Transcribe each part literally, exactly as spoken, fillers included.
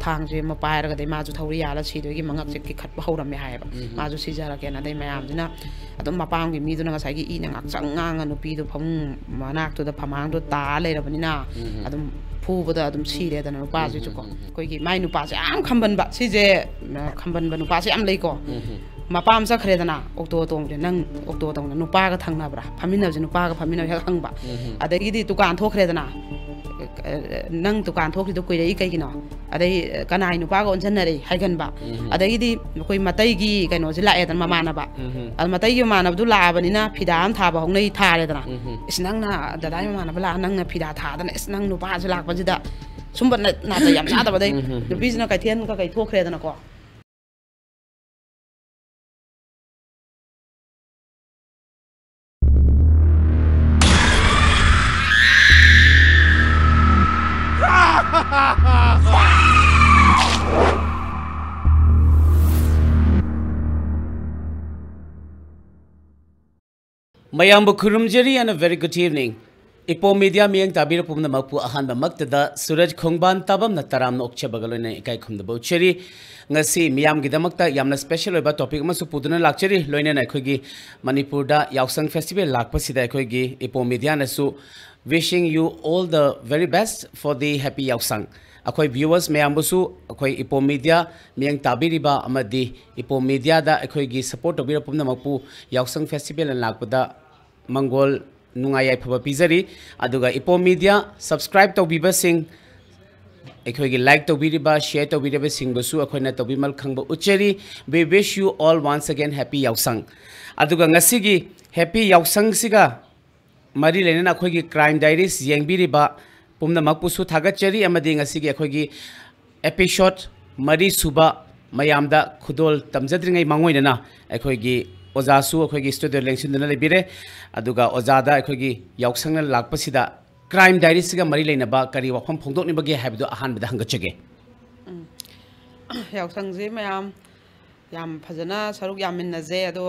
ꯊꯥꯡꯁꯦ ꯑꯃ ꯄꯥꯏꯔꯒ ꯑꯗꯩ ꯃꯥꯁꯨ ꯊꯧꯔꯤ ꯌꯥꯜꯂ ꯁꯤꯗꯣꯏꯒꯤ ꯃꯉꯛꯁꯦ ꯀꯤꯈꯠꯄ ꯍꯧꯔꯝꯃꯦ ꯍꯥꯏꯌꯦꯕ꯫ ꯃꯥꯁꯨ ꯁꯤꯖꯔꯒꯦꯅ꯫ ꯑꯗꯩ ꯃꯌꯥꯝꯁꯤꯅ ꯑꯗꯨꯝ ꯃꯄꯥꯝꯒꯤ ꯃꯤꯗꯨꯅ ꯉꯁꯥꯏꯒꯤ ꯏꯅ ꯉꯥꯡꯁꯪ ꯉꯥꯡꯉ ꯅꯨꯄꯤꯗꯣ ꯐꯃꯨꯡ ꯃꯅꯥꯛꯇꯨꯗ ꯐꯃꯥꯡꯗꯣ ꯇꯥ ꯂꯩꯔꯕꯅꯤꯅ ꯑꯗꯨꯝ ꯐꯨꯕꯗ ꯑꯗꯨꯝ ꯁꯤꯔꯦꯗꯅ ꯅꯨꯄꯥꯁꯤꯁꯨꯀꯣ꯫ ꯑꯩꯈꯣꯏꯒꯤ ꯃꯥꯏ ꯅꯨꯄꯥꯁꯦ ꯌꯥꯝ ꯈꯝꯕꯟꯕ, ꯁꯤꯁꯦ, ꯑ, ꯈꯝꯕꯟꯕ ꯅꯨꯄꯥꯁꯦ ꯌꯥꯝ ꯂꯩꯀꯣ꯫ ꯃꯄꯥ ꯑꯃ ꯆꯠꯈ꯭ꯔꯦꯗꯅ ꯑꯣꯛꯇꯣ ꯇꯣꯡꯕꯁꯦ, "ꯅꯪ ꯑꯣꯛꯇꯣ ꯇꯣꯡꯕꯗ ꯅꯨꯄꯥꯒ ꯊꯪꯅꯕ꯭ꯔꯥ? ꯐꯝꯃꯤꯟꯅꯕꯁꯦ ꯅꯨꯄꯥꯒ ꯐꯝꯃꯤꯟꯅꯕ?" ꯍꯦꯛ ꯍꯪꯕ꯫ ꯑꯗꯒꯤꯗꯤ ꯗꯨꯀꯥꯟ ꯊꯣꯛꯈ꯭ꯔꯦꯗꯅ, "ꯑ, ꯅꯪ ꯗꯨꯀꯥꯟ ꯊꯣꯛꯈ꯭ꯔꯤꯗꯣ ꯀꯨꯏꯔꯛꯏ ꯀꯩꯒꯤꯅꯣ? ꯑꯗꯩ, ꯑ, ꯀꯅꯥꯏ ꯅꯨꯄꯥꯒ ꯑꯣꯟꯁꯤꯟꯅꯔꯦ?" ꯍꯥꯏꯒꯟꯕ꯫ ꯑꯗꯒꯤꯗꯤ ꯑꯩꯈꯣꯏ ꯃꯇꯩꯒꯤ ꯀꯩꯅꯣꯁꯦ ꯂꯥꯛꯑꯦꯗꯅ, ꯃꯃꯥꯟꯅꯕ꯫ ꯑꯗ ꯃꯇꯩꯒꯤ ꯃꯃꯥꯟꯅꯕꯗꯨ ꯂꯥꯛꯑꯕꯅꯤꯅ ꯐꯤꯗꯥ ꯑꯃ ꯊꯥꯕ ꯍꯧꯅꯩ, ꯊꯥꯔꯦꯗꯅ꯫ "ꯏꯁ, ꯅꯪꯅ ꯗꯗꯥꯏ ꯃꯃꯥꯟꯅꯕ ꯂꯥꯛꯑ ꯅꯪꯅ ꯐꯤꯗꯥ ꯊꯥꯗꯅ, ꯏꯁ, ꯅꯪ ꯅꯨꯄꯥꯁꯦ ꯂꯥꯛꯄꯁꯤꯗ", ꯁꯨꯝꯕ ꯅ-, ꯅꯥꯇꯩ ꯌꯥꯝ ꯆꯥꯗꯕꯗꯩ ꯅꯨꯄꯤꯁꯤꯅ ꯀꯩꯊꯦꯜ ꯀꯀꯩ ꯊꯣꯛꯈ꯭ꯔꯦꯗꯅꯀꯣ꯫ ꯃꯌꯥꯝꯕꯨ ꯈꯨꯔꯨꯝꯖꯔꯤ and a very good evening. ꯏꯄꯣꯝ ꯃꯤꯗꯤꯌꯥ ꯃꯤꯠꯌꯦꯡ ꯇꯥꯕꯤꯔ ꯄꯨꯝꯅꯃꯛꯄꯨ ꯑꯍꯥꯟꯕꯃꯛꯇꯗ ꯁꯨꯔꯖ ꯈꯣꯡꯕꯥꯟ ꯇꯥꯕꯝꯅ ꯇꯔꯥꯝꯅ ꯑꯣꯛꯆꯕꯒ ꯂꯣꯏꯅꯅ ꯏꯀꯥꯏ ꯈꯨꯝꯅꯕ ꯎꯠꯆꯔꯤ꯫ ꯉꯁꯤ ꯃꯤꯌꯥꯝꯒꯤꯗꯃꯛꯇ ꯌꯥꯝꯅ special ꯑꯣꯏꯕ topic ꯑꯃꯁꯨ ꯄꯨꯗꯨꯅ ꯂꯥꯛꯆꯔꯤ꯫ ꯂꯣꯏꯅꯅ ꯑꯩꯈꯣꯏꯒꯤ ꯃꯅꯤꯄꯨꯔꯗ ꯌꯥꯎꯁꯪ festival ꯂꯥꯛꯄꯁꯤꯗ ꯑꯩꯈꯣꯏꯒꯤ ꯏꯄꯣꯝ ꯃꯤꯗꯤꯌꯥꯅꯁꯨ wishing you all the very best for the happy ꯌꯥꯎꯁꯪ꯫ ꯑꯩꯈꯣꯏ viewers ꯃꯌꯥꯝꯕꯨꯁꯨ ꯑꯩꯈꯣꯏ ꯏꯄꯣꯝ ꯃꯤꯗꯤꯌꯥ ꯃꯤꯠꯌꯦꯡ ꯇꯥꯕꯤꯔꯤꯕ ꯑꯃꯗꯤ ꯏꯄꯣꯝ ꯃꯤꯗꯤꯌꯥꯗ ꯑꯩꯈꯣꯏꯒꯤ support ꯇꯧꯕꯤꯔ ꯄꯨꯝꯅꯃꯛꯄꯨ ꯌꯥꯎꯁꯪ festival ꯂꯥꯛꯄꯗ ꯃꯪꯒꯣꯜ ꯅꯨꯡꯉꯥꯏ ꯌꯥꯏꯐꯕ ꯄꯤꯖꯔꯤ꯫ ꯑꯗꯨꯒ ꯏꯄꯣꯝ ꯃꯤꯗꯤꯌꯥ subscribe ꯇꯧꯕꯤꯕꯁꯤꯡ, ꯑꯩꯈꯣꯏꯒꯤ like ꯇꯧꯕꯤꯔꯤꯕ, share ꯇꯧꯕꯤꯔꯤꯕꯁꯤꯡꯕꯨꯁꯨ ꯑꯩꯈꯣꯏꯅ ꯇꯧꯕꯤꯃꯜ ꯈꯪꯕ ꯎꯠꯆꯔꯤ꯫ We wish you all once again happy ꯌꯥꯎꯁꯪ꯫ ꯑꯗꯨꯒ ꯉꯁꯤꯒꯤ happy ꯌꯥꯎꯁꯪꯁꯤꯒ ꯃꯔꯤ ꯂꯩꯅꯅ ꯑꯩꯈꯣꯏꯒꯤ Crime Diaries ꯌꯦꯡꯕꯤꯔꯤꯕ ꯄꯨꯝꯅꯃꯛꯄꯨꯁꯨ ꯊꯥꯒꯠꯆꯔꯤ, ꯑꯃꯗꯤ ꯉꯁꯤꯒꯤ ꯑꯩꯈꯣꯏꯒꯤ episode ꯃꯔꯤ ꯁꯨꯕ ꯃꯌꯥꯝꯗ ꯈꯨꯗꯣꯜ ꯇꯝꯖꯗ꯭ꯔꯤꯉꯩ ꯃꯥꯡꯑꯣꯏꯅꯅ ꯑꯩꯈꯣꯏꯒꯤ ꯑꯣꯖꯥꯁꯨ ꯑꯩꯈꯣꯏꯒꯤ studio ꯂꯦꯡꯁꯤꯟꯗꯨꯅ ꯂꯩꯕꯤꯔꯦ꯫ ꯑꯗꯨꯒ ꯑꯣꯖꯥꯗ ꯑꯩꯈꯣꯏꯒꯤ ꯌꯥꯎꯁꯪꯅ ꯂꯥꯛꯄꯁꯤꯗ Crime Diaries ꯁꯤꯒ ꯃꯔꯤ ꯂꯩꯅꯕ ꯀꯔꯤ ꯋꯥꯐꯝ ꯐꯣꯡꯗꯣꯛꯅꯤꯡꯕꯒꯦ ꯍꯥꯏꯕꯗꯨ ꯑꯍꯥꯟꯕꯗ ꯍꯪꯒꯠꯆꯒꯦ꯫ ꯎꯝ꯫ ꯌꯥꯎꯁꯪꯁꯤ ꯃꯌꯥꯝ ꯌꯥꯝ ꯐꯖꯅ ꯁꯔꯨꯛ ꯌꯥꯃꯤꯟꯅꯖꯩ꯫ ꯑꯗꯣ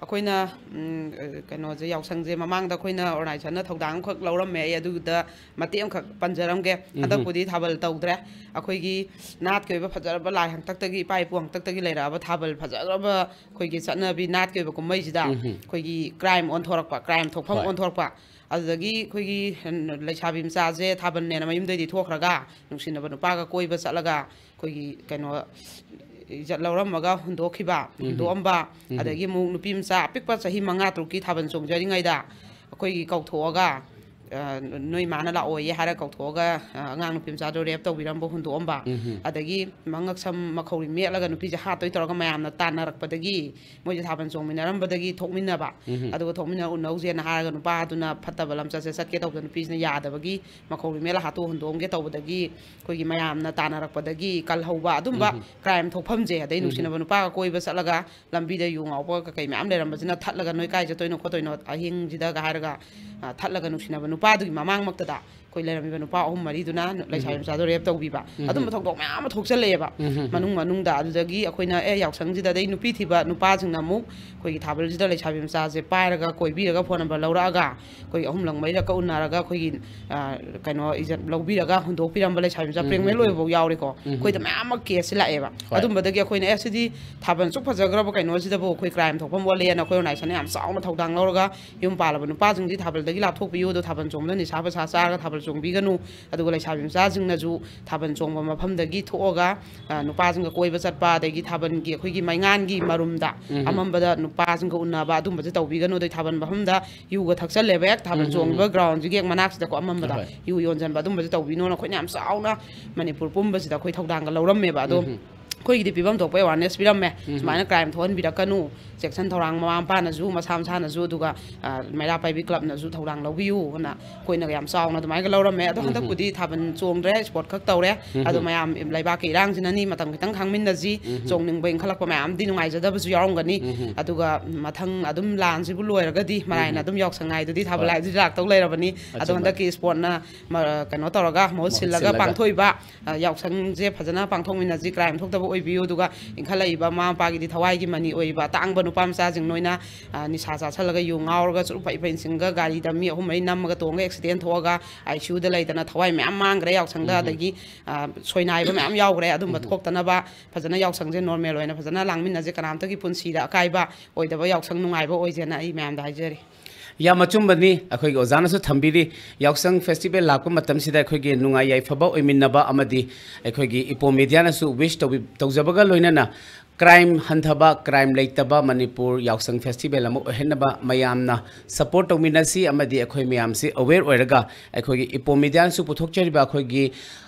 ꯑꯩꯈꯣꯏꯅ, ꯎꯝ, ꯀꯩꯅꯣꯁꯦ, ꯌꯥꯎꯁꯪꯁꯦ ꯃꯃꯥꯡꯗ ꯑꯩꯈꯣꯏꯅ ꯑꯣꯔꯒꯅꯥꯏꯖꯦꯁꯟꯅ ꯊꯧꯗꯥꯡ ꯑꯃꯈꯛ ꯂꯧꯔꯝꯃꯦ꯫ ꯑꯩ ꯑꯗꯨꯗ ꯃꯇꯦꯛ ꯑꯃꯈꯛ ꯄꯟꯖꯔꯝꯒꯦ꯫ ꯍꯟꯗꯛꯄꯨꯗꯤ ꯊꯥꯕꯜ ꯇꯧꯗ꯭ꯔꯦ꯫ ꯑꯩꯈꯣꯏꯒꯤ ꯅꯥꯠꯀꯤ ꯑꯣꯏꯕ ꯐꯖꯔꯕ ꯂꯥꯏ ꯍꯥꯛꯇꯛꯇꯒꯤ, ꯏꯄꯥ ꯏꯄꯨ ꯍꯥꯛꯇꯛꯇꯒꯤ ꯂꯩꯔꯛꯑꯕ ꯊꯥꯕꯜ ꯐꯖꯔꯕ ꯑꯩꯈꯣꯏꯒꯤ ꯆꯠꯅꯕꯤ ꯅꯥꯠꯀꯤ ꯑꯣꯏꯕ ꯀꯨꯝꯍꯩꯁꯤꯗ ꯑꯩꯈꯣꯏꯒꯤ ꯀ꯭ꯔꯥꯏꯝ ꯑꯣꯟꯊꯣꯔꯛꯄ, ꯀ꯭ꯔꯥꯏꯝ ꯊꯣꯛꯐꯝ ꯑꯣꯟꯊꯣꯔꯛꯄ꯫ ꯑꯗꯨꯗꯒꯤ ꯑꯩꯈꯣꯏꯒꯤ ꯂꯩꯁꯥꯕꯤ ꯃꯆꯥꯁꯦ ꯊꯥꯕꯜꯅꯦꯅ ꯃꯌꯨꯝꯗꯩꯗꯤ ꯊꯣꯛꯈ꯭ꯔꯒ ꯅꯨꯡꯁꯤꯅꯕ ꯅꯨꯄꯥꯒ ꯀꯣꯏꯕ ꯆꯠꯂꯒ ꯑꯩꯈꯣꯏꯒꯤ ꯀꯩꯅꯣ, ꯏꯖꯠ ꯂꯧꯔꯝꯃꯒ ꯍꯨꯟꯗꯣꯛꯈꯤꯕ, ꯍꯨꯟꯗꯣꯛꯑꯝꯕ꯫ ꯑꯗꯒꯤ ꯑꯃꯨꯛ ꯅꯨꯄꯤ ꯃꯆꯥ ꯑꯄꯤꯛꯄ ꯆꯍꯤ ꯃꯉꯥ ꯇꯔꯨꯛꯀꯤ ꯊꯥꯕꯜ ꯆꯣꯡꯖꯔꯤꯉꯩꯗ ꯑꯩꯈꯣꯏꯒꯤ ꯀꯧꯊꯣꯛꯑꯒ, ꯑ, "ꯅꯣꯏ ꯃꯥꯅ ꯂꯥꯛꯑꯣꯌꯦ" ꯍꯥꯏꯔ ꯀꯧꯊꯣꯛꯑꯒ, ꯑ, ꯑꯉꯥꯡ ꯅꯨꯄꯤ ꯃꯆꯥꯗꯣ ꯔꯦꯞ ꯇꯧꯕꯤꯔꯝꯕ ꯍꯨꯟꯗꯣꯛꯑꯝꯕ꯫ ꯑꯗꯒꯤ ꯃꯉꯛꯁꯝ ꯃꯈꯧꯔꯤ ꯃꯦꯠꯂꯒ ꯅꯨꯄꯤꯁꯦ ꯍꯥꯠꯇꯣꯏ ꯇꯧꯔꯒ ꯃꯌꯥꯝꯅ ꯇꯥꯟꯅꯔꯛꯄꯗꯒꯤ ꯃꯣꯏꯁꯦ ꯊꯥꯕꯜ ꯆꯣꯡꯃꯤꯟꯅꯔꯝꯕꯗꯒꯤ ꯊꯣꯛꯃꯤꯟꯅꯕ꯫ ꯑꯗꯨꯒ ꯊꯣꯛꯃꯤꯟꯅ ꯎꯅꯧꯁꯦꯅ ꯍꯥꯏꯔꯒ ꯅꯨꯄꯥꯗꯨꯅ ꯐꯠꯇꯕ ꯂꯝꯆꯠꯁꯦ ꯆꯠꯀꯦ ꯇꯧꯕꯗ ꯅꯨꯄꯤꯁꯤꯅ ꯌꯥꯗꯕꯒꯤ ꯃꯈꯧꯔꯤ ꯃꯦꯠꯂ ꯍꯥꯠꯇꯣꯛ ꯍꯨꯟꯗꯣꯛꯑꯝꯒꯦ ꯇꯧꯕꯗꯒꯤ ꯑꯩꯈꯣꯏꯒꯤ ꯃꯌꯥꯝꯅ ꯇꯥꯟꯅꯔꯛꯄꯗꯒꯤ ꯀꯜꯍꯧꯕ ꯑꯗꯨꯝꯕ ꯀ꯭ꯔꯥꯏꯝ ꯊꯣꯛꯐꯝꯁꯦ, ꯑꯗꯩ ꯅꯨꯡꯁꯤꯅꯕ ꯅꯨꯄꯥꯒ ꯀꯣꯏꯕ ꯆꯠꯂꯒ ꯂꯝꯕꯤꯗ ꯌꯨ ꯉꯥꯎꯕ ꯀꯩꯀꯩ ꯃꯌꯥꯝ ꯂꯩꯔꯝꯕꯁꯤꯅ ꯊꯠꯂꯒ "ꯅꯣꯏ ꯀꯥꯏ ꯆꯠꯇꯣꯏꯅꯣ ꯈꯣꯠꯇꯣꯏꯅꯣ ꯑꯍꯤꯡꯁꯤꯗꯒ" ꯍꯥꯏꯔꯒ, ꯑ, ꯊꯠꯂꯒ ꯅꯨꯡꯁꯤꯅꯕ ꯅꯨꯄꯥꯗꯨꯒꯤ ꯃꯃꯥꯡꯃꯛꯇꯗ ꯑꯩꯈꯣꯏ ꯂꯩꯔꯝꯃꯤꯕ ꯅꯨꯄꯥ ꯑꯍꯨꯝ ꯃꯔꯤꯗꯨꯅ ꯂꯩꯁꯥꯕꯤ ꯃꯆꯥꯗꯣ ꯔꯦꯞ ꯇꯧꯕꯤꯕ꯫ ꯑꯗꯨꯝꯕ ꯊꯧꯗꯣꯛ ꯃꯌꯥꯝ ꯑꯃ ꯊꯣꯛꯆꯜꯂꯛꯑꯦꯕ ꯃꯅꯨꯡ ꯃꯅꯨꯡꯗ꯫ ꯑꯗꯨꯗꯒꯤ ꯑꯩꯈꯣꯏꯅ, ꯑꯦ, ꯌꯥꯎꯁꯪꯁꯤꯗ, ꯑꯗꯩ ꯅꯨꯄꯤ ꯊꯤꯕ ꯅꯨꯄꯥꯁꯤꯡꯅ ꯑꯃꯨꯛ ꯑꯩꯈꯣꯏꯒꯤ ꯊꯥꯕꯜꯁꯤꯗ ꯂꯩꯁꯥꯕꯤ ꯃꯆꯥꯁꯦ ꯄꯥꯏꯔꯒ ꯀꯣꯏꯕꯤꯔꯒ ꯐꯣꯟ ꯅꯝꯕꯔ ꯂꯧꯔꯛꯑꯒ ꯑꯩꯈꯣꯏ ꯑꯍꯨꯝꯂꯛ ꯃꯔꯤꯔꯛꯀ ꯎꯅꯔꯒ ꯑꯩꯈꯣꯏꯒꯤ, ꯑ, ꯀꯩꯅꯣ, ꯏꯖꯠ ꯂꯧꯕꯤꯔꯒ ꯍꯨꯟꯗꯣꯛꯄꯤꯔꯝꯕ ꯂꯩꯁꯥꯕꯤ ꯃꯆꯥ ꯄ꯭ꯔꯦꯒꯅꯦꯟ ꯑꯣꯏꯕꯐꯥꯎ ꯌꯥꯎꯔꯦꯀꯣ꯫ ꯑꯩꯈꯣꯏꯗ ꯃꯌꯥꯝ ꯑꯃ ꯀꯦꯁꯁꯦ ꯂꯥꯛꯑꯦꯕ꯫ ꯑꯗꯨꯝꯕꯗꯒꯤ ꯑꯩꯈꯣꯏꯅ, "ꯑꯦ, ꯁꯤꯗꯤ ꯊꯥꯕꯜ ꯑꯁꯨꯛ ꯐꯖꯈ꯭ꯔꯕ ꯀꯩꯅꯣꯁꯤꯗꯕꯨ ꯑꯩꯈꯣꯏ ꯀ꯭ꯔꯥꯏꯝ ꯊꯣꯛꯐꯝ ꯑꯣꯜꯂꯦꯅ" ꯑꯩꯈꯣꯏ ꯑꯣꯔꯒꯅꯥꯏꯖꯦꯁꯟꯅ ꯌꯥꯝ ꯆꯥꯎꯅ ꯊꯧꯗꯥꯡ ꯂꯧꯔꯒ ꯌꯨꯝ ꯄꯥꯜꯂꯕ ꯅꯨꯄꯥꯁꯤꯡꯗꯤ ꯊꯥꯕꯜꯗꯒꯤ ꯂꯥꯞꯊꯣꯛꯄꯤꯌꯨ, ꯑꯗꯣ ꯊꯥꯕꯜ ꯆꯣꯡꯕꯗ ꯅꯤꯁꯥ ꯄꯩꯁꯥ ꯆꯥꯔꯒ ꯊꯥꯕꯜ ꯆꯣꯡꯕꯤꯒꯅꯨ, ꯑꯗꯨꯒ ꯂꯩꯁꯥꯕꯤ ꯃꯆꯥꯁꯤꯡꯅꯁꯨ ꯊꯥꯕꯜ ꯆꯣꯡꯕ ꯃꯐꯝꯗꯒꯤ ꯊꯣꯛꯑꯒ, ꯑ, ꯅꯨꯄꯥꯁꯤꯡꯒ ꯀꯣꯏꯕ ꯆꯠꯄ, ꯑꯗꯒꯤ ꯊꯥꯕꯜꯒꯤ ꯑꯩꯈꯣꯏꯒꯤ ꯃꯩꯉꯥꯟꯒꯤ ꯃꯔꯨꯝꯗ ꯑꯃꯝꯕꯗ ꯅꯨꯄꯥꯁꯤꯡꯒ ꯎꯅꯕ, ꯑꯗꯨꯝꯕꯁꯦ ꯇꯧꯕꯤꯒꯅꯨ꯫ ꯑꯗꯩ ꯊꯥꯕꯜ ꯃꯐꯝꯗ ꯌꯨꯒ ꯊꯛꯆꯜꯂꯦꯕ, ꯍꯦꯛ ꯊꯥꯕꯜ ꯆꯣꯡꯉꯤꯕ ꯒ꯭ꯔꯥꯎꯟꯁꯤꯒꯤ ꯍꯦꯛ ꯃꯅꯥꯛꯁꯤꯗꯀꯣ, ꯑꯃꯝꯕꯗ ꯌꯨ ꯌꯣꯟꯁꯤꯟꯕ, ꯑꯗꯨꯝꯕꯁꯦ ꯇꯧꯕꯤꯅꯣꯅ ꯑꯩꯈꯣꯏꯅ ꯌꯥꯝ ꯆꯥꯎꯅ ꯃꯅꯤꯄꯨꯔ ꯄꯨꯝꯕꯁꯤꯗ ꯑꯩꯈꯣꯏ ꯊꯧꯗꯥꯡꯒ ꯂꯧꯔꯝꯃꯦꯕ꯫ ꯑꯗꯣ ꯑꯩꯈꯣꯏꯒꯤꯗꯤ ꯄꯤꯐꯝ ꯊꯣꯛꯄ ꯑꯦꯋꯥꯔꯅꯦꯁ ꯄꯤꯔꯝꯃꯦ꯫ ꯁꯨꯃꯥꯏꯅ ꯀ꯭ꯔꯥꯏꯝ ꯊꯣꯛꯍꯟꯕꯤꯔꯛꯀꯅꯨ, ꯆꯦꯛꯁꯤꯟ ꯊꯧꯔꯥꯡ ꯃꯃꯥ ꯃꯄꯥꯅꯁꯨ, ꯃꯁꯥ ꯃꯁꯥꯅꯁꯨ, ꯑꯗꯨꯒ, ꯑ, ꯃꯩꯔꯥ ꯄꯥꯏꯕꯤ ꯀ꯭ꯂꯕꯅꯁꯨ ꯊꯧꯗꯥꯡ ꯂꯧꯕꯤꯌꯨꯅ ꯑꯩꯈꯣꯏꯅ ꯌꯥꯝ ꯆꯥꯎꯅ ꯑꯗꯨꯃꯥꯏꯅ ꯂꯧꯔꯝꯃꯦ꯫ ꯑꯗꯣ ꯍꯟꯗꯛꯄꯨꯗꯤ ꯊꯥꯕꯜ ꯆꯣꯡꯗ꯭ꯔꯦ, ꯁ꯭ꯄꯣꯔꯠ ꯈꯛ ꯇꯧꯔꯦ꯫ ꯑꯗꯣ ꯃꯌꯥꯝ ꯂꯩꯕꯥꯛꯀꯤ ꯏꯔꯥꯡꯁꯤꯅꯅꯤ, ꯃꯇꯝ ꯈꯤꯇꯪ ꯈꯥꯡꯃꯤꯟꯅꯁꯤ꯫ ꯆꯣꯡꯅꯤꯡꯕ ꯏꯟꯈꯠꯂꯛꯄ ꯃꯌꯥꯝꯗꯤ ꯅꯨꯡꯉꯥꯏꯖꯗꯕꯁꯨ ꯌꯥꯎꯔꯝꯒꯅꯤ꯫ ꯑꯗꯨꯒ ꯃꯊꯪ ꯑꯗꯨꯝ ꯂꯥꯟꯁꯤꯕꯨ ꯂꯣꯏꯔꯒꯗꯤ ꯃꯔꯥꯏꯅ ꯑꯗꯨꯝ ꯌꯥꯎꯁꯪ ꯍꯥꯏꯗꯨꯗꯤ, ꯊꯥꯕꯜ ꯍꯥꯏꯗꯨꯗꯤ ꯂꯥꯛꯇꯧ ꯂꯩꯔꯕꯅꯤ꯫ ꯑꯗꯣ ꯍꯟꯗꯛꯀꯤ ꯁ꯭ꯄꯣꯔꯠꯅ ꯃ-, ꯀꯩꯅꯣ ꯇꯧꯔꯒ, ꯃꯍꯨꯠ ꯁꯤꯜꯂꯒ ꯄꯥꯡꯊꯣꯛꯏꯕ, ꯑ, ꯌꯥꯎꯁꯪꯁꯦ ꯐꯖꯅ ꯄꯥꯡꯊꯣꯛꯃꯤꯟꯅꯁꯤ, ꯀ꯭ꯔꯥꯏꯝ ꯊꯣꯛꯇꯕ ꯑꯣꯏꯕꯤꯌꯨ꯫ ꯑꯗꯨꯒ ꯏꯟꯈꯠꯂꯛꯏꯕ ꯃꯃꯥ ꯃꯄꯥꯒꯤꯗꯤ ꯊꯋꯥꯏꯒꯤ ꯃꯅꯤ ꯑꯣꯏꯔꯤꯕ ꯑꯇꯥꯡꯕ ꯅꯨꯄꯥ ꯃꯆꯥꯁꯤꯡ ꯅꯣꯏꯅ, ꯑ, ꯅꯤꯁꯥ ꯆꯥꯁꯜꯂꯒ ꯌꯨ ꯉꯥꯎꯔꯒ ꯆꯨꯔꯨꯞ ꯐꯩ ꯐꯩꯅ ꯆꯤꯡꯉꯒ ꯒꯥꯔꯤꯗ ꯃꯤ ꯑꯍꯨꯝ ꯃꯔꯤ ꯅꯝꯃꯒ ꯇꯣꯡꯉꯒ ꯑꯦꯛꯁꯤꯗꯦꯟ ꯊꯣꯛꯑꯒ ꯑꯥꯏ ꯁꯤ ꯌꯨꯗ ꯂꯩꯗꯅ ꯊꯋꯥꯏ ꯃꯌꯥꯝ ꯃꯥꯡꯈ꯭ꯔꯦ ꯌꯥꯎꯁꯪꯗ, ꯑꯗꯒꯤ, ꯑ, ꯁꯣꯏꯅꯥꯏꯕ ꯃꯌꯥꯝ ꯌꯥꯎꯈ꯭ꯔꯦ꯫ ꯑꯗꯨꯝꯕ ꯊꯣꯛꯇꯅꯕ ꯐꯖꯅ ꯌꯥꯎꯁꯪꯁꯦ ꯅꯣꯔꯃꯦꯜ ꯑꯣꯏꯅ ꯐꯖꯅ ꯂꯥꯡꯃꯤꯟꯅꯁꯦ꯫ ꯀꯅꯥꯝꯇꯒꯤ ꯄꯨꯟꯁꯤꯗ ꯑꯀꯥꯏꯕ ꯑꯣꯏꯗꯕ ꯌꯥꯎꯁꯪ ꯅꯨꯡꯉꯥꯏꯕ ꯑꯣꯏꯁꯦꯅ ꯑꯩ ꯃꯌꯥꯝꯗ ꯍꯥꯏꯖꯔꯤ꯫ ꯌꯥꯝ ꯑꯆꯨꯝꯕꯅꯤ꯫ ꯑꯩꯈꯣꯏꯒꯤ ꯑꯣꯖꯥꯅꯁꯨ ꯊꯝꯕꯤꯔꯤ, ꯌꯥꯎꯁꯪ ꯐꯦꯁꯇꯤꯚꯦꯜ ꯂꯥꯛꯄ ꯃꯇꯝꯁꯤꯗ ꯑꯩꯈꯣꯏꯒꯤ ꯅꯨꯡꯉꯥꯏ ꯌꯥꯏꯐꯕ ꯑꯣꯏꯃꯤꯟꯅꯕ ꯑꯃꯗꯤ ꯑꯩꯈꯣꯏꯒꯤ ꯏꯄꯣꯝ ꯃꯦꯗꯤꯌꯥꯅꯁꯨ ꯋꯤꯁ ꯇꯧꯕꯤ-, ꯇꯧꯖꯕꯒ ꯂꯣꯏꯅꯅ ꯀ꯭ꯔꯥꯏꯝ ꯍꯟꯊꯕ, ꯀ꯭ꯔꯥꯏꯝ ꯂꯩꯇꯕ ꯃꯅꯤꯄꯨꯔ ꯌꯥꯎꯁꯪ ꯐꯦꯁꯇꯤꯚꯦꯜ ꯑꯃ ꯑꯣꯏꯍꯟꯅꯕ ꯃꯌꯥꯝꯅ ꯁꯄꯣꯔꯠ ꯇꯧꯃꯤꯟꯅꯁꯤ ꯑꯃꯗꯤ ꯑꯩꯈꯣꯏ ꯃꯌꯥꯝꯁꯤ ꯑꯋꯦꯔ ꯑꯣꯏꯔꯒ ꯑꯩꯈꯣꯏꯒꯤ ꯏꯄꯣꯝ ꯃꯦꯗꯤꯌꯥꯅꯁꯨ ꯄꯨꯊꯣꯛꯆꯔꯤꯕ ꯑꯩꯈꯣꯏꯒꯤ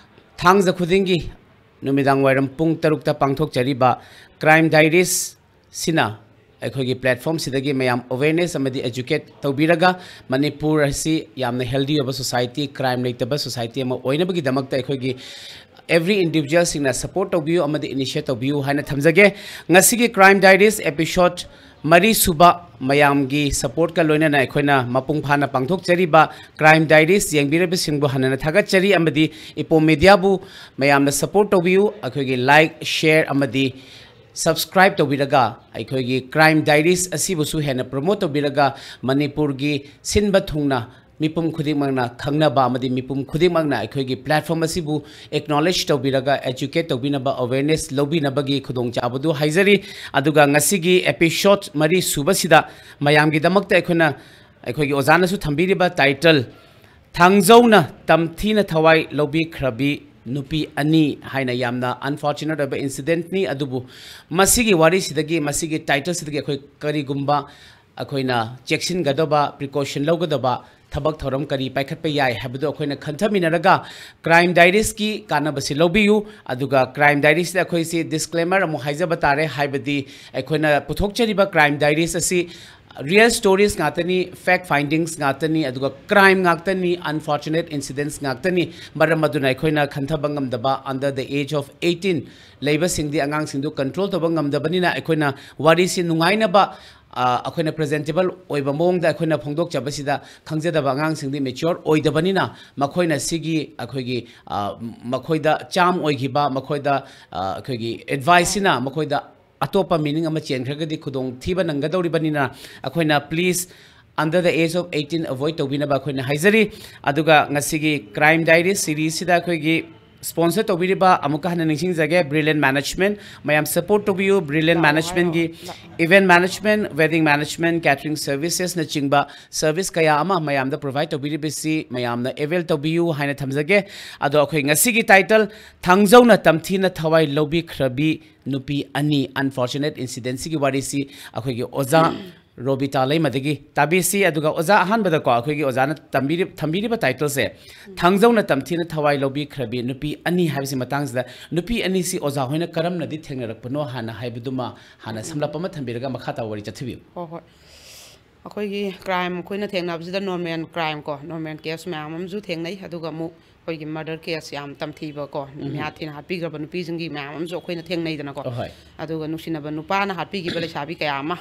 ꯊꯥꯡꯖ ꯈꯨꯗꯤꯡꯒꯤ ꯅꯨꯃꯤꯗꯥꯡ ꯋꯥꯏꯔꯝ ꯄꯨꯡ ꯇꯔꯨꯛꯇ ꯄꯥꯡꯊꯣꯛꯆꯔꯤꯕ ꯀ꯭ꯔꯥꯏꯝ ꯗꯥꯏꯔꯤꯁ ꯁꯤꯅ ꯑꯩꯈꯣꯏꯒꯤ ꯄ꯭ꯂꯦꯠꯐꯣꯝꯁꯤꯗꯒꯤ ꯃꯌꯥꯝ ꯑꯋꯦꯔꯅꯦꯁ ꯑꯃꯗꯤ ꯑꯦꯖꯨꯀꯦꯠ ꯇꯧꯕꯤꯔꯒ ꯃꯅꯤꯄꯨꯔ ꯑꯁꯤ ꯌꯥꯝꯅ ꯍꯦꯜꯗꯤ ꯑꯣꯏꯕ ꯁꯣꯁꯥꯏꯇꯤ, ꯀ꯭ꯔꯥꯏꯝ ꯂꯩꯇꯕ ꯁꯣꯁꯥꯏꯇꯤ ꯑꯃ ꯑꯣꯏꯅꯕꯒꯤꯗꯃꯛꯇ ꯑꯩꯈꯣꯏꯒꯤ ꯑꯦꯚ꯭ꯔꯤ ꯏꯟꯗꯤꯚꯤꯖꯨꯋꯦꯜꯁꯤꯡꯅ ꯁꯄꯣꯔꯠ ꯇꯧꯕꯤꯌꯨ ꯑꯃꯗꯤ ꯏꯅꯤꯁꯤꯌꯦꯠ ꯇꯧꯕꯤꯌꯨ ꯍꯥꯏꯅ ꯊꯝꯖꯒꯦ꯫ ꯉꯁꯤꯒꯤ ꯀ꯭ꯔꯥꯏꯝ ꯗꯥꯏꯔꯤꯁ ꯑꯦꯄꯤꯁꯣꯗ ꯃꯔꯤ ꯁꯨꯕ ꯃꯌꯥꯝꯒꯤ ꯁꯄꯣꯔꯠꯀ ꯂꯣꯏꯅꯅ ꯑꯩꯈꯣꯏꯅ ꯃꯄꯨꯡ ꯐꯥꯅ ꯄꯥꯡꯊꯣꯛꯆꯔꯤꯕ ꯀ꯭ꯔꯥꯏꯝ ꯗꯥꯏꯔꯤꯁ ꯌꯦꯡꯕꯤꯔꯕꯁꯤꯡꯕꯨ ꯍꯟꯅ ꯊꯥꯒꯠꯆꯔꯤ ꯑꯃꯗꯤ ꯏꯄꯣꯝ ꯃꯦꯗꯤꯌꯥꯕꯨ ꯃꯌꯥꯝꯅ ꯁꯄꯣꯔꯠ ꯇꯧꯕꯤꯌꯨ꯫ ꯑꯩꯈꯣꯏꯒꯤ ꯂꯥꯏꯛ, ꯁꯦꯌꯔ ꯑꯃꯗꯤ ꯁꯕꯁꯀ꯭ꯔꯥꯏꯕ ꯇꯧꯕꯤꯔꯒ ꯑꯩꯈꯣꯏꯒꯤ ꯀ꯭ꯔꯥꯏꯝ ꯗꯥꯏꯔꯤꯁ ꯑꯁꯤꯕꯨꯁꯨ ꯍꯦꯟꯅ ꯄ꯭ꯔꯣꯃꯣꯠ ꯇꯧꯕꯤꯔꯒ ꯃꯅꯤꯄꯨꯔꯒꯤ ꯁꯤꯟꯕ ꯊꯨꯡꯅ ꯃꯤꯄꯨꯝ ꯈꯨꯗꯤꯡꯃꯛꯅ ꯈꯪꯅꯕ ꯑꯃꯗꯤ ꯃꯤꯄꯨꯝ ꯈꯨꯗꯤꯡꯃꯛꯅ ꯑꯩꯈꯣꯏꯒꯤ ꯄ꯭ꯂꯦꯠꯐꯣꯝ ꯑꯁꯤꯕꯨ ꯑꯦꯛꯅꯣꯂꯦꯖ ꯇꯧꯕꯤꯔꯒ, ꯑꯦꯖꯨꯀꯦꯠ ꯇꯧꯕꯤꯅꯕ, ꯑꯋꯦꯔꯅꯦꯁ ꯂꯧꯕꯤꯅꯕꯒꯤ ꯈꯨꯗꯣꯡꯆꯥꯕꯗꯨ ꯍꯥꯏꯖꯔꯤ꯫ ꯑꯗꯨꯒ ꯉꯁꯤꯒꯤ ꯑꯦꯄꯤꯁꯣꯗ ꯃꯔꯤ ꯁꯨꯕꯁꯤꯗ ꯃꯌꯥꯝꯒꯤꯗꯃꯛꯇ ꯑꯩꯈꯣꯏꯅ, ꯑꯩꯈꯣꯏꯒꯤ ꯑꯣꯖꯥꯅꯁꯨ ꯊꯝꯕꯤꯔꯤꯕ ꯇꯥꯏꯇꯜ "ꯊꯥꯡꯖꯧꯅ ꯇꯝꯊꯤꯅ ꯊꯋꯥꯏ ꯂꯧꯕꯤꯈ꯭ꯔꯕꯤ ꯅꯨꯄꯤ ꯑꯅꯤ" ꯍꯥꯏꯅ ꯌꯥꯝꯅ ꯑꯟꯐꯣꯔꯆꯨꯅꯦꯠ ꯑꯣꯏꯕ ꯏꯟꯁꯤꯗꯦꯟꯠꯅꯤ꯫ ꯑꯗꯨꯕꯨ ꯃꯁꯤꯒꯤ ꯋꯥꯔꯤꯁꯤꯗꯒꯤ, ꯃꯁꯤꯒꯤ ꯇꯥꯏꯇꯜꯁꯤꯗꯒꯤ ꯑꯩꯈꯣꯏ ꯀꯔꯤꯒꯨꯝꯕ ꯑꯩꯈꯣꯏꯅ ꯆꯦꯛꯁꯤꯟꯒꯗꯕ, ꯄ꯭ꯔꯤꯀꯣꯁꯟ ꯂꯧꯒꯗꯕ ꯊꯕꯛ ꯊꯧꯔꯝ ꯀꯔꯤ ꯄꯥꯏꯈꯠꯄ ꯌꯥꯏ ꯍꯥꯏꯕꯗꯨ ꯑꯩꯈꯣꯏꯅ ꯈꯟꯊꯃꯤꯟꯅꯔꯒ ꯀ꯭ꯔꯥꯏꯝ ꯗꯥꯏꯔꯤꯁꯀꯤ ꯀꯥꯟꯅꯕꯁꯤ ꯂꯧꯕꯤꯌꯨ꯫ ꯑꯗꯨꯒ ꯀ꯭ꯔꯥꯏꯝ ꯗꯥꯏꯔꯤꯁꯤꯗ ꯑꯩꯈꯣꯏꯁꯤ ꯗꯤꯁꯀ꯭ꯂꯦꯃꯔ ꯑꯃꯨꯛ ꯍꯥꯏꯖꯕ ꯇꯥꯔꯦ, ꯍꯥꯏꯕꯗꯤ ꯑꯩꯈꯣꯏꯅ ꯄꯨꯊꯣꯛꯆꯔꯤꯕ ꯀ꯭ꯔꯥꯏꯝ ꯗꯥꯏꯔꯤꯁ ꯑꯁꯤ ꯔꯤꯌꯦꯜ ꯁ꯭ꯇꯣꯔꯤꯁ ꯉꯥꯛꯇꯅꯤ, ꯐꯦꯛ ꯐꯥꯏꯟꯗꯤꯡꯁ ꯉꯥꯛꯇꯅꯤ, ꯑꯗꯨꯒ ꯀ꯭ꯔꯥꯏꯝ ꯉꯥꯛꯇꯅꯤ, ꯑꯟꯐꯣꯔꯆꯨꯅꯦꯠ ꯏꯟꯁꯤꯗꯦꯟꯁ ꯉꯥꯛꯇꯅꯤ꯫ ꯃꯔꯝ ꯑꯗꯨꯅ ꯑꯩꯈꯣꯏꯅ ꯈꯟꯊꯕ ꯉꯝꯗꯕ, under the age of eighteen ꯂꯩꯕꯁꯤꯡꯗꯤ, ꯑꯉꯥꯡꯁꯤꯡꯗꯨ ꯀꯟꯇ꯭ꯔꯣꯜ ꯇꯧꯕ ꯉꯝꯗꯕꯅꯤꯅ, ꯑꯩꯈꯣꯏꯅ ꯋꯥꯔꯤꯁꯤ ꯅꯨꯡꯉꯥꯏꯅꯕ ꯑ, ꯑꯩꯈꯣꯏꯅ ꯄ꯭ꯔꯦꯖꯦꯟꯇꯦꯕꯜ ꯑꯣꯏꯕ ꯃꯑꯣꯡꯗ ꯑꯩꯈꯣꯏꯅ ꯐꯣꯡꯗꯣꯛꯆꯕꯁꯤꯗ, ꯈꯪꯖꯗꯕ ꯑꯉꯥꯡꯁꯤꯡꯗꯤ ꯃꯦꯆ꯭ꯌꯣꯔ ꯑꯣꯏꯗꯕꯅꯤꯅ, ꯃꯈꯣꯏꯅ ꯁꯤꯒꯤ ꯑꯩꯈꯣꯏꯒꯤ, ꯑ, ꯃꯈꯣꯏꯗ ꯆꯥꯝ ꯑꯣꯏꯈꯤꯕ, ꯃꯈꯣꯏꯗ, ꯑ, ꯑꯩꯈꯣꯏꯒꯤ ꯑꯦꯗꯚꯥꯏꯁꯁꯤꯅ ꯃꯈꯣꯏꯗ ꯑꯇꯣꯞꯄ ꯃꯤꯅꯤꯡ ꯑꯃ ꯆꯦꯟꯈ꯭ꯔꯒꯗꯤ ꯈꯨꯗꯣꯡꯊꯤꯕ ꯅꯪꯒꯗꯧꯔꯤꯕꯅꯤꯅ, ꯑꯩꯈꯣꯏꯅ please under the age of eighteen avoid ꯇꯧꯕꯤꯅꯕ ꯑꯩꯈꯣꯏꯅ ꯍꯥꯏꯖꯔꯤ꯫ ꯑꯗꯨꯒ ꯉꯁꯤꯒꯤ Crime Diaries series ꯁꯤꯗ ꯑꯩꯈꯣꯏꯒꯤ ꯁ꯭ꯄꯣꯟꯁꯔ ꯇꯧꯕꯤꯔꯤꯕ, ꯑꯃꯨꯛꯀ ꯍꯟꯅ ꯅꯤꯡꯁꯤꯡꯖꯒꯦ, Brilliant Management꯫ ꯃꯌꯥꯝ ꯁꯄꯣꯔꯠ ꯇꯧꯕꯤꯌꯨ Brilliant Management ꯀꯤ꯫ Event management, wedding management, catering services ꯅꯆꯤꯡꯕ ꯁꯔꯚꯤꯁ ꯀꯌꯥ ꯑꯃ ꯃꯌꯥꯝꯗ ꯄ꯭ꯔꯣꯚꯥꯏꯗ ꯇꯧꯕꯤꯔꯤꯕꯁꯤ ꯃꯌꯥꯝꯅ ꯑꯦꯚꯦꯜ ꯇꯧꯕꯤꯌꯨ ꯍꯥꯏꯅ ꯊꯝꯖꯒꯦ꯫ ꯑꯗꯣ ꯑꯩꯈꯣꯏ ꯉꯁꯤꯒꯤ ꯇꯥꯏꯇꯜ, ꯊꯥꯡꯖꯧꯅ ꯇꯝꯊꯤꯅ ꯊꯋꯥꯏ ꯂꯧꯕꯤꯈ꯭ꯔꯕꯤ ꯅꯨꯄꯤ ꯑꯅꯤ, unfortunate incident ꯁꯤꯒꯤ ꯋꯥꯔꯤꯁꯤ ꯑꯩꯈꯣꯏꯒꯤ ꯑꯣꯖꯥ ꯔꯣꯕꯤꯇꯥ ꯂꯩꯃꯗꯒꯤ ꯇꯥꯕꯤꯁꯤ꯫ ꯑꯗꯨꯒ ꯑꯣꯖꯥ, ꯑꯍꯥꯟꯕꯗꯀꯣ, ꯑꯩꯈꯣꯏꯒꯤ ꯑꯣꯖꯥꯅ ꯇꯝꯕꯤꯔꯤ-, ꯊꯝꯕꯤꯔꯤꯕ ꯇꯥꯏꯇꯜꯁꯦ, ꯊꯥꯡꯖꯧꯅ ꯇꯝꯊꯤꯅ ꯊꯋꯥꯏ ꯂꯧꯕꯤꯈ꯭ꯔꯕꯤ ꯅꯨꯄꯤ ꯑꯅꯤ ꯍꯥꯏꯕꯁꯤ ꯃꯇꯥꯡꯁꯤꯗ, ꯅꯨꯄꯤ ꯑꯅꯤꯁꯤ ꯑꯣꯖꯥ ꯍꯣꯏꯅ ꯀꯔꯝꯅꯗꯤ ꯊꯦꯡꯅꯔꯛꯄꯅꯣ ꯍꯥꯟꯅ ꯍꯥꯏꯕꯗꯨꯃ ꯍꯥꯟꯅ ꯁꯝꯂꯞ ꯑꯃ ꯊꯝꯕꯤꯔꯒ ꯃꯈꯥ ꯇꯥꯕ ꯋꯥꯔꯤ ꯆꯠꯊꯕꯤꯌꯨ꯫ ꯍꯣꯏ, ꯍꯣꯏ꯫ ꯑꯩꯈꯣꯏꯒꯤ ꯀ꯭ꯔꯥꯏꯝ ꯑꯩꯈꯣꯏꯅ ꯊꯦꯡꯅꯕꯁꯤꯗ ꯅꯣꯔꯃꯦꯜ ꯀ꯭ꯔꯥꯏꯝ ꯀꯣ, ꯅꯣꯔꯃꯦꯜ ꯀꯦꯁ ꯃꯌꯥꯝ ꯑꯃꯁꯨ ꯊꯦꯡꯅꯩ꯫ ꯑꯗꯨꯒ ꯑꯃꯨꯛ ꯑꯩꯈꯣꯏꯒꯤ ꯃꯔꯗꯔ ꯀꯦꯁ ꯌꯥꯝ ꯇꯝꯊꯤꯕ ꯀꯣ, ꯃꯤꯍꯥꯠ ꯊꯤꯅ ꯍꯥꯠꯄꯤꯈ꯭ꯔꯕ ꯅꯨꯄꯤꯁꯤꯡꯒꯤ ꯃꯌꯥꯝ ꯑꯃꯁꯨ ꯑꯩꯈꯣꯏꯅ ꯊꯦꯡꯅꯩꯗꯅꯀꯣ꯫ ꯑꯍꯣꯏ꯫ ꯑꯗꯨꯒ ꯅꯨꯡꯁꯤꯅꯕ ꯅꯨꯄꯥꯅ ꯍꯥꯠꯄꯤꯈꯤꯕ ꯂꯩꯁꯥꯕꯤ ꯀꯌꯥ ꯑꯃ,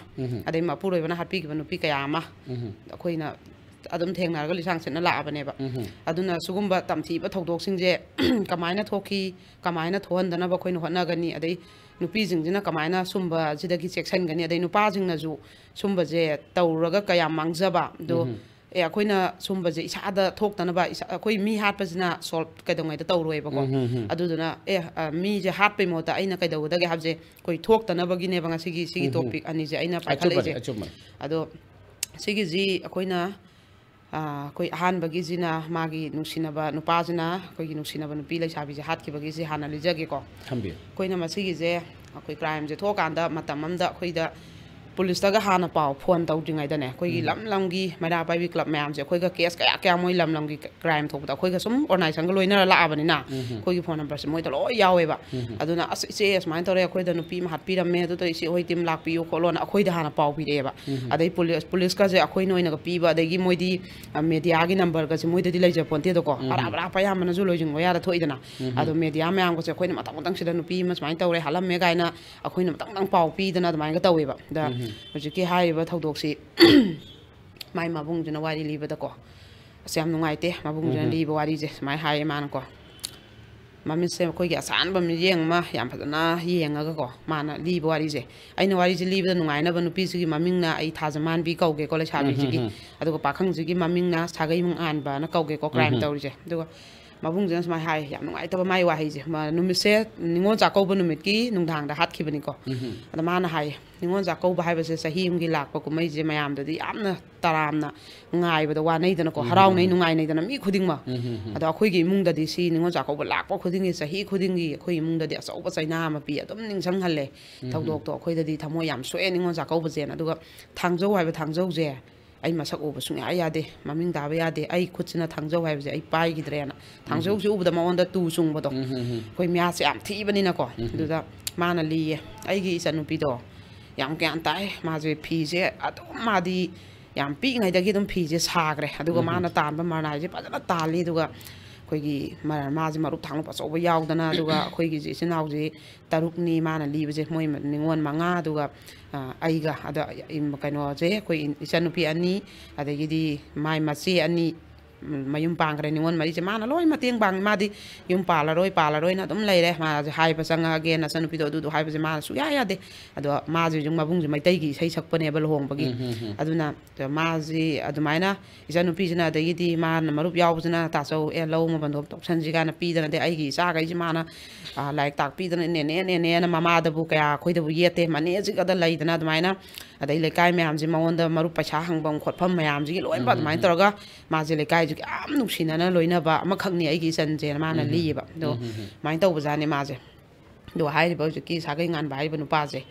ꯑꯗꯩ ꯃꯄꯨꯔꯣꯏꯕꯅ ꯍꯥꯠꯄꯤꯈꯤꯕ ꯅꯨꯄꯤ ꯀꯌꯥ ꯑꯃ ꯑꯩꯈꯣꯏꯅ ꯑꯗꯨꯝ ꯊꯦꯡꯅꯔꯒ ꯂꯤꯁꯥꯡ ꯁꯤꯠꯅ ꯂꯥꯛꯑꯕꯅꯦꯕ꯫ ꯑꯗꯨꯅ ꯁꯤꯒꯨꯝꯕ ꯇꯝꯊꯤꯕ ꯊꯧꯗꯣꯛꯁꯤꯡꯁꯦ ꯀꯃꯥꯏꯅ ꯊꯣꯛꯈꯤ, ꯀꯃꯥꯏꯅ ꯊꯣꯛꯍꯟꯗꯅꯕ ꯑꯩꯈꯣꯏꯅ ꯍꯣꯠꯅꯒꯅꯤ, ꯑꯗꯩ ꯅꯨꯄꯤꯁꯤꯡꯁꯤꯅ ꯀꯃꯥꯏꯅ ꯁꯨꯝꯕꯁꯤꯗꯒꯤ ꯆꯦꯛꯁꯤꯟꯒꯅꯤ, ꯑꯗꯩ ꯅꯨꯄꯥꯁꯤꯡꯅꯁꯨ ꯁꯨꯝꯕꯁꯦ ꯇꯧꯔꯒ ꯀꯌꯥꯝ ꯃꯥꯡꯖꯕ ꯑꯗꯣ, ꯑꯦ, ꯑꯩꯈꯣꯏꯅ ꯁꯨꯝꯕꯁꯦ ꯏꯁꯥꯗ ꯊꯣꯛꯇꯅꯕ, ꯏꯁꯥ, ꯑꯩꯈꯣꯏ ꯃꯤ ꯍꯥꯠꯄꯁꯤꯅ ꯁꯣꯜꯕ ꯀꯩꯗꯧꯉꯩꯗ ꯇꯧꯔꯣꯏꯕꯀꯣ꯫ ꯑꯗꯨꯗꯨꯅ, ꯑꯦ, ꯑ, ꯃꯤꯁꯦ ꯍꯥꯠꯄꯩ ꯃꯍꯨꯠꯇ ꯑꯩꯅ ꯀꯩꯗꯧꯒꯗꯒꯦ ꯍꯥꯏꯕꯁꯦ ꯑꯩꯈꯣꯏ ꯊꯣꯛꯇꯅꯕꯒꯤꯅꯦꯕ ꯉꯁꯤꯒꯤ ꯁꯤꯒꯤ ꯇꯣꯄꯤꯛ ꯑꯅꯤꯁꯦ ꯑꯩꯅ ꯑꯆꯨꯝꯕꯅꯦ, ꯄꯥꯏꯈꯠꯂꯛꯏꯁꯦ꯫ ꯑꯆꯨꯝꯕꯅꯦ꯫ ꯑꯗꯣ ꯁꯤꯒꯤꯁꯤ ꯑꯩꯈꯣꯏꯅ, ꯑ, ꯑꯩꯈꯣꯏ ꯑꯍꯥꯟꯕꯒꯤꯁꯤꯅ ꯃꯥꯒꯤ ꯅꯨꯡꯁꯤꯅꯕ ꯅꯨꯄꯥꯁꯤꯅ ꯑꯩꯈꯣꯏꯒꯤ ꯅꯨꯡꯁꯤꯅꯕ ꯅꯨꯄꯤ ꯂꯩꯁꯥꯕꯤꯁꯦ ꯍꯥꯠꯈꯤꯕꯒꯤꯁꯦ ꯍꯥꯟꯅ ꯂꯤꯖꯒꯦꯀꯣ꯫ ꯊꯝꯕꯤꯌꯨ꯫ ꯑꯩꯈꯣꯏꯅ ꯃꯁꯤꯒꯤꯁꯦ, ꯑꯩꯈꯣꯏ ꯀ꯭ꯔꯥꯏꯝꯁꯦ ꯊꯣꯛꯑꯀꯥꯟꯗ ꯃꯇꯝ ꯑꯃꯗ ꯑꯩꯈꯣꯏꯗ ꯄꯨꯂꯤꯁꯇꯒ ꯍꯥꯟꯅ ꯄꯥꯎ ꯐꯣꯟ ꯇꯧꯗ꯭ꯔꯤꯉꯩꯗꯅꯦ, ꯑꯩꯈꯣꯏꯒꯤ ꯂꯝ ꯂꯝꯒꯤ ꯃꯩꯔꯥ ꯄꯥꯏꯕꯤ ꯀ꯭ꯂꯕ ꯃꯌꯥꯝꯁꯦ ꯑꯩꯈꯣꯏꯒ ꯀꯦꯁ ꯀꯌꯥ ꯀꯌꯥ ꯃꯣꯏ ꯂꯝ ꯂꯝꯒꯤ ꯀ꯭ꯔꯥꯏꯝ ꯊꯣꯛꯄꯗ ꯑꯩꯈꯣꯏꯒ ꯁꯨꯝ ꯑꯣꯔꯒꯅꯥꯏꯖꯦꯁꯟꯒ ꯂꯣꯏꯅꯔ ꯂꯥꯛꯑꯕꯅꯤꯅ ꯑꯩꯈꯣꯏꯒꯤ ꯐꯣꯟ ꯅꯝꯕꯔꯁꯦ ꯃꯣꯏꯗ ꯂꯣꯏ ꯌꯥꯎꯋꯦꯕ꯫ ꯑꯗꯨꯅ, "ꯑꯁ, ꯏꯆꯦ, ꯁꯨꯃꯥꯏꯅ ꯇꯧꯔꯦ, ꯑꯩꯈꯣꯏꯗ ꯅꯨꯄꯤ ꯑꯃ ꯍꯥꯠꯄꯤꯔꯝꯃꯦ, ꯑꯗꯨꯗ ꯏꯆꯦ ꯍꯣꯏ ꯇꯤꯝ ꯂꯥꯛꯄꯤꯌꯨ ꯈꯣꯠꯂꯣꯅ" ꯑꯩꯈꯣꯏꯗ ꯍꯥꯟꯅ ꯄꯥꯎ ꯄꯤꯔꯛꯑꯦꯕ꯫ ꯑꯗꯩ ꯄꯨꯂꯤꯁ, ꯄꯨꯂꯤꯁꯀꯁꯦ ꯑꯩꯈꯣꯏꯅ ꯑꯣꯏꯅꯒ ꯄꯤꯕ, ꯑꯗꯒꯤ ꯃꯣꯏꯗꯤ, ꯑ, ꯃꯦꯗꯤꯌꯥꯒꯤ ꯅꯝꯕꯔꯒꯁꯦ ꯃꯣꯏꯗꯗꯤ ꯂꯩꯖ ꯄꯣꯟꯇꯦꯗꯀꯣ꯫ ꯑꯔꯥꯞ ꯑꯔꯥꯞꯄ ꯑꯌꯥꯝꯕꯅꯁꯨ ꯂꯣꯏꯖꯤꯡꯕ ꯌꯥꯗ ꯊꯣꯛꯏꯗꯅ꯫ ꯑꯗꯣ ꯃꯦꯗꯤꯌꯥ ꯃꯌꯥꯝꯒꯁꯦ ꯑꯩꯈꯣꯏꯅ ꯃꯊꯪ ꯃꯊꯪ ꯁꯤꯗ ꯅꯨꯄꯤ ꯑꯃ ꯁꯨꯃꯥꯏꯅ ꯇꯧꯔꯦ, ꯍꯥꯠꯂꯝꯃꯦ ꯀꯥꯏꯅ ꯑꯩꯈꯣꯏꯅ ꯃꯊꯪ ꯃꯊꯪ ꯄꯥꯎ ꯄꯤꯗꯅ ꯑꯗꯨꯃꯥꯏꯅꯒ ꯇꯧꯋꯦꯕ꯫ ꯑꯗ ꯍꯧꯖꯤꯛꯀꯤ ꯍꯥꯏꯔꯤꯕ ꯊꯧꯗꯣꯛꯁꯤ ꯃꯥꯏ ꯃꯕꯨꯡꯁꯤꯅ ꯋꯥꯔꯤ ꯂꯤꯕꯗꯀꯣ, ꯑꯁ, ꯌꯥꯝ ꯅꯨꯡꯉꯥꯏꯇꯦ꯫ ꯃꯕꯨꯡꯁꯤꯅ ꯎꯝ꯫ ꯂꯤꯕ ꯋꯥꯔꯤꯁꯦ ꯁꯨꯃꯥꯏꯅ ꯍꯥꯏꯌꯦ ꯃꯥꯅꯀꯣ, ꯃꯃꯤꯠꯁꯦ ꯑꯩꯈꯣꯏꯒꯤ ꯑꯁꯥꯟꯕ ꯃꯤꯠꯌꯦꯡ ꯑꯃ ꯌꯥꯝ ꯐꯖꯅ ꯌꯦꯡꯉꯒꯀꯣ, ꯃꯥꯅ ꯂꯤꯕ ꯋꯥꯔꯤꯁꯦ, ꯑꯩꯅ ꯋꯥꯔꯤꯁꯦ ꯂꯤꯕꯗ ꯅꯨꯡꯉꯥꯏꯅꯕ, ꯅꯨꯄꯤꯁꯤꯒꯤ ꯃꯃꯤꯡꯅ ꯑꯩ ꯊꯥꯖꯃꯥꯟꯕꯤ ꯀꯧꯒꯦꯀꯣ, ꯂꯩꯁꯥꯕꯤꯁꯤꯒꯤ꯫ ꯎꯝ, ꯎꯝ, ꯎꯝ꯫ ꯑꯗꯨꯒ ꯄꯥꯈꯪꯁꯤꯒꯤ ꯃꯃꯤꯡꯅ ꯁꯥꯒꯩ ꯃꯉꯥꯟꯕꯅ ꯀꯧꯒꯦꯀꯣ, ꯀ꯭ꯔꯥꯏꯝ ꯎꯝ, ꯎꯝ꯫ ꯇꯧꯔꯤꯁꯦ꯫ ꯑꯗꯨꯒ ꯃꯕꯨꯡꯁꯤꯅ ꯁꯨꯃꯥꯏꯅ ꯍꯥꯏ, ꯌꯥꯝ ꯅꯨꯡꯉꯥꯏꯇꯕ ꯃꯥꯏ ꯋꯥꯍꯩꯁꯦ꯫ ꯃ-, ꯅꯨꯃꯤꯠꯁꯦ ꯅꯤꯉꯣꯜ ꯆꯥꯛꯀꯧꯕ ꯅꯨꯃꯤꯠꯀꯤ ꯅꯨꯡꯗꯥꯡꯗ ꯍꯥꯠꯈꯤꯕꯅꯤꯀꯣ꯫ ꯎꯝ, ꯎꯝ꯫ ꯑꯗ ꯃꯥꯅ ꯍꯥꯏ, ꯅꯤꯉꯣꯜ ꯆꯥꯛꯀꯧꯕ ꯍꯥꯏꯕꯁꯦ ꯆꯍꯤ ꯑꯃꯒꯤ ꯂꯥꯛꯄ ꯀꯨꯝꯍꯩꯁꯦ ꯃꯌꯥꯝꯗꯗꯤ ꯌꯥꯝꯅ ꯇꯔꯥꯝꯅ ꯉꯥꯏꯕꯗ ꯋꯥꯅꯩꯗꯅꯀꯣ, ꯎꯝ, ꯍꯔꯥꯎꯅꯩ, ꯎꯝ꯫ ꯅꯨꯡꯉꯥꯏꯅꯩꯗꯅ ꯃꯤ ꯈꯨꯗꯤꯡꯃꯛ꯫ ꯎꯝ, ꯎꯝ, ꯎꯝ꯫ ꯑꯗꯣ ꯑꯩꯈꯣꯏꯒꯤ ꯏꯃꯨꯡꯗꯗꯤ ꯁꯤ ꯅꯤꯉꯣꯜ ꯆꯥꯛꯀꯧꯕ ꯂꯥꯛꯄ ꯈꯨꯗꯤꯡꯒꯤ, ꯆꯍꯤ ꯈꯨꯗꯤꯡꯒꯤ ꯑꯩꯈꯣꯏ ꯏꯃꯨꯡꯗꯗꯤ ꯑꯆꯧꯕ ꯆꯩꯅꯥ ꯑꯃ ꯄꯤ, ꯑꯗꯨꯝ ꯅꯤꯡꯁꯤꯡꯍꯜꯂꯦ꯫ ꯎꯝ, ꯎꯝ꯫ ꯊꯧꯗꯣꯛꯇꯣ ꯑꯩꯈꯣꯏꯗꯗꯤ ꯊꯃꯣꯏ ꯌꯥꯝ ꯁꯣꯛꯑꯦ ꯅꯤꯉꯣꯜ ꯆꯥꯛꯀꯧꯕꯁꯦꯅ꯫ ꯑꯗꯨꯒ ꯊꯥꯡꯖꯧ ꯍꯥꯏꯕ ꯊꯥꯡꯖꯧꯁꯦ ꯑꯩ ꯃꯁꯛ ꯎꯕ ꯁꯨꯡꯌꯥ ꯌꯥꯗꯦ, ꯃꯃꯤꯡ ꯇꯥꯕ ꯌꯥꯗꯦ, ꯑꯩ ꯈꯨꯠꯁꯤꯅ ꯊꯥꯡꯖꯧ ꯍꯥꯏꯕꯁꯦ ꯑꯩ ꯄꯥꯏꯈꯤꯗ꯭ꯔꯦꯅ꯫ ꯎꯝ, ꯎꯝ꯫ ꯊꯥꯡꯖꯧꯁꯦ ꯎꯕꯗ ꯃꯉꯣꯟꯗ ꯇꯨ ꯆꯨꯡꯕꯗꯣ, ꯎꯝ, ꯎꯝ, ꯎꯝ꯫ ꯑꯩꯈꯣꯏ ꯃꯌꯥꯠꯁꯦ ꯌꯥꯝ ꯊꯤꯕꯅꯤꯅꯀꯣ꯫ ꯎꯝ, ꯎꯝ꯫ ꯑꯗꯨꯗ ꯃꯥꯅ ꯂꯤꯌꯦ, ꯑꯩꯒꯤ ꯏꯆꯟꯅꯨꯄꯤꯗꯣ ꯌꯥꯝ ꯒ꯭ꯌꯥꯟ ꯇꯥꯏ꯫ ꯃꯥꯁꯦ ꯐꯤꯁꯦ ꯑꯗꯨꯝ, ꯃꯥꯗꯤ ꯌꯥꯝ ꯄꯤꯛꯏꯉꯩꯗꯒꯤ ꯑꯗꯨꯝ ꯐꯤꯁꯦ ꯁꯥꯈ꯭ꯔꯦ꯫ ꯑꯗꯨꯒ ꯎꯝ, ꯎꯝ꯫ ꯃꯥꯅ ꯇꯥꯟꯕ ꯃꯔꯅꯥꯏꯁꯦ ꯐꯖꯅ ꯇꯥꯜꯂꯤ꯫ ꯑꯗꯨꯒ ꯑꯩꯈꯣꯏꯒꯤ ꯃꯔ-, ꯃꯥꯁꯦ ꯃꯔꯨꯞ ꯊꯥꯡꯂꯨꯞ ꯑꯆꯧꯕ ꯌꯥꯎꯗꯅ, ꯑꯗꯨꯒ ꯑꯩꯈꯣꯏꯒꯤꯁꯦ ꯏꯆꯤꯟ ꯏꯅꯥꯎꯁꯦ ꯇꯔꯨꯛꯅꯤ ꯃꯥꯅ ꯂꯤꯕꯁꯦ, ꯃꯣꯏ ꯅꯤꯉꯣꯜ ꯃꯉꯥ, ꯑꯗꯨꯒ, ꯑ, ꯑꯩꯒ, ꯑꯗ ꯏꯝ-, ꯀꯩꯅꯣꯁꯦ, ꯑꯩꯈꯣꯏ ꯏ-, ꯏꯆꯟꯅꯨꯄꯤ ꯑꯅꯤ, ꯑꯗꯒꯤꯗꯤ ꯃꯥꯏ ꯃꯆꯦ ꯑꯅꯤ, ꯎꯝ, ꯃꯌꯨꯝ ꯄꯥꯟꯈ꯭ꯔꯦ꯫ ꯅꯤꯉꯣꯜ ꯃꯔꯤꯁꯦ ꯃꯥꯅ ꯂꯣꯏ ꯃꯇꯦꯡ ꯄꯥꯡꯉꯤ꯫ ꯃꯥꯗꯤ ꯌꯨꯝ ꯄꯥꯜꯂꯔꯣꯏ, ꯄꯥꯜꯂꯔꯣꯏꯅ ꯑꯗꯨꯝ ꯂꯩꯔꯦ꯫ ꯃꯥꯁꯦ ꯍꯥꯏꯕ ꯆꯪꯉꯛꯑꯒꯦ, ꯅꯆꯟꯅꯨꯄꯤꯗꯣ ꯑꯗꯨꯗꯣ ꯍꯥꯏꯕꯁꯦ ꯃꯥꯅ ꯁꯨꯡꯌꯥ ꯌꯥꯗꯦ꯫ ꯑꯗꯣ ꯃꯥꯁꯦ ꯍꯧꯖꯤꯛ ꯃꯕꯨꯡꯁꯦ ꯃꯩꯇꯩꯒꯤ ꯏꯁꯩ ꯁꯛꯄꯅꯦꯕ ꯂꯨꯍꯣꯡꯕꯒꯤ꯫ ꯎꯝ, ꯎꯝ, ꯎꯝ꯫ ꯑꯗꯨꯅ ꯃꯥꯁꯤ ꯑꯗꯨꯃꯥꯏꯅ ꯏꯆꯟꯅꯨꯄꯤꯁꯤꯅ, ꯑꯗꯒꯤꯗꯤ ꯃꯥꯅ ꯃꯔꯨꯞ ꯌꯥꯎꯕꯁꯤꯅ, "ꯇꯥꯆꯧ, ꯑꯦ, ꯂꯧ ꯑꯃ ꯕꯟꯗꯣꯞ ꯇꯧꯁꯟꯁꯤ" ꯀꯥꯏꯅ ꯄꯤꯗꯅ, ꯑꯗꯩ ꯑꯩꯒꯤ ꯏꯆꯥꯈꯩꯁꯤ ꯃꯥꯅ, ꯑ, ꯂꯥꯏꯔꯤꯛ ꯇꯥꯛꯄꯤꯗꯅ, "ꯅꯦꯅꯦ, ꯅꯦꯅꯦꯅ" ꯃꯃꯥꯗꯕꯨ ꯀꯌꯥ ꯑꯩꯈꯣꯏꯗꯕꯨ ꯌꯦꯠꯇꯦ, ꯃꯅꯦꯁꯤꯒꯗ ꯂꯩꯗꯅ ꯑꯗꯨꯃꯥꯏꯅ, ꯑꯗꯩ ꯂꯩꯀꯥꯏ ꯃꯌꯥꯝꯁꯤ ꯃꯉꯣꯟꯗ ꯃꯔꯨꯞ ꯄꯩꯁꯥ ꯍꯪꯐꯝ ꯈꯣꯠꯐꯝ ꯃꯌꯥꯝꯁꯤꯒꯤ ꯂꯣꯏꯅꯃꯛ ꯎꯝ, ꯎꯝ, ꯑꯗꯨꯃꯥꯏꯅ ꯎꯝ꯫ ꯇꯧꯔꯒ ꯃꯥꯁꯦ ꯂꯩꯀꯥꯏꯁꯤꯒꯤ ꯌꯥꯝ ꯅꯨꯡꯁꯤꯅꯅ ꯂꯣꯏꯅꯕ ꯑꯃꯈꯛꯅꯤ ꯑꯩꯒꯤ ꯏꯆꯟꯁꯦꯅ ꯃꯥꯅ ꯎꯝ, ꯎꯝ, ꯎꯝ꯫ ꯂꯤꯌꯦꯕ꯫ ꯑꯗꯣ ꯎꯝ, ꯎꯝ, ꯎꯝ꯫ ꯑꯗꯨꯃꯥꯏꯅ ꯇꯧꯕꯖꯥꯠꯅꯤ ꯃꯥꯁꯦ꯫ ꯑꯗꯨꯒ ꯍꯥꯏꯔꯤꯕ ꯍꯧꯖꯤꯛꯀꯤ ꯁꯥꯒꯩ ꯉꯥꯟꯕ ꯍꯥꯏꯔꯤꯕ ꯅꯨꯄꯥꯁꯦ,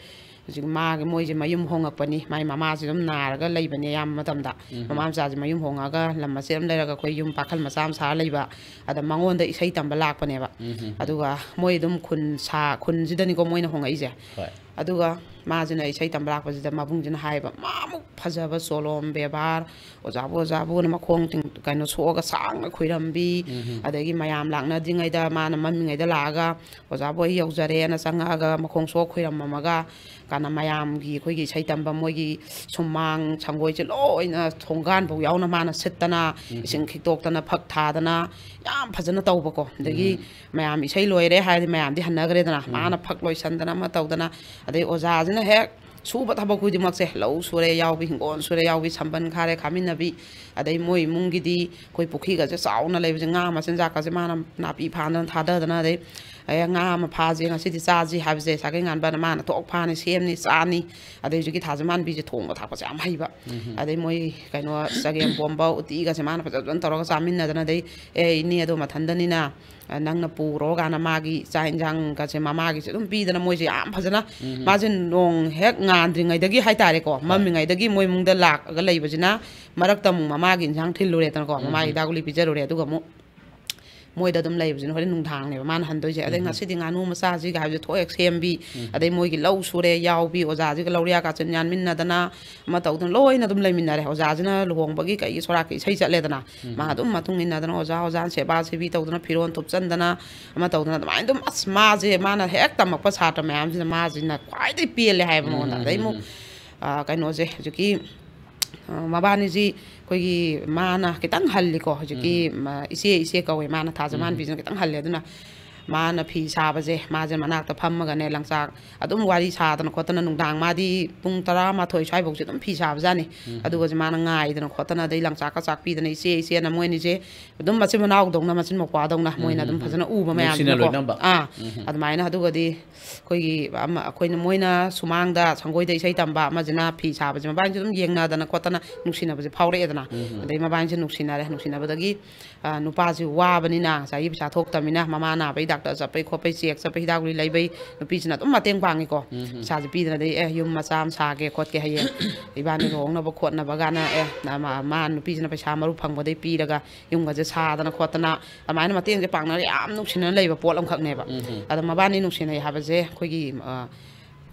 ꯍꯧꯖꯤꯛ ꯃꯥꯒꯤ, ꯃꯣꯏꯁꯦ ꯃꯌꯨꯝ ꯍꯣꯡꯉꯛꯄꯅꯤ, ꯃꯥꯏ ꯃꯃꯥꯁꯦ ꯑꯗꯨꯝ ꯅꯥꯔꯒ ꯂꯩꯕꯅꯦ ꯑꯌꯥꯝꯕ ꯃꯇꯝꯗ꯫ ꯎꯝ꯫ ꯃꯃꯥ ꯃꯆꯥꯁꯦ ꯃꯌꯨꯝ ꯍꯣꯡꯉꯒ ꯂꯝ ꯃꯆꯦꯠ ꯑꯃ ꯂꯩꯔꯒ ꯑꯩꯈꯣꯏ ꯌꯨꯝ ꯄꯥꯈꯜ ꯃꯆꯥ ꯑꯃ ꯁꯥꯔ ꯂꯩꯕ꯫ ꯑꯗ ꯃꯉꯣꯟꯗ ꯏꯁꯩ ꯇꯝꯕ ꯂꯥꯛꯄꯅꯦꯕ꯫ ꯎꯝ, ꯎꯝ, ꯎꯝ꯫ ꯑꯗꯨꯒ ꯃꯣꯏ ꯑꯗꯨꯝ ꯈꯨꯟ ꯁꯥ-, ꯈꯨꯟꯁꯤꯗꯅꯤꯀꯣ ꯃꯣꯏꯅ ꯍꯣꯡꯉꯛꯏꯁꯦ꯫ ꯍꯣꯏ꯫ ꯑꯗꯨꯒ ꯃꯥꯁꯤꯅ ꯏꯁꯩ ꯇꯝꯕ ꯂꯥꯛꯄꯁꯤꯗ ꯃꯕꯨꯡꯁꯤꯅ ꯍꯥꯏꯕ, ꯃꯥꯃꯨꯛ ꯐꯖꯕ ꯆꯣꯂꯣꯝ ꯕꯦꯕꯥꯔ, ꯑꯣꯖꯥꯕꯨ, ꯑꯣꯖꯥꯕꯨꯅ ꯃꯈꯣꯡ ꯇꯤꯡ-, ꯀꯩꯅꯣ ꯁꯣꯛꯑꯒ ꯁꯥꯡꯅ ꯈꯣꯏꯔꯝꯕꯤ, ꯑꯗꯒꯤ ꯃꯌꯥꯝ ꯂꯥꯛꯅꯗ꯭ꯔꯤꯉꯩꯗ ꯃꯥꯅ ꯃꯝꯃꯤꯉꯩꯗ ꯂꯥꯛꯑꯒ, "ꯑꯣꯖꯥꯕꯨ, ꯑꯩ ꯌꯧꯖꯔꯦꯅ" ꯆꯪꯉꯛꯑꯒ ꯃꯈꯣꯡ ꯁꯣꯛ ꯈꯣꯏꯔꯝꯃꯝꯃꯒ, ꯀꯥꯟꯅ ꯃꯌꯥꯝꯒꯤ ꯑꯩꯈꯣꯏꯒꯤ ꯏꯁꯩ ꯇꯝꯕ ꯃꯣꯏꯒꯤ ꯁꯨꯃꯥꯡ ꯁꯪꯒꯣꯏꯁꯦ ꯂꯣꯏꯅ ꯊꯣꯡꯒꯥꯟꯐꯧ ꯌꯥꯎꯅ ꯃꯥꯅ ꯁꯤꯠꯇꯅ, ꯏꯁꯤꯡ ꯈꯤꯛꯇꯣꯛꯇꯅ, ꯐꯛ ꯊꯥꯗꯅ, ꯌꯥꯝ ꯐꯖꯅ ꯇꯧꯕꯀꯣ꯫ ꯑꯗꯒꯤ ꯃꯌꯥꯝ ꯏꯁꯩ ꯂꯣꯏꯔꯦ ꯍꯥꯏꯔꯗꯤ ꯃꯌꯥꯝꯗꯤ ꯍꯟꯅꯈ꯭ꯔꯦꯗꯅ, ꯃꯥꯅ ꯐꯛ ꯂꯣꯏꯁꯟꯗꯅ ꯑꯃ ꯇꯧꯗꯅ, ꯑꯗꯩ ꯑꯣꯖꯥꯁꯤꯅ ꯍꯦꯛ ꯁꯨꯕ ꯊꯕꯛ ꯈꯨꯗꯤꯡꯃꯛꯁꯦ, ꯂꯧ ꯁꯨꯔꯦ ꯌꯥꯎꯕꯤ, ꯍꯤꯡꯒꯣꯜ ꯁꯨꯔꯦ ꯌꯥꯎꯕꯤ, ꯁꯝꯕꯟ ꯈꯥꯔꯦ ꯈꯥꯃꯤꯟꯅꯕꯤ, ꯑꯗꯩ ꯃꯣꯏ ꯏꯃꯨꯡꯒꯤꯗꯤ ꯑꯩꯈꯣꯏ ꯄꯨꯈ꯭ꯔꯤꯒꯁꯦ ꯆꯥꯎꯅ ꯂꯩꯕꯁꯦ, ꯉꯥ ꯃꯆꯤꯟꯖꯥꯛꯀꯁꯦ ꯃꯥꯅ ꯅꯥꯄꯤ ꯐꯥꯟꯗꯅ ꯊꯥꯗꯗꯅ, ꯑꯗꯩ, "ꯑꯦ, ꯉꯥ ꯑꯃ ꯐꯥꯁꯦ, ꯉꯁꯤꯗꯤ ꯆꯥꯁꯤ" ꯍꯥꯏꯕꯁꯦ ꯁꯥꯒꯩ ꯉꯥꯟꯕꯅ ꯃꯥꯅ ꯊꯣꯛ ꯐꯥꯅꯤ, ꯁꯦꯝꯅꯤ, ꯆꯥꯅꯤ꯫ ꯑꯗꯩ ꯍꯧꯖꯤꯛꯀꯤ ꯊꯥꯖꯃꯥꯟꯕꯤꯁꯦ ꯊꯣꯡꯕ ꯊꯥꯛꯄꯁꯦ ꯌꯥꯝ ꯍꯩꯕ꯫ ꯑꯗꯩ ꯃꯣꯏ ꯀꯩꯅꯣ, ꯆꯒꯦꯝ ꯄꯣꯝꯕ, ꯎꯇꯤꯒꯁꯦ ꯃꯥꯅ ꯐꯖ ꯐꯖꯅ ꯇꯧꯔꯒ ꯆꯥꯃꯤꯟꯅꯗꯅ, ꯑꯗꯩ, "ꯑꯦ, ꯏꯅꯦ ꯑꯗꯣ ꯃꯊꯟꯗꯅꯤꯅ, ꯑ, ꯅꯪꯅ ꯄꯨꯔꯣ" ꯀꯥꯏꯅ ꯃꯥꯒꯤ ꯆꯥꯛ ꯏꯟꯖꯥꯡꯒꯁꯦ ꯃꯃꯥꯒꯤꯁꯦ ꯑꯗꯨꯝ ꯄꯤꯗꯅ, ꯃꯣꯏꯁꯦ ꯌꯥꯝ ꯐꯖꯅ, ꯃꯥꯁꯦ ꯅꯣꯡ ꯍꯦꯛ ꯉꯥꯟꯗ꯭ꯔꯤꯉꯩꯗꯒꯤ ꯍꯥꯏꯇꯥꯔꯦꯀꯣ, ꯃꯝꯃꯤꯉꯩꯗꯒꯤ ꯃꯣꯏ ꯏꯃꯨꯡꯗ ꯂꯥꯛꯑꯒ ꯂꯩꯕꯁꯤꯅ, ꯃꯔꯛꯇ ꯑꯃꯨꯛ ꯃꯃꯥꯒꯤ ꯏꯟꯖꯥꯡ ꯊꯤꯜꯂꯨꯔꯦꯗꯅꯀꯣ, ꯃꯃꯥꯒꯤ ꯍꯤꯗꯥꯛ ꯒꯨꯂꯤ ꯄꯤꯖꯔꯨꯔꯦ, ꯑꯗꯨꯒ ꯑꯃꯨꯛ ꯃꯣꯏꯗ ꯑꯗꯨꯝ ꯂꯩꯕꯁꯤꯅ ꯍꯣꯔꯦꯟ ꯅꯨꯡꯗꯥꯡꯅꯦꯕ ꯃꯥꯅ ꯍꯟꯗꯣꯏꯁꯦ꯫ ꯑꯗꯩ ꯉꯁꯤꯗꯤ ꯉꯥꯅꯨ ꯃꯆꯥꯁꯤꯒ ꯍꯥꯏꯕꯁꯦ ꯊꯣꯛ ꯍꯦꯛ ꯁꯦꯝꯕꯤ, ꯑꯗꯩ ꯃꯣꯏꯒꯤ ꯂꯧ ꯁꯨꯔꯦ ꯌꯥꯎꯕꯤ, ꯑꯣꯖꯥꯁꯤꯒ ꯂꯧꯔꯤꯌꯥ ꯀꯥꯆꯤꯟ ꯌꯥꯟꯃꯤꯟꯅꯗꯅ, ꯑꯃ ꯇꯧꯗꯅ ꯂꯣꯏꯅ ꯑꯗꯨꯝ ꯂꯩꯃꯤꯟꯅꯔꯦ꯫ ꯑꯣꯖꯥꯁꯤꯅ ꯂꯨꯍꯣꯡꯕꯒꯤ ꯀꯩꯒꯤ ꯁꯣꯔꯥꯠꯀꯤ ꯏꯁꯩ ꯆꯠꯂꯦꯗꯅ, ꯃꯥ ꯑꯗꯨꯝ ꯃꯇꯨꯡ ꯏꯟꯅꯗꯅ, ꯑꯣꯖꯥ, ꯑꯣꯖꯥꯅ ꯁꯦꯕꯥ ꯁꯦꯕꯤ ꯇꯧꯗꯅ, ꯐꯤꯔꯣꯜ ꯊꯨꯞꯆꯟꯗꯅ, ꯑꯃ ꯇꯧꯗꯅ, ꯑꯗꯨꯃꯥꯏꯅ ꯑꯗꯨꯝ, ꯑꯁ, ꯃꯥꯁꯦ, ꯃꯥꯅ ꯍꯦꯛ ꯇꯝꯃꯛꯄ ꯁꯥꯇ꯭ꯔ ꯃꯌꯥꯝꯁꯤꯅ ꯃꯥꯁꯤꯅ ꯈ꯭ꯋꯥꯏꯗꯒꯤ ꯄꯦꯜꯂꯦ ꯍꯥꯏꯕ ꯃꯉꯣꯟꯗ꯫ ꯑꯗꯩ ꯑꯃꯨꯛ, ꯑ, ꯀꯩꯅꯣꯁꯦ, ꯍꯧꯖꯤꯛꯀꯤ, ꯑ, ꯃꯕꯥꯅꯤꯁꯤ ꯑꯩꯈꯣꯏꯒꯤ, ꯃꯥꯅ ꯈꯤꯇꯪ ꯍꯜꯂꯤꯀꯣ, ꯍꯧꯖꯤꯛꯀꯤ, ꯃ-, ꯏꯆꯦ, ꯏꯆꯦ ꯀꯧꯋꯦ ꯃꯥꯅ, ꯊꯥꯖꯃꯥꯟꯕꯤꯁꯤꯅ ꯈꯤꯇꯪ ꯍꯜꯂꯦ꯫ ꯑꯗꯨꯅ ꯃꯥꯅ ꯐꯤ ꯁꯥꯕꯁꯦ, ꯃꯥꯁꯦ ꯃꯅꯥꯛꯇ ꯐꯝꯃꯒꯅꯦ, ꯂꯪꯆꯥꯛ ꯑꯗꯨꯝ ꯋꯥꯔꯤ ꯁꯥꯗꯅ ꯈꯣꯠꯇꯅ, ꯅꯨꯡꯗꯥꯡ ꯃꯥꯗꯤ ꯄꯨꯡ ꯇꯔꯥꯃꯥꯊꯣꯏ ꯁ꯭ꯋꯥꯏꯐꯧꯁꯦ ꯑꯗꯨꯝ ꯐꯤ ꯁꯥꯕꯖꯥꯠꯅꯤ꯫ ꯑꯗꯨꯒꯁꯦ ꯃꯥꯅ ꯉꯥꯏꯗꯅ ꯈꯣꯠꯇꯅ, ꯑꯗꯩ ꯂꯪꯆꯥꯛꯀ ꯆꯥꯛꯄꯤꯗꯅ, ꯏꯆꯦ, ꯏꯆꯦꯅ, ꯃꯣꯏꯅꯤꯁꯦ ꯑꯗꯨꯝ ꯃꯆꯤꯟ ꯃꯅꯥꯎꯗꯧꯅ, ꯃꯆꯤꯟ ꯃꯧꯄ꯭ꯋꯥꯗꯧꯅ ꯃꯣꯏꯅ ꯑꯗꯨꯝ ꯐꯖꯅ ꯎꯕ ꯅꯨꯡꯁꯤꯅ ꯃꯌꯥꯝꯗꯨꯅꯀꯣ꯫ ꯂꯣꯏꯅꯕ꯫ ꯑꯥ, ꯑꯗꯨꯃꯥꯏꯅ꯫ ꯑꯗꯨꯒꯗꯤ ꯑꯩꯈꯣꯏꯒꯤ ꯑꯃ, ꯑꯩꯈꯣꯏꯅ, ꯃꯣꯏꯅ ꯁꯨꯃꯥꯡꯗ ꯁꯪꯒꯣꯏꯗ ꯏꯁꯩ ꯇꯝꯕ, ꯑꯃꯁꯤꯅ ꯐꯤ ꯁꯥꯕꯁꯦ, ꯃꯕꯥꯅꯤꯁꯦ ꯑꯗꯨꯝ ꯌꯦꯡꯅꯗꯅ ꯈꯣꯠꯇꯅ ꯅꯨꯡꯁꯤꯅꯕꯁꯦ ꯐꯥꯎꯔꯛꯑꯦꯗꯅ꯫ ꯑꯗꯩ ꯃꯕꯥꯅꯤꯁꯦ ꯅꯨꯡꯁꯤꯅꯔꯦ꯫ ꯅꯨꯡꯁꯤꯅꯕꯗꯒꯤ, ꯑ, ꯅꯨꯄꯥꯁꯤ ꯋꯥꯕꯅꯤꯅ ꯉꯁꯥꯏꯒꯤ ꯄꯩꯁꯥ ꯊꯣꯛꯇꯕꯅꯤꯅ, ꯃꯃꯥ ꯅꯥꯕꯩ ꯗꯥꯛꯇꯔ ꯆꯠꯄꯩ ꯈꯣꯠꯄꯩ, ꯆꯦꯛ ꯆꯠꯄꯩ, ꯍꯤꯗꯥꯛ ꯒꯨꯂꯤ ꯂꯩꯕꯩ, ꯅꯨꯄꯤꯁꯤꯅ ꯑꯗꯨꯝ ꯃꯇꯦꯡ ꯄꯥꯡꯉꯤꯀꯣ꯫ ꯄꯩꯁꯥꯁꯦ ꯄꯤꯗꯅ, ꯑꯗꯩ, "ꯑꯦ, ꯌꯨꯝ ꯃꯆꯥ ꯑꯃ ꯁꯥꯒꯦ ꯈꯣꯠꯀꯦ, ꯍꯌꯦꯡ ꯏꯕꯥꯅꯤ ꯂꯨꯍꯣꯡꯅꯕ ꯈꯣꯠꯅꯕ" ꯀꯥꯏꯅ, ꯑꯦ, ꯃꯥ, ꯃꯥ ꯅꯨꯄꯤꯁꯤꯅ ꯄꯩꯁꯥ ꯃꯔꯨꯞ ꯐꯪꯕꯗꯩ ꯄꯤꯔꯒ ꯌꯨꯝꯒꯁꯦ ꯁꯥꯗꯅ ꯈꯣꯠꯇꯅ, ꯑꯗꯨꯃꯥꯏꯅ ꯃꯇꯦꯡꯁꯦ ꯄꯥꯡꯅꯔꯒ ꯌꯥꯝ ꯅꯨꯡꯁꯤꯅꯅ ꯂꯩꯕ ꯄꯣꯠ ꯑꯃꯈꯛꯅꯦꯕ꯫ ꯑꯗꯣ ꯃꯕꯥꯅꯤ ꯅꯨꯡꯁꯤꯅꯩ ꯍꯥꯏꯕꯁꯦ ꯑꯩꯈꯣꯏꯒꯤ, ꯑ,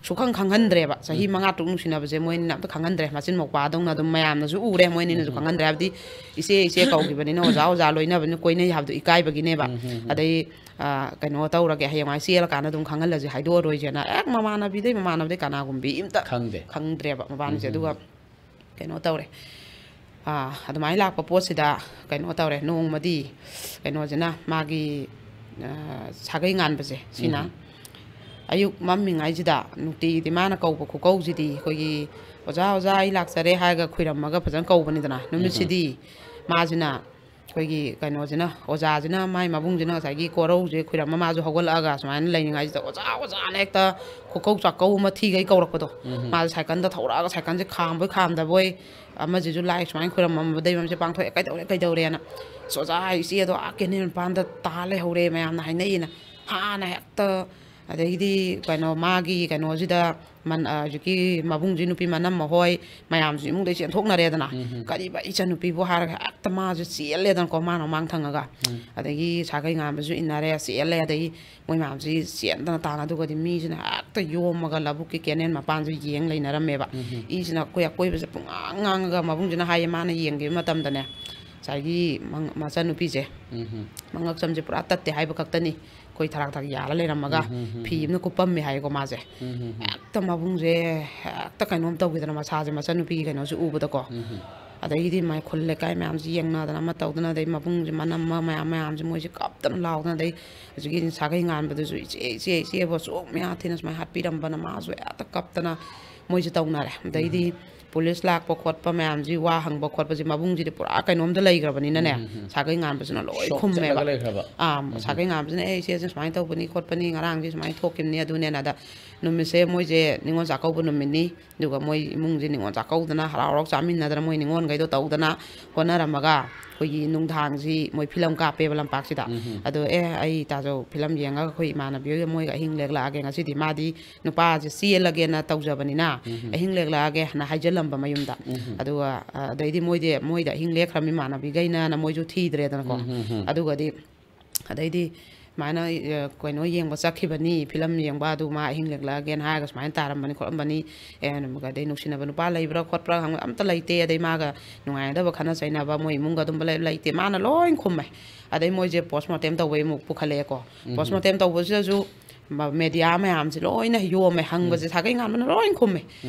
ꯁꯨꯈꯪ ꯈꯪꯍꯟꯗ꯭ꯔꯦꯕ꯫ ꯆꯍꯤ ꯃꯉꯥ ꯇꯔꯨꯛ ꯅꯨꯡꯁꯤꯅꯕꯁꯦ ꯃꯣꯏꯅꯤꯅ ꯑꯝꯇ ꯈꯪꯍꯟꯗ꯭ꯔꯦ꯫ ꯃꯆꯤꯟ ꯃꯧꯄꯥꯗꯧꯅ ꯑꯗꯨꯝ ꯃꯌꯥꯝꯅꯁꯨ ꯎꯔꯦ, ꯃꯣꯏꯅꯤꯅꯁꯨ ꯈꯪꯍꯟꯗ꯭ꯔꯦ꯫ ꯍꯥꯏꯕꯗꯤ ꯏꯆꯦ ꯏꯆꯦ ꯀꯧꯈꯤꯕꯅꯤꯅ, ꯑꯣꯖꯥ ꯑꯣꯖꯥ ꯂꯣꯏꯅꯕꯅꯤꯅ ꯀꯣꯏꯅꯩ ꯍꯥꯏꯕꯗꯣ ꯏꯀꯥꯏꯕꯒꯤꯅꯦꯕ꯫ ꯑꯗꯩ, ꯑ, ꯀꯩꯅꯣ ꯇꯧꯔꯒꯦ, ꯍꯌꯦꯡꯋꯥꯏ ꯆꯦꯜꯂꯀꯥꯟꯗ ꯑꯗꯨꯝ ꯈꯪꯍꯜꯂꯁꯤ ꯍꯥꯏꯗꯣꯛꯑꯔꯣꯏꯁꯦꯅ ꯍꯦꯛ ꯃꯃꯥꯟꯅꯕꯤꯗꯩ ꯃꯃꯥꯟꯅꯕꯗꯩ ꯀꯅꯥꯒꯨꯝꯕꯤ ꯑꯝꯇ ꯈꯪꯗꯦ꯫ ꯈꯪꯗ꯭ꯔꯦꯕ ꯃꯕꯥꯅꯤꯁꯦ꯫ ꯑꯗꯨꯒ ꯀꯩꯅꯣ ꯇꯧꯔꯦ꯫ ꯑꯥ, ꯑꯗꯨꯃꯥꯏꯅ ꯂꯥꯛꯄ ꯄꯣꯠꯁꯤꯗ ꯀꯩꯅꯣ ꯇꯧꯔꯦ, ꯅꯣꯡꯃꯗꯤ ꯀꯩꯅꯣꯁꯤꯅ ꯃꯥꯒꯤ, ꯑꯥ, ꯁꯥꯒꯩ ꯉꯥꯟꯕꯁꯦ ꯁꯤꯅ ꯑꯌꯨꯛ ꯃꯝꯃꯤꯉꯩꯁꯤꯗ ꯅꯨꯡꯇꯤꯒꯤꯗꯤ ꯃꯥꯅ ꯀꯧꯕ ꯈꯨꯀꯧꯁꯤꯗꯤ ꯑꯩꯈꯣꯏꯒꯤ "ꯑꯣꯖꯥ, ꯑꯣꯖꯥ, ꯑꯩ ꯂꯥꯛꯆꯔꯦ" ꯍꯥꯏꯔꯒ ꯈꯨꯏꯔꯝꯃꯒ ꯐꯖꯅ ꯀꯧꯕꯅꯤꯗꯅ꯫ ꯅꯨꯃꯤꯠꯁꯤꯗꯤ ꯃꯥꯁꯤꯅ ꯑꯩꯈꯣꯏꯒꯤ ꯀꯩꯅꯣꯁꯤꯅ, ꯑꯣꯖꯥꯁꯤꯅ ꯃꯥꯏ ꯃꯕꯨꯡꯁꯤꯅ ꯉꯁꯥꯏꯒꯤ ꯀꯣꯔꯧꯁꯦ ꯈꯨꯏꯔꯝꯃ ꯃꯥꯁꯨ ꯍꯧꯒꯠꯂꯛꯑꯒ ꯁꯨꯃꯥꯏꯅ ꯂꯩꯔꯤꯉꯩꯁꯤꯗ "ꯑꯣꯖꯥ, ꯑꯣꯖꯥꯅ" ꯍꯦꯛꯇ ꯈꯨꯀꯧ ꯆꯥꯛꯀꯧ ꯑꯃ ꯊꯤꯒꯩ ꯀꯧꯔꯛꯄꯗꯣ꯫ ꯃꯥꯁꯦ ꯁꯥꯏꯀꯜꯗ ꯊꯧꯔꯛꯑꯒ ꯁꯥꯏꯀꯜꯁꯦ ꯈꯥꯝꯕꯣꯏ ꯈꯥꯝꯗꯕꯣꯏ, ꯑꯃꯁꯤꯁꯨ ꯂꯥꯏ ꯁꯨꯃꯥꯏꯅ ꯈꯨꯔꯝꯃꯝꯕꯗꯩ ꯃꯁꯦ ꯄꯥꯡꯊꯣꯛꯑꯦ꯫ "ꯀꯩꯗꯧꯔꯦ, ꯀꯩꯗꯧꯔꯦꯅ?" "ꯑꯁ ꯑꯣꯖꯥ, ꯏꯆꯦꯗꯣ ꯑꯥ ꯀꯦꯅꯦꯜ ꯃꯄꯥꯟꯗ ꯇꯥ ꯂꯩꯍꯧꯔꯦ" ꯃꯌꯥꯝꯅ ꯍꯥꯏꯅꯩꯌꯦꯅ꯫ ꯍꯥꯟꯅ ꯍꯦꯛꯇ, ꯑꯗꯩꯗꯤ ꯀꯩꯅꯣ, ꯃꯥꯒꯤ ꯀꯩꯅꯣꯁꯤꯗ ꯃꯟ-, ꯑ, ꯍꯧꯖꯤꯛꯀꯤ ꯃꯕꯨꯡꯁꯤ ꯅꯨꯄꯤ ꯃꯅꯝꯃ ꯍꯣꯏ ꯃꯌꯥꯝꯁꯨ ꯏꯃꯨꯡꯗꯩ ꯆꯦꯟꯊꯣꯛꯅꯔꯦꯗꯅ꯫ "ꯀꯔꯤꯕ, ꯏꯆꯟꯅꯨꯄꯤꯕꯨ?" ꯍꯥꯏꯔꯒ ꯍꯦꯛꯇ ꯃꯥꯁꯦ ꯆꯦꯜꯂꯦꯗꯅꯀꯣ, ꯃꯥꯅ ꯃꯃꯥꯡ ꯊꯪꯉꯒ꯫ ꯑꯗꯒꯤ ꯁꯥꯒꯩ ꯉꯥꯟꯕꯁꯨ ꯏꯟꯅꯔꯦ, ꯆꯦꯜꯂꯦ꯫ ꯑꯗꯒꯤ ꯃꯣꯏ ꯃꯌꯥꯝꯁꯤ ꯆꯦꯟꯗꯅ ꯇꯥꯅ, ꯑꯗꯨꯒꯗꯤ ꯃꯤꯁꯤꯅ ꯍꯦꯛꯇ ꯌꯣꯝꯃꯒ ꯂꯧꯕꯨꯛꯀꯤ ꯀꯦꯅꯦꯜ ꯃꯄꯥꯟꯁꯤ ꯌꯦꯡ ꯂꯩꯅꯔꯝꯃꯦꯕ꯫ ꯏꯁꯤꯅ ꯑꯩꯈꯣꯏ ꯑꯀꯣꯏꯕꯁꯦ ꯄꯨꯡꯉꯥꯡ ꯉꯥꯡꯉꯒ ꯃꯕꯨꯡꯁꯤꯅ ꯍꯥꯏꯌꯦ, ꯃꯥꯅ ꯌꯦꯡꯈꯤꯕ ꯃꯇꯝꯗꯅꯦ, ꯉꯁꯥꯏꯒꯤ ꯃꯪ-, ꯃꯆꯟꯅꯨꯄꯤꯁꯦ ꯃꯉꯛꯁꯝꯁꯦ ꯄꯨꯔꯥ ꯇꯠꯇꯦ ꯍꯥꯏꯕ ꯈꯛꯇꯅꯤ, ꯑꯩꯈꯣꯏ ꯊꯔꯥꯛ ꯊꯔꯥꯛ ꯌꯥꯜꯂ ꯂꯩꯔꯝꯃꯒ ꯐꯤ ꯑꯃꯅ ꯀꯨꯞꯄꯝꯃꯦ ꯍꯥꯏꯌꯦꯀꯣ ꯃꯥꯁꯦ꯫ ꯍꯦꯛꯇ ꯃꯕꯨꯡꯁꯦ ꯍꯦꯛꯇ ꯀꯩꯅꯣꯝ ꯇꯧꯈꯤꯗꯅ, ꯃꯁꯥꯁꯦ ꯃꯆꯟꯅꯨꯄꯤꯒꯤ ꯀꯩꯅꯣꯁꯦ ꯎꯕꯗꯀꯣ꯫ ꯑꯗꯒꯤꯗꯤ ꯃꯥꯏ ꯈꯨꯜ ꯂꯩꯀꯥꯏ ꯃꯌꯥꯝꯁꯦ ꯌꯦꯡꯅꯗꯅ ꯑꯃ ꯇꯧꯗꯅ, ꯑꯗꯩ ꯃꯕꯨꯡꯁꯦ ꯃꯅꯝꯃ ꯃꯌꯥꯝ, ꯃꯌꯥꯝꯁꯦ ꯃꯣꯏꯁꯦ ꯀꯞꯇꯅ ꯂꯥꯎꯗꯅ, ꯑꯗꯩ ꯍꯧꯖꯤꯛꯀꯤ ꯁꯥꯒꯩ ꯉꯥꯟꯕꯗꯨꯁꯨ "ꯏꯆꯦ, ꯏꯆꯦ, ꯏꯆꯦꯕꯨ ꯑꯁꯨꯛ ꯃꯌꯥ ꯊꯤꯅ ꯁꯨꯃꯥꯏꯅ ꯍꯥꯠꯄꯤꯔꯝꯕꯅ" ꯃꯥꯁꯨ ꯍꯦꯛꯇ ꯀꯞꯇꯅ ꯃꯣꯏꯁꯦ ꯇꯧꯅꯔꯦ꯫ ꯑꯗꯩꯗꯤ ꯄꯨꯂꯤꯁ ꯂꯥꯛꯄ ꯈꯣꯠꯄ ꯃꯌꯥꯝꯁꯤ, ꯋꯥ ꯍꯪꯕ ꯈꯣꯠꯄꯁꯤ, ꯃꯕꯨꯡꯁꯤꯗꯤ ꯄꯨꯔꯥ ꯀꯩꯅꯣꯝꯗ ꯂꯩꯈ꯭ꯔꯕꯅꯤꯅꯅꯦ, ꯁꯥꯒꯩ ꯉꯥꯟꯕꯁꯤꯅ ꯂꯣꯏ ꯁꯣꯛ ꯈꯨꯝꯃꯦꯕ꯫ ꯆꯠꯂꯒ ꯂꯩꯈ꯭ꯔꯕ꯫ ꯑꯥ, ꯁꯥꯒꯩ ꯉꯥꯟꯕꯁꯤꯅ "ꯑꯦ, ꯏꯆꯦꯁꯦ ꯁꯨꯃꯥꯏꯅ ꯇꯧꯕꯅꯤ ꯈꯣꯠꯄꯅꯤ, ꯉꯔꯥꯡꯁꯦ ꯁꯨꯃꯥꯏꯅ ꯊꯣꯛꯈꯤꯕꯅꯤ, ꯑꯗꯨꯅꯦꯅ"꯫ ꯑꯗ ꯅꯨꯃꯤꯠꯁꯦ ꯃꯣꯏꯁꯦ ꯅꯤꯉꯣꯜ ꯆꯥꯛꯀꯧꯕ ꯅꯨꯃꯤꯠꯅꯤ꯫ ꯑꯗꯨꯒ ꯃꯣꯏ ꯏꯃꯨꯡꯁꯦ ꯅꯤꯉꯣꯜ ꯆꯥꯛꯀꯧꯗꯅ ꯍꯔꯥꯎ ꯍꯔꯥꯎ ꯆꯥꯃꯤꯟꯅꯗꯅ ꯃꯣꯏ ꯅꯤꯉꯣꯜꯈꯩꯗꯣ ꯇꯧꯗꯅ ꯍꯣꯠꯅꯔꯝꯃꯒ, ꯑꯩꯈꯣꯏꯒꯤ ꯅꯨꯡꯗꯥꯡꯁꯤ ꯃꯣꯏ ꯐꯤꯂꯝ ꯀꯥꯞꯄꯦꯕ ꯂꯝꯄꯥꯛꯁꯤꯗ꯫ ꯑꯗꯣ "ꯑꯦ, ꯑꯩ ꯇꯥꯖꯧ ꯐꯤꯂꯝ ꯌꯦꯡꯉꯒ ꯑꯩꯈꯣꯏ ꯏꯃꯥꯟꯅꯕꯤ ꯍꯣꯏꯒ ꯃꯣꯏꯒ ꯑꯍꯤꯡ ꯂꯦꯛꯂꯛꯑꯒꯦ, ꯉꯁꯤꯗꯤ ꯃꯥꯗꯤ ꯅꯨꯄꯥꯁꯦ ꯆꯦꯜꯂꯒꯦꯅ ꯇꯧꯖꯕꯅꯤꯅ ꯑꯍꯤꯡ ꯂꯦꯛꯂꯛꯑꯒꯦ" ꯍꯥꯏꯅ ꯍꯥꯏꯖꯜꯂꯝꯕ ꯃꯌꯨꯝꯗ꯫ ꯑꯗꯨꯒ, ꯑ, ꯑꯗꯩꯗꯤ ꯃꯣꯏꯗꯤ ꯃꯣꯏꯗ ꯑꯍꯤꯡ ꯂꯦꯛꯈ꯭ꯔꯕ ꯏꯃꯥꯟꯅꯕꯤꯈꯩꯅꯅ ꯃꯣꯏꯁꯨ ꯊꯤꯗ꯭ꯔꯦꯗꯅꯀꯣ꯫ ꯑꯗꯨꯒꯗꯤ ꯑꯗꯩꯗꯤ ꯁꯨꯃꯥꯏꯅ ꯑ, ꯀꯩꯅꯣ ꯌꯦꯡꯕ ꯆꯠꯈꯤꯕꯅꯤ, ꯐꯤꯂꯝ ꯌꯦꯡꯕ, ꯑꯗꯨ ꯃꯥ ꯑꯍꯤꯡ ꯂꯦꯛꯂꯛꯑꯒꯦꯅ ꯍꯥꯏꯔꯒ ꯁꯨꯃꯥꯏꯅ ꯇꯥꯔꯝꯕꯅꯤ ꯈꯣꯠꯂꯝꯕꯅꯤ, ꯑꯦ, ꯑꯗꯩ ꯅꯨꯡꯁꯤꯅꯕ ꯅꯨꯄꯥ ꯂꯩꯕ꯭ꯔꯥ ꯈꯣꯠꯄ꯭ꯔꯥ ꯍꯪꯕ ꯑꯝꯇ ꯂꯩꯇꯦ, ꯑꯗꯩ ꯃꯥꯒ ꯅꯨꯡꯉꯥꯏꯅꯗꯕ, ꯈꯠꯅ ꯆꯩꯅꯕ, ꯃꯣꯏ ꯏꯃꯨꯡꯒ ꯑꯗꯨꯝꯕ ꯂꯩ- ꯂꯩꯇꯦ, ꯃꯥꯅ ꯂꯣꯏ ꯈꯨꯝꯃꯦ꯫ ꯑꯗꯩ ꯃꯣꯏꯁꯦ ꯄꯣꯁꯃꯣꯔꯇꯦꯝ ꯇꯧꯕꯩ ꯑꯃꯨꯛ ꯄꯨꯈꯠꯂꯛꯑꯦꯀꯣ꯫ ꯄꯣꯁꯃꯣꯔꯇꯦꯝ ꯇꯧꯕꯁꯤꯗꯁꯨ ꯃ- ꯃꯦꯗꯤꯌꯥ ꯃꯌꯥꯝꯁꯦ ꯂꯣꯏꯅ ꯌꯣꯝꯃꯦ, ꯍꯪꯕꯁꯦ ꯁꯥꯒꯩ ꯉꯥꯟꯕꯅ ꯂꯣꯏ ꯈꯨꯝꯃꯦ꯫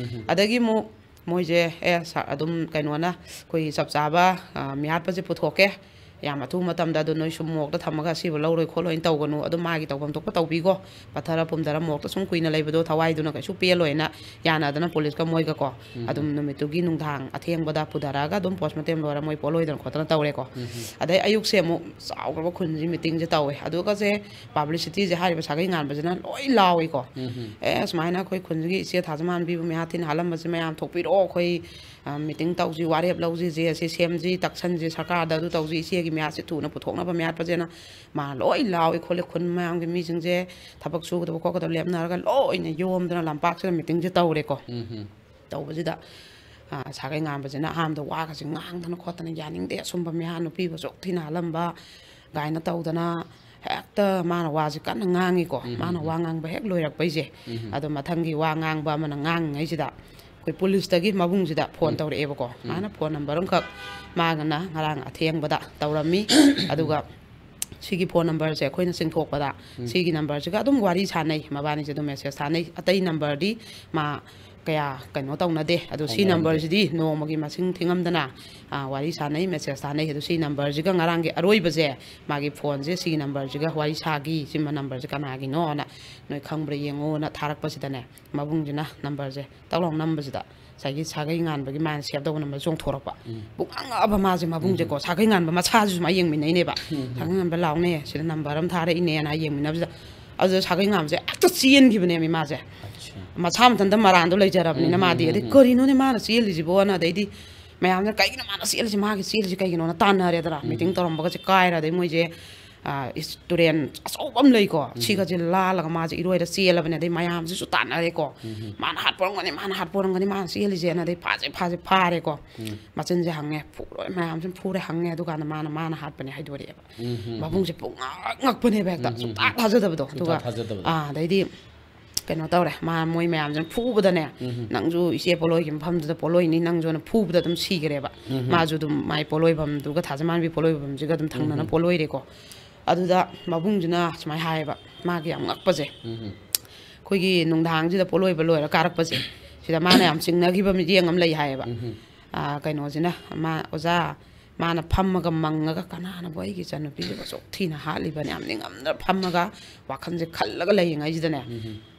ꯑꯗꯒꯤ ꯑꯃꯨꯛ ꯃꯣꯏꯁꯦ, ꯑꯦ, ꯁꯥ- ꯑꯗꯨꯝ ꯀꯩꯅꯣꯅ ꯑꯩꯈꯣꯏ ꯆꯞ ꯆꯥꯕ, ꯑ, ꯃꯤꯍꯥꯠꯄꯁꯦ ꯄꯨꯊꯣꯛꯀꯦ, ꯌꯥꯝ ꯑꯊꯨꯕ ꯃꯇꯝꯗ ꯑꯗꯨ ꯅꯣꯏ ꯁꯨꯝ ꯃꯣꯔꯛꯇ ꯊꯝꯃꯒ ꯑꯁꯤꯕ ꯂꯧꯔꯣꯏ ꯈꯣꯠꯂꯣꯏꯅ ꯇꯧꯒꯅꯨ, ꯑꯗꯨꯝ ꯃꯥꯒꯤ ꯇꯧꯐꯝ ꯊꯣꯛꯄ ꯇꯧꯕꯤꯈꯣ, ꯄꯠꯊꯔ ꯄꯨꯝꯊꯔ ꯃꯣꯔꯛꯇ ꯁꯨꯝ ꯀꯨꯏꯅ ꯂꯩꯕꯗꯣ ꯊꯋꯥꯏꯗꯨꯅ ꯀꯩꯁꯨ ꯄꯦꯜꯂꯣꯏꯅ ꯌꯥꯅꯗꯅ ꯄꯨꯂꯤꯁꯀ ꯃꯣꯏꯒꯀꯣ, ꯑꯗꯨꯝ ꯅꯨꯃꯤꯠꯇꯨꯒꯤ ꯅꯨꯡꯗꯥꯡ ꯑꯊꯦꯡꯕꯗ ꯄꯨꯊꯔꯛꯑꯒ ꯑꯗꯨꯝ ꯄꯣꯁꯃꯣꯔꯇꯦꯝ ꯂꯣꯏꯔ ꯃꯣꯏ ꯄꯣꯠꯂꯣꯏꯗꯅ ꯈꯣꯠꯇꯅ ꯇꯧꯔꯦꯀꯣ꯫ ꯑꯗꯩ ꯑꯌꯨꯛꯁꯦ ꯑꯃꯨꯛ ꯆꯥꯎꯈ꯭ꯔꯕ ꯈꯨꯟꯁꯤ ꯃꯤꯇꯤꯡꯁꯦ ꯇꯧꯋꯦ꯫ ꯑꯗꯨꯒꯁꯦ ꯄꯥꯕ꯭ꯂꯤꯁꯤꯇꯤꯁꯦ ꯍꯥꯏꯔꯤꯕ ꯁꯥꯒꯩ ꯉꯥꯟꯕꯁꯤꯅ ꯂꯣꯏ ꯂꯥꯎꯏꯀꯣ꯫ ꯑꯦ, ꯁꯨꯃꯥꯏꯅ ꯑꯩꯈꯣꯏ ꯈꯨꯟꯁꯤꯒꯤ ꯏꯆꯦ ꯊꯥꯖꯃꯥꯟꯕꯤꯕꯨ ꯃꯤꯍꯥꯠ ꯊꯤꯅ ꯍꯥꯠꯂꯝꯕꯁꯦ ꯃꯌꯥꯝ ꯊꯣꯛꯄꯤꯔꯛꯑꯣ, ꯑꯩꯈꯣꯏ, ꯑ, ꯃꯤꯇꯤꯡ ꯇꯧꯁꯤ, ꯋꯥꯔꯦꯞ ꯂꯧꯁꯤ, ꯖꯦ ꯑꯁꯤ ꯁꯦꯝꯁꯤ, ꯇꯛꯁꯟꯁꯤ, ꯁꯔꯀꯥꯔꯗ ꯑꯗꯨ ꯇꯧꯁꯤ, ꯏꯆꯦꯒꯤ ꯃꯤꯍꯥꯠꯁꯤ ꯊꯨꯅ ꯄꯨꯊꯣꯛꯅꯕ ꯃꯤꯍꯥꯠꯄꯁꯦꯅ ꯃꯥ ꯂꯣꯏ ꯂꯥꯎꯏ ꯈꯣꯠꯂꯤ꯫ ꯈꯨꯟ ꯃꯌꯥꯝꯒꯤ ꯃꯤꯁꯤꯡꯁꯦ ꯊꯕꯛ ꯁꯨꯒꯗꯕ ꯈꯣꯠꯀꯗꯕ ꯂꯦꯞꯅꯔꯒ ꯂꯣꯏꯅ ꯌꯣꯝꯗꯅ ꯂꯝꯄꯥꯛꯁꯤꯗ ꯃꯤꯇꯤꯡꯁꯦ ꯇꯧꯔꯦꯀꯣ꯫ ꯇꯧꯕꯁꯤꯗ, ꯑ, ꯁꯥꯒꯩ ꯉꯥꯟꯕꯁꯤꯅ ꯑꯍꯥꯟꯕꯗ ꯋꯥꯒꯁꯦ ꯉꯥꯡꯗꯅ ꯈꯣꯠꯇꯅ, "ꯌꯥꯅꯤꯡꯗꯦ ꯑꯁꯨꯝꯕ ꯃꯤꯍꯥꯠ, ꯅꯨꯄꯤꯕꯨ ꯑꯁꯨꯛ ꯊꯤꯅ ꯍꯥꯠꯂꯝꯕ" ꯀꯥꯏꯅ ꯇꯧꯗꯅ ꯍꯦꯛꯇ ꯃꯥꯅ ꯋꯥꯁꯦ ꯀꯟꯅ ꯉꯥꯡꯉꯤꯀꯣ꯫ ꯃꯥꯅ ꯋꯥ ꯉꯥꯡꯕ ꯍꯦꯛ ꯂꯣꯏꯔꯛꯄꯩꯁꯦ, ꯑꯗꯣ ꯃꯊꯪꯒꯤ ꯋꯥ ꯉꯥꯡꯕ ꯑꯃꯅ ꯉꯥꯡꯉꯤꯉꯩꯁꯤꯗ ꯑꯩꯈꯣꯏ ꯄꯨꯂꯤꯁꯇꯒꯤ ꯃꯕꯨꯡꯁꯤꯗ ꯐꯣꯟ ꯇꯧꯔꯛꯑꯦꯕꯀꯣ꯫ ꯃꯥꯅ ꯐꯣꯟ ꯅꯝꯕꯔ ꯑꯃꯈꯛ ꯃꯥꯒꯅ ꯉꯔꯥꯡ ꯑꯊꯦꯡꯕꯗ ꯇꯧꯔꯝꯃꯤ꯫ ꯑꯗꯨꯒ ꯁꯤꯒꯤ ꯐꯣꯟ ꯅꯝꯕꯔꯁꯦ ꯑꯩꯈꯣꯏꯅ ꯆꯤꯡꯊꯣꯛꯄꯗ ꯁꯤꯒꯤ ꯅꯝꯕꯔꯁꯤꯒ ꯑꯗꯨꯝ ꯋꯥꯔꯤ ꯁꯥꯟꯅꯩ, ꯃꯕꯥꯅꯤꯁꯦ ꯑꯗꯨꯝ ꯃꯦꯁꯦꯖ ꯊꯥꯅꯩ꯫ ꯑꯇꯩ ꯅꯝꯕꯔꯗꯤ ꯃꯥ ꯀꯌꯥ ꯀꯩꯅꯣ ꯇꯧꯅꯗꯦ꯫ ꯑꯗꯣ ꯁꯤ ꯅꯝꯕꯔꯁꯤꯗꯤ ꯅꯣꯡꯃꯒꯤ ꯃꯁꯤꯡ ꯊꯤꯉꯝꯗꯅ, ꯑ, ꯋꯥꯔꯤ ꯁꯥꯟꯅꯩ, ꯃꯦꯁꯦꯖ ꯊꯥꯅꯩ꯫ ꯑꯗꯣ ꯁꯤ ꯅꯝꯕꯔꯁꯤꯒ ꯉꯔꯥꯡꯒꯤ ꯑꯔꯣꯏꯕꯁꯦ ꯃꯥꯒꯤ ꯐꯣꯟꯁꯦ ꯁꯤꯒꯤ ꯅꯝꯕꯔꯁꯤꯒ ꯋꯥꯔꯤ ꯁꯥꯈꯤ, ꯁꯤꯃ ꯅꯝꯕꯔꯁꯦ ꯀꯅꯥꯒꯤꯅꯣꯅ ꯅꯣꯏ ꯈꯪꯕ꯭ꯔꯥ ꯌꯦꯡꯉꯣꯅ ꯊꯥꯔꯛꯄꯁꯤꯗꯅꯦ, ꯃꯕꯨꯡꯁꯤꯅ ꯅꯝꯕꯔꯁꯦ ꯇꯛ ꯂꯥꯎ ꯅꯝꯕꯁꯤꯗ ꯉꯁꯥꯏꯒꯤ ꯁꯥꯒꯩ ꯉꯥꯟꯕꯒꯤ ꯃꯥꯅ ꯁꯦꯞ ꯇꯧꯕ ꯅꯝꯕꯔ ꯆꯣꯡꯊꯣꯔꯛꯄ꯫ ꯄꯨꯡꯉꯛꯑꯕ ꯃꯥꯁꯦ, ꯃꯕꯨꯡꯁꯦꯀꯣ, ꯁꯥꯒꯩ ꯉꯥꯟꯕ ꯃꯁꯥꯁꯤꯁꯨ ꯃꯥ ꯌꯦꯡꯃꯤꯟꯅꯩꯅꯦꯕ꯫ ꯁꯥꯒꯩ ꯉꯥꯟꯕ ꯂꯥꯎꯅꯦ, ꯁꯤꯗ ꯅꯝꯕꯔ ꯑꯃ ꯊꯥꯔꯛꯏꯅꯦꯅ ꯌꯦꯡꯃꯤꯟꯅꯕꯁꯤꯗ, ꯑꯗꯨꯗ ꯁꯥꯒꯩ ꯉꯥꯟꯕꯁꯦ ꯍꯦꯛꯇ ꯆꯦꯟꯈꯤꯕꯅꯦꯃꯤ ꯃꯥꯁꯦ꯫ ꯃꯁꯥ ꯃꯊꯟꯇ ꯃꯔꯥꯟꯗꯣ ꯂꯩꯖꯔꯕꯅꯤꯅ ꯃꯥꯗꯤ꯫ ꯑꯗꯩ ꯀꯔꯤꯅꯣꯅꯦ ꯃꯥꯅ ꯆꯦꯜꯂꯤꯁꯤꯕꯣꯅ, ꯑꯗꯩꯗꯤ ꯃꯌꯥꯝꯅ "ꯀꯩꯒꯤꯅꯣ ꯃꯥꯅ ꯆꯦꯜꯂꯤꯁꯤ, ꯃꯥꯒꯤ ꯆꯦꯜꯂꯤꯁꯤ ꯀꯩꯒꯤꯅꯣꯅ?" ꯇꯥꯟꯅꯔꯦꯗꯅ꯫ ꯃꯤꯇꯤꯡ ꯇꯧꯔꯝꯕꯒꯁꯦ ꯀꯥꯏꯔ, ꯑꯗꯩ ꯃꯣꯏꯁꯦ ꯇꯨꯔꯦꯟ ꯑꯆꯧꯕ ꯑꯃ ꯂꯩꯀꯣ, ꯁꯤꯒꯁꯦ ꯂꯥꯜꯂꯒ ꯃꯥꯁꯦ ꯏꯔꯣꯏꯔ ꯆꯦꯜꯂꯕꯅꯦ꯫ ꯑꯗꯩ ꯃꯌꯥꯝꯁꯤꯁꯨ ꯇꯥꯟꯅꯔꯦꯀꯣ, ꯃꯥꯅ ꯍꯥꯠꯄ ꯑꯣꯏꯔꯝꯒꯅꯤ, ꯃꯥꯅ ꯍꯥꯠꯄ ꯑꯣꯏꯔꯝꯒꯅꯤ, ꯃꯥꯅ ꯆꯦꯜꯂꯤꯁꯦꯅ꯫ ꯑꯗꯩ ꯐꯥꯁꯦ ꯐꯥꯁꯦ ꯐꯥꯔꯦꯀꯣ, ꯃꯆꯤꯟꯁꯦ ꯍꯪꯉꯦ, ꯐꯨꯔꯣꯏ ꯃꯌꯥꯝꯁꯤꯅ ꯐꯨꯔꯦ, ꯍꯪꯉꯦ꯫ ꯑꯗꯨꯀꯥꯟꯗ ꯃꯥꯅ ꯃꯥꯅ ꯍꯥꯠꯄꯅꯦ ꯍꯥꯏꯗꯣꯔꯛꯑꯦꯕ꯫ ꯃꯕꯨꯡꯁꯦ ꯄꯨꯡꯉꯛ ꯉꯛꯄꯅꯦꯕ ꯍꯦꯛꯇ, ꯁꯨꯡꯊꯥ ꯊꯥꯖꯗꯕꯗꯣ꯫ ꯑꯗꯨꯒ ꯑꯥ, ꯑꯗꯩꯗꯤ ꯀꯩꯅꯣ ꯇꯧꯔꯦ, ꯃꯥ ꯃꯣꯏ ꯃꯌꯥꯝꯁꯤꯅ ꯐꯨꯕꯗꯅꯦ, "ꯅꯪꯁꯨ ꯏꯆꯦ ꯄꯣꯠꯂꯣꯏꯒꯤ ꯃꯐꯝꯗꯨꯗ ꯄꯣꯠꯂꯣꯏꯅꯤ, ꯅꯪꯁꯨꯅ" ꯐꯨꯕꯗ ꯑꯗꯨꯝ ꯁꯤꯈ꯭ꯔꯦꯕ꯫ ꯃꯥꯁꯨ ꯑꯗꯨꯝ ꯃꯥꯏ ꯄꯣꯠꯂꯣꯏꯐꯝꯗꯨꯒ, ꯊꯥꯖꯃꯥꯟꯕꯤ ꯄꯣꯠꯂꯣꯏꯐꯝꯁꯤꯒ ꯑꯗꯨꯝ ꯊꯪꯅꯅ ꯄꯣꯠꯂꯣꯏꯔꯦꯀꯣ꯫ ꯑꯗꯨꯗ ꯃꯕꯨꯡꯁꯤꯅ ꯁꯨꯃꯥꯏꯅ ꯍꯥꯏꯌꯦꯕ, ꯃꯥꯒꯤ ꯌꯥꯝ ꯉꯛꯄꯁꯦ, ꯑꯩꯈꯣꯏꯒꯤ ꯅꯨꯡꯗꯥꯡꯁꯤꯗ ꯄꯣꯠꯂꯣꯏꯕ ꯂꯣꯏꯔ ꯀꯥꯔꯛꯄꯁꯦ, ꯁꯤꯗ ꯃꯥꯅ ꯌꯥꯝ ꯆꯤꯡꯅꯈꯤꯕ ꯃꯤꯠꯌꯦꯡ ꯑꯃ ꯂꯩ ꯍꯥꯏꯌꯦꯕ꯫ ꯑꯥ, ꯀꯩꯅꯣꯁꯤꯅ, ꯃꯥ ꯑꯣꯖꯥ, ꯃꯥꯅ ꯐꯝꯃꯒ ꯃꯪꯉꯒ, "ꯀꯅꯥꯅꯕꯨ ꯑꯩꯒꯤ ꯏꯆꯟꯅꯨꯄꯤꯁꯤꯕꯨ ꯑꯁꯨꯛ ꯊꯤꯅ ꯍꯥꯠꯂꯤꯕꯅ?" ꯌꯥꯝ ꯅꯤꯡꯉꯝꯅ ꯐꯝꯃꯒ ꯋꯥꯈꯜꯁꯦ ꯈꯜꯂꯒ ꯂꯩꯔꯤꯉꯩꯁꯤꯗꯅꯦ,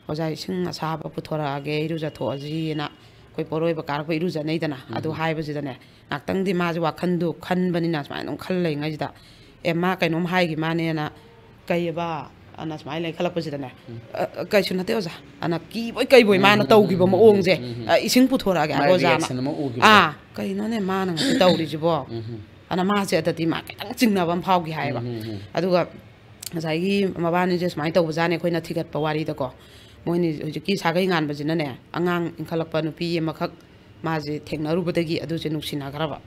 "ꯑꯣꯖꯥ, ꯏꯁꯤꯡ ꯑꯁꯥꯕ ꯄꯨꯊꯣꯔꯛꯑꯒꯦ, ꯏꯔꯨꯖꯊꯣꯛꯑꯁꯤꯅ" ꯑꯩꯈꯣꯏ ꯄꯣꯠꯂꯣꯏꯕ ꯀꯥꯔꯛꯄ ꯏꯔꯨꯖꯅꯩꯗꯅ꯫ ꯑꯗꯨ ꯍꯥꯏꯕꯁꯤꯗꯅꯦ, ꯉꯥꯛꯇꯪꯗꯤ ꯃꯥꯁꯦ ꯋꯥꯈꯜꯗꯣ ꯈꯟꯕꯅꯤꯅ ꯁꯨꯃꯥꯏꯅ ꯑꯗꯨꯝ ꯈꯜ ꯂꯩꯉꯩꯁꯤꯗ, "ꯑꯦ, ꯃꯥ ꯀꯩꯅꯣꯝ ꯍꯥꯏꯈꯤ ꯃꯥꯅꯦꯅ", ꯀꯩꯑꯕ, ꯑꯅ ꯁꯨꯃꯥꯏꯅ ꯂꯩꯈꯠꯂꯛꯄꯁꯤꯗꯅꯦ, "ꯑ, ꯑ, ꯀꯩꯁꯨ ꯅꯠꯇꯦ ꯑꯣꯖꯥ", ꯑꯅ ꯀꯤꯕꯣꯏ ꯀꯩꯕꯣꯏ ꯃꯥꯅ ꯇꯧꯈꯤꯕ ꯃꯑꯣꯡꯁꯦ, "ꯑ, ꯏꯁꯤꯡ ꯄꯨꯊꯣꯔꯛꯑꯒꯦ ꯍꯥꯏꯕ ꯑꯣꯖꯥꯅ?" ꯑꯥ, "ꯀꯩꯅꯣꯅꯦ ꯃꯥꯅ ꯉꯁꯤ ꯇꯧꯔꯤꯁꯤꯕꯣ?" ꯑꯅ ꯃꯥꯁꯦ ꯑꯗꯗꯤ ꯃꯥ ꯈꯤꯇꯪ ꯆꯤꯡꯅꯕ ꯑꯃ ꯐꯥꯎꯈꯤ ꯍꯥꯏꯌꯦꯕ꯫ ꯑꯗꯨꯒ ꯉꯁꯥꯏꯒꯤ ꯃꯕꯥꯅꯤꯁꯦ ꯁꯨꯃꯥꯏꯅ ꯇꯧꯕꯖꯥꯠꯅꯦ, ꯑꯩꯈꯣꯏꯅ ꯊꯤꯒꯠꯄ ꯋꯥꯔꯤꯗꯀꯣ꯫ ꯃꯣꯏꯅꯤ ꯍꯧꯖꯤꯛꯀꯤ ꯁꯥꯒꯩ ꯉꯥꯟꯕꯁꯤꯅꯅꯦ, ꯑꯉꯥꯡ ꯏꯟꯈꯠꯂꯛꯄ ꯅꯨꯄꯤ ꯑꯃꯈꯛ ꯃꯥꯁꯦ ꯊꯦꯡꯅꯔꯨꯕꯗꯒꯤ ꯑꯗꯨꯁꯦ ꯅꯨꯡꯁꯤꯅꯈ꯭ꯔꯕ꯫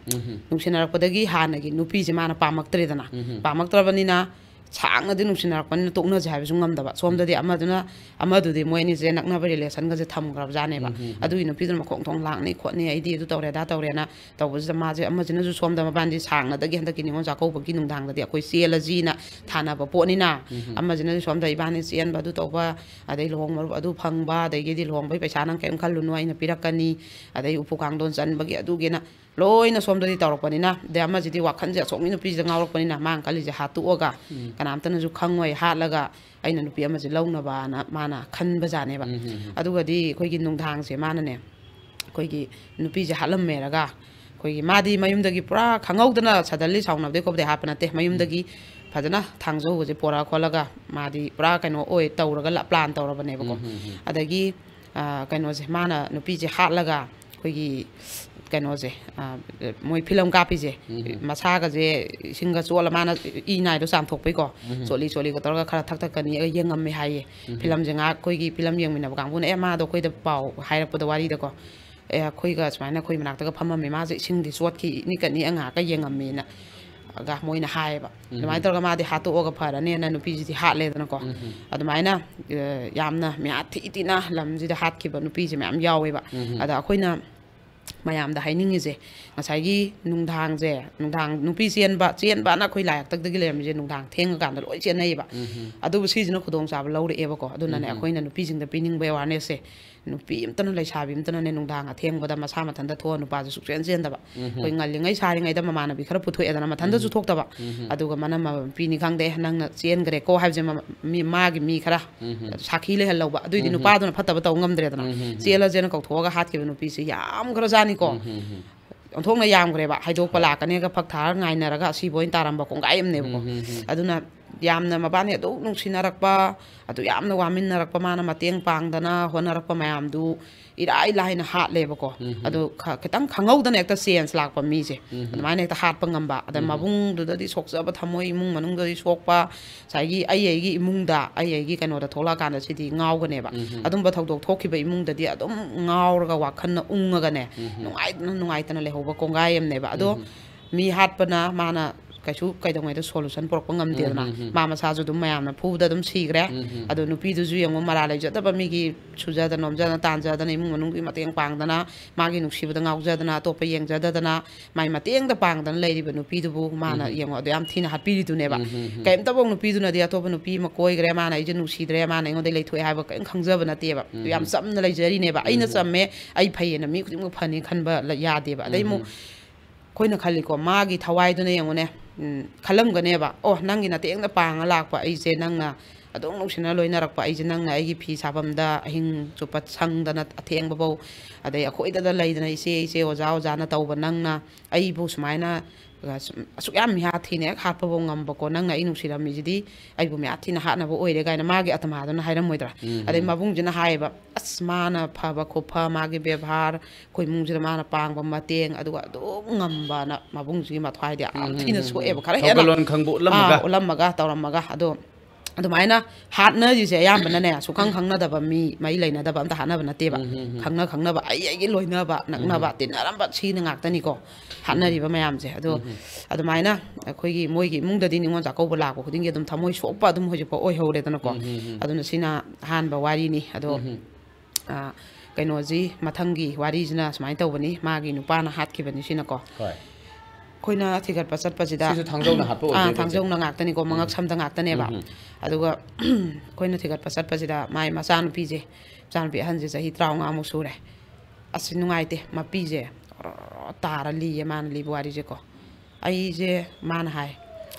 ꯅꯨꯡꯁꯤꯅꯔꯛꯄꯗꯒꯤ ꯍꯥꯟꯅꯒꯤ ꯅꯨꯄꯤꯁꯦ ꯃꯥꯅ ꯄꯥꯝꯃꯛꯇ꯭ꯔꯦꯗꯅ꯫ ꯄꯥꯝꯃꯛꯇ꯭ꯔꯕꯅꯤꯅ ꯁꯥꯡꯅꯗꯤ ꯅꯨꯡꯁꯤꯅꯔꯛꯄꯅꯤꯅ ꯇꯣꯛꯅꯁꯦ ꯍꯥꯏꯕꯁꯨ ꯉꯝꯗꯕ꯫ ꯁꯣꯝꯗꯗꯤ ꯑꯃꯗꯨꯅ, ꯑꯃꯗꯨꯗꯤ ꯃꯣꯏ ꯑꯅꯤꯁꯦ ꯅꯛꯅꯕ ꯔꯤꯂꯦꯁꯟꯒꯁꯦ ꯊꯝꯈ꯭ꯔꯕꯖꯥꯠꯅꯦꯕ꯫ ꯑꯗꯨꯒꯤ ꯅꯨꯄꯤꯗꯨꯅ ꯃꯈꯣꯡ ꯊꯣꯡ ꯂꯥꯡꯅꯤ ꯈꯣꯠꯅꯤ, ꯑꯩꯗꯤ ꯑꯗꯨ ꯇꯧꯔꯦ ꯑꯗꯥ ꯇꯧꯔꯦꯅ ꯇꯧꯕꯁꯤꯗ, ꯃꯥꯁꯦ, ꯑꯃꯁꯤꯅꯁꯨ ꯁꯣꯝꯗ, ꯃꯕꯥꯅꯤꯗꯤ ꯁꯥꯡꯅꯗꯒꯤ ꯍꯟꯗꯛꯀꯤ ꯅꯤꯉꯣꯜ ꯆꯥꯛꯀꯧꯕꯒꯤ ꯅꯨꯡꯗꯥꯡꯗꯗꯤ ꯑꯩꯈꯣꯏ ꯆꯦꯜꯂꯁꯤꯅ ꯊꯥꯅꯕ ꯄꯣꯠꯅꯤꯅ, ꯑꯃꯁꯤꯅꯁꯨ ꯁꯣꯝꯗ ꯏꯕꯥꯅꯤ ꯆꯦꯟꯕ, ꯑꯗꯨ ꯇꯧꯕ, ꯑꯗꯩ ꯂꯨꯍꯣꯡ ꯃꯔꯨꯞ ꯑꯗꯨ ꯐꯪꯕ, ꯑꯗꯒꯤꯗꯤ ꯂꯨꯍꯣꯡꯕꯒꯤ ꯄꯩꯁꯥ ꯅꯪ ꯀꯔꯤꯝ ꯈꯜꯂꯨꯅꯨ, ꯑꯩꯅ ꯄꯤꯔꯛꯀꯅꯤ, ꯑꯗꯩ ꯎꯄꯨ ꯀꯥꯡꯊꯣꯟ ꯆꯟꯕꯒꯤ ꯑꯗꯨꯒꯤꯅ ꯂꯣꯏꯅ ꯁꯣꯝꯗꯗꯤ ꯇꯧꯔꯛꯄꯅꯤꯅ, ꯑꯗꯩ ꯑꯃꯁꯤꯗꯤ ꯋꯥꯈꯜꯁꯦ ꯑꯁꯣꯝꯒꯤ ꯅꯨꯄꯤꯁꯤꯗ ꯉꯥꯎꯔꯛꯄꯅꯤꯅ, ꯃꯥꯅ ꯈꯜꯂꯤꯁꯦ ꯍꯥꯠꯇꯣꯛꯑꯒ ꯀꯅꯥꯝꯇꯅꯁꯨ ꯈꯪꯉꯣꯏ, ꯍꯥꯠꯂꯒ ꯑꯩꯅ ꯅꯨꯄꯤ ꯑꯃꯁꯦ ꯂꯧꯅꯕꯅ ꯃꯥꯅ ꯈꯟꯕꯖꯥꯠꯅꯦꯕ꯫ ꯑꯗꯨꯒꯗꯤ ꯑꯩꯈꯣꯏꯒꯤ ꯅꯨꯡꯗꯥꯡꯁꯦ ꯃꯥꯅꯅꯦ, ꯑꯩꯈꯣꯏꯒꯤ ꯅꯨꯄꯤꯁꯦ ꯍꯥꯠꯂꯝꯃꯦꯔꯒ, ꯑꯩꯈꯣꯏꯒꯤ, ꯃꯥꯗꯤ ꯃꯌꯨꯝꯗꯒꯤ ꯄꯨꯔꯥ ꯈꯪꯍꯧꯗꯅ suddenly ꯁꯥꯎꯅꯕꯗꯩ ꯈꯣꯠꯄꯗꯩ ꯍꯥꯠꯄ ꯅꯠꯇꯦ, ꯃꯌꯨꯝꯗꯒꯤ ꯐꯖꯅ ꯊꯥꯡꯖꯧꯒꯁꯦ ꯄꯣꯔꯛꯑ ꯈꯣꯠꯂꯒ ꯃꯥꯗꯤ ꯄꯨꯔꯥ ꯀꯩꯅꯣ ꯑꯣꯏ ꯇꯧꯔꯒ ꯄ꯭ꯂꯥꯟ ꯇꯧꯔꯕꯅꯦꯕꯀꯣ꯫ ꯑꯗꯒꯤ ꯑꯥ, ꯀꯩꯅꯣꯁꯦ, ꯃꯥꯅ ꯅꯨꯄꯤꯁꯦ ꯍꯥꯠꯂꯒ ꯑꯩꯈꯣꯏꯒꯤ ꯀꯩꯅꯣꯁꯦ, ꯑ, ꯃꯣꯏ ꯐꯤꯂꯝ ꯀꯥꯞꯄꯤꯁꯦ, ꯎꯝ꯫ ꯃꯁꯥꯒꯁꯦ ꯏꯁꯤꯡꯒ ꯆꯣꯠꯂ, ꯃꯥꯅ ꯏ ꯅꯥꯏꯗꯣ ꯆꯥꯝꯊꯣꯛꯄꯩꯀꯣ, ꯎꯝ꯫ ꯆꯣꯠꯂꯤ ꯆꯣꯠꯂꯤꯒ ꯇꯧꯔꯒ ꯈꯔ ꯊꯛ ꯊꯛꯀꯅꯤꯒ ꯌꯦꯡꯉꯝꯃꯦ ꯍꯥꯏꯌꯦ꯫ ꯎꯝ꯫ ꯐꯤꯂꯝꯁꯦ ꯉꯥꯏꯍꯥꯛ ꯑꯩꯈꯣꯏꯒꯤ ꯐꯤꯂꯝ ꯌꯦꯡꯃꯤꯟꯅꯕ ꯀꯥꯡꯕꯨꯅ, "ꯑꯦ, ꯃꯥꯗꯣ ꯑꯩꯈꯣꯏꯗ ꯄꯥꯎ ꯍꯥꯏꯔꯛꯄꯗ, ꯋꯥꯔꯤꯗꯀꯣ, ꯑꯦ, ꯑꯩꯈꯣꯏꯒ ꯁꯨꯃꯥꯏꯅ ꯑꯩꯈꯣꯏ ꯃꯅꯥꯛꯇꯒ ꯐꯝꯃꯝꯃꯦ, ꯃꯥꯁꯦ ꯏꯁꯤꯡꯗꯤ ꯆꯣꯠꯈꯤ, ꯏꯅꯤꯛꯀ ꯅꯤꯛꯑ ꯉꯥꯏꯍꯥꯛꯀ ꯌꯦꯡꯉꯝꯃꯦꯅ" ꯒ ꯃꯣꯏꯅ ꯍꯥꯏꯌꯦꯕ꯫ ꯎꯝ꯫ ꯑꯗꯨꯃꯥꯏꯅ ꯇꯧꯔꯒ ꯃꯥꯗꯤ ꯍꯥꯠꯇꯣꯛꯑꯒ ꯐꯔꯅꯦꯅ ꯅꯨꯄꯤꯁꯤꯗꯤ ꯍꯥꯠꯂꯦꯗꯅꯀꯣ꯫ ꯎꯝ꯫ ꯑꯗꯨꯃꯥꯏꯅ, ꯑ, ꯌꯥꯝꯅ ꯃꯌꯥ ꯊꯤ ꯊꯤꯅ ꯂꯝꯁꯤꯗ ꯍꯥꯠꯈꯤꯕ ꯅꯨꯄꯤꯁꯦ ꯃꯌꯥꯝ ꯌꯥꯎꯋꯦꯕ꯫ ꯎꯝ꯫ ꯑꯗ ꯑꯩꯈꯣꯏꯅ ꯃꯌꯥꯝꯗ ꯍꯥꯏꯅꯤꯡꯉꯤꯁꯦ, ꯉꯁꯥꯏꯒꯤ ꯅꯨꯡꯗꯥꯡꯁꯦ, ꯅꯨꯡꯗꯥꯡ ꯅꯨꯄꯤ ꯆꯦꯟꯕ, ꯆꯦꯟꯕꯅ ꯑꯩꯈꯣꯏ ꯂꯥꯏ ꯍꯥꯛꯇꯛꯇꯒꯤ ꯂꯩꯔꯝꯃꯤꯁꯦ ꯅꯨꯡꯗꯥꯡ ꯊꯦꯡꯉꯀꯥꯟꯗ ꯂꯣꯏ ꯆꯦꯟꯅꯩꯌꯦꯕ꯫ ꯎꯝ꯫ ꯑꯗꯨꯕꯨ ꯁꯤꯁꯤꯅ ꯈꯨꯗꯣꯡꯆꯥꯕ ꯂꯧꯔꯛꯑꯦꯕꯀꯣ꯫ ꯑꯗꯨꯅꯅꯦ, ꯎꯝ꯫ ꯑꯩꯈꯣꯏꯅ ꯅꯨꯄꯤꯁꯤꯡꯗ ꯄꯤꯅꯤꯡꯕ awareness ꯁꯦ, ꯅꯨꯄꯤ ꯑꯃꯇꯅ, ꯂꯩꯁꯥꯕꯤ ꯑꯃꯇꯅꯅꯦ, ꯅꯨꯡꯗꯥꯡ ꯑꯊꯦꯡꯕꯗ ꯃꯁꯥ ꯃꯊꯟꯇ ꯊꯣꯛꯑ ꯅꯨꯄꯥꯁꯨ ꯁꯨꯛꯆꯦꯟ ꯆꯦꯟꯗꯕ꯫ ꯎꯝ꯫ ꯑꯩꯈꯣꯏ ꯉꯜꯂꯤꯉꯩ ꯁꯥꯔꯤꯉꯩꯗ ꯃꯃꯥꯟꯅꯕꯤ ꯈꯔ ꯄꯨꯊꯣꯛꯑꯦꯗꯅ, ꯃꯊꯟꯇꯁꯨ ꯎꯝ꯫ ꯊꯣꯛꯇꯕ꯫ ꯎꯝ꯫ ꯑꯗꯨꯒ ꯃꯅꯝ ꯃꯄꯤꯅꯤ ꯈꯪꯗꯦ, "ꯅꯪꯅ ꯆꯦꯟꯈ꯭ꯔꯦꯀꯣ" ꯍꯥꯏꯕꯁꯦ ꯃ-, ꯃꯤ, ꯃꯥꯒꯤ ꯃꯤ ꯈꯔ ꯎꯝ꯫ ꯁꯥꯈꯤ ꯂꯩꯍꯜꯍꯧꯕ꯫ ꯑꯗꯨꯏꯗꯤ ꯎꯝ꯫ ꯅꯨꯄꯥꯗꯨꯅ ꯐꯠꯇꯕ ꯇꯧ ꯉꯝꯗ꯭ꯔꯦꯗꯅ꯫ ꯎꯝ꯫ ꯆꯦꯜꯂꯁꯦꯅ ꯀꯧꯊꯣꯛꯑꯒ ꯍꯥꯠꯈꯤꯕ ꯅꯨꯄꯤꯁꯦ ꯌꯥꯝꯈ꯭ꯔꯖꯥꯠꯅꯤꯀꯣ꯫ ꯎꯝ꯫ ꯑꯣꯟꯊꯣꯛꯅ ꯌꯥꯝꯈ꯭ꯔꯦꯕ꯫ ꯍꯥꯏꯗꯣꯛꯄ ꯍꯣꯏ꯫ ꯂꯥꯛꯀꯅꯦꯒ ꯐꯛ ꯊꯥꯔꯒ ꯉꯥꯏꯅꯔꯒ ꯑꯁꯤꯕ ꯑꯣꯏꯅ ꯇꯥꯔꯝꯕ ꯀꯣꯡꯒꯥꯏ ꯑꯃꯅꯦꯕꯀꯣ꯫ ꯎꯝ, ꯎꯝ, ꯎꯝ꯫ ꯑꯗꯨꯅ ꯌꯥꯝꯅ ꯃꯕꯥꯅꯤ ꯑꯗꯨꯛ ꯅꯨꯡꯁꯤꯅꯔꯛꯄ, ꯑꯗꯨ ꯌꯥꯝꯅ ꯋꯥꯃꯤꯟꯅꯔꯛꯄ, ꯃꯥꯅ ꯃꯇꯦꯡ ꯄꯥꯡꯗꯅ ꯍꯣꯠꯅꯔꯛꯄ ꯃꯌꯥꯝꯗꯨ ꯏꯔꯥꯏ ꯂꯥꯏꯅ ꯍꯥꯠꯂꯦꯕꯀꯣ꯫ ꯎꯝ, ꯎꯝ꯫ ꯑꯗꯨ ꯈ-, ꯈꯤꯇꯪ ꯈꯪꯍꯧꯗꯅ ꯍꯦꯛꯇ change ꯂꯥꯛꯄ ꯃꯤꯁꯦ, ꯎꯝ, ꯎꯝ꯫ ꯑꯗꯨꯃꯥꯏꯅ ꯍꯦꯛꯇ ꯍꯥꯠꯄ ꯉꯝꯕ꯫ ꯑꯗ ꯎꯝ, ꯎꯝ꯫ ꯃꯕꯨꯡꯗꯨꯗꯗꯤ ꯁꯣꯛꯆꯕ ꯊꯝꯃꯣꯏ, ꯏꯃꯨꯡ ꯃꯅꯨꯡꯗꯗꯤ ꯁꯣꯛꯄ, ꯉꯁꯥꯏꯒꯤ ꯑꯩ ꯑꯩꯒꯤ ꯏꯃꯨꯡꯗ, ꯑꯩ ꯑꯩꯒꯤ ꯀꯩꯅꯣꯗ ꯊꯣꯛꯂꯛꯑꯀꯥꯟꯗ ꯁꯤꯗꯤ ꯉꯥꯎꯒꯅꯦꯕ꯫ ꯎꯝ, ꯎꯝ꯫ ꯑꯗꯨꯝꯕ ꯊꯧꯗꯣꯛ ꯊꯣꯛꯈꯤꯕ ꯏꯃꯨꯡꯗꯗꯤ ꯑꯗꯨꯝ ꯉꯥꯎꯔꯒ ꯋꯥꯈꯜꯅ ꯎꯪꯉꯒꯅꯦ, ꯎꯝ, ꯎꯝ꯫ ꯅꯨꯡꯉꯥꯏꯇꯅ, ꯅꯨꯡꯉꯥꯏꯇꯅ ꯂꯩꯍꯧꯕ ꯀꯣꯡꯒꯥꯏ ꯑꯃꯅꯦꯕ꯫ ꯑꯗꯣ ꯎꯝ, ꯎꯝ꯫ ꯃꯤ ꯍꯥꯠꯄꯅ ꯃꯥꯅ ꯀꯩꯁꯨ ꯀꯩꯗꯧꯉꯩꯗ solution ꯄꯨꯔꯛꯄ ꯉꯝꯗꯦꯗꯅ꯫ ꯎꯝ, ꯎꯝ, ꯎꯝ꯫ ꯃꯥ ꯃꯁꯥꯁꯨ ꯑꯗꯨꯝ ꯃꯌꯥꯝꯅ ꯐꯨꯕꯗ ꯑꯗꯨꯝ ꯁꯤꯈ꯭ꯔꯦ꯫ ꯎꯝ, ꯎꯝ꯫ ꯑꯗꯣ ꯅꯨꯄꯤꯗꯨꯁꯨ ꯌꯦꯡꯉꯣ, ꯃꯔꯥꯜ ꯂꯩꯖꯗꯕ ꯃꯤꯒꯤ ꯁꯨꯖꯗꯅ ꯅꯣꯝꯖꯗꯅ ꯇꯥꯟꯖꯗꯅ ꯏꯃꯨꯡ ꯃꯅꯨꯡꯒꯤ ꯃꯇꯦꯡ ꯄꯥꯡꯗꯅ, ꯃꯥꯒꯤ ꯅꯨꯡꯁꯤꯕꯗ ꯉꯥꯎꯖꯗꯅ, ꯑꯇꯣꯞꯄ ꯌꯦꯡꯖꯗꯗꯅ, ꯃꯥꯏ ꯃꯇꯦꯡꯗ ꯄꯥꯡꯗꯅ ꯂꯩꯔꯤꯕ ꯅꯨꯄꯤꯗꯨꯕꯨ ꯃꯥꯅ ꯎꯝ, ꯎꯝ꯫ ꯌꯦꯡꯉꯣ ꯑꯗꯨ ꯌꯥꯝ ꯊꯤꯅ ꯍꯥꯠꯄꯤꯔꯤꯗꯨꯅꯦꯕ꯫ ꯎꯝ, ꯎꯝ, ꯎꯝ꯫ ꯀꯔꯤꯝꯇꯐꯥꯎ ꯅꯨꯄꯤꯗꯨꯅꯗꯤ ꯑꯇꯣꯞꯄ ꯅꯨꯄꯤ ꯑꯃ ꯀꯣꯏꯈ꯭ꯔꯦ, ꯃꯥꯅ ꯑꯩꯁꯦ ꯅꯨꯡꯁꯤꯗ꯭ꯔꯦ, ꯃꯥꯅ ꯑꯩꯉꯣꯟꯗ ꯂꯩꯊꯣꯛꯑꯦ ꯍꯥꯏꯕ ꯀꯔꯤꯝ ꯈꯪꯖꯕ ꯅꯠꯇꯦꯕ꯫ ꯎꯝ, ꯌꯥꯝ ꯎꯝ꯫ ꯆꯝꯅ ꯂꯩꯖꯔꯤꯅꯦꯕ꯫ ꯑꯩꯅ ꯎꯝ, ꯎꯝ꯫ ꯆꯝꯃꯦ, ꯑꯩ ꯐꯩꯌꯦꯅ ꯃꯤ ꯈꯨꯗꯤꯡꯃꯛ ꯐꯅꯤ ꯈꯟꯕ ꯂ-, ꯌꯥꯗꯦꯕ꯫ ꯑꯗꯩ ꯎꯝ, ꯑꯃꯨꯛ ꯎꯝ꯫ ꯑꯩꯈꯣꯏꯅ ꯈꯜꯂꯤꯀꯣ, ꯃꯥꯒꯤ ꯊꯋꯥꯏꯗꯨꯅ ꯌꯦꯡꯉꯨꯅꯦ, ꯎꯝ, ꯈꯜꯂꯝꯒꯅꯦꯕ, "ꯑꯣ, ꯅꯪꯒꯤ ꯅꯇꯦꯡꯗ ꯄꯥꯡꯉ ꯂꯥꯛꯄ ꯑꯩꯁꯦ, ꯅꯪꯅ ꯑꯗꯨꯝ ꯅꯨꯡꯁꯤꯅ ꯂꯣꯏꯅꯔꯛꯄ ꯑꯩꯁꯦ, ꯅꯪꯅ ꯑꯩꯒꯤ ꯐꯤ ꯁꯥꯐꯝꯗ ꯑꯍꯤꯡ ꯆꯨꯞꯄ ꯁꯪꯗꯅ ꯑꯊꯦꯡꯕꯐꯧ, ꯑꯗꯩ ꯑꯩꯈꯣꯏꯗꯗ ꯂꯩꯗꯅ ꯏꯆꯦ, ꯏꯆꯦ, ꯑꯣꯖꯥ, ꯑꯣꯖꯥꯅ ꯇꯧꯕ ꯅꯪꯅ ꯑꯩꯕꯨ ꯁꯨꯃꯥꯏꯅ ꯑꯁꯨꯛ ꯌꯥꯝ ꯃꯤꯍꯥꯠ ꯊꯤꯅ ꯍꯦꯛ ꯍꯥꯠꯄꯐꯥꯎ ꯉꯝꯕꯀꯣ, ꯅꯪꯅ ꯑꯩ ꯅꯨꯡꯁꯤꯔꯝꯃꯤꯁꯤꯗꯤ ꯑꯩꯕꯨ ꯃꯤꯍꯥꯠ ꯊꯤꯅ ꯍꯥꯠꯅꯕ ꯑꯣꯏꯔꯦ ꯀꯥꯏꯅ ꯃꯥꯒꯤ ꯑꯇꯃꯥꯗꯨꯅ ꯍꯥꯏꯔꯝꯃꯣꯏꯗ꯭ꯔꯥ? ꯑꯗꯩ ꯃꯕꯨꯡꯁꯤꯅ ꯍꯥꯏꯌꯦꯕ, "ꯑꯁ, ꯃꯥꯅ ꯐꯕ ꯈꯨꯐ, ꯃꯥꯒꯤ ꯕꯦꯕꯥꯔ, ꯑꯩꯈꯣꯏ ꯏꯃꯨꯡꯁꯤꯗ ꯃꯥꯅ ꯄꯥꯡꯕ ꯃꯇꯦꯡ, ꯑꯗꯨꯒ ꯑꯗꯨꯝ ꯉꯝꯕꯅ" ꯃꯕꯨꯡꯁꯤꯒꯤ ꯃꯊ꯭ꯋꯥꯏꯗꯤ ꯌꯥꯝ ꯊꯤꯅ ꯁꯣꯛꯑꯦꯕ, ꯈꯔ ꯍꯦꯟꯅ꯫ ꯊꯧꯒꯜꯂꯣꯟ ꯈꯪꯕ ꯎꯠꯂꯝꯃꯒ꯫ ꯑꯥ, ꯎꯠꯂꯝꯃꯒ, ꯇꯧꯔꯝꯃꯒ꯫ ꯑꯗꯣ ꯑꯗꯨꯃꯥꯏꯅ ꯍꯥꯠꯅꯔꯤꯁꯦ ꯑꯌꯥꯝꯕꯅꯅꯦ, ꯁꯨꯈꯪ ꯈꯪꯅꯗꯕ ꯃꯤ, ꯃꯔꯤ ꯂꯩꯅꯗꯕ ꯑꯝꯇ ꯍꯥꯠꯅꯕ ꯅꯠꯇꯦꯕ꯫ ꯈꯪꯅ ꯈꯪꯅꯕ, ꯑꯩ ꯑꯩꯒꯤ ꯂꯣꯏꯅꯕ, ꯅꯛꯅꯕ, ꯇꯤꯟꯅꯔꯝꯕ, ꯁꯤꯅ ꯉꯥꯛꯇꯅꯤꯀꯣ ꯍꯥꯠꯅꯔꯤꯕ ꯃꯌꯥꯝꯁꯦ꯫ ꯑꯗꯣ ꯑꯗꯨꯃꯥꯏꯅ ꯑꯩꯈꯣꯏꯒꯤ, ꯃꯣꯏꯒꯤ ꯏꯃꯨꯡꯗꯗꯤ ꯅꯤꯉꯣꯜ ꯆꯥꯛꯀꯧꯕ ꯂꯥꯛꯄ ꯈꯨꯗꯤꯡꯒꯤ ꯑꯗꯨꯝ ꯊꯃꯣꯏ ꯁꯣꯛꯄ ꯑꯗꯨꯝ ꯍꯧꯖꯤꯛꯐꯥꯎ ꯑꯣꯏꯍꯧꯔꯦꯗꯅꯀꯣ꯫ ꯑꯗꯨꯅ ꯁꯤꯅ ꯑꯍꯥꯟꯕ ꯋꯥꯔꯤꯅꯤ꯫ ꯑꯗꯣ ꯑ, ꯀꯩꯅꯣꯁꯤ, ꯃꯊꯪꯒꯤ ꯋꯥꯔꯤꯁꯤꯅ ꯁꯨꯃꯥꯏꯅ ꯇꯧꯕꯅꯤ, ꯃꯥꯒꯤ ꯅꯨꯄꯥꯅ ꯍꯥꯠꯈꯤꯕꯅꯤ ꯁꯤꯅꯀꯣ꯫ ꯍꯣꯏ꯫ ꯑꯩꯈꯣꯏꯅ ꯊꯤꯒꯠꯄ ꯆꯠꯄꯁꯤꯗ, ꯁꯤꯁꯨ ꯊꯥꯡꯖꯧꯅ ꯍꯥꯠꯄ ꯑꯥ, ꯑꯣꯏꯗꯣꯏꯅꯦ, ꯊꯥꯡꯖꯧꯅ ꯉꯥꯛꯇꯅꯤꯀꯣ, ꯃꯉꯛ ꯁꯝꯗ ꯉꯥꯛꯇꯅꯦꯕ꯫ ꯑꯗꯨꯒ ꯑꯩꯈꯣꯏꯅ ꯊꯤꯒꯠꯄ ꯆꯠꯄꯁꯤꯗ ꯃꯥꯏ ꯃꯆꯥꯅꯨꯄꯤꯁꯦ, ꯃꯆꯥꯅꯨꯄꯤ ꯑꯍꯟꯁꯦ ꯆꯍꯤ ꯇꯔꯥꯃꯉꯥꯃꯨꯛ ꯁꯨꯔꯦ꯫ ꯑꯁ, ꯅꯨꯡꯉꯥꯏꯇꯦ, ꯃꯄꯤꯁꯦ ꯑꯣꯔꯣꯔꯣ ꯇꯥꯔ ꯂꯤꯌꯦ ꯃꯥꯅ ꯂꯤꯕ ꯋꯥꯔꯤꯁꯦꯀꯣ꯫ ꯑꯩꯁꯦ, ꯃꯥꯅ ꯍꯥꯏ,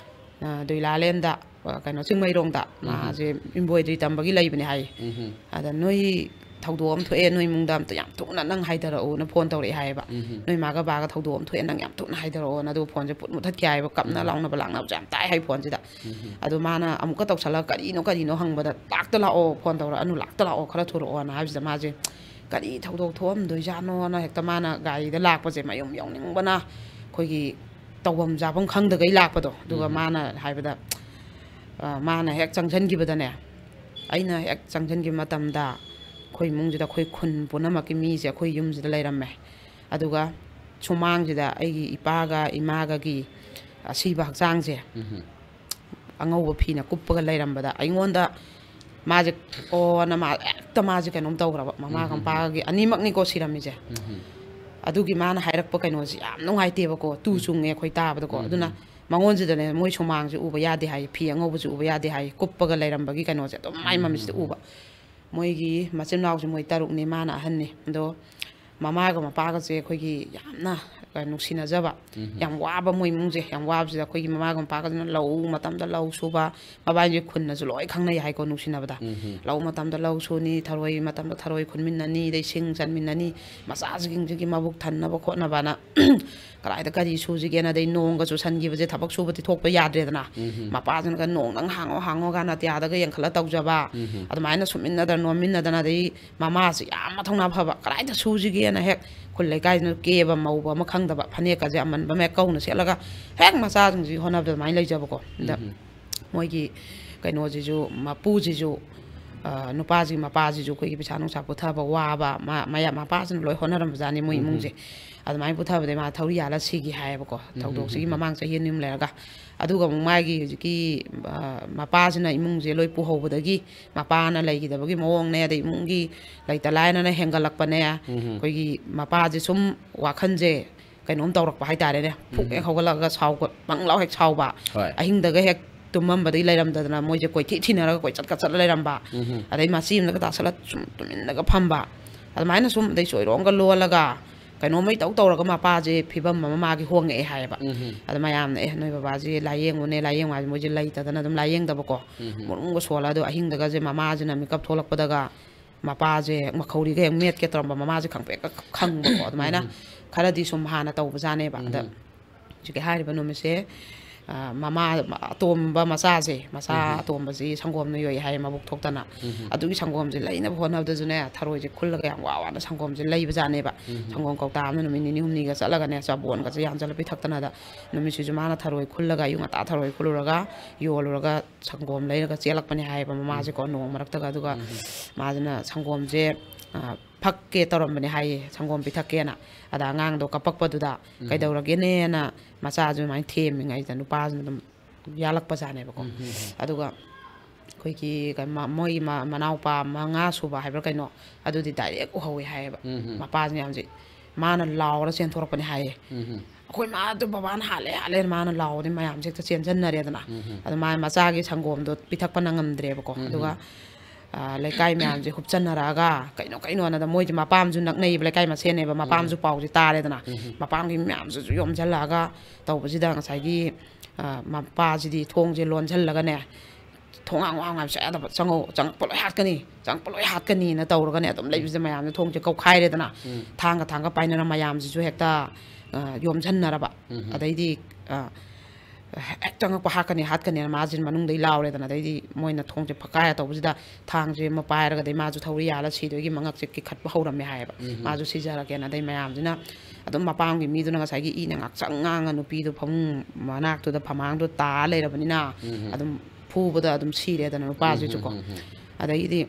ꯑ, ꯗꯨꯏꯂꯥꯂꯦꯟꯗ, ꯑ, ꯀꯩꯅꯣ, ꯆꯤꯡꯃꯩꯔꯣꯡꯗ ꯃꯥꯁꯦ embroidery ꯇꯝꯕꯒꯤ ꯂꯩꯕꯅꯦ ꯍꯥꯏꯌꯦ꯫ ꯑꯗ, "ꯅꯣꯏ ꯊꯧꯗꯣꯛ ꯑꯃ ꯊꯣꯛꯑꯦ, ꯅꯣꯏ ꯏꯃꯨꯡꯗ ꯑꯝꯇ ꯌꯥꯝ ꯊꯨꯅ ꯅꯪ ꯍꯥꯏꯊꯔꯛꯎꯅ" ꯐꯣꯟ ꯇꯧꯔꯛꯑꯦ ꯍꯥꯏꯌꯦꯕ꯫ "ꯅꯣꯏ ꯃꯥꯒ ꯕꯥꯒ ꯊꯧꯗꯣꯛ ꯑꯃ ꯊꯣꯛꯑꯦ, ꯅꯪ ꯌꯥꯝ ꯊꯨꯅ ꯍꯥꯏꯊꯔꯛꯑꯣꯅ", ꯑꯗꯨꯒ ꯐꯣꯟꯁꯦ ꯄꯨꯠ ꯃꯨꯠꯊꯠꯈꯤ ꯍꯥꯏꯌꯦꯕ꯫ ꯀꯞꯅ ꯂꯥꯎꯅꯕ ꯂꯥꯛꯅꯕꯁꯦ ꯌꯥꯝ ꯇꯥꯏ ꯍꯥꯏ ꯐꯣꯟꯁꯤꯗ꯫ ꯑꯗꯣ ꯃꯥꯅ ꯑꯃꯨꯛꯀ ꯇꯧꯁꯜꯂꯒ, "ꯀꯔꯤꯅꯣ, ꯀꯔꯤꯅꯣ?" ꯍꯪꯕꯗ, "ꯂꯥꯛꯇ ꯂꯥꯛꯑꯣ, ꯐꯣꯟ ꯇꯧꯔꯛꯑꯅꯨ, ꯂꯥꯛꯇ ꯂꯥꯛꯑꯣ, ꯈꯔ ꯊꯨꯔꯛꯑꯣꯅ" ꯍꯥꯏꯕꯁꯤꯗ ꯃꯥꯁꯦ ꯀꯔꯤ ꯊꯧꯗꯣꯛ ꯊꯣꯛꯑꯝꯗꯣꯏꯖꯥꯠꯅꯣꯅ ꯍꯦꯛꯇ ꯃꯥꯅ ꯒꯥꯔꯤꯗ ꯂꯥꯛꯄꯁꯦ ꯃꯌꯨꯝ ꯌꯧꯅꯤꯡꯕꯅ ꯑꯩꯈꯣꯏꯒꯤ ꯇꯧꯐꯝ ꯆꯥꯐꯝ ꯈꯪꯗꯈꯩ ꯂꯥꯛꯄꯗꯣ꯫ ꯑꯗꯨꯒ ꯃꯥꯅ ꯍꯥꯏꯕꯗ, ꯑ, ꯃꯥꯅ ꯍꯦꯛ ꯆꯪꯁꯤꯟꯈꯤꯕꯗꯅꯦ, ꯑꯩꯅ ꯍꯦꯛ ꯆꯪꯁꯤꯟꯈꯤꯕ ꯃꯇꯝꯗ ꯑꯩꯈꯣꯏ ꯏꯃꯨꯡꯁꯤꯗ ꯑꯩꯈꯣꯏ ꯈꯨꯟ ꯄꯨꯝꯅꯃꯛꯀꯤ ꯃꯤꯁꯦ ꯑꯩꯈꯣꯏ ꯌꯨꯝꯁꯤꯗ ꯂꯩꯔꯝꯃꯦ꯫ ꯑꯗꯨꯒ ꯁꯨꯃꯥꯡꯁꯤꯗ ꯑꯩꯒꯤ ꯏꯄꯥꯒ ꯏꯃꯥꯒꯒꯤ ꯑꯁꯤꯕ ꯍꯛꯆꯥꯡꯁꯦ ꯑꯉꯧꯕ ꯐꯤꯅ ꯀꯨꯞꯄꯒ ꯂꯩꯔꯝꯕꯗ ꯑꯩꯉꯣꯟꯗ ꯃꯥꯁꯦ, ꯑꯣꯅ ꯃꯥ ꯍꯦꯛꯇ ꯃꯥꯁꯦ ꯀꯩꯅꯣꯝ ꯇꯧꯈ꯭ꯔꯕ, ꯃꯃꯥꯒ ꯃꯄꯥꯒꯤ ꯑꯅꯤꯃꯛꯅꯤꯀꯣ ꯁꯤꯔꯝꯃꯤꯁꯦ꯫ ꯑꯗꯨꯒꯤ ꯃꯥꯅ ꯍꯥꯏꯔꯛꯄ ꯀꯩꯅꯣꯁꯦ ꯌꯥꯝ ꯅꯨꯡꯉꯥꯏꯇꯦꯕꯀꯣ, ꯇꯨ ꯆꯨꯡꯉꯦ ꯑꯩꯈꯣꯏ ꯇꯥꯕꯗꯀꯣ꯫ ꯑꯗꯨꯅ ꯃꯉꯣꯟꯁꯤꯗꯅꯦ, ꯃꯣꯏ ꯁꯨꯃꯥꯡꯁꯦ ꯎꯕ ꯌꯥꯗꯦ ꯍꯥꯏꯌꯦ, ꯐꯤ ꯑꯉꯧꯕꯁꯦ ꯎꯕ ꯌꯥꯗꯦ ꯍꯥꯏꯌꯦ, ꯀꯨꯞꯄꯒ ꯂꯩꯔꯝꯕꯒꯤ ꯀꯩꯅꯣꯁꯦ ꯑꯗꯨꯝ ꯃꯥꯏ ꯃꯃꯤꯠꯁꯤꯗ ꯎꯕ꯫ ꯃꯣꯏꯒꯤ ꯃꯆꯤꯟ ꯃꯅꯥꯎꯁꯦ ꯃꯣꯏ ꯇꯔꯨꯛꯅꯤ, ꯃꯥꯅ ꯑꯍꯟꯅꯤ꯫ ꯑꯗꯣ ꯃꯃꯥꯒ ꯃꯄꯥꯒꯁꯦ ꯑꯩꯈꯣꯏꯒꯤ ꯌꯥꯝꯅ, ꯑ, ꯅꯨꯡꯁꯤꯅꯖꯕ, ꯎꯝ꯫ ꯌꯥꯝ ꯋꯥꯕ ꯃꯣꯏ ꯏꯃꯨꯡꯁꯦ, ꯌꯥꯝ ꯋꯥꯕꯁꯤꯗ ꯑꯩꯈꯣꯏꯒꯤ ꯃꯃꯥꯒ ꯃꯄꯥꯒꯁꯤꯅ ꯂꯧ ꯃꯇꯝꯗ ꯂꯧ ꯁꯨꯕ, ꯃꯕꯥꯏꯁꯦ ꯈꯨꯟꯅꯁꯨ ꯂꯣꯏ ꯈꯪꯅꯩ ꯍꯥꯏꯀꯣ, ꯅꯨꯡꯁꯤꯅꯕꯗ꯫ ꯎꯝ꯫ ꯂꯧ ꯃꯇꯝꯗ ꯂꯧ ꯁꯨꯅꯤ, ꯊꯔꯣꯏ ꯃꯇꯝꯗ ꯊꯔꯣꯏ ꯈꯨꯟꯃꯤꯟꯅꯅꯤ, ꯑꯗꯩ ꯁꯤꯡ ꯆꯟꯃꯤꯟꯅꯅꯤ, ꯃꯆꯥꯁꯤꯡꯁꯤꯒꯤ ꯃꯕꯨꯛ ꯊꯟꯅꯕ ꯈꯣꯠꯅꯕꯅ ꯀꯗꯥꯏꯗ ꯀꯔꯤ ꯁꯨꯁꯤꯒꯦꯅ, ꯑꯗꯩ ꯅꯣꯡꯒ ꯆꯨꯁꯟꯈꯤꯕꯁꯦ ꯊꯕꯛ ꯁꯨꯕꯗꯤ ꯊꯣꯛꯄ ꯌꯥꯗ꯭ꯔꯦꯗꯅ꯫ ꯎꯝ꯫ ꯃꯄꯥꯁꯤꯅꯒ ꯅꯣꯡꯗꯪ ꯍꯥꯡꯉꯣ ꯍꯥꯡꯉꯣꯒꯅ ꯑꯇꯤꯌꯥꯗꯒ ꯌꯦꯡꯈꯠꯂ ꯇꯧꯖꯕ, ꯎꯝ꯫ ꯑꯗꯨꯃꯥꯏꯅ ꯁꯨꯝꯃꯤꯟꯅꯗꯅ ꯅꯣꯝꯃꯤꯟꯅꯗꯅ, ꯑꯗꯩ ꯃꯃꯥꯁꯤ ꯌꯥꯝ ꯃꯊꯧꯅꯥ ꯐꯕ, ꯀꯗꯥꯏꯗ ꯁꯨꯁꯤꯒꯦꯅ ꯍꯦꯛ ꯈꯨꯜ ꯂꯩꯀꯥꯏꯁꯤꯅ ꯀꯦꯕ ꯃꯧꯕ ꯑꯃ ꯈꯪꯗꯕ, ꯐꯅꯦꯛꯀꯁꯦ ꯑꯃꯟꯕ ꯑꯃ ꯍꯦꯛ ꯀꯧꯅ ꯁꯦꯠꯂꯒ ꯍꯦꯛ ꯃꯆꯥꯁꯤꯡꯁꯤ ꯍꯣꯠꯅꯕꯗ ꯑꯗꯨꯃꯥꯏꯅ ꯂꯩꯖꯕꯀꯣ꯫ ꯑꯗ ꯎꯝ꯫ ꯃꯣꯏꯒꯤ ꯀꯩꯅꯣꯁꯤꯁꯨ, ꯃꯄꯨꯁꯤꯁꯨ, ꯑ, ꯅꯨꯄꯥꯁꯤꯒꯤ ꯃꯄꯥꯁꯤꯁꯨ ꯑꯩꯈꯣꯏꯒꯤ ꯄꯩꯁꯥ ꯅꯨꯡꯁꯥ ꯄꯨꯊꯕ ꯋꯥꯕ, ꯃꯥ-, ꯃꯌꯥꯝ ꯃꯄꯥꯁꯤꯅ ꯂꯣꯏ ꯍꯣꯠꯅꯔꯝꯕꯖꯥꯠꯅꯤ ꯃꯣꯏ ꯎꯝ꯫ ꯏꯃꯨꯡꯁꯦ꯫ ꯑꯗꯨꯃꯥꯏꯅ ꯄꯨꯊꯕꯗꯩ ꯃꯥ ꯊꯧꯔꯤ ꯌꯥꯜꯂ ꯁꯤꯈꯤ ꯍꯥꯏꯌꯦꯕꯀꯣ꯫ ꯎꯝ꯫ ꯊꯧꯗꯣꯛꯁꯤꯒꯤ ꯃꯃꯥꯡ ꯆꯍꯤ ꯑꯅꯤ ꯑꯍꯨꯝ ꯂꯩꯔꯒ꯫ ꯑꯗꯨꯒ ꯑꯃꯨꯛ ꯃꯥꯒꯤ ꯍꯧꯖꯤꯛꯀꯤ, ꯑ, ꯃꯄꯥꯁꯤꯅ ꯏꯃꯨꯡꯁꯦ ꯂꯣꯏ ꯄꯨꯍꯧꯕꯗꯒꯤ ꯃꯄꯥꯅ ꯂꯩꯈꯤꯗꯕꯒꯤ ꯃꯑꯣꯡꯅꯦ, ꯑꯗꯩ ꯏꯃꯨꯡꯒꯤ ꯂꯩꯇ ꯂꯥꯏꯔꯅ ꯍꯦꯟꯒꯠꯂꯛꯄꯅꯦ, ꯎꯝ꯫ ꯑꯩꯈꯣꯏꯒꯤ ꯃꯄꯥꯁꯦ ꯁꯨꯝ ꯋꯥꯈꯜꯁꯦ ꯀꯩꯅꯣꯝ ꯇꯧꯔꯛꯄ ꯍꯥꯏꯇꯥꯔꯦꯅꯦ꯫ ꯐꯨꯛ ꯍꯦꯛ ꯎꯝ꯫ ꯍꯧꯒꯠꯂꯛꯑꯒ ꯁꯥꯎꯒ ꯄꯪ ꯂꯥꯎ ꯍꯦꯛ ꯁꯥꯎꯕ꯫ ꯍꯣꯏ꯫ ꯑꯍꯤꯡꯗꯒ ꯍꯦꯛ ꯇꯨꯝꯃꯝꯕꯗꯒꯤ ꯂꯩꯔꯝꯗꯗꯅ ꯃꯣꯏꯁꯦ ꯀꯣꯏꯊꯤ ꯊꯤꯅꯔꯒ ꯀꯣꯏꯆꯠꯀ ꯆꯠꯂ ꯂꯩꯔꯝꯕ꯫ ꯎꯝ꯫ ꯑꯗꯩ ꯃꯆꯤ ꯑꯃꯗꯒ ꯇꯥꯁꯜꯂ ꯁꯨꯝ ꯇꯨꯃꯤꯟꯅꯒ ꯐꯝꯕ꯫ ꯑꯗꯨꯃꯥꯏꯅ ꯁꯨꯝ, ꯑꯗꯩ ꯆꯣꯏꯔꯣꯡꯒ ꯂꯣꯜꯂꯒ ꯀꯩꯅꯣꯝꯃ ꯏꯇꯧ ꯇꯧꯔꯒ ꯃꯄꯥꯁꯦ ꯐꯤꯕꯝ ꯑꯃ ꯃꯥꯒꯤ ꯍꯣꯡꯉꯛꯑꯦ ꯍꯥꯏꯌꯦꯕ꯫ ꯎꯝ꯫ ꯑꯗ ꯃꯌꯥꯝꯅ, "ꯑꯦ, ꯅꯣꯏ ꯕꯕꯥꯁꯦ ꯂꯥꯏꯌꯦꯡꯉꯨꯅꯦ, ꯂꯥꯏꯌꯦꯡꯉꯨ" ꯍꯥꯏꯁꯦ ꯃꯣꯏꯁꯦ ꯂꯩꯇꯗꯅ ꯑꯗꯨꯝ ꯂꯥꯏꯌꯦꯡꯗꯕꯀꯣ꯫ ꯎꯝ꯫ ꯃꯨꯔꯨꯝꯒ ꯁꯣꯜꯂ ꯑꯗꯣ ꯑꯍꯤꯡꯗꯒꯁꯦ ꯃꯃꯥꯁꯤꯅ ꯃꯤꯀꯞ ꯊꯣꯛꯂꯛꯄꯗꯒ ꯃꯄꯥꯁꯦ ꯃꯈꯧꯔꯤꯒ ꯍꯦꯛ ꯃꯦꯠꯀꯦ ꯇꯧꯔꯝꯕ, ꯃꯃꯥꯁꯦ ꯈꯪꯄ꯭ꯔꯦꯛꯀ ꯈꯪꯕꯀꯣ꯫ ꯑꯗꯨꯃꯥꯏꯅ ꯎꯝ꯫ ꯈꯔꯗꯤ ꯁꯨꯝ ꯍꯥꯟꯅ ꯇꯧꯕꯖꯥꯠꯅꯦꯕ꯫ ꯑꯗ ꯎꯝ꯫ ꯍꯧꯖꯤꯛꯀꯤ ꯍꯥꯏꯔꯤꯕ ꯅꯨꯃꯤꯠꯁꯦ, ꯑ, ꯃꯃꯥ ꯑꯇꯣꯝꯕ ꯃꯆꯥꯁꯦ, ꯃꯆꯥ ꯎꯝ꯫ ꯑꯇꯣꯝꯕꯁꯤ ꯁꯪꯒꯣꯝꯅ ꯌꯣꯛꯏ ꯍꯥꯏꯌꯦ, ꯃꯕꯨꯛ ꯊꯣꯛꯇꯅ꯫ ꯎꯝ꯫ ꯑꯗꯨꯒꯤ ꯁꯪꯒꯣꯝꯁꯦ ꯂꯩꯅꯕ ꯍꯣꯠꯅꯕꯗꯁꯨꯅꯦ, ꯊꯔꯣꯏꯁꯦ ꯈꯨꯜꯂꯒ ꯌꯥꯝ ꯋꯥ ꯋꯥꯅ ꯁꯪꯒꯣꯝꯁꯦ ꯂꯩꯕꯖꯥꯠꯅꯦꯕ꯫ ꯎꯝ꯫ ꯁꯪꯒꯣꯝ ꯀꯧꯇꯥ ꯑꯃꯅ ꯅꯨꯃꯤꯠ ꯅꯤꯅꯤ ꯍꯨꯝꯅꯤꯒ ꯆꯠꯂꯒꯅꯦ, ꯆꯕꯣꯟꯒꯁꯦ ꯌꯥꯟꯁꯤꯜꯂ ꯄꯤꯊꯛꯇꯅꯗ ꯅꯨꯃꯤꯠꯁꯤꯁꯨ ꯃꯥꯅ ꯊꯔꯣꯏ ꯈꯨꯜꯂꯒ, ꯑꯌꯨꯛ ꯉꯟꯇꯥ ꯊꯔꯣꯏ ꯈꯨꯜꯂꯨꯔꯒ ꯌꯣꯜꯂꯨꯔꯒ ꯁꯪꯒꯣꯝ ꯂꯩꯔꯒ ꯆꯦꯜꯂꯛꯄꯅꯦ ꯍꯥꯏꯌꯦꯕ ꯃꯃꯥꯁꯦꯀꯣ, ꯎꯝ꯫ ꯅꯣꯡ ꯃꯔꯛꯇꯒ꯫ ꯑꯗꯨꯒ ꯎꯝ꯫ ꯃꯥꯁꯤꯅ ꯁꯪꯒꯣꯝꯁꯦ, ꯑ, ꯐꯛꯀꯦ ꯇꯧꯔꯝꯕꯅꯦ ꯍꯥꯏꯌꯦ, ꯁꯪꯒꯣꯝ ꯄꯤꯊꯛꯀꯦꯅ꯫ ꯑꯗ ꯑꯉꯥꯡꯗꯣ ꯀꯞꯄꯛꯄꯗꯨꯗ ꯎꯝ꯫ ꯀꯩꯗꯧꯔꯒꯦꯅꯦꯅ ꯃꯆꯥꯁꯨ ꯑꯗꯨꯃꯥꯏꯅ ꯊꯦꯝꯃꯤꯉꯩꯗ ꯅꯨꯄꯥꯁꯤꯅ ꯑꯗꯨꯝ ꯌꯥꯜꯂꯛꯄꯖꯥꯠꯅꯦꯕꯀꯣ꯫ ꯎꯝ, ꯎꯝ, ꯎꯝ꯫ ꯑꯗꯨꯒ ꯑꯩꯈꯣꯏꯒꯤ ꯀ-, ꯃ-, ꯃꯣꯏꯒꯤ ꯃ-, ꯃꯅꯥꯎꯄꯥ ꯃꯉꯥ ꯁꯨꯕ ꯍꯥꯏꯕ꯭ꯔꯥ ꯀꯩꯅꯣ, ꯑꯗꯨꯗꯤ ꯗꯥꯏꯔꯦꯛ ꯎꯍꯧꯋꯦ ꯍꯥꯏꯌꯦꯕ꯫ ꯎꯝ, ꯎꯝ꯫ ꯃꯄꯥꯁꯤꯅ ꯌꯥꯝꯁꯤ-, ꯃꯥꯅ ꯂꯥꯎꯔ ꯆꯦꯟꯊꯣꯔꯛꯄꯅꯦ ꯍꯥꯏꯌꯦ꯫ ꯎꯝ, ꯎꯝ꯫ "ꯑꯩꯈꯣꯏ ꯃꯥꯗꯣ ꯕꯕꯥꯅ ꯍꯥꯜꯂꯦ, ꯍꯥꯜꯂꯦꯅ" ꯃꯥꯅ ꯂꯥꯎꯕꯗꯤ ꯃꯌꯥꯝꯁꯦ ꯍꯦꯛꯇ ꯆꯦꯟꯁꯤꯟꯅꯔꯦꯗꯅ꯫ ꯎꯝ, ꯎꯝ꯫ ꯑꯗ ꯃꯥ ꯃꯆꯥꯒꯤ ꯁꯪꯒꯣꯝꯗꯣ ꯄꯤꯊꯛꯄ ꯅꯪꯉꯝꯗ꯭ꯔꯦꯕꯀꯣ꯫ ꯎꯝ, ꯑꯗꯨꯒ ꯎꯝ꯫ ꯂꯩꯀꯥꯏ ꯃꯌꯥꯝꯁꯦ ꯍꯨꯞꯆꯟꯅꯔꯛꯑꯒ, ꯀꯩꯅꯣ ꯀꯩꯅꯣꯅꯗ, ꯃꯣꯏꯁꯦ ꯃꯄꯥꯝꯁꯨ ꯅꯛꯅꯩꯌꯦꯕ, ꯂꯩꯀꯥꯏ ꯃꯁꯦꯟꯅꯦꯕ, ꯃꯄꯥꯝꯁꯨ ꯄꯥꯎꯁꯦ ꯇꯥꯔꯦꯗꯅ, ꯃꯄꯥꯝꯒꯤ ꯃꯌꯥꯝꯁꯤꯁꯨ ꯌꯣꯝꯁꯤꯜꯂꯛꯑꯒ ꯇꯧꯕꯁꯤꯗ ꯉꯁꯥꯏꯒꯤ ꯃꯄꯥꯁꯤꯗꯤ ꯊꯣꯡꯁꯦ ꯂꯣꯟꯁꯤꯜꯂꯒꯅꯦ, "ꯊꯣꯡ ꯍꯥꯡꯉꯨ, ꯍꯥꯡꯉꯨ ꯍꯥꯏꯕꯁꯨ ꯌꯥꯗꯕ, ꯆꯪꯉꯛꯑꯣ, ꯆꯪꯉꯛꯄ ꯂꯣꯏ ꯍꯥꯠꯀꯅꯤ, ꯆꯪꯉꯛꯄ ꯂꯣꯏ ꯍꯥꯠꯀꯅꯤꯅ" ꯇꯧꯔꯒꯅꯦ ꯑꯗꯨꯝ ꯂꯩꯕꯁꯦ, ꯃꯌꯥꯝꯁꯦ ꯊꯣꯡꯁꯦ ꯀꯧꯈꯥꯏꯔꯦꯗꯅ, ꯊꯥꯡꯒ ꯊꯥꯡꯒ ꯄꯥꯏꯅꯔ ꯃꯌꯥꯝꯁꯤꯁꯨ ꯍꯦꯛꯇ ꯌꯣꯝꯁꯤꯟꯅꯔꯕ꯫ ꯑꯗꯩꯗꯤ ꯍꯦꯛ ꯆꯪꯉꯛꯄ ꯍꯥꯠꯀꯅꯤ, ꯍꯥꯠꯀꯅꯤꯅ ꯃꯥꯁꯤꯅ ꯃꯅꯨꯡꯗꯒꯤ ꯂꯥꯎꯔꯦꯗꯅ, ꯑꯗꯩꯗꯤ ꯃꯣꯏꯅ ꯊꯣꯡꯁꯦ ꯐꯛꯀꯥꯏꯔ ꯇꯧꯕꯁꯤꯗ ꯊꯥꯡꯁꯦ ꯑꯃ ꯄꯥꯏꯔꯒ ꯑꯗꯩ ꯃꯥꯁꯨ ꯊꯧꯔꯤ ꯌꯥꯜꯂ ꯁꯤꯗꯣꯏꯒꯤ ꯃꯉꯛꯁꯦ ꯀꯤꯈꯠꯄ ꯍꯧꯔꯝꯃꯦ ꯍꯥꯏꯌꯦꯕ꯫ ꯃꯥꯁꯨ ꯁꯤꯖꯔꯒꯦꯅ꯫ ꯑꯗꯩ ꯃꯌꯥꯝꯁꯤꯅ ꯑꯗꯨꯝ ꯃꯄꯥꯝꯒꯤ ꯃꯤꯗꯨꯅ ꯉꯁꯥꯏꯒꯤ ꯏꯅ ꯉꯥꯛꯁꯪ ꯉꯥꯡꯉ ꯅꯨꯄꯤꯗꯣ ꯐꯃꯨꯡ ꯃꯅꯥꯛꯇꯨꯗ ꯐꯃꯥꯡꯗꯣ ꯇꯥ ꯂꯩꯔꯕꯅꯤꯅ ꯑꯗꯨꯝ ꯐꯨꯕꯗ ꯑꯗꯨꯝ ꯁꯤꯔꯦꯗꯅ ꯅꯨꯄꯥꯁꯤꯁꯨꯀꯣ꯫ ꯑꯗꯒꯤꯗꯤ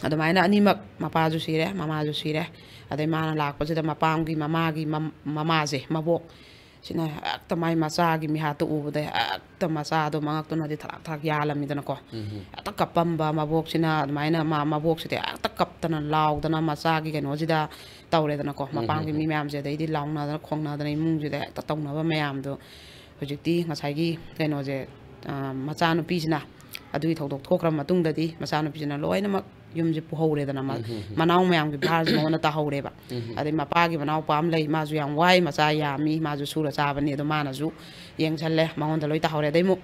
ꯑꯗꯨꯃꯥꯏꯅ ꯑꯅꯤꯃꯛ, ꯃꯄꯥꯁꯨ ꯁꯤꯔꯦ, ꯃꯃꯥꯁꯨ ꯁꯤꯔꯦ꯫ ꯑꯗꯩ ꯃꯥꯅ ꯂꯥꯛꯄꯁꯤꯗ ꯃꯄꯥꯝꯒꯤ ꯃꯃꯥꯒꯤ ꯃꯝ-, ꯃꯃꯥꯁꯦ, ꯃꯕꯣꯛ ꯁꯤꯅ ꯍꯦꯛꯇ ꯃꯥꯏ ꯃꯆꯥꯒꯤ ꯃꯤꯍꯥꯠꯇꯣ ꯎꯕꯗ ꯍꯦꯛꯇ ꯃꯆꯥꯗꯣ ꯃꯉꯛꯇꯨꯅꯗꯤ ꯊꯔꯥꯛ ꯊꯔꯥꯛ ꯌꯥꯜꯂꯝꯃꯤꯗꯅꯀꯣ꯫ ꯍꯦꯛꯇ ꯀꯞꯄꯝꯕ ꯃꯕꯣꯛꯁꯤꯅ, ꯑꯗꯨꯃꯥꯏꯅ ꯃꯥ, ꯃꯕꯣꯛꯁꯤꯗꯤ ꯍꯦꯛꯇ ꯀꯞꯇꯅ ꯂꯥꯎꯗꯅ ꯃꯆꯥꯒꯤ ꯀꯩꯅꯣꯁꯤꯗ ꯇꯧꯔꯦꯗꯅꯀꯣ꯫ ꯃꯄꯥꯝꯒꯤ ꯃꯤ ꯃꯌꯥꯝꯁꯦ ꯑꯗꯩꯗꯤ ꯂꯥꯎꯅꯗꯅ ꯈꯣꯡꯅꯗꯅ ꯏꯃꯨꯡꯁꯤꯗ ꯍꯦꯛꯇ ꯇꯧꯅꯕ ꯃꯌꯥꯝꯗꯣ ꯍꯧꯖꯤꯛꯇꯤ ꯉꯁꯥꯏꯒꯤ ꯀꯩꯅꯣꯁꯦ, ꯃꯆꯥꯅꯨꯄꯤꯁꯤꯅ, ꯑꯗꯨꯒꯤ ꯊꯧꯗꯣꯛ ꯊꯣꯛꯈ꯭ꯔ ꯃꯇꯨꯡꯗꯗꯤ ꯃꯆꯥꯅꯨꯄꯤꯁꯤꯅ ꯂꯣꯏꯅꯃꯛ ꯌꯨꯝꯁꯦ ꯄꯨꯍꯧꯔꯦꯗꯅ, ꯃ-, ꯃꯅꯥꯎ ꯃꯌꯥꯝꯒꯤ ꯚꯥꯔꯁꯤ ꯃꯉꯣꯟꯗ ꯇꯥꯍꯧꯔꯦꯕ꯫ ꯑꯗꯩ ꯃꯄꯥꯒꯤ ꯃꯅꯥꯎꯄꯥ ꯑꯃ ꯂꯩ, ꯃꯥꯁꯨ ꯌꯥꯝ ꯋꯥꯏ, ꯃꯆꯥ ꯌꯥꯝꯃꯤ, ꯃꯥꯁꯨ ꯁꯨꯔ ꯆꯥꯕꯅꯤ, ꯑꯗꯣ ꯃꯥꯅꯁꯨ ꯌꯦꯡꯁꯜꯂꯦ, ꯃꯉꯣꯟꯗ ꯂꯣꯏ ꯇꯥꯍꯧꯔꯦ꯫ ꯑꯗꯩ ꯑꯃꯨꯛ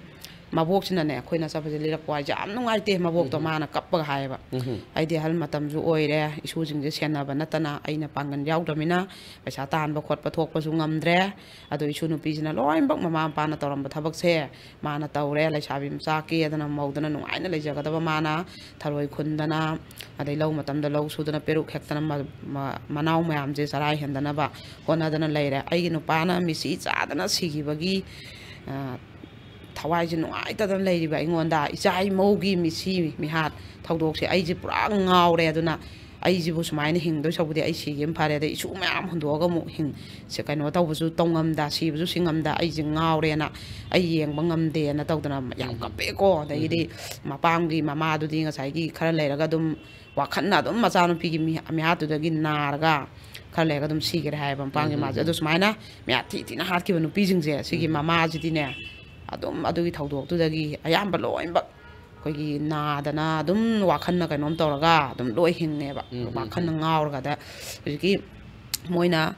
ꯃꯕꯣꯛꯁꯤꯅꯅꯦ, ꯑꯩꯈꯣꯏꯅ ꯆꯠꯄꯁꯦ ꯂꯤꯔꯛꯄ ꯍꯥꯏꯁꯦ ꯌꯥꯝ ꯅꯨꯡꯉꯥꯏꯇꯦ꯫ ꯃꯕꯣꯛꯇꯣ ꯃꯥꯅ ꯀꯞꯄꯒ ꯍꯥꯏꯌꯦꯕ, "ꯑꯩꯗꯤ ꯑꯍꯜ ꯃꯇꯝꯁꯨ ꯑꯣꯏꯔꯦ, ꯏꯁꯨꯁꯤꯡꯁꯦ ꯁꯦꯟꯅꯕ ꯅꯠꯇꯅ ꯑꯩꯅ ꯄꯥꯡꯒꯜ ꯌꯥꯎꯗ꯭ꯔꯃꯤꯅ ꯄꯩꯁꯥ ꯇꯥꯟꯕ ꯈꯣꯠꯄ ꯊꯣꯛꯄꯁꯨ ꯉꯝꯗ꯭ꯔꯦ꯫ ꯑꯗꯣ ꯏꯁꯨ ꯅꯨꯄꯤꯁꯤꯅ ꯂꯣꯏꯅꯃꯛ ꯃꯃꯥ ꯃꯄꯥꯅ ꯇꯧꯔꯝꯕ ꯊꯕꯛꯁꯦ ꯃꯥꯅ ꯇꯧꯔꯦ꯫ ꯂꯩꯁꯥꯕꯤ ꯃꯆꯥ ꯀꯦꯗꯅ ꯃꯧꯗꯅ ꯅꯨꯡꯉꯥꯏꯅ ꯂꯩꯖꯒꯗꯕ ꯃꯥꯅ ꯊꯔꯣꯏ ꯈꯨꯟꯗꯅ, ꯑꯗꯩ ꯂꯧ ꯃꯇꯝꯗ ꯂꯧ ꯁꯨꯗꯅ, ꯄꯦꯔꯨꯛ ꯍꯦꯛꯇꯅ, ꯃ-, ꯃ-, ꯃꯅꯥꯎ ꯃꯌꯥꯝꯁꯦ ꯆꯔꯥ ꯍꯦꯟꯗꯅꯕ ꯍꯣꯠꯅꯗꯅ ꯂꯩꯔꯦ꯫ ꯑꯩꯒꯤ ꯅꯨꯄꯥꯅ ꯃꯤꯠꯁꯤ ꯆꯥꯗꯅ ꯁꯤꯈꯤꯕꯒꯤ, ꯑ, ꯊꯋꯥꯏꯁꯦ ꯅꯨꯡꯉꯥꯏꯇꯗꯅ ꯂꯩꯔꯤꯕ ꯑꯩꯉꯣꯟꯗ, ꯏꯆꯥ ꯏꯃꯧꯒꯤ ꯃꯤꯠꯁꯤ ꯃꯤꯍꯥꯠ ꯊꯧꯗꯣꯛꯁꯦ ꯑꯩꯁꯦ ꯄꯨꯔꯥ ꯉꯥꯎꯔꯦ꯫ ꯑꯗꯨꯅ ꯑꯩꯁꯤꯕꯨ ꯁꯨꯃꯥꯏꯅ ꯍꯤꯡꯗꯣꯏ ꯁꯔꯨꯛꯄꯨꯗꯤ ꯑꯩ ꯁꯤꯒꯤꯕꯅ ꯐꯔꯦ꯫ ꯑꯗꯩ ꯏꯁꯨ ꯃꯌꯥꯝ ꯍꯨꯟꯗꯣꯛꯑꯒ ꯑꯃꯨꯛ ꯍꯤꯡ-, ꯁꯦ, ꯀꯩꯅꯣ ꯇꯧꯕꯁꯨ ꯇꯧ ꯉꯝꯗ, ꯁꯤꯕꯁꯨ ꯁꯤ ꯉꯝꯗ, ꯑꯩꯁꯦ ꯉꯥꯎꯔꯦꯅ ꯑꯩ ꯌꯦꯡꯕ ꯉꯝꯗꯦꯅ ꯇꯧꯗꯅ ꯌꯥꯝ ꯀꯞꯄꯦꯀꯣ꯫ ꯑꯗꯒꯤꯗꯤ ꯃꯄꯥꯝꯒꯤ ꯃꯃꯥꯗꯨꯗꯤ ꯉꯁꯥꯏꯒꯤ ꯈꯔ ꯂꯩꯔꯒ ꯑꯗꯨꯝ ꯋꯥꯈꯜꯅ ꯑꯗꯨꯝ ꯃꯆꯥꯅꯨꯄꯤꯒꯤ ꯃꯤ-, ꯃꯤꯍꯥꯠꯇꯨꯗꯒꯤ ꯅꯥꯔꯒ ꯈꯔ ꯂꯩꯔꯒ ꯑꯗꯨꯝ ꯁꯤꯈ꯭ꯔꯦ ꯍꯥꯏꯌꯦꯕ ꯃꯄꯥꯝꯒꯤ ꯃꯃꯥꯁꯦ꯫ ꯑꯗꯣ ꯁꯨꯃꯥꯏꯅ ꯃꯤꯍꯥꯠ ꯊꯤ ꯊꯤꯅ ꯍꯥꯠꯈꯤꯕ ꯅꯨꯄꯤꯁꯤꯡꯁꯦ, ꯁꯤꯒꯤ ꯃꯃꯥꯁꯤꯗꯤꯅꯦ, ꯑꯗꯨꯝ ꯑꯗꯨꯒꯤ ꯊꯧꯗꯣꯛꯇꯨꯗꯒꯤ ꯑꯌꯥꯝꯕ ꯂꯣꯏꯅꯃꯛ ꯑꯩꯈꯣꯏꯒꯤ ꯅꯥꯗꯅ ꯑꯗꯨꯝ ꯋꯥꯈꯜꯅ ꯀꯩꯅꯣꯝ ꯇꯧꯔꯒ ꯑꯗꯨꯝ ꯂꯣꯏ ꯍꯤꯡꯉꯦꯕ꯫ ꯎꯝ, ꯎꯝ, ꯋꯥꯈꯜꯅ ꯎꯝ꯫ ꯉꯥꯎꯔꯒ ꯑꯗ ꯍꯧꯖꯤꯛꯀꯤ ꯃꯣꯏꯅ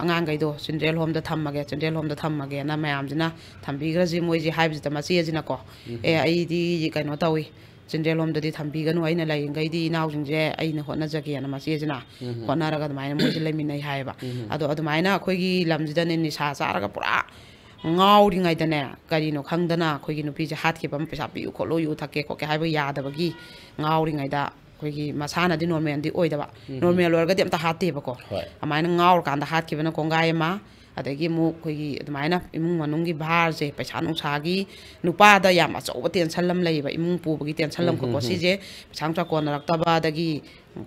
ꯑꯉꯥꯡꯈꯩꯗꯣ ꯆꯤꯜꯗ꯭ꯔꯦꯟ ꯍꯣꯝꯗ ꯊꯝꯃꯒꯦ, ꯆꯤꯜꯗ꯭ꯔꯦꯟ ꯍꯣꯝꯗ ꯊꯝꯃꯒꯦꯅ ꯃꯌꯥꯝꯁꯤꯅ ꯊꯝꯕꯤꯈ꯭ꯔꯁꯤ ꯃꯣꯏꯁꯤ ꯍꯥꯏꯕꯁꯤꯗ, ꯃꯆꯦꯁꯤꯅꯀꯣ, ꯎꯝ, "ꯑꯦ, ꯎꯝ꯫ ꯑꯩꯗꯤ ꯀꯩꯅꯣ ꯇꯧꯏ, ꯆꯤꯜꯗ꯭ꯔꯦꯟ ꯍꯣꯝꯗꯗꯤ ꯊꯝꯕꯤꯒꯅꯨ, ꯑꯩꯅ ꯂꯩꯔꯤꯈꯩꯗꯤ ꯏꯅꯥꯎꯁꯤꯡꯁꯦ ꯑꯩꯅ ꯍꯣꯠꯅꯖꯒꯦꯅ" ꯃꯆꯦꯁꯤꯅ ꯎꯝ, ꯎꯝ꯫ ꯍꯣꯠꯅꯔꯒ ꯑꯗꯨꯃꯥꯏꯅ ꯃꯣꯏꯁꯦ ꯂꯩꯃꯤꯟꯅꯩ ꯍꯥꯏꯌꯦꯕ꯫ ꯎꯝ, ꯎꯝ꯫ ꯑꯗꯣ ꯑꯗꯨꯃꯥꯏꯅ ꯑꯩꯈꯣꯏꯒꯤ ꯂꯝꯁꯤꯗꯅꯦ ꯅꯤꯁꯥ ꯆꯥꯔꯒ ꯄꯨꯔꯥ ꯉꯥꯎꯔꯤꯉꯩꯗꯅꯦ, ꯀꯔꯤꯅꯣ ꯈꯪꯗꯅ ꯑꯩꯈꯣꯏꯒꯤ ꯅꯨꯄꯤꯁꯦ ꯍꯥꯠꯈꯤꯕ ꯑꯃ, "ꯄꯩꯁꯥ ꯄꯤꯌꯨ ꯈꯣꯠꯂꯨ, ꯌꯨ ꯊꯛꯀꯦ ꯈꯣꯠꯀꯦ" ꯍꯥꯏꯕ ꯌꯥꯗꯕꯒꯤ ꯉꯥꯎꯔꯤꯉꯩꯗ, ꯑꯩꯈꯣꯏꯒꯤ ꯃꯁꯥꯅꯗꯤ ꯅꯣꯔꯃꯦꯜꯗꯤ ꯑꯣꯏꯗꯕ, ꯎꯝ꯫ ꯅꯣꯔꯃꯦꯜ ꯑꯣꯏꯔꯒꯗꯤ ꯑꯝꯇ ꯍꯥꯠꯇꯦꯕꯀꯣ꯫ ꯍꯣꯏ꯫ ꯑꯗꯨꯃꯥꯏꯅ ꯉꯥꯎꯔꯀꯥꯟꯗ ꯍꯥꯠꯈꯤꯕꯅ ꯀꯣꯡꯒꯥꯏ ꯑꯃ, ꯑꯗꯒꯤ ꯑꯃꯨꯛ ꯑꯩꯈꯣꯏꯒꯤ ꯑꯗꯨꯃꯥꯏꯅ ꯏꯃꯨꯡ ꯃꯅꯨꯡꯒꯤ ꯚꯥꯔꯁꯦ, ꯄꯩꯁꯥ ꯅꯨꯡꯁꯥꯒꯤ, ꯅꯨꯄꯥꯗ ꯌꯥꯝ ꯑꯆꯧꯕ ꯇꯦꯟꯁꯟ ꯑꯃ ꯂꯩꯌꯦꯕ, ꯏꯃꯨꯡ ꯄꯨꯕꯒꯤ ꯇꯦꯟꯁꯟ ꯎꯝ, ꯑꯃꯈꯛꯀꯣ, ꯎꯝ, ꯎꯝ꯫ ꯁꯤꯁꯦ ꯄꯩꯁꯥ ꯅꯨꯡꯁꯥ ꯀꯣꯟꯅꯔꯛꯇꯕ, ꯑꯗꯒꯤ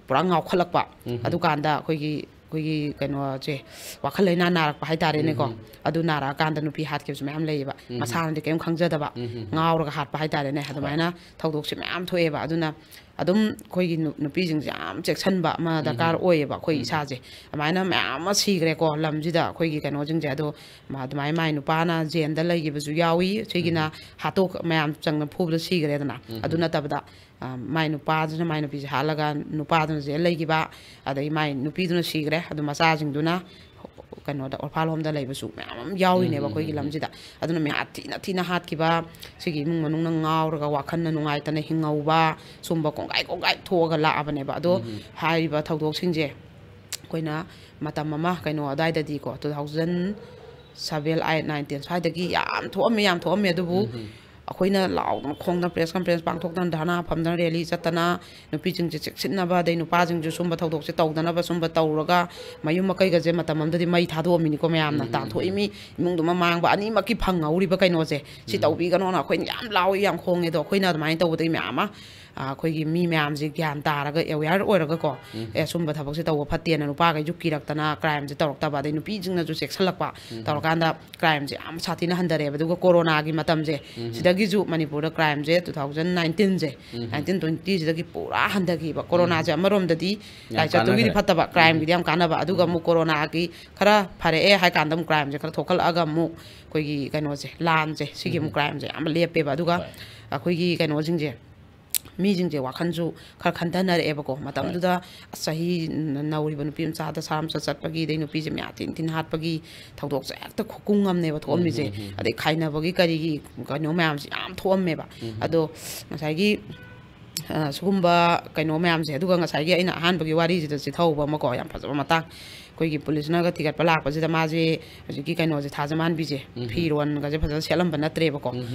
ꯄꯨꯔꯥ ꯉꯥꯎꯈꯠꯂꯛꯄ, ꯎꯝ, ꯎꯝ꯫ ꯑꯗꯨꯀꯥꯟꯗ ꯑꯩꯈꯣꯏꯒꯤ, ꯑꯩꯈꯣꯏꯒꯤ ꯀꯩꯅꯣꯁꯦ, ꯋꯥꯈꯜ ꯂꯩꯅꯥ ꯅꯥꯔꯛꯄ ꯍꯥꯏꯇꯥꯔꯦꯅꯦꯀꯣ꯫ ꯎꯝ, ꯎꯝ꯫ ꯑꯗꯨ ꯅꯥꯔꯛꯑꯀꯥꯟꯗ ꯅꯨꯄꯤ ꯍꯥꯠꯈꯤꯕꯁꯨ ꯃꯌꯥꯝ ꯂꯩꯌꯦꯕ꯫ ꯎꯝ, ꯎꯝ꯫ ꯃꯁꯥꯅꯗꯤ ꯀꯔꯤꯝ ꯈꯪꯖꯗꯕ, ꯎꯝ, ꯎꯝ, ꯎꯝ꯫ ꯉꯥꯎꯔꯒ ꯍꯥꯠꯄ ꯍꯥꯏꯇꯥꯔꯦꯅꯦ꯫ ꯍꯣꯏ꯫ ꯑꯗꯨꯃꯥꯏꯅ ꯊꯧꯗꯣꯛꯁꯦ ꯃꯌꯥꯝ ꯊꯣꯛꯑꯦꯕ꯫ ꯑꯗꯨꯅ ꯑꯗꯨꯝ ꯑꯩꯈꯣꯏꯒꯤ ꯅꯨ-, ꯅꯨꯄꯤꯁꯤꯡꯁꯦ ꯌꯥꯝ ꯆꯦꯛꯁꯤꯟꯕ ꯑꯃ ꯎꯝ, ꯗꯔꯀꯥꯔ ꯎꯝ꯫ ꯑꯣꯏꯌꯦꯕ ꯑꯩꯈꯣꯏ ꯎꯝ, ꯎꯝ꯫ ꯏꯁꯥꯁꯦ꯫ ꯑꯗꯨꯃꯥꯏꯅ ꯃꯌꯥꯝ ꯑꯃ ꯁꯤꯈ꯭ꯔꯦꯀꯣ ꯂꯝꯁꯤꯗ, ꯑꯩꯈꯣꯏꯒꯤ ꯀꯩꯅꯣꯁꯤꯡꯁꯦ꯫ ꯑꯗꯣ ꯃꯥ-, ꯑꯗꯨꯃꯥꯏꯅ ꯃꯥꯏ ꯅꯨꯄꯥꯅ ꯖꯦꯟꯗ ꯂꯩꯈꯤꯕꯁꯨ ꯌꯥꯎꯏ꯫ ꯁꯤꯒꯤꯅ ꯎꯝ, ꯎꯝ꯫ ꯍꯥꯠꯇꯣꯛ-, ꯃꯌꯥꯝ ꯆꯪꯅ ꯐꯨꯕꯗ ꯁꯤꯈ꯭ꯔꯦꯗꯅ꯫ ꯎꯝ, ꯑꯗꯨ ꯎꯝ꯫ ꯅꯠꯇꯕꯗ, ꯑ, ꯃꯥꯏ ꯅꯨꯄꯥꯗꯨꯅ ꯃꯥꯏ ꯅꯨꯄꯤꯁꯦ ꯍꯥꯠꯂꯒ ꯅꯨꯄꯥꯗꯨꯅ ꯖꯦꯜ ꯂꯩꯈꯤꯕ, ꯑꯗꯒꯤ ꯃꯥꯏ ꯅꯨꯄꯤꯗꯨꯅ ꯁꯤꯈ꯭ꯔꯦ, ꯑꯗꯨ ꯃꯆꯥꯁꯤꯡꯗꯨꯅ ꯀꯩꯅꯣꯗ, ꯑꯣꯔꯐꯥꯟ ꯍꯣꯝꯗ ꯂꯩꯕꯁꯨ ꯃꯌꯥꯝ ꯑꯃ ꯌꯥꯎꯔꯤꯅꯦꯕ ꯎꯝ, ꯎꯝ, ꯑꯩꯈꯣꯏꯒꯤ ꯎꯝ, ꯎꯝ꯫ ꯂꯝꯁꯤꯗ꯫ ꯑꯗꯨꯅ ꯃꯌꯥꯝ ꯊꯤꯅ ꯊꯤꯅ ꯍꯥꯠꯈꯤꯕ, ꯁꯤꯒꯤ ꯏꯃꯨꯡ ꯃꯅꯨꯡꯅ ꯉꯥꯎꯔꯒ ꯋꯥꯈꯜꯅ ꯅꯨꯡꯉꯥꯏꯇꯅ ꯍꯤꯡꯍꯧꯕ, ꯁꯨꯝꯕ ꯀꯣꯡꯒꯥꯏ ꯀꯣꯡꯒꯥꯏ ꯊꯣꯛꯑꯒ ꯂꯥꯛꯑꯕꯅꯦꯕ꯫ ꯑꯗꯣ ꯎꯝ, ꯎꯝ꯫ ꯍꯥꯏꯔꯤꯕ ꯊꯧꯗꯣꯛꯁꯤꯡꯁꯦ ꯑꯩꯈꯣꯏꯅ ꯃꯇꯝ ꯑꯃ, ꯀꯩꯅꯣ ꯑꯗꯨꯋꯥꯏꯗꯗꯤꯀꯣ, two thousand seven, eight, nine, ten ꯁ꯭ꯋꯥꯏꯗꯒꯤ ꯌꯥꯝ ꯊꯣꯛꯑꯝꯃꯦ, ꯌꯥꯝ ꯊꯣꯛꯑꯝꯃꯦ꯫ ꯑꯗꯨꯕꯨ ꯎꯝ, ꯎꯝ꯫ ꯑꯩꯈꯣꯏꯅ ꯂꯥꯎꯗꯅ ꯈꯣꯡꯗꯅ, ꯄ꯭ꯔꯦꯁ ꯀꯟꯐ꯭ꯔꯦꯟꯁ ꯄꯥꯡꯊꯣꯛꯇꯅ, ꯙꯔꯅꯥ ꯐꯝꯗꯅ, ꯔꯦꯂꯤ ꯆꯠꯇꯅ, ꯅꯨꯄꯤꯁꯤꯡꯁꯦ ꯆꯦꯛꯁꯤꯟꯅꯕ, ꯑꯗꯩ ꯅꯨꯄꯥꯁꯤꯡꯁꯨ ꯁꯨꯝꯕ ꯊꯧꯗꯣꯛꯁꯦ ꯇꯧꯗꯅꯕ, ꯁꯨꯝꯕ ꯇꯧꯔꯒ ꯃꯌꯨꯝ ꯃꯀꯩꯒꯁꯦ ꯃꯇꯝ ꯑꯃꯗꯗꯤ ꯃꯩ ꯊꯥꯗꯣꯛꯑꯝꯃꯤꯅꯤꯀꯣ ꯃꯌꯥꯝꯅ꯫ ꯎꯝ, ꯎꯝ, ꯇꯥꯟꯊꯣꯛꯏ ꯎꯝ꯫ ꯃꯤ, ꯏꯃꯨꯡꯗꯨꯃ ꯃꯥꯡꯕ, ꯑꯅꯤꯃꯛꯀꯤ ꯐꯪꯍꯧꯔꯤꯕ ꯀꯩꯅꯣꯁꯦ, ꯁꯤ ꯎꯝ꯫ ꯇꯧꯕꯤꯒꯅꯣꯅ ꯑꯩꯈꯣꯏꯅ ꯌꯥꯝ ꯂꯥꯎꯏ, ꯌꯥꯝ ꯈꯣꯡꯉꯦ꯫ ꯑꯗꯣ ꯑꯩꯈꯣꯏꯅ ꯑꯗꯨꯃꯥꯏꯅ ꯇꯧꯕꯗꯒꯤ ꯃꯌꯥꯝ ꯑꯃ ꯑꯩꯈꯣꯏꯒꯤ ꯃꯤ ꯃꯌꯥꯝꯁꯦ ꯒ꯭ꯌꯥꯟ ꯇꯥꯔꯒ, ꯑꯦꯋꯦꯌꯔ ꯑꯣꯏꯔꯒꯀꯣ, ꯑꯦ, ꯁꯨꯝꯕ ꯊꯕꯛꯁꯦ ꯇꯧꯕ ꯐꯠꯇꯦꯅ ꯅꯨꯄꯥꯈꯩꯁꯨ ꯀꯤꯔꯛꯇꯅ ꯀ꯭ꯔꯥꯏꯝꯁꯦ ꯇꯧꯔꯛꯇꯕ, ꯑꯗꯩ ꯅꯨꯄꯤꯁꯤꯡꯅꯁꯨ ꯆꯦꯛꯁꯤꯜꯂꯛꯄ ꯇꯧꯔꯀꯥꯟꯗ ꯀ꯭ꯔꯥꯏꯝꯁꯦ ꯌꯥꯝ ꯁꯥꯊꯤꯅ ꯍꯟꯊꯔꯛꯑꯦꯕ꯫ ꯑꯗꯨꯒ ꯀꯣꯔꯣꯅꯥꯒꯤ ꯃꯇꯝꯁꯦ, ꯁꯤꯗꯒꯤꯁꯨ ꯃꯅꯤꯄꯨꯔꯗ ꯀ꯭ꯔꯥꯏꯝꯁꯦ two thousand nineteen ꯁꯦ, nineteen twenty ꯁꯤꯗꯒꯤ ꯄꯨꯔꯥ ꯍꯟꯊꯈꯤꯕ꯫ ꯀꯣꯔꯣꯅꯥꯁꯦ ꯑꯃꯔꯣꯝꯗꯗꯤ ꯂꯥꯏꯆꯠꯇꯨꯒꯤꯗꯤ ꯐꯠꯇꯕ, ꯀ꯭ꯔꯥꯏꯝꯒꯤꯗꯤ ꯌꯥꯝ ꯀꯥꯟꯅꯕ꯫ ꯑꯗꯨꯒ ꯑꯃꯨꯛ ꯀꯣꯔꯣꯅꯥꯒꯤ ꯈꯔ ꯐꯔꯛꯑꯦ ꯍꯥꯏ ꯀꯥꯟꯗ ꯑꯃꯨꯛ ꯀ꯭ꯔꯥꯏꯝꯁꯦ ꯈꯔ ꯊꯣꯛꯒꯠꯂꯛꯑꯒ ꯑꯃꯨꯛ ꯑꯩꯈꯣꯏꯒꯤ ꯀꯩꯅꯣꯁꯦ, ꯂꯥꯟꯁꯦ, ꯁꯤꯒꯤ ꯑꯃꯨꯛ ꯀ꯭ꯔꯥꯏꯝꯁꯦ ꯌꯥꯝ ꯂꯦꯞꯄꯦꯕ꯫ ꯑꯗꯨꯒ ꯑꯩꯈꯣꯏꯒꯤ ꯀꯩꯅꯣꯁꯤꯡꯁꯦ, ꯃꯤꯁꯤꯡꯁꯦ ꯋꯥꯈꯜꯁꯨ ꯈꯔ ꯈꯟꯊꯅꯔꯛꯑꯦꯕꯀꯣ꯫ ꯃꯇꯝꯗꯨꯗ ꯑꯁ, ꯆꯍꯤ ꯅꯧꯔꯤꯕ ꯅꯨꯄꯤ ꯃꯆꯥꯗ ꯁꯥꯔꯝꯆꯠ ꯆꯠꯄꯒꯤ, ꯑꯗꯩ ꯅꯨꯄꯤꯁꯦ ꯃꯌꯥ ꯊꯤꯟ ꯊꯤꯟ ꯍꯥꯠꯄꯒꯤ ꯊꯧꯗꯣꯛꯁꯦ ꯍꯦꯛꯇ ꯈꯨꯀꯨꯡ ꯑꯃꯅꯦꯕ ꯊꯣꯛꯑꯝꯃꯤꯁꯦ꯫ ꯑꯗꯩ ꯈꯥꯏꯅꯕꯒꯤ ꯀꯔꯤꯒꯤ ꯀꯩꯅꯣ ꯃꯌꯥꯝꯁꯦ ꯌꯥꯝ ꯊꯣꯛꯑꯝꯃꯦꯕ꯫ ꯑꯗꯣ ꯉꯁꯥꯏꯒꯤ, ꯑ, ꯁꯤꯒꯨꯝꯕ ꯀꯩꯅꯣ ꯃꯌꯥꯝꯁꯦ, ꯑꯗꯨꯒ ꯉꯁꯥꯏꯒꯤ ꯑꯩꯅ ꯑꯍꯥꯟꯕꯒꯤ ꯋꯥꯔꯤꯁꯤꯗ ꯆꯤꯊꯍꯧꯕ ꯑꯃꯀꯣ, ꯌꯥꯝ ꯐꯖꯕ ꯃꯇꯥꯡ꯫ ꯑꯩꯈꯣꯏꯒꯤ ꯄꯨꯂꯤꯁꯅꯒ ꯊꯤꯒꯠꯄ ꯂꯥꯛꯄꯁꯤꯗ ꯃꯥꯁꯦ ꯍꯧꯖꯤꯛꯀꯤ ꯀꯩꯅꯣꯁꯦ, ꯊꯥꯖꯃꯥꯟꯕꯤꯁꯦ, ꯐꯤꯔꯣꯟꯒꯁꯦ ꯐꯖꯅ ꯁꯦꯠꯂꯝꯕ ꯅꯠꯇ꯭ꯔꯦꯕꯀꯣ꯫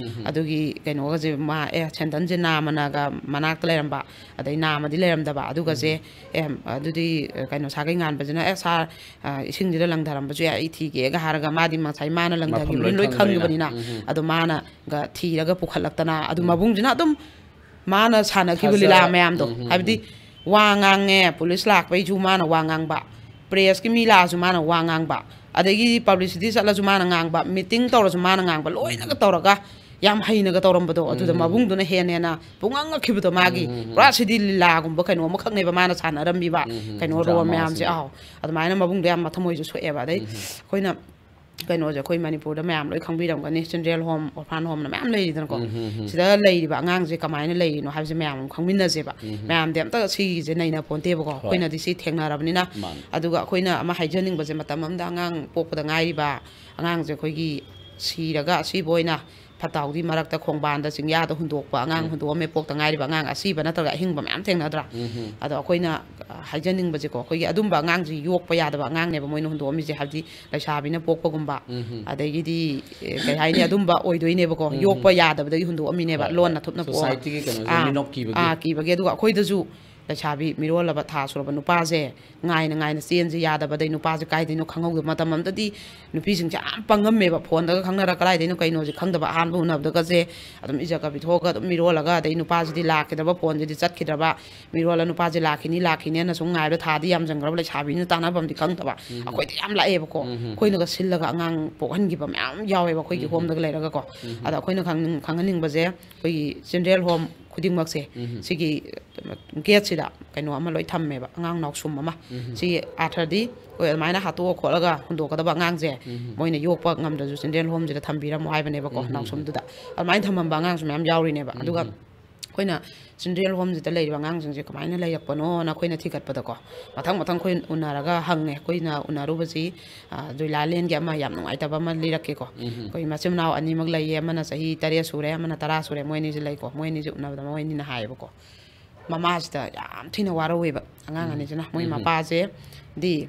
ꯑꯗꯨꯒꯤ ꯀꯩꯅꯣꯒꯁꯦ, ꯃꯥ, ꯑꯦ, ꯁꯦꯟꯗꯟꯁꯦ ꯅꯥꯝꯃꯅꯒ ꯃꯅꯥꯛꯇ ꯂꯩꯔꯝꯕ, ꯑꯗꯩ ꯅꯥꯝꯃꯗꯤ ꯂꯩꯔꯝꯗꯕ꯫ ꯑꯗꯨꯒꯁꯦ, ꯑꯦ, ꯑꯗꯨꯗꯤ, ꯑ, ꯀꯩꯅꯣ, ꯁꯥꯒꯩ ꯉꯥꯟꯕꯁꯤꯅ, "ꯑꯦ, ꯁꯥꯔ, ꯑ, ꯏꯁꯤꯡꯁꯤꯗ ꯂꯪꯊꯔꯝꯕꯁꯨ ꯌꯥꯏ, ꯑꯩ ꯊꯤꯒꯦꯒ" ꯍꯥꯏꯔꯒ, ꯃꯥꯗꯤ ꯉꯁꯥꯏ ꯃꯥꯅ ꯂꯪꯊꯈꯤꯕꯅꯤ, ꯂꯣꯏ ꯈꯪꯉꯤꯕꯅꯤꯅ꯫ ꯑꯗꯣ ꯃꯥꯅꯒ ꯊꯤꯔꯒ ꯄꯨꯈꯠꯂꯛꯇꯅ, ꯑꯗꯨ ꯃꯕꯨꯡꯁꯤꯅ ꯑꯗꯨꯝ ꯃꯥꯅ ꯁꯥꯟꯅꯈꯤꯕ ꯂꯤꯂꯥ ꯃꯌꯥꯝꯗꯣ, ꯍꯥꯏꯕꯗꯤ ꯋꯥ ꯉꯥꯡꯉꯦ, ꯄꯨꯂꯤꯁ ꯂꯥꯛꯄꯩꯁꯨ ꯃꯥꯅ ꯋꯥ ꯉꯥꯡꯕ, ꯄ꯭ꯔꯦꯁꯀꯤ ꯃꯤ ꯂꯥꯛꯑꯁꯨ ꯃꯥꯅ ꯋꯥ ꯉꯥꯡꯕ, ꯑꯗꯒꯤ ꯄꯕ꯭ꯂꯤꯁꯤꯇꯤ ꯆꯠꯂꯁꯨ ꯃꯥꯅ ꯉꯥꯡꯕ, ꯃꯤꯇꯤꯡ ꯇꯧꯔꯁꯨ ꯃꯥꯅ ꯉꯥꯡꯕ, ꯂꯣꯏꯅꯒ ꯇꯧꯔꯒ ꯌꯥꯝ ꯍꯩꯅꯒ ꯇꯧꯔꯝꯕꯗꯣ, ꯑꯗꯨꯗ ꯃꯕꯨꯡꯗꯨꯅ ꯍꯦꯟꯅ ꯍꯦꯟꯅ ꯄꯨꯡꯉꯛ ꯉꯛꯈꯤꯕꯗꯣ꯫ ꯃꯥꯒꯤ ꯄꯨꯔꯥ ꯁꯤꯗꯤ ꯂꯤꯂꯥꯒꯨꯝꯕ ꯀꯩꯅꯣ ꯑꯃꯈꯛꯅꯦꯕ ꯃꯥꯅ ꯁꯥꯟꯅꯔꯝꯃꯤꯕ, ꯀꯩꯅꯣ, ꯔꯣꯜ ꯃꯌꯥꯝꯁꯦ꯫ ꯑꯍꯥꯎ, ꯑꯗꯨꯃꯥꯏꯅ ꯃꯕꯨꯡꯗꯣ ꯌꯥꯝ ꯃꯊꯃꯣꯏꯁꯨ ꯁꯣꯛꯑꯦꯕ꯫ ꯑꯗꯩ ꯑꯩꯈꯣꯏꯅ ꯀꯩꯅꯣꯁꯦ, ꯑꯩꯈꯣꯏ ꯃꯅꯤꯄꯨꯔꯗ ꯃꯌꯥꯝ ꯂꯣꯏ ꯈꯪꯕꯤꯔꯝꯒꯅꯤ, ꯆꯤꯜꯗ꯭ꯔꯦꯟ ꯍꯣꯝ, ꯑꯣꯔꯐꯥꯟ ꯍꯣꯝꯅ ꯃꯌꯥꯝ ꯂꯩꯔꯤꯗꯅꯀꯣ꯫ ꯁꯤꯗ ꯂꯩꯔꯤꯕ ꯑꯉꯥꯡꯁꯦ ꯀꯃꯥꯏꯅ ꯂꯩꯔꯤꯅꯣ ꯍꯥꯏꯕꯁꯦ ꯃꯌꯥꯝ ꯑꯃ ꯈꯪꯃꯤꯟꯅꯁꯦꯕ꯫ ꯃꯌꯥꯝꯗꯤ ꯑꯝꯇ ꯁꯤꯒꯤꯁꯦ ꯅꯩꯅ ꯄꯣꯟꯇꯦꯕꯀꯣ, ꯑꯩꯈꯣꯏꯅꯗꯤ ꯁꯤ ꯊꯦꯡꯅꯔꯕꯅꯤꯅ꯫ ꯑꯗꯨꯒ ꯑꯩꯈꯣꯏꯅ ꯑꯃ ꯍꯥꯏꯖꯅꯤꯡꯕꯁꯦ, ꯃꯇꯝ ꯑꯃꯗ ꯑꯉꯥꯡ ꯄꯣꯛꯄꯗ ꯉꯥꯏꯔꯤꯕ ꯑꯉꯥꯡꯁꯦ ꯑꯩꯈꯣꯏꯒꯤ ꯁꯤꯔꯒ ꯑꯁꯤꯕ ꯑꯣꯏꯅ ꯐꯠꯇ ꯍꯥꯎꯗꯤ ꯃꯔꯛꯇ ꯈꯣꯡꯕꯥꯟꯗ, ꯆꯤꯡꯌꯥꯗ ꯍꯨꯟꯗꯣꯛꯄ ꯑꯉꯥꯡ ꯍꯨꯟꯗꯣꯛꯑꯝꯃꯦ, ꯄꯣꯛꯇ ꯉꯥꯏꯔꯤꯕ ꯑꯉꯥꯡ ꯑꯁꯤꯕ ꯅꯠꯇ꯭ꯔꯒ ꯑꯍꯤꯡꯕ ꯃꯌꯥꯝ ꯊꯦꯡꯅꯗ꯭ꯔꯥ? ꯑꯗꯣ ꯑꯩꯈꯣꯏꯅ, ꯑ, ꯍꯥꯏꯖꯅꯤꯡꯕꯁꯦꯀꯣ, ꯑꯩꯈꯣꯏꯒꯤ ꯑꯗꯨꯝꯕ ꯑꯉꯥꯡꯁꯤ ꯌꯣꯛꯄ ꯌꯥꯗꯕ ꯑꯉꯥꯡꯅꯦꯕ ꯃꯣꯏꯅ ꯍꯨꯟꯗꯣꯛꯑꯝꯃꯤꯁꯦ, ꯍꯥꯏꯕꯗꯤ ꯂꯩꯁꯥꯕꯤꯅ ꯄꯣꯛꯄꯒꯨꯝꯕ, ꯑꯗꯒꯤꯗꯤ, ꯑꯦ, ꯀꯩ ꯍꯥꯏꯅꯤ, ꯑꯗꯨꯝꯕ ꯑꯣꯏꯗꯣꯏꯅꯦꯕꯀꯣ꯫ ꯌꯣꯛꯄ ꯌꯥꯗꯕꯗꯒꯤ ꯍꯨꯟꯗꯣꯛꯑꯝꯃꯤꯅꯦꯕ, ꯂꯣꯟꯅ ꯊꯨꯞꯅ ꯄꯣꯛꯑꯒ꯫ ꯁꯣꯁꯥꯏꯇꯤꯒꯤ ꯀꯩꯅꯣꯁꯦ, ꯑꯥ, ꯃꯤꯅꯣꯛ ꯀꯤꯕꯒꯤ꯫ ꯑꯥ, ꯀꯤꯕꯒꯤ꯫ ꯑꯗꯨꯒ ꯑꯩꯈꯣꯏꯗꯁꯨ ꯂꯩꯁꯥꯕꯤ ꯃꯤꯔꯣꯜꯂꯕ ꯊꯥ ꯁꯨꯔꯕ ꯅꯨꯄꯥꯁꯦ ꯉꯥꯏꯅ ꯉꯥꯏꯅ ꯆꯦꯟꯁꯦ ꯌꯥꯗꯕꯗꯩ ꯅꯨꯄꯥꯁꯦ ꯀꯥꯏꯗꯩꯅꯣ ꯈꯪꯍꯧꯗꯕ꯫ ꯃꯇꯝ ꯑꯃꯗꯗꯤ ꯅꯨꯄꯤꯁꯤꯡꯁꯦ ꯌꯥꯝ ꯄꯪꯉꯝꯃꯦꯕ, ꯐꯣꯟꯗꯒ ꯈꯪꯅꯔ ꯀꯗꯥꯏꯗꯩꯅꯣ ꯀꯩꯅꯣꯁꯦ ꯈꯪꯗꯕ꯫ ꯑꯍꯥꯟꯕ ꯎꯅꯕꯗꯒꯁꯦ ꯑꯗꯨꯝ ꯏꯖꯠꯀ ꯄꯤꯊꯣꯛꯑꯒ ꯑꯗꯨꯝ ꯃꯤꯔꯣꯜꯂꯒ, ꯑꯗꯩ ꯅꯨꯄꯥꯁꯤꯗꯤ ꯂꯥꯛꯈꯤꯗꯕ, ꯐꯣꯟꯁꯤꯗꯤ ꯆꯠꯈꯤꯗ꯭ꯔꯕ, ꯃꯤꯔꯣꯜꯂ ꯅꯨꯄꯥꯁꯦ ꯂꯥꯛꯈꯤꯅꯤ ꯂꯥꯛꯈꯤꯅꯤꯅ ꯁꯨꯝ ꯉꯥꯏꯕꯗ ꯊꯥꯗꯤ ꯌꯥꯝꯖꯟꯈ꯭ꯔꯕ, ꯂꯩꯁꯥꯕꯤꯅ ꯇꯥꯟꯅꯐꯝꯗꯤ ꯈꯪꯗꯕ꯫ ꯑꯩꯈꯣꯏꯗꯤ ꯌꯥꯝ ꯂꯥꯛꯑꯦꯕꯀꯣ, ꯑꯩꯈꯣꯏꯅꯒ ꯁꯤꯜꯂꯒ ꯑꯉꯥꯡ ꯄꯣꯛꯍꯟꯈꯤꯕ ꯃꯌꯥꯝ ꯌꯥꯎꯋꯦꯕ ꯑꯩꯈꯣꯏꯒꯤ ꯍꯣꯝꯗꯒ ꯂꯩꯔꯒꯀꯣ꯫ ꯑꯗ ꯑꯩꯈꯣꯏꯅ ꯈꯪꯅꯤꯡ- ꯈꯪꯍꯟꯅꯤꯡꯕꯁꯦ ꯑꯩꯈꯣꯏꯒꯤ ꯆꯤꯜꯗ꯭ꯔꯦꯟ ꯍꯣꯝ ꯈꯨꯗꯤꯡꯃꯛꯁꯦ ꯁꯤꯒꯤ ꯒꯦꯠꯁꯤꯗ ꯀꯩꯅꯣ ꯑꯃ ꯂꯣꯏ ꯊꯝꯃꯦꯕ, ꯑꯉꯥꯡ ꯅꯥꯎꯁꯨꯝ ꯑꯃ꯫ ꯁꯤꯒꯤ ꯑꯥꯔꯊꯗꯤ ꯑꯩꯈꯣꯏ ꯑꯗꯨꯃꯥꯏꯅ ꯍꯥꯠꯇꯣꯛꯑ ꯈꯣꯠꯂꯒ ꯍꯨꯟꯗꯣꯛꯀꯗꯕ ꯑꯉꯥꯡꯁꯦ ꯃꯣꯏꯅ ꯌꯣꯛꯄ ꯉꯝꯗ꯭ꯔꯁꯨ ꯆꯤꯜꯗ꯭ꯔꯦꯟ ꯍꯣꯝꯁꯤꯗ ꯊꯝꯕꯤꯔꯝꯃꯣ ꯍꯥꯏꯕꯅꯦꯕꯀꯣ, ꯅꯥꯎꯁꯨꯝꯗꯨꯗ꯫ ꯑꯗꯨꯃꯥꯏꯅ ꯊꯝꯃꯝꯕ ꯑꯉꯥꯡꯁꯨ ꯃꯌꯥꯝ ꯌꯥꯎꯔꯤꯅꯦꯕ꯫ ꯑꯗꯨꯒ ꯑꯩꯈꯣꯏꯅ ꯆꯤꯜꯗ꯭ꯔꯦꯟ ꯍꯣꯝꯁꯤꯗ ꯂꯩꯔꯤꯕ ꯑꯉꯥꯡꯁꯤꯡꯁꯦ ꯀꯃꯥꯏꯅ ꯂꯩꯔꯛꯄꯅꯣꯅ ꯑꯩꯈꯣꯏꯅ ꯊꯤꯒꯠꯄꯗꯀꯣ, ꯃꯊꯪ ꯃꯊꯪ ꯑꯩꯈꯣꯏ ꯎꯅꯔꯒ ꯍꯪꯉꯦ꯫ ꯑꯩꯈꯣꯏꯅ ꯎꯅꯔꯨꯕꯁꯤ, ꯑ, ꯖꯨꯏꯂꯥꯂꯦꯟꯒꯤ ꯑꯃ ꯌꯥꯝ ꯅꯨꯡꯉꯥꯏꯇꯕ ꯑꯃ ꯂꯤꯔꯛꯀꯦꯀꯣ꯫ ꯑꯩꯈꯣꯏ ꯃꯆꯤꯟ ꯃꯅꯥꯎ ꯑꯅꯤꯃꯛ ꯂꯩꯌꯦ, ꯑꯃꯅ ꯆꯍꯤ ꯇꯔꯦꯠ ꯁꯨꯔꯦ, ꯑꯃꯅ ꯇꯔꯥ ꯁꯨꯔꯦ꯫ ꯃꯣꯏ ꯑꯅꯤꯁꯦ ꯂꯩꯀꯣ, ꯃꯣꯏ ꯑꯅꯤꯁꯦ ꯎꯅꯕꯗ ꯃꯣꯏ ꯑꯅꯤꯅ ꯍꯥꯏꯌꯦꯕꯀꯣ, ꯃꯃꯥꯁꯤꯗ ꯌꯥꯝ ꯊꯤꯅ ꯋꯥꯔꯧꯋꯦꯕ ꯑꯉꯥꯡ ꯑꯅꯤꯁꯤꯅ꯫ ꯃꯣꯏ ꯃꯄꯥꯁꯦ ꯗꯤ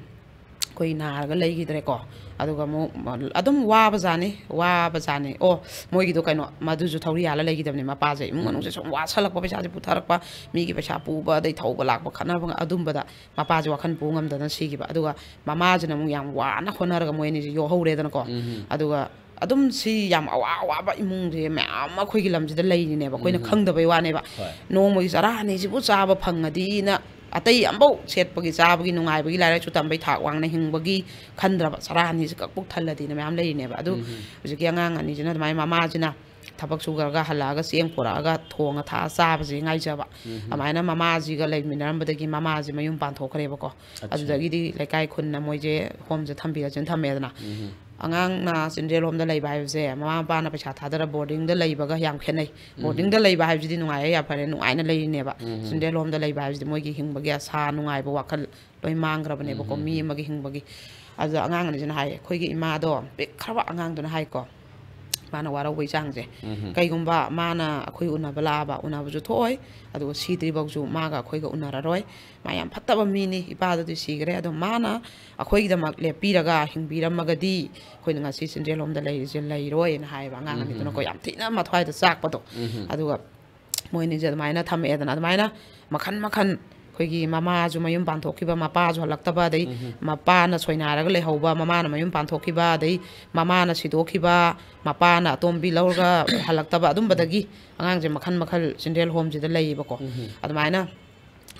ꯑꯩꯈꯣꯏ ꯅꯥꯔꯒ ꯂꯩꯈꯤꯗ꯭ꯔꯦꯀꯣ꯫ ꯑꯗꯨꯒ ꯑꯃꯨꯛ ꯑꯗꯨꯝ ꯋꯥꯕꯖꯥꯠꯅꯤ, ꯋꯥꯕꯖꯥꯠꯅꯤ꯫ ꯑꯣ, ꯃꯣꯏꯒꯤꯗꯣ ꯀꯩꯅꯣ, ꯃꯗꯨꯁꯨ ꯊꯧꯔꯤ ꯌꯥꯜꯂ ꯂꯩꯈꯤꯗꯕꯅꯤ꯫ ꯃꯄꯥꯁꯦ ꯏꯃꯨꯡ ꯃꯅꯨꯡꯁꯦ ꯁꯨꯝ ꯋꯥꯁꯜꯂꯛꯄ, ꯄꯩꯁꯥꯁꯦ ꯄꯨꯊꯔꯛꯄ, ꯃꯤꯒꯤ ꯄꯩꯁꯥ ꯄꯨꯕ, ꯑꯗꯩ ꯊꯧꯕ ꯂꯥꯛꯄ, ꯈꯠꯅꯕ, ꯑꯗꯨꯝꯕꯗ ꯃꯄꯥꯁꯦ ꯋꯥꯈꯜ ꯄꯨ ꯉꯝꯗꯅ ꯁꯤꯈꯤꯕ꯫ ꯑꯗꯨꯒ ꯃꯃꯥꯁꯤꯅ ꯑꯃꯨꯛ ꯌꯥꯝ ꯋꯥꯅ ꯍꯣꯠꯅꯔꯒ ꯃꯣꯏ ꯑꯅꯤꯁꯦ ꯌꯣꯛꯍꯧꯔꯦꯗꯅꯀꯣ꯫ ꯑꯗꯨꯒ ꯑꯗꯨꯝ ꯁꯤ ꯌꯥꯝ ꯑꯋꯥ ꯑꯋꯥꯕ ꯏꯃꯨꯡꯁꯦ ꯃꯌꯥꯝ ꯑꯃ ꯑꯩꯈꯣꯏꯒꯤ ꯂꯝꯁꯤꯗ ꯂꯩꯔꯤꯅꯦꯕ, ꯑꯩꯈꯣꯏꯅ ꯈꯪꯗꯕꯩ ꯋꯥꯅꯦꯕ꯫ ꯅꯣꯡꯃꯒꯤ ꯆꯔꯥ ꯑꯅꯤꯁꯤꯕꯨ ꯆꯥꯕ ꯐꯪꯉꯗꯤꯅ, ꯑꯇꯩ ꯑꯝꯐꯧ ꯁꯦꯠꯄꯒꯤ, ꯆꯥꯕꯒꯤ, ꯅꯨꯡꯉꯥꯏꯕꯒꯤ, ꯂꯥꯏꯔꯤꯛ ꯂꯥꯏꯁꯨ ꯇꯝꯕꯩ ꯊꯥꯛ ꯋꯥꯡꯅ ꯍꯤꯡꯕꯒꯤ ꯈꯟꯗ꯭ꯔꯕ, ꯆꯔꯥ ꯑꯅꯤꯁꯤ ꯈꯛ ꯄꯨꯛ ꯊꯜꯂꯗꯤꯅ ꯃꯌꯥꯝ ꯂꯩꯔꯤꯅꯦꯕ꯫ ꯑꯗꯨ ꯍꯧꯖꯤꯛꯀꯤ ꯑꯉꯥꯡ ꯑꯅꯤꯁꯤꯅ ꯑꯗꯨꯃꯥꯏꯅ ꯃꯃꯥꯁꯤꯅ ꯊꯕꯛ ꯁꯨꯈ꯭ꯔꯒ ꯍꯜꯂꯛꯑꯒ ꯆꯦꯡ ꯄꯨꯔꯛꯑꯒ ꯊꯣꯡꯉ ꯊꯥꯛꯑ ꯆꯥꯕꯁꯦ ꯉꯥꯏꯖꯕ꯫ ꯑꯗꯨꯃꯥꯏꯅ ꯃꯃꯥꯁꯤꯒ ꯂꯩꯃꯤꯟꯅꯔꯝꯕꯗꯒꯤ ꯃꯃꯥꯁꯦ ꯃꯌꯨꯝ ꯄꯥꯟꯊꯣꯛꯈ꯭ꯔꯦꯕꯀꯣ꯫ ꯑꯗꯨꯗꯒꯤꯗꯤ ꯂꯩꯀꯥꯏ ꯈꯨꯟꯅ ꯃꯣꯏꯁꯦ ꯍꯣꯝꯁꯦ ꯊꯝꯕꯤꯔꯁꯦꯅ ꯊꯝꯃꯦꯗꯅ꯫ ꯑꯉꯥꯡꯅ ꯆꯤꯜꯗ꯭ꯔꯦꯟ ꯍꯣꯝꯗ ꯂꯩꯕ ꯍꯥꯏꯕꯁꯦ ꯃꯃꯥ ꯃꯄꯥꯅ ꯄꯩꯁꯥ ꯊꯥꯗꯔ ꯕꯣꯔꯗꯤꯡꯗ ꯂꯩꯕꯒ ꯌꯥꯝ ꯈꯦꯠꯅꯩ꯫ ꯕꯣꯔꯗꯤꯡꯗ ꯂꯩꯕ ꯍꯥꯏꯕꯁꯤꯗꯤ ꯅꯨꯡꯉꯥꯏꯔꯦ, ꯌꯥꯝ ꯐꯔꯦ, ꯅꯨꯡꯉꯥꯏꯅ ꯂꯩꯔꯤꯅꯦꯕ꯫ ꯆꯤꯜꯗ꯭ꯔꯦꯟ ꯍꯣꯝꯗ ꯂꯩꯕ ꯍꯥꯏꯕꯁꯤꯗꯤ ꯃꯣꯏꯒꯤ ꯍꯤꯡꯕꯒꯤ ꯑꯁꯥ, ꯅꯨꯡꯉꯥꯏꯕ ꯋꯥꯈꯜ ꯂꯣꯏ ꯃꯥꯡꯈ꯭ꯔꯕꯅꯦꯕꯀꯣ, ꯃꯤ ꯑꯃꯒꯤ ꯍꯤꯡꯕꯒꯤ꯫ ꯑꯗꯨꯗ ꯑꯉꯥꯡ ꯑꯅꯤꯁꯤꯅ ꯍꯥꯏꯌꯦ, ꯑꯩꯈꯣꯏꯒꯤ ꯏꯃꯥꯗꯣ ꯄꯤꯛꯈ꯭ꯔꯕ ꯑꯉꯥꯡꯗꯨꯅ ꯍꯥꯏꯀꯣ, ꯃꯥꯅ ꯋꯥꯔꯧꯕꯩ ꯆꯥꯡꯁꯦ, ꯀꯩꯒꯨꯝꯕ ꯃꯥꯅ ꯑꯩꯈꯣꯏ ꯎꯅꯕ ꯂꯥꯛꯑꯕ, ꯎꯅꯕꯁꯨ ꯊꯣꯛꯑꯣꯏ, ꯑꯗꯨꯒ ꯁꯤꯗ꯭ꯔꯤꯐꯥꯎꯁꯨ ꯃꯥꯒ ꯑꯩꯈꯣꯏꯒ ꯎꯅꯔꯔꯣꯏ꯫ ꯃꯥ ꯌꯥꯝ ꯐꯠꯇꯕ ꯃꯤꯅꯤ, ꯏꯄꯥꯗꯨꯗꯤ ꯁꯤꯈ꯭ꯔꯦ, ꯑꯗꯣ ꯃꯥꯅ ꯑꯩꯈꯣꯏꯒꯤꯗꯃꯛ ꯂꯦꯞꯄꯤꯔꯒ ꯍꯤꯡꯕꯤꯔꯝꯃꯒꯗꯤ ꯑꯩꯈꯣꯏꯅ ꯉꯁꯤ ꯆꯤꯜꯗ꯭ꯔꯦꯟ ꯍꯣꯝꯗ ꯂꯩꯔꯤꯁꯦ ꯂꯩꯔꯣꯏꯅ ꯍꯥꯏꯌꯦꯕ ꯑꯉꯥꯡ ꯑꯅꯤꯗꯨꯅꯀꯣ꯫ ꯌꯥꯝ ꯊꯤꯅ ꯃꯊ꯭ꯋꯥꯏꯗ ꯆꯥꯛꯄꯗꯣ꯫ ꯑꯗꯨꯒ ꯃꯣꯏ ꯑꯅꯤꯁꯦ ꯑꯗꯨꯃꯥꯏꯅ ꯊꯝꯃꯛꯑꯦꯗꯅ꯫ ꯑꯗꯨꯃꯥꯏꯅ ꯃꯈꯟ ꯃꯈꯟ, ꯑꯩꯈꯣꯏꯒꯤ ꯃꯃꯥꯁꯨ ꯃꯌꯨꯝ ꯄꯥꯟꯊꯣꯛꯈꯤꯕ, ꯃꯄꯥꯁꯨ ꯍꯜꯂꯛꯇꯕ, ꯑꯗꯩ ꯎꯝ꯫ ꯃꯄꯥꯅ ꯁꯣꯏꯅꯥꯏꯔꯒ ꯂꯩꯍꯧꯕ, ꯃꯃꯥꯅ ꯃꯌꯨꯝ ꯄꯥꯟꯊꯣꯛꯈꯤꯕ, ꯑꯗꯩ ꯃꯃꯥꯅ ꯁꯤꯗꯣꯛꯈꯤꯕ, ꯃꯄꯥꯅ ꯑꯇꯣꯝꯕꯤ ꯂꯧꯔꯒ ꯍꯜꯂꯛꯇꯕ, ꯑꯗꯨꯝꯕꯗꯒꯤ ꯑꯉꯥꯡꯁꯦ ꯃꯈꯟ ꯃꯈꯜ ꯆꯤꯜꯗ꯭ꯔꯦꯟ ꯍꯣꯝꯁꯤꯗ ꯂꯩꯌꯦꯕꯀꯣ꯫ ꯎꯝ꯫ ꯑꯗꯨꯃꯥꯏꯅ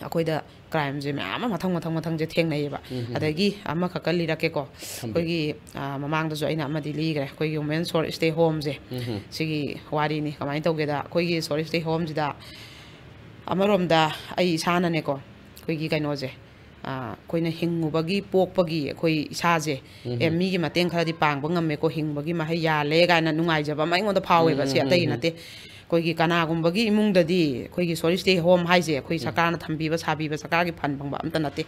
ꯑꯩꯈꯣꯏꯗ ꯀ꯭ꯔꯥꯏꯝꯁꯦ ꯃꯌꯥꯝ ꯑꯃ ꯃꯊꯪ ꯃꯊꯪ ꯃꯊꯪꯁꯦ ꯊꯦꯡꯅꯩꯌꯦꯕ꯫ ꯎꯝ꯫ ꯑꯗꯒꯤ ꯑꯃꯈꯛꯀ ꯂꯤꯔꯛꯀꯦꯀꯣ꯫ ꯊꯝꯕꯤꯌꯨ꯫ ꯑꯩꯈꯣꯏꯒꯤ, ꯑ, ꯃꯃꯥꯡꯗꯁꯨ ꯑꯩꯅ ꯑꯃꯗꯤ ꯂꯤꯈ꯭ꯔꯦ, ꯑꯩꯈꯣꯏꯒꯤ ꯋꯨꯃꯦꯟ ꯁꯣꯔꯠ ꯁ꯭ꯇꯦ ꯍꯣꯝꯁꯦ꯫ ꯎꯝ꯫ ꯁꯤꯒꯤ ꯋꯥꯔꯤꯅꯤ꯫ ꯀꯃꯥꯏꯅ ꯇꯧꯒꯦꯗ, ꯑꯩꯈꯣꯏꯒꯤ ꯁꯣꯔꯠ ꯁ꯭ꯇꯦ ꯍꯣꯝꯁꯤꯗ ꯑꯃꯔꯣꯝꯗ ꯑꯩ ꯏꯁꯥꯅꯅꯦꯀꯣ, ꯑꯩꯈꯣꯏꯒꯤ ꯀꯩꯅꯣꯁꯦ, ꯑ, ꯑꯩꯈꯣꯏꯅ ꯍꯤꯡꯉꯨꯕꯒꯤ, ꯄꯣꯛꯄꯒꯤ ꯑꯩꯈꯣꯏ ꯏꯁꯥꯁꯦ, ꯎꯝ꯫ ꯑꯦ, ꯃꯤꯒꯤ ꯃꯇꯦꯡ ꯈꯔꯗꯤ ꯄꯥꯡꯕ ꯉꯝꯃꯦꯀꯣ, ꯍꯤꯡꯕꯒꯤ ꯃꯍꯩ ꯌꯥꯜꯂꯦ ꯀꯥꯏꯅ ꯅꯨꯡꯉꯥꯏꯖꯕ ꯑꯃ ꯑꯩꯉꯣꯟꯗ ꯐꯥꯎꯋꯦꯕ꯫ ꯎꯝ, ꯁꯤ ꯎꯝ, ꯑꯇꯩꯒꯤ ꯎꯝ, ꯎꯝ꯫ ꯅꯠꯇꯦ꯫ ꯑꯩꯈꯣꯏꯒꯤ ꯀꯅꯥꯒꯨꯝꯕꯒꯤ ꯏꯃꯨꯡꯗꯗꯤ ꯑꯩꯈꯣꯏꯒꯤ ꯁꯣꯔꯠ ꯁ꯭ꯇꯦ ꯍꯣꯝ ꯍꯥꯏꯁꯦ ꯑꯩꯈꯣꯏ ꯎꯝ꯫ ꯁꯔꯀꯥꯔꯅ ꯊꯝꯕꯤꯕ, ꯁꯥꯕꯤꯕ, ꯁꯔꯀꯥꯔꯒꯤ ꯐꯟ ꯐꯪꯕ ꯑꯝꯇ ꯅꯠꯇꯦ꯫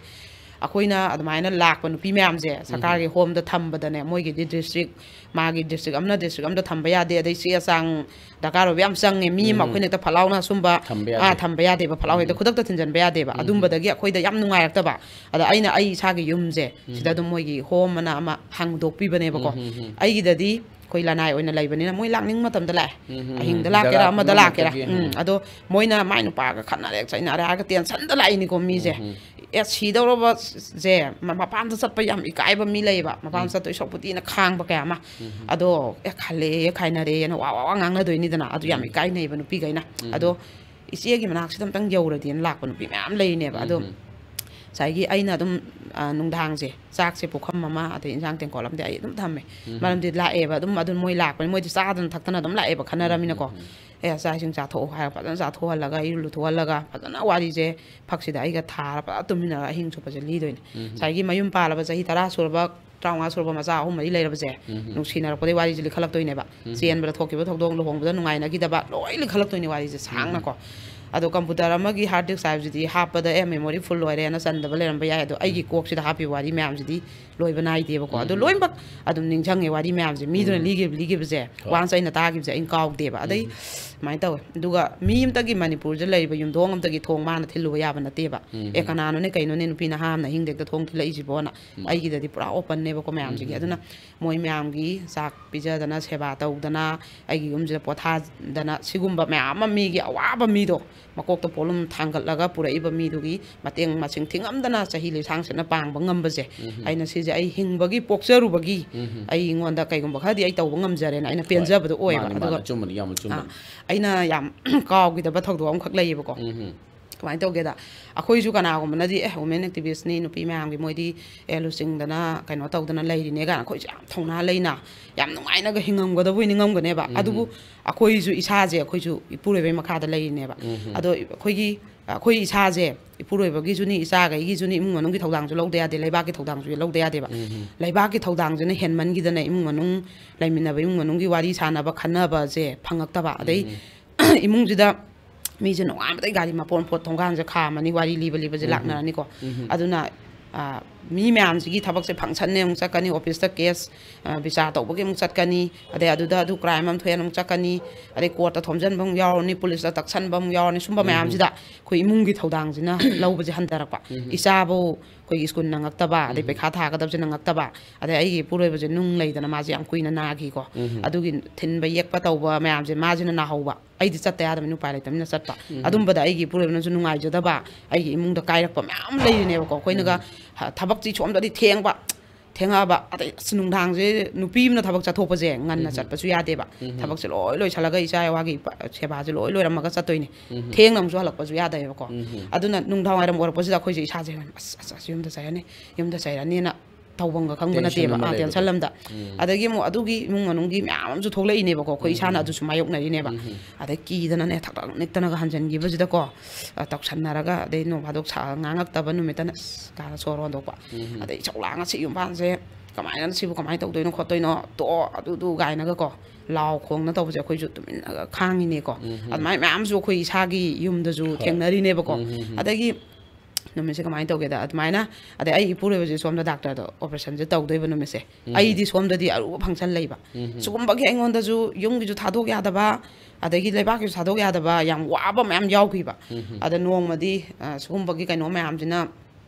ꯑꯩꯈꯣꯏꯅ ꯑꯗꯨꯃꯥꯏꯅ ꯂꯥꯛꯄ ꯅꯨꯄꯤ ꯃꯌꯥꯝꯁꯦ ꯎꯝ꯫ ꯁꯔꯀꯥꯔꯒꯤ ꯍꯣꯝꯗ ꯊꯝꯕꯗꯅꯦ, ꯃꯣꯏꯒꯤꯗꯤ ꯗꯤꯁꯇ꯭ꯔꯤꯛ, ꯃꯥꯒꯤ ꯗꯤꯁꯇ꯭ꯔꯤꯛ ꯑꯃꯅ ꯗꯤꯁꯇ꯭ꯔꯤꯛ ꯑꯃꯗ ꯊꯝꯕ ꯌꯥꯗꯦ, ꯑꯗꯩ ꯆꯦ ꯆꯥꯡ ꯗꯔꯀꯥꯔ ꯑꯣꯏꯕ ꯌꯥꯝ ꯆꯪꯉꯦ꯫ ꯃꯤ ꯑꯃ ꯎꯝ꯫ ꯑꯩꯈꯣꯏꯅ ꯍꯦꯛꯇ ꯐꯠ ꯂꯥꯎꯅ ꯁꯨꯝꯕ, ꯊꯝꯕ ꯌꯥꯗꯦ꯫ ꯑꯥ, ꯊꯝꯕ ꯌꯥꯗꯦꯕ, ꯐꯠ ꯂꯥꯎ ꯍꯦꯛꯇ ꯎꯝ꯫ ꯈꯨꯗꯛꯇ ꯊꯤꯟꯖꯟꯕ ꯌꯥꯗꯦꯕ꯫ ꯎꯝ꯫ ꯑꯗꯨꯝꯕꯗꯒꯤ ꯑꯩꯈꯣꯏꯗ ꯌꯥꯝ ꯅꯨꯡꯉꯥꯏꯔꯛꯇꯕ꯫ ꯑꯗ ꯑꯩꯅ ꯑꯩ ꯏꯁꯥꯒꯤ ꯌꯨꯝꯁꯦ ꯎꯝ꯫ ꯁꯤꯗ ꯑꯗꯨꯝ ꯃꯣꯏꯒꯤ ꯍꯣꯝ ꯑꯅ ꯑꯃ ꯍꯥꯡꯗꯣꯛꯄꯤꯕꯅꯦꯕꯀꯣ꯫ ꯎꯝ, ꯎꯝ, ꯎꯝ꯫ ꯑꯩꯒꯤꯗꯗꯤ ꯑꯩꯈꯣꯏ ꯂꯅꯥꯏ ꯑꯣꯏꯅ ꯂꯩꯕꯅꯤꯅ ꯃꯣꯏ ꯂꯥꯛꯅꯤꯡꯕ ꯃꯇꯝꯗ ꯂꯥꯛꯑꯦ꯫ ꯎꯝ, ꯎꯝ, ꯑꯍꯤꯡꯗ ꯎꯝ꯫ ꯂꯥꯛꯀꯦꯔꯥ, ꯖꯒꯥ ꯑꯃꯗ ꯂꯥꯛꯀꯦꯔꯥ꯫ ꯄꯨꯝꯅꯃꯛꯇꯒꯤ, ꯎꯝ, ꯎꯝ꯫ ꯑꯗꯣ ꯃꯣꯏꯅ ꯃꯥꯏ ꯅꯨꯄꯥꯒ ꯈꯠꯅꯔꯦ, ꯆꯩꯅꯔꯦ ꯍꯥꯏꯔꯒ ꯇꯦꯟꯁꯟꯗ ꯂꯥꯛꯏꯅꯤꯀꯣ ꯃꯤꯁꯦ꯫ ꯎꯝ, ꯎꯝ꯫ ꯑꯦ, ꯁꯤꯗꯧꯔꯕꯁꯦ ꯃ-, ꯃꯄꯥꯟꯗ ꯆꯠꯄ ꯌꯥꯝ ꯏꯀꯥꯏꯕ ꯃꯤ ꯂꯩꯌꯦꯕ꯫ ꯃꯄꯥꯟꯗ ꯎꯝ꯫ ꯆꯠꯇꯣꯏ ꯁꯔꯨꯛꯄꯨꯗꯤꯅ ꯈꯥꯡꯕ ꯀꯌꯥ ꯑꯃ꯫ ꯎꯝ꯫ ꯑꯗꯣ, "ꯑꯦ, ꯈꯜꯂꯦ, ꯈꯥꯏꯅꯔꯦꯅ" ꯋꯥ, ꯋꯥ, ꯋꯥ ꯉꯥꯡꯅꯗꯣꯏꯅꯤꯗꯅ꯫ ꯑꯗꯨ ꯌꯥꯝ ꯎꯝ꯫ ꯏꯀꯥꯏꯅꯩꯕ ꯅꯨꯄꯤꯈꯩꯅ꯫ ꯎꯝ꯫ ꯑꯗꯣ ꯏꯆꯦꯒꯤ ꯃꯅꯥꯛꯁꯤꯗ ꯑꯝꯇꯪ ꯌꯧꯔꯗꯤꯅ ꯂꯥꯛꯄ ꯅꯨꯄꯤ ꯃꯌꯥꯝ ꯂꯩꯔꯤꯅꯦꯕ꯫ ꯑꯗꯣ ꯎꯝ꯫ ꯉꯁꯥꯏꯒꯤ ꯑꯩꯅ ꯑꯗꯨꯝ, ꯑ, ꯅꯨꯡꯗꯥꯡꯁꯦ ꯆꯥꯛꯁꯦ ꯄꯨꯈꯝ ꯑꯃ, ꯑꯗꯩ ꯏꯟꯖꯥꯡ ꯇꯦꯡꯀꯣꯠ ꯑꯃꯗꯤ ꯑꯩ ꯑꯗꯨꯝ ꯊꯝꯃꯦ꯫ ꯎꯝ꯫ ꯃꯔꯝꯗꯤ ꯂꯥꯛꯑꯦꯕ ꯑꯗꯨꯝ, ꯑꯗꯨꯝ ꯃꯣꯏ ꯂꯥꯛꯄꯅꯤ, ꯃꯣꯏꯗꯤ ꯆꯥꯗꯅ ꯊꯛꯇꯅ ꯑꯗꯨꯝ ꯂꯥꯛꯑꯦꯕ, ꯈꯟꯅꯔꯃꯤꯅꯀꯣ꯫ ꯎꯝ, ꯎꯝ, ꯎꯝ꯫ "ꯑꯦ, ꯆꯥꯛ ꯏꯁꯤꯡ ꯆꯥꯊꯣꯛꯑꯣ" ꯍꯥꯏꯔꯒ ꯐꯖꯅ ꯆꯥꯊꯣꯛꯍꯜꯂꯒ, ꯏꯔꯨ ꯂꯨꯊꯣꯛꯍꯜꯂꯒ, ꯐꯖꯅ ꯋꯥꯔꯤꯁꯦ ꯐꯛꯁꯤꯗ ꯑꯩꯒ ꯊꯥꯔ ꯐꯖꯅ ꯇꯨꯝꯃꯤꯟꯅꯔꯒ ꯑꯍꯤꯡ ꯆꯨꯞꯄꯁꯦ ꯂꯤꯗꯣꯏꯅꯦ꯫ ꯎꯝ꯫ ꯉꯁꯥꯏꯒꯤ ꯃꯌꯨꯝ ꯄꯥꯜꯂꯕ ꯆꯍꯤ ꯇꯔꯥ ꯁꯨꯔꯕ, ꯇꯔꯥꯃꯉꯥ ꯁꯨꯔꯕ ꯃꯆꯥ ꯑꯍꯨꯝ ꯃꯔꯤ ꯂꯩꯔꯕꯁꯦ, ꯎꯝ꯫ ꯅꯨꯡꯁꯤꯅꯔꯛꯄꯗꯩ ꯋꯥꯔꯤꯁꯦ ꯂꯤꯈꯠꯂꯛꯇꯣꯏꯅꯦꯕ꯫ ꯎꯝ꯫ ꯆꯦꯟꯕꯗ ꯊꯣꯛꯈꯤꯕ ꯊꯧꯗꯣꯛ, ꯂꯨꯍꯣꯡꯕꯗ ꯅꯨꯡꯉꯥꯏꯅꯈꯤꯗꯕ, ꯂꯣꯏ ꯂꯤꯈꯠꯂꯛꯇꯣꯏꯅꯦ ꯋꯥꯔꯤꯁꯦ ꯁꯥꯡꯅꯀꯣ꯫ ꯎꯝ꯫ ꯑꯗꯣ ꯀꯝꯄ꯭ꯌꯨꯇꯔ ꯑꯃꯒꯤ ꯍꯥꯔꯠ ꯗꯤꯁꯛ ꯍꯥꯏꯕꯁꯤꯗꯤ ꯍꯥꯞꯄꯗ ꯑꯦ ꯃꯦꯃꯣꯔꯤ ꯐꯨꯜ ꯂꯣꯏꯔꯦꯅ ꯆꯟꯗꯕ ꯂꯩꯔꯝꯕ ꯌꯥꯏ꯫ ꯑꯗꯣ ꯑꯩꯒꯤ ꯀꯣꯛꯁꯤꯗ ꯍꯥꯞꯄꯤꯕ ꯋꯥꯔꯤ ꯃꯌꯥꯝꯁꯤꯗꯤ ꯂꯣꯏꯕ ꯅꯥꯏꯗꯦꯕꯀꯣ꯫ ꯑꯗꯣ ꯂꯣꯏꯅꯃꯛ ꯑꯗꯨꯝ ꯅꯤꯡꯁꯤꯡꯉꯦ ꯋꯥꯔꯤ ꯃꯌꯥꯝꯁꯦ, ꯃꯤꯗꯨꯅ ꯂꯤꯈꯤꯕ ꯂꯤꯈꯤꯕꯁꯦ, ꯋꯥꯟꯁ ꯑꯩꯅ ꯇꯥꯈꯤꯕꯁꯦ ꯑꯩꯅ ꯀꯥꯎꯗꯦꯕ꯫ ꯑꯗꯩ ꯁꯨꯃꯥꯏꯅ ꯇꯧꯋꯦ꯫ ꯑꯗꯨꯒ ꯃꯤ ꯑꯃꯇꯒꯤ ꯃꯅꯤꯄꯨꯔꯗ ꯂꯩꯔꯤꯕ ꯌꯨꯝꯊꯣꯡ ꯑꯃꯇꯒꯤ ꯊꯣꯡ ꯃꯥꯅ ꯊꯤꯜꯂꯨꯕ ꯌꯥꯕ ꯅꯠꯇꯦꯕ꯫ ꯑꯦ ꯀꯅꯥꯅꯣꯅꯦ ꯀꯩꯅꯣꯅꯦ ꯅꯨꯄꯤ ꯅꯍꯥ ꯑꯃꯅ ꯑꯍꯤꯡꯗ ꯍꯦꯛꯇ ꯊꯣꯡ ꯊꯤꯜꯂꯛꯏꯁꯤꯕꯣꯅ꯫ ꯑꯩꯒꯤꯗꯗꯤ ꯄꯨꯔꯥ ꯑꯣꯄꯟꯅꯦꯕꯀꯣ ꯃꯌꯥꯝꯁꯤꯒꯤ꯫ ꯑꯗꯨꯅ ꯃꯣꯏ ꯃꯌꯥꯝꯒꯤ ꯆꯥꯛ ꯄꯤꯖꯗꯅ, ꯁꯦꯕꯥ ꯇꯧꯗꯅ, ꯑꯩꯒꯤ ꯌꯨꯝꯁꯤꯗ ꯄꯣꯊꯥꯗꯅ, ꯁꯤꯒꯨꯝꯕ ꯃꯌꯥꯝ ꯑꯃ ꯃꯤꯒꯤ ꯑꯋꯥꯕ ꯃꯤꯗꯣ ꯃꯀꯣꯛꯇ ꯄꯣꯠꯂꯨꯝ ꯊꯥꯡꯒꯠꯂꯒ ꯄꯨꯔꯛꯏꯕ ꯃꯤꯗꯨꯒꯤ ꯃꯇꯦꯡ ꯃꯁꯤꯡ ꯊꯤꯉꯝꯗꯅ ꯆꯍꯤ ꯂꯤꯁꯥꯡ ꯁꯤꯠꯅ ꯄꯥꯡꯕ ꯉꯝꯕꯁꯦ, ꯑꯩꯅ ꯁꯤꯁꯦ ꯑꯩ ꯍꯤꯡꯕꯒꯤ ꯄꯣꯛꯆꯔꯨꯕꯒꯤ ꯑꯩꯉꯣꯟꯗ ꯀꯩꯒꯨꯝꯕ ꯈꯔꯗꯤ ꯑꯩ ꯇꯧꯕ ꯉꯝꯖꯔꯦꯅ ꯑꯩꯅ ꯄꯦꯟꯖꯕꯗꯣ ꯑꯣꯏꯌꯦꯕ꯫ ꯃꯥꯅꯦ, ꯃꯥꯅꯦ, ꯑꯗꯨꯒ ꯑꯆꯨꯝꯕꯅꯤ, ꯌꯥꯝ ꯑꯆꯨꯝꯕꯅꯤ꯫ ꯑꯩꯅ ꯌꯥꯝ ꯀꯥꯎꯈꯤꯗꯕ ꯊꯧꯗꯣꯛ ꯑꯃꯈꯛ ꯂꯩꯌꯦꯕꯀꯣ꯫ ꯀꯃꯥꯏꯅ ꯇꯧꯒꯦꯗ, ꯑꯩꯈꯣꯏꯁꯨ ꯀꯅꯥꯒꯨꯝꯕꯅꯗꯤ ꯑꯦ ꯋꯨꯃꯦꯟ ꯑꯦꯛꯇꯤꯚꯤꯁꯅꯤ, ꯅꯨꯄꯤ ꯃꯌꯥꯝꯒꯤ ꯃꯣꯏꯗꯤ ꯑꯦ ꯂꯨꯆꯤꯡꯗꯅ ꯀꯩꯅꯣ ꯇꯧꯗꯅ ꯂꯩꯔꯤꯅꯦ ꯀꯥꯏꯅ ꯑꯩꯈꯣꯏꯁꯨ ꯌꯥꯝ ꯊꯧꯅꯥ ꯂꯩꯅ ꯌꯥꯝ ꯅꯨꯡꯉꯥꯏꯅꯒ ꯍꯤꯡꯉꯝꯒꯗꯕꯣꯏ ꯅꯤꯡꯉꯝꯒꯅꯦꯕ꯫ ꯑꯗꯨꯕꯨ ꯑꯩꯈꯣꯏꯁꯨ ꯏꯁꯥꯁꯦ ꯑꯩꯈꯣꯏꯁꯨ ꯏꯄꯨꯔꯣꯏꯕꯩ ꯃꯈꯥꯗ ꯂꯩꯔꯤꯅꯦꯕ꯫ ꯑꯗꯣ ꯑꯩꯈꯣꯏꯒꯤ ꯑꯩꯈꯣꯏ ꯏꯁꯥꯁꯦ ꯏꯄꯨꯔꯣꯏꯕꯒꯤꯁꯨꯅꯤ, ꯏꯆꯥꯈꯩꯒꯤꯁꯨꯅꯤ, ꯏꯃꯨꯡ ꯃꯅꯨꯡꯒꯤ ꯊꯧꯗꯥꯡꯁꯨ ꯂꯧꯗ ꯌꯥꯗꯦ, ꯂꯩꯕꯥꯛꯀꯤ ꯊꯧꯗꯥꯡꯁꯨ ꯂꯧꯗ ꯌꯥꯗꯦꯕ꯫ ꯂꯩꯕꯥꯛꯀꯤ ꯊꯧꯗꯥꯡꯁꯤꯅ ꯍꯦꯟꯃꯟꯈꯤꯗꯅ ꯏꯃꯨꯡ ꯃꯅꯨꯡ ꯂꯩꯃꯤꯟꯅꯕ ꯏꯃꯨꯡ ꯃꯅꯨꯡꯒꯤ ꯋꯥꯔꯤ ꯁꯥꯟꯅꯕ ꯈꯟꯅꯕꯁꯦ ꯐꯪꯉꯛꯇꯕ꯫ ꯑꯗꯩ ꯏꯃꯨꯡꯁꯤꯗ ꯃꯤꯁꯦ ꯅꯣꯡꯉꯥꯟꯕꯗꯩ ꯒꯥꯔꯤ ꯃꯄꯣꯠ ꯃꯄꯣꯠ ꯊꯣꯡꯒꯥꯟꯁꯦ ꯈꯥꯝꯃꯅꯤ, ꯋꯥꯔꯤ ꯂꯤꯕ ꯂꯤꯕꯁꯦ ꯂꯥꯛꯅꯔꯅꯤꯀꯣ꯫ ꯑꯗꯨꯅ ꯃꯤ ꯃꯌꯥꯝꯁꯤꯒꯤ ꯊꯕꯛꯁꯦ ꯐꯪꯁꯟꯅꯦ ꯑꯃꯨꯛ ꯆꯠꯀꯅꯤ, ꯑꯣꯐꯤꯁꯇ ꯀꯦꯁ ꯕꯤꯆꯥꯔ ꯇꯧꯕꯒꯤ ꯑꯃꯨꯛ ꯆꯠꯀꯅꯤ, ꯑꯗꯩ ꯑꯗꯨꯗ ꯑꯗꯨ ꯀ꯭ꯔꯥꯏꯝ ꯑꯃ ꯊꯣꯛꯑꯦꯅ ꯑꯃꯨꯛ ꯆꯠꯀꯅꯤ, ꯑꯗꯩ ꯀꯣꯔꯠꯇ ꯊꯣꯝꯖꯤꯟꯕ ꯑꯃꯨꯛ ꯌꯥꯎꯔꯅꯤ, ꯄꯨꯂꯤꯁꯇ ꯇꯛꯁꯟꯕ ꯑꯃꯨꯛ ꯌꯥꯎꯔꯅꯤ꯫ ꯁꯨꯝꯕ ꯃꯌꯥꯝꯁꯤꯗ ꯑꯩꯈꯣꯏ ꯏꯃꯨꯡꯒꯤ ꯊꯧꯗꯥꯡꯁꯤꯅ ꯂꯧꯕꯁꯦ ꯍꯟꯊꯔꯛꯄ꯫ ꯏꯆꯥꯕꯨ ꯑꯩꯈꯣꯏꯒꯤ ꯁ꯭ꯀꯨꯜ ꯅꯪꯉꯛꯇꯕ, ꯑꯗꯩ ꯄꯩꯈꯥ ꯊꯥꯒꯗꯕꯁꯦ ꯅꯪꯉꯛꯇꯕ, ꯑꯗꯩ ꯑꯩꯒꯤ ꯏꯄꯨꯔꯣꯏꯕꯁꯦ ꯅꯨꯡ ꯂꯩꯗꯅ ꯃꯥꯁꯦ ꯌꯥꯝ ꯀꯨꯏꯅ ꯅꯥꯈꯤꯀꯣ꯫ ꯑꯗꯨꯒꯤ ꯊꯤꯟꯕ ꯌꯦꯛꯄ ꯇꯧꯕ ꯃꯌꯥꯝꯁꯦ ꯃꯥꯁꯤꯅ ꯅꯥꯍꯧꯕ, ꯑꯩꯗꯤ ꯆꯠꯇ ꯌꯥꯗꯕꯅꯤꯅ ꯎꯄꯥꯏ ꯂꯩꯇꯕꯅꯤꯅ ꯆꯠꯄ꯫ ꯑꯗꯨꯝꯕꯗ ꯑꯩꯒꯤ ꯏꯄꯨꯔꯣꯏꯕꯅꯁꯨ ꯅꯨꯡꯉꯥꯏꯖꯗꯕ, ꯑꯩꯒꯤ ꯏꯃꯨꯡꯗ ꯀꯥꯏꯔꯛꯄ ꯃꯌꯥꯝ ꯂꯩꯔꯤꯅꯦꯕꯀꯣ꯫ ꯑꯩꯈꯣꯏꯅꯒ ꯊꯕꯛꯁꯤ ꯁꯣꯝꯗꯗꯤ ꯊꯦꯡꯕ, ꯊꯦꯡꯉꯛꯑꯕ ꯑꯗꯩ ꯑꯁ ꯅꯨꯡꯗꯥꯡꯁꯦ ꯅꯨꯄꯤ ꯑꯃꯅ ꯊꯕꯛ ꯆꯠꯊꯣꯛꯄꯁꯦ ꯉꯟꯅ ꯆꯠꯄꯁꯨ ꯌꯥꯗꯦꯕ꯫ ꯊꯕꯛꯁꯦ ꯂꯣꯏ ꯂꯣꯏꯁꯤꯜꯂꯒ ꯏꯆꯥ ꯏꯋꯥꯒꯤ ꯄ- ꯁꯦꯕꯥꯁꯦ ꯂꯣꯏ ꯂꯣꯏꯔꯝꯃꯒ ꯆꯠꯇꯣꯏꯅꯦ꯫ ꯊꯦꯡꯅ ꯑꯃꯨꯛꯁꯨ ꯍꯜꯂꯛꯄꯁꯨ ꯌꯥꯗꯦꯕꯀꯣ꯫ ꯑꯗꯨꯅ ꯅꯨꯡꯗꯥꯡ ꯋꯥꯏꯔꯝ ꯑꯣꯏꯔꯛꯄꯁꯤꯗ ꯑꯩꯈꯣꯏꯁꯦ ꯏꯁꯥꯁꯦ ꯑꯁ ꯑꯁ ꯑꯁ ꯌꯨꯝꯗ ꯆꯩꯔꯅꯤ, ꯌꯨꯝꯗ ꯆꯩꯔꯅꯤꯅ ꯇꯧꯐꯝꯒ ꯈꯪꯕ ꯅꯠꯇꯦꯕ, ꯇꯦꯟꯁꯟ ꯑꯃ ꯑꯥ, ꯂꯩꯕꯗꯣ꯫ ꯇꯦꯟꯁꯟ ꯑꯃꯗ꯫ ꯎꯝ꯫ ꯑꯗꯒꯤ ꯑꯃꯨꯛ ꯑꯗꯨꯒꯤ ꯏꯃꯨꯡ ꯃꯅꯨꯡꯒꯤ ꯃꯌꯥꯝ ꯑꯃꯁꯨ ꯊꯣꯛꯂꯛꯏꯅꯦꯕꯀꯣ, ꯑꯩꯈꯣꯏ ꯎꯝ, ꯏꯁꯥꯅ ꯎꯝ꯫ ꯑꯗꯨꯁꯨ ꯃꯥꯌꯣꯛꯅꯔꯤꯅꯦꯕ꯫ ꯎꯝ, ꯎꯝ꯫ ꯑꯗꯩ ꯀꯤꯗꯅꯅꯦ ꯊꯛ ꯊꯛ ꯅꯤꯛꯇꯅꯒ ꯍꯟꯖꯟꯈꯤꯕꯁꯤꯗꯀꯣ, ꯑ, ꯇꯧꯁꯟꯅꯔꯒ, ꯑꯗꯩ ꯅꯣꯡ ꯐꯥꯗꯣꯛ ꯁꯥ-, ꯉꯥꯡꯉꯛꯇꯕ ꯅꯨꯃꯤꯠꯇꯅ ꯑꯁ ꯀꯥꯏꯅ ꯁꯣꯔ ꯍꯣꯟꯗꯣꯛꯄ꯫ ꯎꯝ, ꯎꯝ꯫ ꯑꯗꯩ ꯏꯁꯧ ꯂꯥꯡꯉ ꯁꯤ ꯌꯨꯝꯕꯥꯟꯁꯦ ꯀꯃꯥꯏꯅ ꯁꯤꯕꯨ ꯀꯃꯥꯏꯅ ꯇꯧꯗꯣꯏꯅꯣ ꯈꯣꯠꯇꯣꯏꯅꯣ, ꯇꯣꯛꯑꯣ ꯑꯗꯨꯗꯨ ꯀꯥꯏꯅꯒꯀꯣ ꯂꯥꯎ ꯈꯣꯡꯅ ꯇꯧꯕꯁꯦ ꯑꯩꯈꯣꯏꯁꯨ ꯇꯨꯃꯤꯟꯅꯒ ꯈꯥꯡꯉꯤꯅꯦꯀꯣ꯫ ꯎꯝ, ꯎꯝ꯫ ꯑꯗꯨꯃꯥꯏꯅ ꯃꯌꯥꯝꯁꯨ ꯑꯩꯈꯣꯏ ꯏꯁꯥꯒꯤ ꯌꯨꯝꯗꯁꯨ ꯍꯣꯏ꯫ ꯊꯦꯡꯅꯔꯤꯅꯦꯕꯀꯣ꯫ ꯎꯝ, ꯎꯝ, ꯎꯝ꯫ ꯑꯗꯒꯤ ꯅꯨꯃꯤꯠꯁꯦ ꯀꯃꯥꯏꯅ ꯇꯧꯒꯦꯗ, ꯑꯗꯨꯃꯥꯏꯅ, ꯑꯗꯩ ꯑꯩ ꯏꯄꯨꯔꯣꯏꯕꯁꯦ ꯁꯣꯝꯗ ꯗꯥꯛꯇꯔꯗ ꯑꯣꯄꯔꯦꯁꯟꯁꯦ ꯇꯧꯗꯣꯏꯕ ꯅꯨꯃꯤꯠꯁꯦ, ꯎꯝ꯫ ꯑꯩꯗꯤ ꯁꯣꯝꯗꯗꯤ ꯑꯔꯨꯕ ꯐꯪꯁꯟ ꯂꯩꯕ꯫ ꯎꯝ꯫ ꯁꯤꯒꯨꯝꯕꯒꯤ ꯑꯩꯉꯣꯟꯗꯁꯨ ꯌꯨꯝꯒꯤꯁꯨ ꯊꯥꯗꯣꯛ ꯌꯥꯗꯕ, ꯑꯗꯒꯤ ꯂꯩꯕꯥꯛꯀꯤꯁꯨ ꯊꯥꯗꯣꯛ ꯌꯥꯗꯕ ꯌꯥꯝ ꯋꯥꯕ ꯃꯌꯥꯝ ꯌꯥꯎꯈꯤꯕ꯫ ꯎꯝ꯫ ꯑꯗ ꯅꯣꯡꯃꯗꯤ, ꯑ, ꯁꯤꯒꯨꯝꯕꯒꯤ ꯀꯩꯅꯣ ꯃꯌꯥꯝꯁꯤꯅ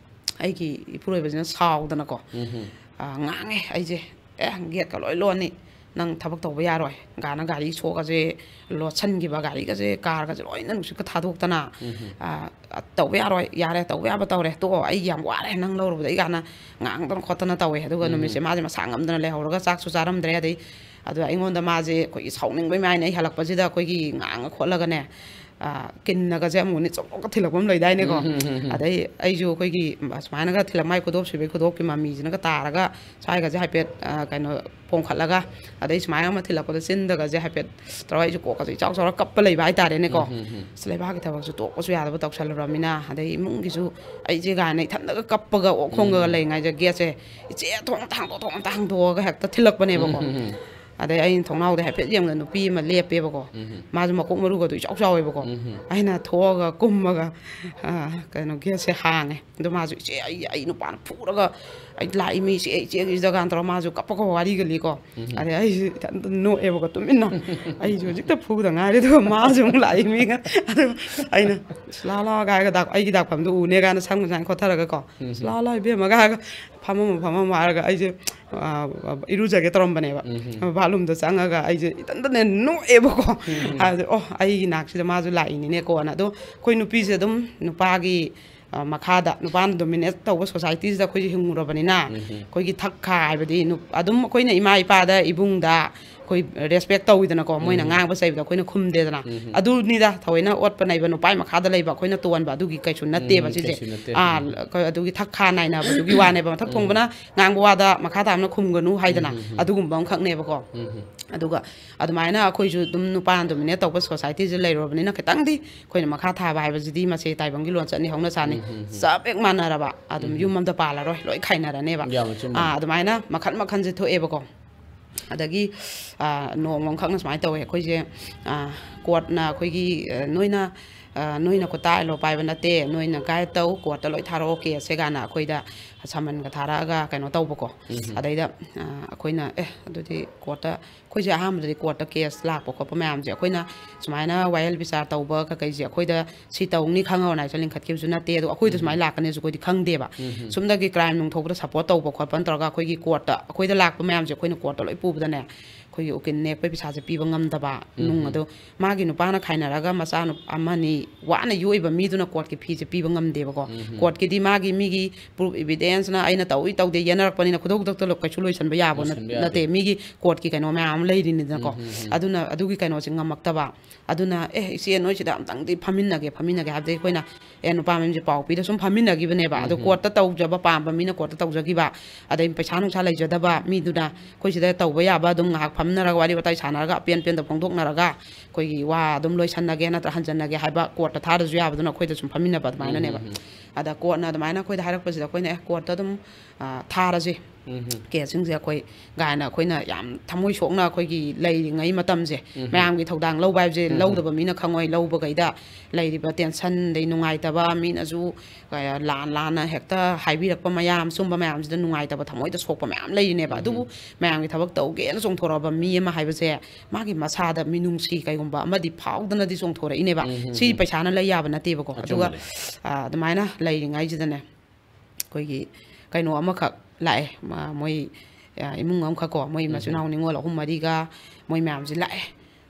ꯑꯩꯒꯤ ꯏꯄꯨꯔꯣꯏꯕꯁꯤꯅ ꯁꯥꯎꯗꯅꯀꯣ, ꯎꯝ꯫ ꯑ, ꯉꯥꯡꯉꯦ ꯑꯩꯁꯦ, "ꯑꯦ, ꯒꯦꯠꯀ ꯂꯣꯏ ꯂꯣꯟꯅꯤ, ꯅꯪ ꯊꯕꯛ ꯇꯧꯕ ꯌꯥꯔꯣꯏ, ꯒꯥꯅ ꯒꯥꯔꯤ ꯁꯣꯛꯀꯁꯦ ꯂꯣꯠꯁꯟꯈꯤꯕ, ꯒꯥꯔꯤꯒꯁꯦ, ꯀꯥꯔꯒꯁꯦ ꯂꯣꯏꯅ ꯅꯨꯡꯁꯤꯠꯀ ꯊꯥꯗꯣꯛꯇꯅ, ꯎꯝ꯫ ꯑ, ꯑ, ꯇꯧꯕ ꯌꯥꯔꯣꯏ, ꯌꯥꯔꯦ, ꯇꯧꯕ ꯌꯥꯕ ꯇꯧꯔꯦ, ꯇꯣꯛꯑꯣ, ꯑꯩ ꯌꯥꯝ ꯋꯥꯔꯦ ꯅꯪ ꯂꯧꯔꯨꯕꯗ ꯑꯩ" ꯀꯥꯏꯅ ꯉꯥꯡꯗꯅ ꯈꯣꯠꯇꯅ ꯇꯧꯋꯦ꯫ ꯑꯗꯨꯒ ꯎꯝ꯫ ꯅꯨꯃꯤꯠꯁꯦ ꯃꯥꯁꯦ ꯃꯁꯥ ꯉꯝꯗꯅ ꯂꯩꯍꯧꯔꯒ ꯆꯥꯛꯁꯨ ꯆꯥꯔꯝꯗ꯭ꯔꯦ꯫ ꯑꯗꯩ ꯑꯗꯣ ꯑꯩꯉꯣꯟꯗ ꯃꯥꯁꯦ ꯑꯩꯈꯣꯏꯒꯤ ꯁꯥꯎꯅꯤꯡꯕꯩ ꯃꯥꯏꯅ ꯑꯩ ꯍꯜꯂꯛꯄꯁꯤꯗ ꯑꯩꯈꯣꯏꯒꯤ ꯉꯥꯡꯉ ꯈꯣꯠꯂꯒꯅꯦ, ꯑ, ꯀꯤꯟꯅꯒꯁꯦ ꯑꯃꯨꯛꯅꯦ ꯆꯣꯞꯂꯣꯛꯀ ꯊꯤꯜꯂꯛꯄ ꯑꯃ ꯂꯩꯗꯥꯏꯅꯦꯀꯣ꯫ ꯎꯝ, ꯎꯝ, ꯎꯝ, ꯎꯝ꯫ ꯑꯗꯩ ꯑꯩꯁꯨ ꯑꯩꯈꯣꯏꯒꯤ ꯁꯨꯃꯥꯏꯅꯒ ꯊꯤꯜꯂꯛ-, ꯃꯥꯏ ꯈꯨꯗꯣꯞ ꯁꯤꯕꯩ ꯈꯨꯗꯣꯞꯀꯤ ꯃꯃꯤꯁꯤꯅꯒ ꯇꯥꯔꯒ ꯁ꯭ꯋꯥꯏꯒꯁꯦ ꯍꯥꯏꯐꯦꯠ, ꯑ, ꯀꯩꯅꯣ, ꯄꯣꯝꯈꯠꯂꯒ, ꯑꯗꯩ ꯁꯨꯃꯥꯏꯅ ꯑꯃ ꯊꯤꯜꯂꯛꯄꯗ ꯆꯤꯟꯗꯒꯁꯦ ꯍꯥꯏꯐꯦꯠ ꯇꯧꯔꯒ ꯑꯩꯁꯨ ꯀꯣꯛꯀꯁꯦ ꯏꯆꯥꯎ ꯆꯥꯎꯔ ꯀꯞꯄ ꯂꯩꯕ ꯍꯥꯏꯇꯥꯔꯦꯅꯦꯀꯣ꯫ ꯎꯝ, ꯎꯝ, ꯎꯝ꯫ ꯑꯁ, ꯂꯩꯕꯥꯛꯀꯤ ꯊꯕꯛꯁꯨ ꯇꯣꯛꯄꯁꯨ ꯌꯥꯗꯕ ꯇꯧꯁꯜꯂꯨꯔꯃꯤꯅ, ꯑꯗꯩ ꯏꯃꯨꯡꯒꯤꯁꯨ ꯑꯩꯁꯦ ꯀꯥꯏꯅ ꯏꯊꯟꯗꯒ ꯀꯞꯄꯒ ꯑꯣꯛ ꯈꯣꯡꯉꯒ ꯎꯝ꯫ ꯂꯩꯔꯤꯉꯩꯗ ꯒꯦꯠꯁꯦ "ꯏꯆꯦ, ꯊꯣꯡ ꯑꯝꯇ ꯍꯥꯡꯗꯣꯛꯑꯣ, ꯊꯣꯡ ꯑꯝꯇ ꯍꯥꯡꯗꯣꯛꯑꯣ" ꯍꯦꯛꯇ ꯊꯤꯜꯂꯛꯄꯅꯦꯕꯀꯣ꯫ ꯎꯝ, ꯎꯝ, ꯎꯝ꯫ ꯑꯗꯩ ꯑꯩꯅ ꯊꯣꯡꯅꯥꯎꯗ ꯍꯥꯏꯐꯦꯠ ꯌꯦꯡꯕꯗ ꯅꯨꯄꯤ ꯑꯃ ꯂꯦꯞꯄꯦꯕꯀꯣ꯫ ꯎꯝ, ꯎꯝ꯫ ꯃꯥꯁꯨ ꯃꯀꯣꯛ ꯃꯔꯨꯒꯗꯣ ꯏꯆꯥꯎ ꯆꯥꯎꯋꯦꯕꯀꯣ꯫ ꯎꯝ, ꯎꯝ꯫ ꯑꯩꯅ ꯊꯣꯛꯑꯒ ꯀꯨꯝꯃꯒ, ꯑ, ꯀꯩꯅꯣ, ꯒꯦꯠꯁꯦ ꯍꯥꯡꯉꯦ꯫ ꯑꯗꯣ ꯃꯥꯁꯨ, "ꯏꯆꯦ, ꯑꯩ, ꯑꯩ ꯅꯨꯄꯥꯅ ꯐꯨꯔꯒ ꯑꯩ ꯂꯥꯛꯏ, ꯃꯤ ꯏꯆꯦ, ꯏꯆꯦꯒꯤ ꯖꯒꯥꯅ" ꯇꯧꯔꯒ ꯃꯥꯁꯨ ꯀꯞꯄꯒ ꯋꯥꯔꯤꯒ ꯂꯤꯀꯣ꯫ ꯎꯝ꯫ ꯑꯗꯩ ꯑꯩꯁꯨ ꯏꯊꯟꯇ ꯅꯣꯛꯑꯦꯕꯀꯣ ꯇꯨꯃꯤꯟꯅ꯫ "ꯑꯩꯁꯨ ꯍꯧꯖꯤꯛꯇ ꯐꯨꯗ ꯉꯥꯏꯔꯤ, ꯑꯗꯨꯒ ꯃꯥꯁꯨ ꯑꯃꯨꯛ ꯂꯥꯛꯏ ꯃꯤꯒ"꯫ ꯑꯗꯨ ꯑꯩꯅ, "ꯂꯥ ꯂꯥ" ꯍꯥꯏꯔꯒ ꯗꯥꯛ-, ꯑꯩꯒꯤ ꯗꯥꯛꯐꯝꯗꯣ ꯎꯅꯦ ꯀꯥꯏꯅ ꯁꯝꯒ ꯁꯨꯃꯥꯏꯅ ꯈꯣꯠꯊꯔꯒꯀꯣ꯫ ꯎꯝ꯫ "ꯂꯥ ꯂꯥ ꯏꯕꯦꯝꯃꯒ" ꯍꯥꯏꯔꯒ, "ꯐꯝꯃꯝꯃꯣ, ꯐꯝꯃꯝꯃꯣ" ꯍꯥꯏꯔꯒ ꯑꯩꯁꯦ, ꯑ, ꯏꯔꯨꯖꯒꯦ ꯇꯧꯔꯝꯕꯅꯦꯕ꯫ ꯎꯝ꯫ ꯕꯥꯠꯔꯨꯝꯗ ꯆꯪꯉꯒ ꯑꯩꯁꯦ ꯏꯊꯟꯇꯅꯦ ꯅꯣꯛꯑꯦꯕꯀꯣ꯫ ꯎꯝ꯫ ꯑꯗ, "ꯑꯣ, ꯑꯩꯒꯤ ꯅꯥꯛꯁꯤꯗ ꯃꯥꯁꯨ ꯂꯥꯛꯏꯅꯤꯅꯦꯀꯣꯅ"꯫ ꯑꯗꯣ ꯑꯩꯈꯣꯏ ꯅꯨꯄꯤꯁꯦ ꯑꯗꯨꯝ ꯅꯨꯄꯥꯒꯤ, ꯑ, ꯃꯈꯥꯗ, ꯅꯨꯄꯥꯅ ꯗꯣꯃꯤꯅꯦꯠ ꯇꯧꯕ ꯁꯣꯁꯥꯏꯇꯤꯁꯤꯗ ꯑꯩꯈꯣꯏꯁꯦ ꯍꯤꯡꯉꯨꯔꯕꯅꯤꯅ, ꯎꯝ꯫ ꯑꯩꯈꯣꯏꯒꯤ ꯊꯛ ꯈꯥ ꯍꯥꯏꯕꯗꯤ ꯅꯨꯞ-, ꯑꯗꯨꯝ ꯑꯩꯈꯣꯏꯅ ꯏꯃꯥ ꯏꯄꯥꯗ, ꯏꯕꯨꯡꯗ, ꯑꯩꯈꯣꯏ ꯔꯦꯁꯄꯦꯛ ꯇꯧꯋꯤꯗꯅꯀꯣ, ꯃꯣꯏꯅ ꯉꯥꯡꯕ ꯆꯩꯕꯗ ꯑꯩꯈꯣꯏꯅ ꯈꯨꯝꯗꯦꯗꯅ꯫ ꯑꯗꯨꯅꯤꯗ ꯊꯑꯣꯏꯅ ꯑꯣꯠꯄ ꯅꯩꯕ, ꯅꯨꯄꯥꯒꯤ ꯃꯈꯥꯗ ꯂꯩꯕ ꯑꯩꯈꯣꯏꯅ ꯇꯣꯟꯕ ꯑꯗꯨꯒꯤ ꯀꯩꯁꯨ ꯅꯠꯇꯦꯕ ꯁꯤꯁꯦ꯫ ꯀꯩꯁꯨ ꯅꯠꯇꯦ꯫ ꯑꯥ, ꯑꯩꯈꯣꯏ ꯑꯗꯨꯒꯤ ꯊꯛ ꯈꯥ ꯅꯥꯏꯅꯕꯗꯨꯒꯤ ꯋꯥꯅꯦꯕ꯫ ꯃꯊꯛ ꯊꯣꯡꯕꯅ ꯉꯥꯡꯕ ꯋꯥꯗ ꯃꯈꯥ ꯇꯥꯕꯅ ꯈꯨꯝꯒꯅꯨ ꯍꯥꯏꯗꯅ, ꯑꯗꯨꯒꯨꯝꯕ ꯑꯃꯈꯛꯅꯦꯕꯀꯣ꯫ ꯑꯗꯨꯒ ꯑꯗꯨꯃꯥꯏꯅ ꯑꯩꯈꯣꯏꯁꯨ ꯑꯗꯨꯝ ꯅꯨꯄꯥꯅ ꯗꯣꯃꯤꯅꯦꯠ ꯇꯧꯕ ꯁꯣꯁꯥꯏꯇꯤꯁꯦ ꯂꯩꯔꯨꯔꯕꯅꯤꯅ, ꯈꯤꯇꯪꯗꯤ ꯑꯩꯈꯣꯏꯅ ꯃꯈꯥ ꯊꯥꯕ ꯍꯥꯏꯕꯁꯤꯗꯤ ꯃꯁꯦ ꯇꯥꯏꯕꯪꯒꯤ ꯂꯣꯟꯆꯠꯅꯤ, ꯍꯧꯅ ꯁꯥꯅꯤ꯫ ꯆꯞ ꯍꯦꯛ ꯃꯥꯟꯅꯔꯕ ꯑꯗꯨꯝ ꯌꯨꯝ ꯑꯃꯗ ꯄꯥꯜꯂꯔꯣꯏ, ꯂꯣꯏ ꯈꯥꯏꯅꯔꯅꯦꯕ꯫ ꯌꯥꯝꯅ ꯆꯨꯝꯕ꯫ ꯑꯥ, ꯑꯗꯨꯃꯥꯏꯅ ꯃꯈꯟ ꯃꯈꯟꯁꯦ ꯊꯣꯛꯑꯦꯕꯀꯣ꯫ ꯑꯗꯒꯤ ꯑꯥ, ꯅꯣꯡꯃ ꯑꯃꯈꯛꯅ ꯁꯨꯃꯥꯏꯅ ꯇꯧꯋꯦ ꯑꯩꯈꯣꯏꯁꯦ꯫ ꯑꯥ, ꯀꯣꯔꯠꯅ ꯑꯩꯈꯣꯏꯒꯤ, ꯑꯥ, ꯅꯣꯏꯅ, ꯑꯥ, ꯅꯣꯏꯅ ꯈꯨꯠꯇ ꯑꯦꯂꯣ ꯄꯥꯏꯕ ꯅꯠꯇꯦ, ꯅꯣꯏꯅ ꯒꯥꯏꯗ ꯇꯧ, ꯀꯣꯔꯠꯇ ꯂꯣꯏ ꯊꯥꯔꯛꯑꯣ ꯀꯦꯁꯁꯦ ꯀꯥꯏꯅ ꯑꯩꯈꯣꯏꯗ ꯁꯃꯟꯒ ꯊꯥꯔꯛꯑꯒ ꯀꯩꯅꯣ ꯇꯧꯕꯀꯣ꯫ ꯑꯗꯩꯗ ꯑꯥ, ꯑꯩꯈꯣꯏꯅ ꯑꯦ ꯑꯗꯨꯗꯤ ꯀꯣꯔꯠꯇ, ꯑꯩꯈꯣꯏꯁꯦ ꯑꯍꯥꯟꯕꯗꯗꯤ ꯀꯣꯔꯠꯇ ꯀꯦꯁ ꯂꯥꯛꯄ ꯈꯣꯠꯄ ꯃꯌꯥꯝꯁꯦ ꯑꯩꯈꯣꯏꯅ ꯁꯨꯃꯥꯏꯅ ꯋꯥꯌꯦꯜ ꯕꯤꯆꯥꯔ ꯇꯧꯕ ꯀꯩꯀꯩꯁꯦ ꯑꯩꯈꯣꯏꯗ ꯁꯤ ꯇꯧꯅꯤ ꯈꯪꯉꯒ ꯑꯣꯔꯒꯅꯥꯏꯖꯦꯁꯟ ꯂꯤꯡꯈꯠꯈꯤꯕꯁꯨ ꯅꯠꯇꯦ꯫ ꯑꯗꯣ ꯑꯩꯈꯣꯏꯗ ꯁꯨꯃꯥꯏꯅ ꯂꯥꯛꯀꯅꯤꯁꯨ ꯑꯩꯈꯣꯏꯗꯤ ꯈꯪꯗꯦꯕ꯫ ꯁꯨꯝꯗꯒꯤ ꯀ꯭ꯔꯥꯏꯝ ꯅꯨꯡ ꯊꯣꯛꯄꯗ ꯁꯞꯄꯣꯔꯠ ꯇꯧꯕ ꯈꯣꯠꯄ ꯅꯠꯇ꯭ꯔꯒ ꯑꯩꯈꯣꯏꯒꯤ ꯀꯣꯔꯠꯇ ꯑꯩꯈꯣꯏꯗ ꯂꯥꯛꯄ ꯃꯌꯥꯝꯁꯦ ꯑꯩꯈꯣꯏꯅ ꯀꯣꯔꯠꯇ ꯂꯣꯏ ꯄꯨꯕꯗꯅꯦ, ꯑꯩꯈꯣꯏꯒꯤ ꯎꯀꯤꯜ ꯅꯦꯛꯄꯩ ꯄꯩꯁꯥꯁꯦ ꯄꯤꯕ ꯉꯝꯗꯕ ꯅꯨꯡ ꯑꯗꯣ ꯃꯥꯒꯤ ꯅꯨꯄꯥꯅ ꯈꯥꯏꯅꯔꯒ ꯃꯆꯥ ꯅꯨ-, ꯑꯃꯅꯤ ꯋꯥꯅ ꯌꯣꯛꯏꯕ ꯃꯤꯗꯨꯅ ꯀꯣꯔꯠꯀꯤ ꯐꯤꯁꯦ ꯄꯤꯕ ꯉꯝꯗꯦꯕꯀꯣ꯫ ꯀꯣꯔꯠꯀꯤꯗꯤ ꯃꯥꯒꯤ ꯃꯤꯒꯤ ꯄ꯭ꯔꯨꯐ ꯏꯕꯤꯗꯦꯟꯁꯅ ꯑꯩꯅ ꯇꯧꯏ ꯇꯧꯗꯦ ꯌꯦꯟꯅꯔꯛꯄꯅꯤꯅ ꯈꯨꯗꯛ ꯈꯨꯗꯛꯇ ꯂꯣ-, ꯀꯩꯁꯨ ꯂꯣꯏꯁꯟꯕ ꯌꯥꯕ ꯅꯠ-, ꯂꯣꯏꯁꯟꯕ ꯌꯥꯗꯦ꯫ ꯅꯠꯇꯦ꯫ ꯃꯤꯒꯤ ꯀꯣꯔꯠꯀꯤ ꯀꯩꯅꯣ ꯃꯌꯥꯝ ꯑꯃ ꯂꯩꯔꯤꯅꯤꯗꯅꯀꯣ꯫ ꯑꯗꯨꯅ ꯑꯗꯨꯒꯤ ꯀꯩꯅꯣꯁꯦ ꯉꯝꯃꯛꯇꯕ꯫ ꯑꯗꯨꯅ ꯑꯦ ꯏꯆꯦ ꯅꯣꯏꯁꯤꯗ ꯑꯝꯇꯪꯗꯤ ꯐꯝꯃꯤꯟꯅꯒꯦ ꯐꯝꯃꯤꯟꯅꯒꯦ ꯍꯥꯏꯕꯗꯤ ꯑꯩꯈꯣꯏꯅ ꯑꯦ ꯅꯨꯄꯥ ꯃꯌꯨꯝꯁꯦ ꯄꯥꯎ ꯄꯤꯗ ꯁꯨꯝ ꯐꯝꯃꯤꯟꯅꯈꯤꯕꯅꯦꯕ꯫ ꯑꯗꯣ ꯀꯣꯔꯠꯇ ꯇꯧꯖꯕ ꯄꯥꯝꯕ ꯃꯤꯅ ꯀꯣꯔꯠꯇ ꯇꯧꯖꯈꯤꯕ, ꯑꯗꯩ ꯄꯩꯁꯥ ꯅꯨꯡꯁꯥ ꯂꯩꯖꯗꯕ ꯃꯤꯗꯨꯅ ꯑꯩꯈꯣꯏ ꯁꯤꯗ ꯇꯧꯕ ꯌꯥꯕ ꯑꯗꯨꯝ ꯉꯥꯏꯍꯥꯛ ꯐꯝꯅꯔꯒ ꯋꯥꯔꯤ ꯋꯥꯇꯥꯏ ꯁꯥꯟꯅꯔꯒ ꯑꯄꯦꯟ ꯑꯄꯦꯟꯗ ꯐꯣꯡꯗꯣꯛꯅꯔꯒ ꯑꯩꯈꯣꯏꯒꯤ ꯋꯥ ꯑꯗꯨꯝ ꯂꯣꯏꯁꯟꯅꯒꯦ ꯅꯠꯇ꯭ꯔ ꯍꯟꯖꯟꯅꯒꯦ ꯍꯥꯏꯕ ꯀꯣꯔꯠꯇ ꯊꯥꯗ꯭ꯔꯁꯨ ꯌꯥꯕꯗꯨꯅ ꯑꯩꯈꯣꯏꯗ ꯁꯨꯝ ꯐꯝꯃꯤꯟꯅꯕ ꯑꯗꯨꯃꯥꯏꯅꯅꯦꯕ꯫ ꯑꯗ ꯀꯣꯔꯠꯅ ꯑꯗꯨꯃꯥꯏꯅ ꯑꯩꯈꯣꯏꯗ ꯍꯥꯏꯔꯛꯄꯁꯤꯗ ꯑꯩꯈꯣꯏꯅ ꯑꯦ ꯀꯣꯔꯠꯇ ꯑꯗꯨꯝ ꯑ, ꯊꯥꯔꯁꯦ ꯀꯦꯁꯁꯤꯡꯁꯦ ꯑꯩꯈꯣꯏ ꯒꯥꯏꯅ ꯑꯩꯈꯣꯏꯅ ꯌꯥꯝ ꯊꯃꯣꯏ ꯁꯣꯛꯅ ꯑꯩꯈꯣꯏꯒꯤ ꯂꯩꯔꯤꯉꯩ ꯃꯇꯝꯁꯦ ꯃꯌꯥꯝꯒꯤ ꯊꯧꯗꯥꯡ ꯂꯧꯕ ꯍꯥꯏꯕꯁꯦ ꯂꯧꯗꯕ ꯃꯤꯅ ꯈꯪꯉꯣꯏ꯫ ꯂꯧꯕꯈꯩꯗ ꯂꯩꯔꯤꯕ ꯇꯦꯟꯁꯟ ꯑꯗꯩ ꯅꯨꯡꯉꯥꯏꯇꯕ ꯃꯤꯅꯁꯨ ꯀ-, ꯂꯥꯟ ꯂꯥꯟꯅ ꯍꯦꯛꯇ ꯍꯥꯏꯕꯤꯔꯛꯄ ꯃꯌꯥꯝ ꯁꯨꯝꯕ ꯃꯌꯥꯝꯁꯤꯗ ꯅꯨꯡꯉꯥꯏꯇꯕ ꯊꯃꯣꯏꯗ ꯁꯣꯛꯄ ꯃꯌꯥꯝ ꯂꯩꯔꯤꯅꯦꯕ꯫ ꯑꯗꯨꯕꯨ ꯃꯌꯥꯝꯒꯤ ꯊꯕꯛ ꯇꯧꯒꯦꯅ ꯆꯣꯡꯊꯣꯔꯛꯑꯕ ꯃꯤ ꯑꯃ ꯍꯥꯏꯕꯁꯦ ꯃꯥꯒꯤ ꯃꯁꯥꯗ ꯃꯤꯅꯨꯡꯁꯤ ꯀꯩꯒꯨꯝꯕ ꯑꯃꯗꯤ ꯐꯥꯎꯗꯅꯗꯤ ꯆꯣꯡꯊꯣꯔꯛꯏꯅꯦꯕ꯫ ꯁꯤ ꯄꯩꯁꯥꯅ ꯂꯩ ꯌꯥꯕ ꯅꯠꯇꯦꯕꯀꯣ꯫ ꯑꯗꯨꯒ ꯑꯆꯨꯝꯕꯅꯦ꯫ ꯑ, ꯑꯗꯨꯃꯥꯏꯅ ꯂꯩꯔꯤꯉꯩꯁꯤꯗꯅꯦ ꯑꯩꯈꯣꯏꯒꯤ ꯀꯩꯅꯣ ꯑꯃꯈꯛ ꯂꯥꯛꯑꯦ꯫ ꯃ-, ꯃꯣꯏ, ꯑ, ꯏꯃꯨꯡ ꯑꯃꯈꯛ ꯀꯣ, ꯃꯣꯏ ꯃꯆꯤꯟ ꯃꯅꯥꯎ ꯅꯤꯉꯣꯜ ꯑꯍꯨꯝ ꯃꯔꯤꯒ ꯃꯣꯏ ꯃꯌꯥꯝꯁꯦ ꯂꯥꯛꯑꯦ꯫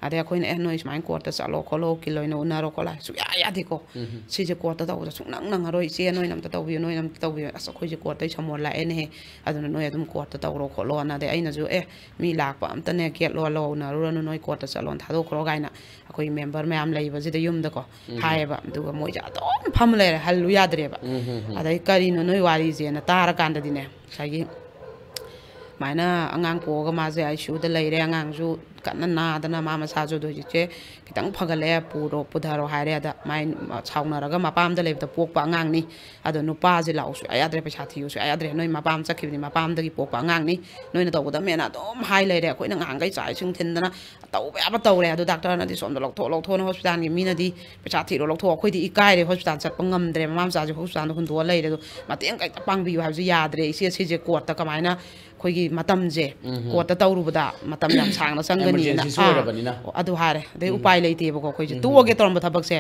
ꯑꯗꯩ ꯑꯩꯈꯣꯏꯅ, "ꯑꯦ, ꯅꯣꯏ ꯁꯨꯃꯥꯏꯅ ꯀꯣꯔꯠꯇ ꯆꯠꯂꯣ ꯈꯣꯠꯂꯣ, ꯀꯤꯂꯣꯏꯅ ꯎꯅꯔꯣ ꯈꯣꯠꯂꯣ" ꯍꯥꯏ ꯁꯨꯡꯌꯥ ꯌꯥꯗꯦꯀꯣ꯫ ꯁꯤꯁꯦ ꯀꯣꯔꯠꯇ ꯇꯧꯕꯗ ꯁꯨꯡꯅꯪ ꯅꯪꯉꯔꯣꯏ, "ꯏꯆꯦ, ꯅꯣꯏꯅ ꯑꯝꯇ ꯇꯧꯕꯤꯌꯨ, ꯅꯣꯏꯅ ꯑꯝꯇ ꯇꯧꯕꯤꯌꯨ, ꯑꯁ, ꯑꯩꯈꯣꯏꯁꯦ ꯀꯣꯔꯠꯇꯩ ꯁꯃꯣꯟ ꯂꯥꯛꯑꯦꯅꯦꯍꯦ, ꯑꯗꯨꯅ ꯅꯣꯏ ꯑꯗꯨꯝ ꯀꯣꯔꯠꯇ ꯇꯧꯔꯣ ꯈꯣꯠꯂꯣꯅ"꯫ ꯑꯗꯩ ꯑꯩꯅꯁꯨ, "ꯑꯦ, ꯃꯤ ꯂꯥꯛꯄ ꯑꯝꯇꯅꯦ, ꯒꯦꯠ ꯂꯣꯜꯂꯣ, ꯎꯅꯔꯨꯔꯅꯨ, ꯅꯣꯏ ꯀꯣꯔꯠꯇ ꯆꯠꯂꯣꯅ ꯊꯥꯗꯣꯛꯈ꯭ꯔꯣ" ꯀꯥꯏꯅ ꯑꯩꯈꯣꯏ ꯃꯦꯝꯕꯔ ꯃꯌꯥꯝ ꯂꯩꯕꯁꯤꯗ ꯌꯨꯝꯗꯀꯣ ꯍꯥꯏꯌꯦꯕ꯫ ꯑꯗꯨꯒ ꯃꯣꯏꯁꯦ ꯑꯗꯨꯝ ꯐꯝ ꯂꯩꯔꯦ, ꯍꯜꯂꯨ ꯌꯥꯗ꯭ꯔꯦꯕ꯫ ꯑꯗꯩ "ꯀꯔꯤꯅꯣ ꯅꯣꯏ ꯋꯥꯔꯤꯁꯦꯅ" ꯇꯥꯔꯀꯥꯟꯗꯗꯤꯅꯦ, ꯉꯁꯥꯏꯒꯤ ꯁꯨꯃꯥꯏꯅ ꯑꯉꯥꯡ ꯄꯣꯛꯑꯒ ꯃꯥꯁꯦ ꯑꯥꯏ ꯁꯤ ꯌꯨꯗ ꯂꯩꯔꯦ, ꯑꯉꯥꯡꯁꯨ ꯀꯟꯅ ꯅꯥꯗꯅ ꯃꯥ ꯃꯁꯥꯁꯨ ꯑꯗꯨ ꯍꯧꯖꯤꯛꯁꯦ ꯈꯤꯇꯪ ꯐꯒꯠꯂꯛꯑꯦ, "ꯄꯨꯔꯣ, ꯄꯨꯊꯔꯣ" ꯍꯥꯏꯔꯦ꯫ ꯑꯗ ꯃꯥꯏ ꯁꯥꯎꯅꯔꯒ ꯃꯄꯥꯝꯗ ꯂꯩꯕꯗ ꯄꯣꯛꯄ ꯑꯉꯥꯡꯅꯤ, ꯑꯗꯣ ꯅꯨꯄꯥꯁꯦ ꯂꯥꯛꯎ ꯁꯨꯡꯌꯥ ꯌꯥꯗ꯭ꯔꯦ, ꯄꯩꯁꯥ ꯊꯤꯌꯨ ꯁꯨꯡꯌꯥ ꯌꯥꯗ꯭ꯔꯦ, "ꯅꯣꯏ ꯃꯄꯥꯝ ꯆꯠꯈꯤꯕꯅꯤ, ꯃꯄꯥꯝꯗꯒꯤ ꯄꯣꯛꯄ ꯑꯉꯥꯡꯅꯤ, ꯅꯣꯏꯅ ꯇꯧꯒꯗꯕꯅꯦꯅ" ꯑꯗꯨꯝ ꯍꯥꯏ ꯂꯩꯔꯦ꯫ ꯑꯩꯈꯣꯏꯅ ꯉꯍꯥꯟꯈꯩ ꯆꯥꯛ ꯏꯁꯤꯡ ꯊꯤꯟꯗꯅ ꯇꯧꯕ ꯌꯥꯕ ꯇꯧꯔꯦ꯫ ꯑꯗꯨ ꯗꯥꯛꯇꯔꯅꯗꯤ "ꯁꯣꯝꯗ ꯂꯧꯊꯣꯛ, ꯂꯧꯊꯣꯛꯅ ꯍꯣꯁꯄꯤꯇꯥꯜꯒꯤ ꯃꯤꯅꯗꯤ ꯄꯩꯁꯥ ꯊꯤꯔꯣ, ꯂꯧꯊꯣꯛ", ꯑꯩꯈꯣꯏꯗꯤ ꯏꯀꯥꯏꯔꯦ ꯍꯣꯁꯄꯤꯇꯥꯜ ꯆꯠꯄ ꯉꯝꯗ꯭ꯔꯦ, ꯃꯃꯥ ꯃꯆꯥꯁꯦ ꯍꯣꯁꯄꯤꯇꯥꯜꯗ ꯍꯨꯟꯗꯣꯛꯑ ꯂꯩꯔꯦ꯫ ꯑꯗꯣ ꯃꯇꯦꯡ ꯈꯤꯇ ꯄꯥꯡꯕꯤꯌꯨ ꯍꯥꯏꯕꯁꯨ ꯌꯥꯗ꯭ꯔꯦ꯫ "ꯏꯆꯦ, ꯁꯤꯁꯦ ꯀꯣꯔꯠꯇ ꯀꯃꯥꯏꯅ ꯑꯩꯈꯣꯏꯒꯤ ꯃꯇꯝꯁꯦ ꯀꯣꯔꯠꯇ ꯇꯧꯔꯨꯕꯗ ꯃꯇꯝ ꯌꯥꯝ ꯁꯥꯡꯅ ꯆꯪꯒꯅꯤꯅ"꯫ ꯑꯥ, ꯑꯣꯏꯔꯕꯅꯤꯅ꯫ ꯑꯗꯨ ꯍꯥꯏꯔꯦ꯫ ꯑꯗꯩ ꯎꯄꯥꯏ ꯂꯩꯇꯦꯕꯀꯣ ꯑꯩꯈꯣꯏꯁꯦ, "ꯇꯣꯛꯑꯒꯦ ꯇꯧꯔꯝꯕ ꯊꯕꯛꯁꯦ꯫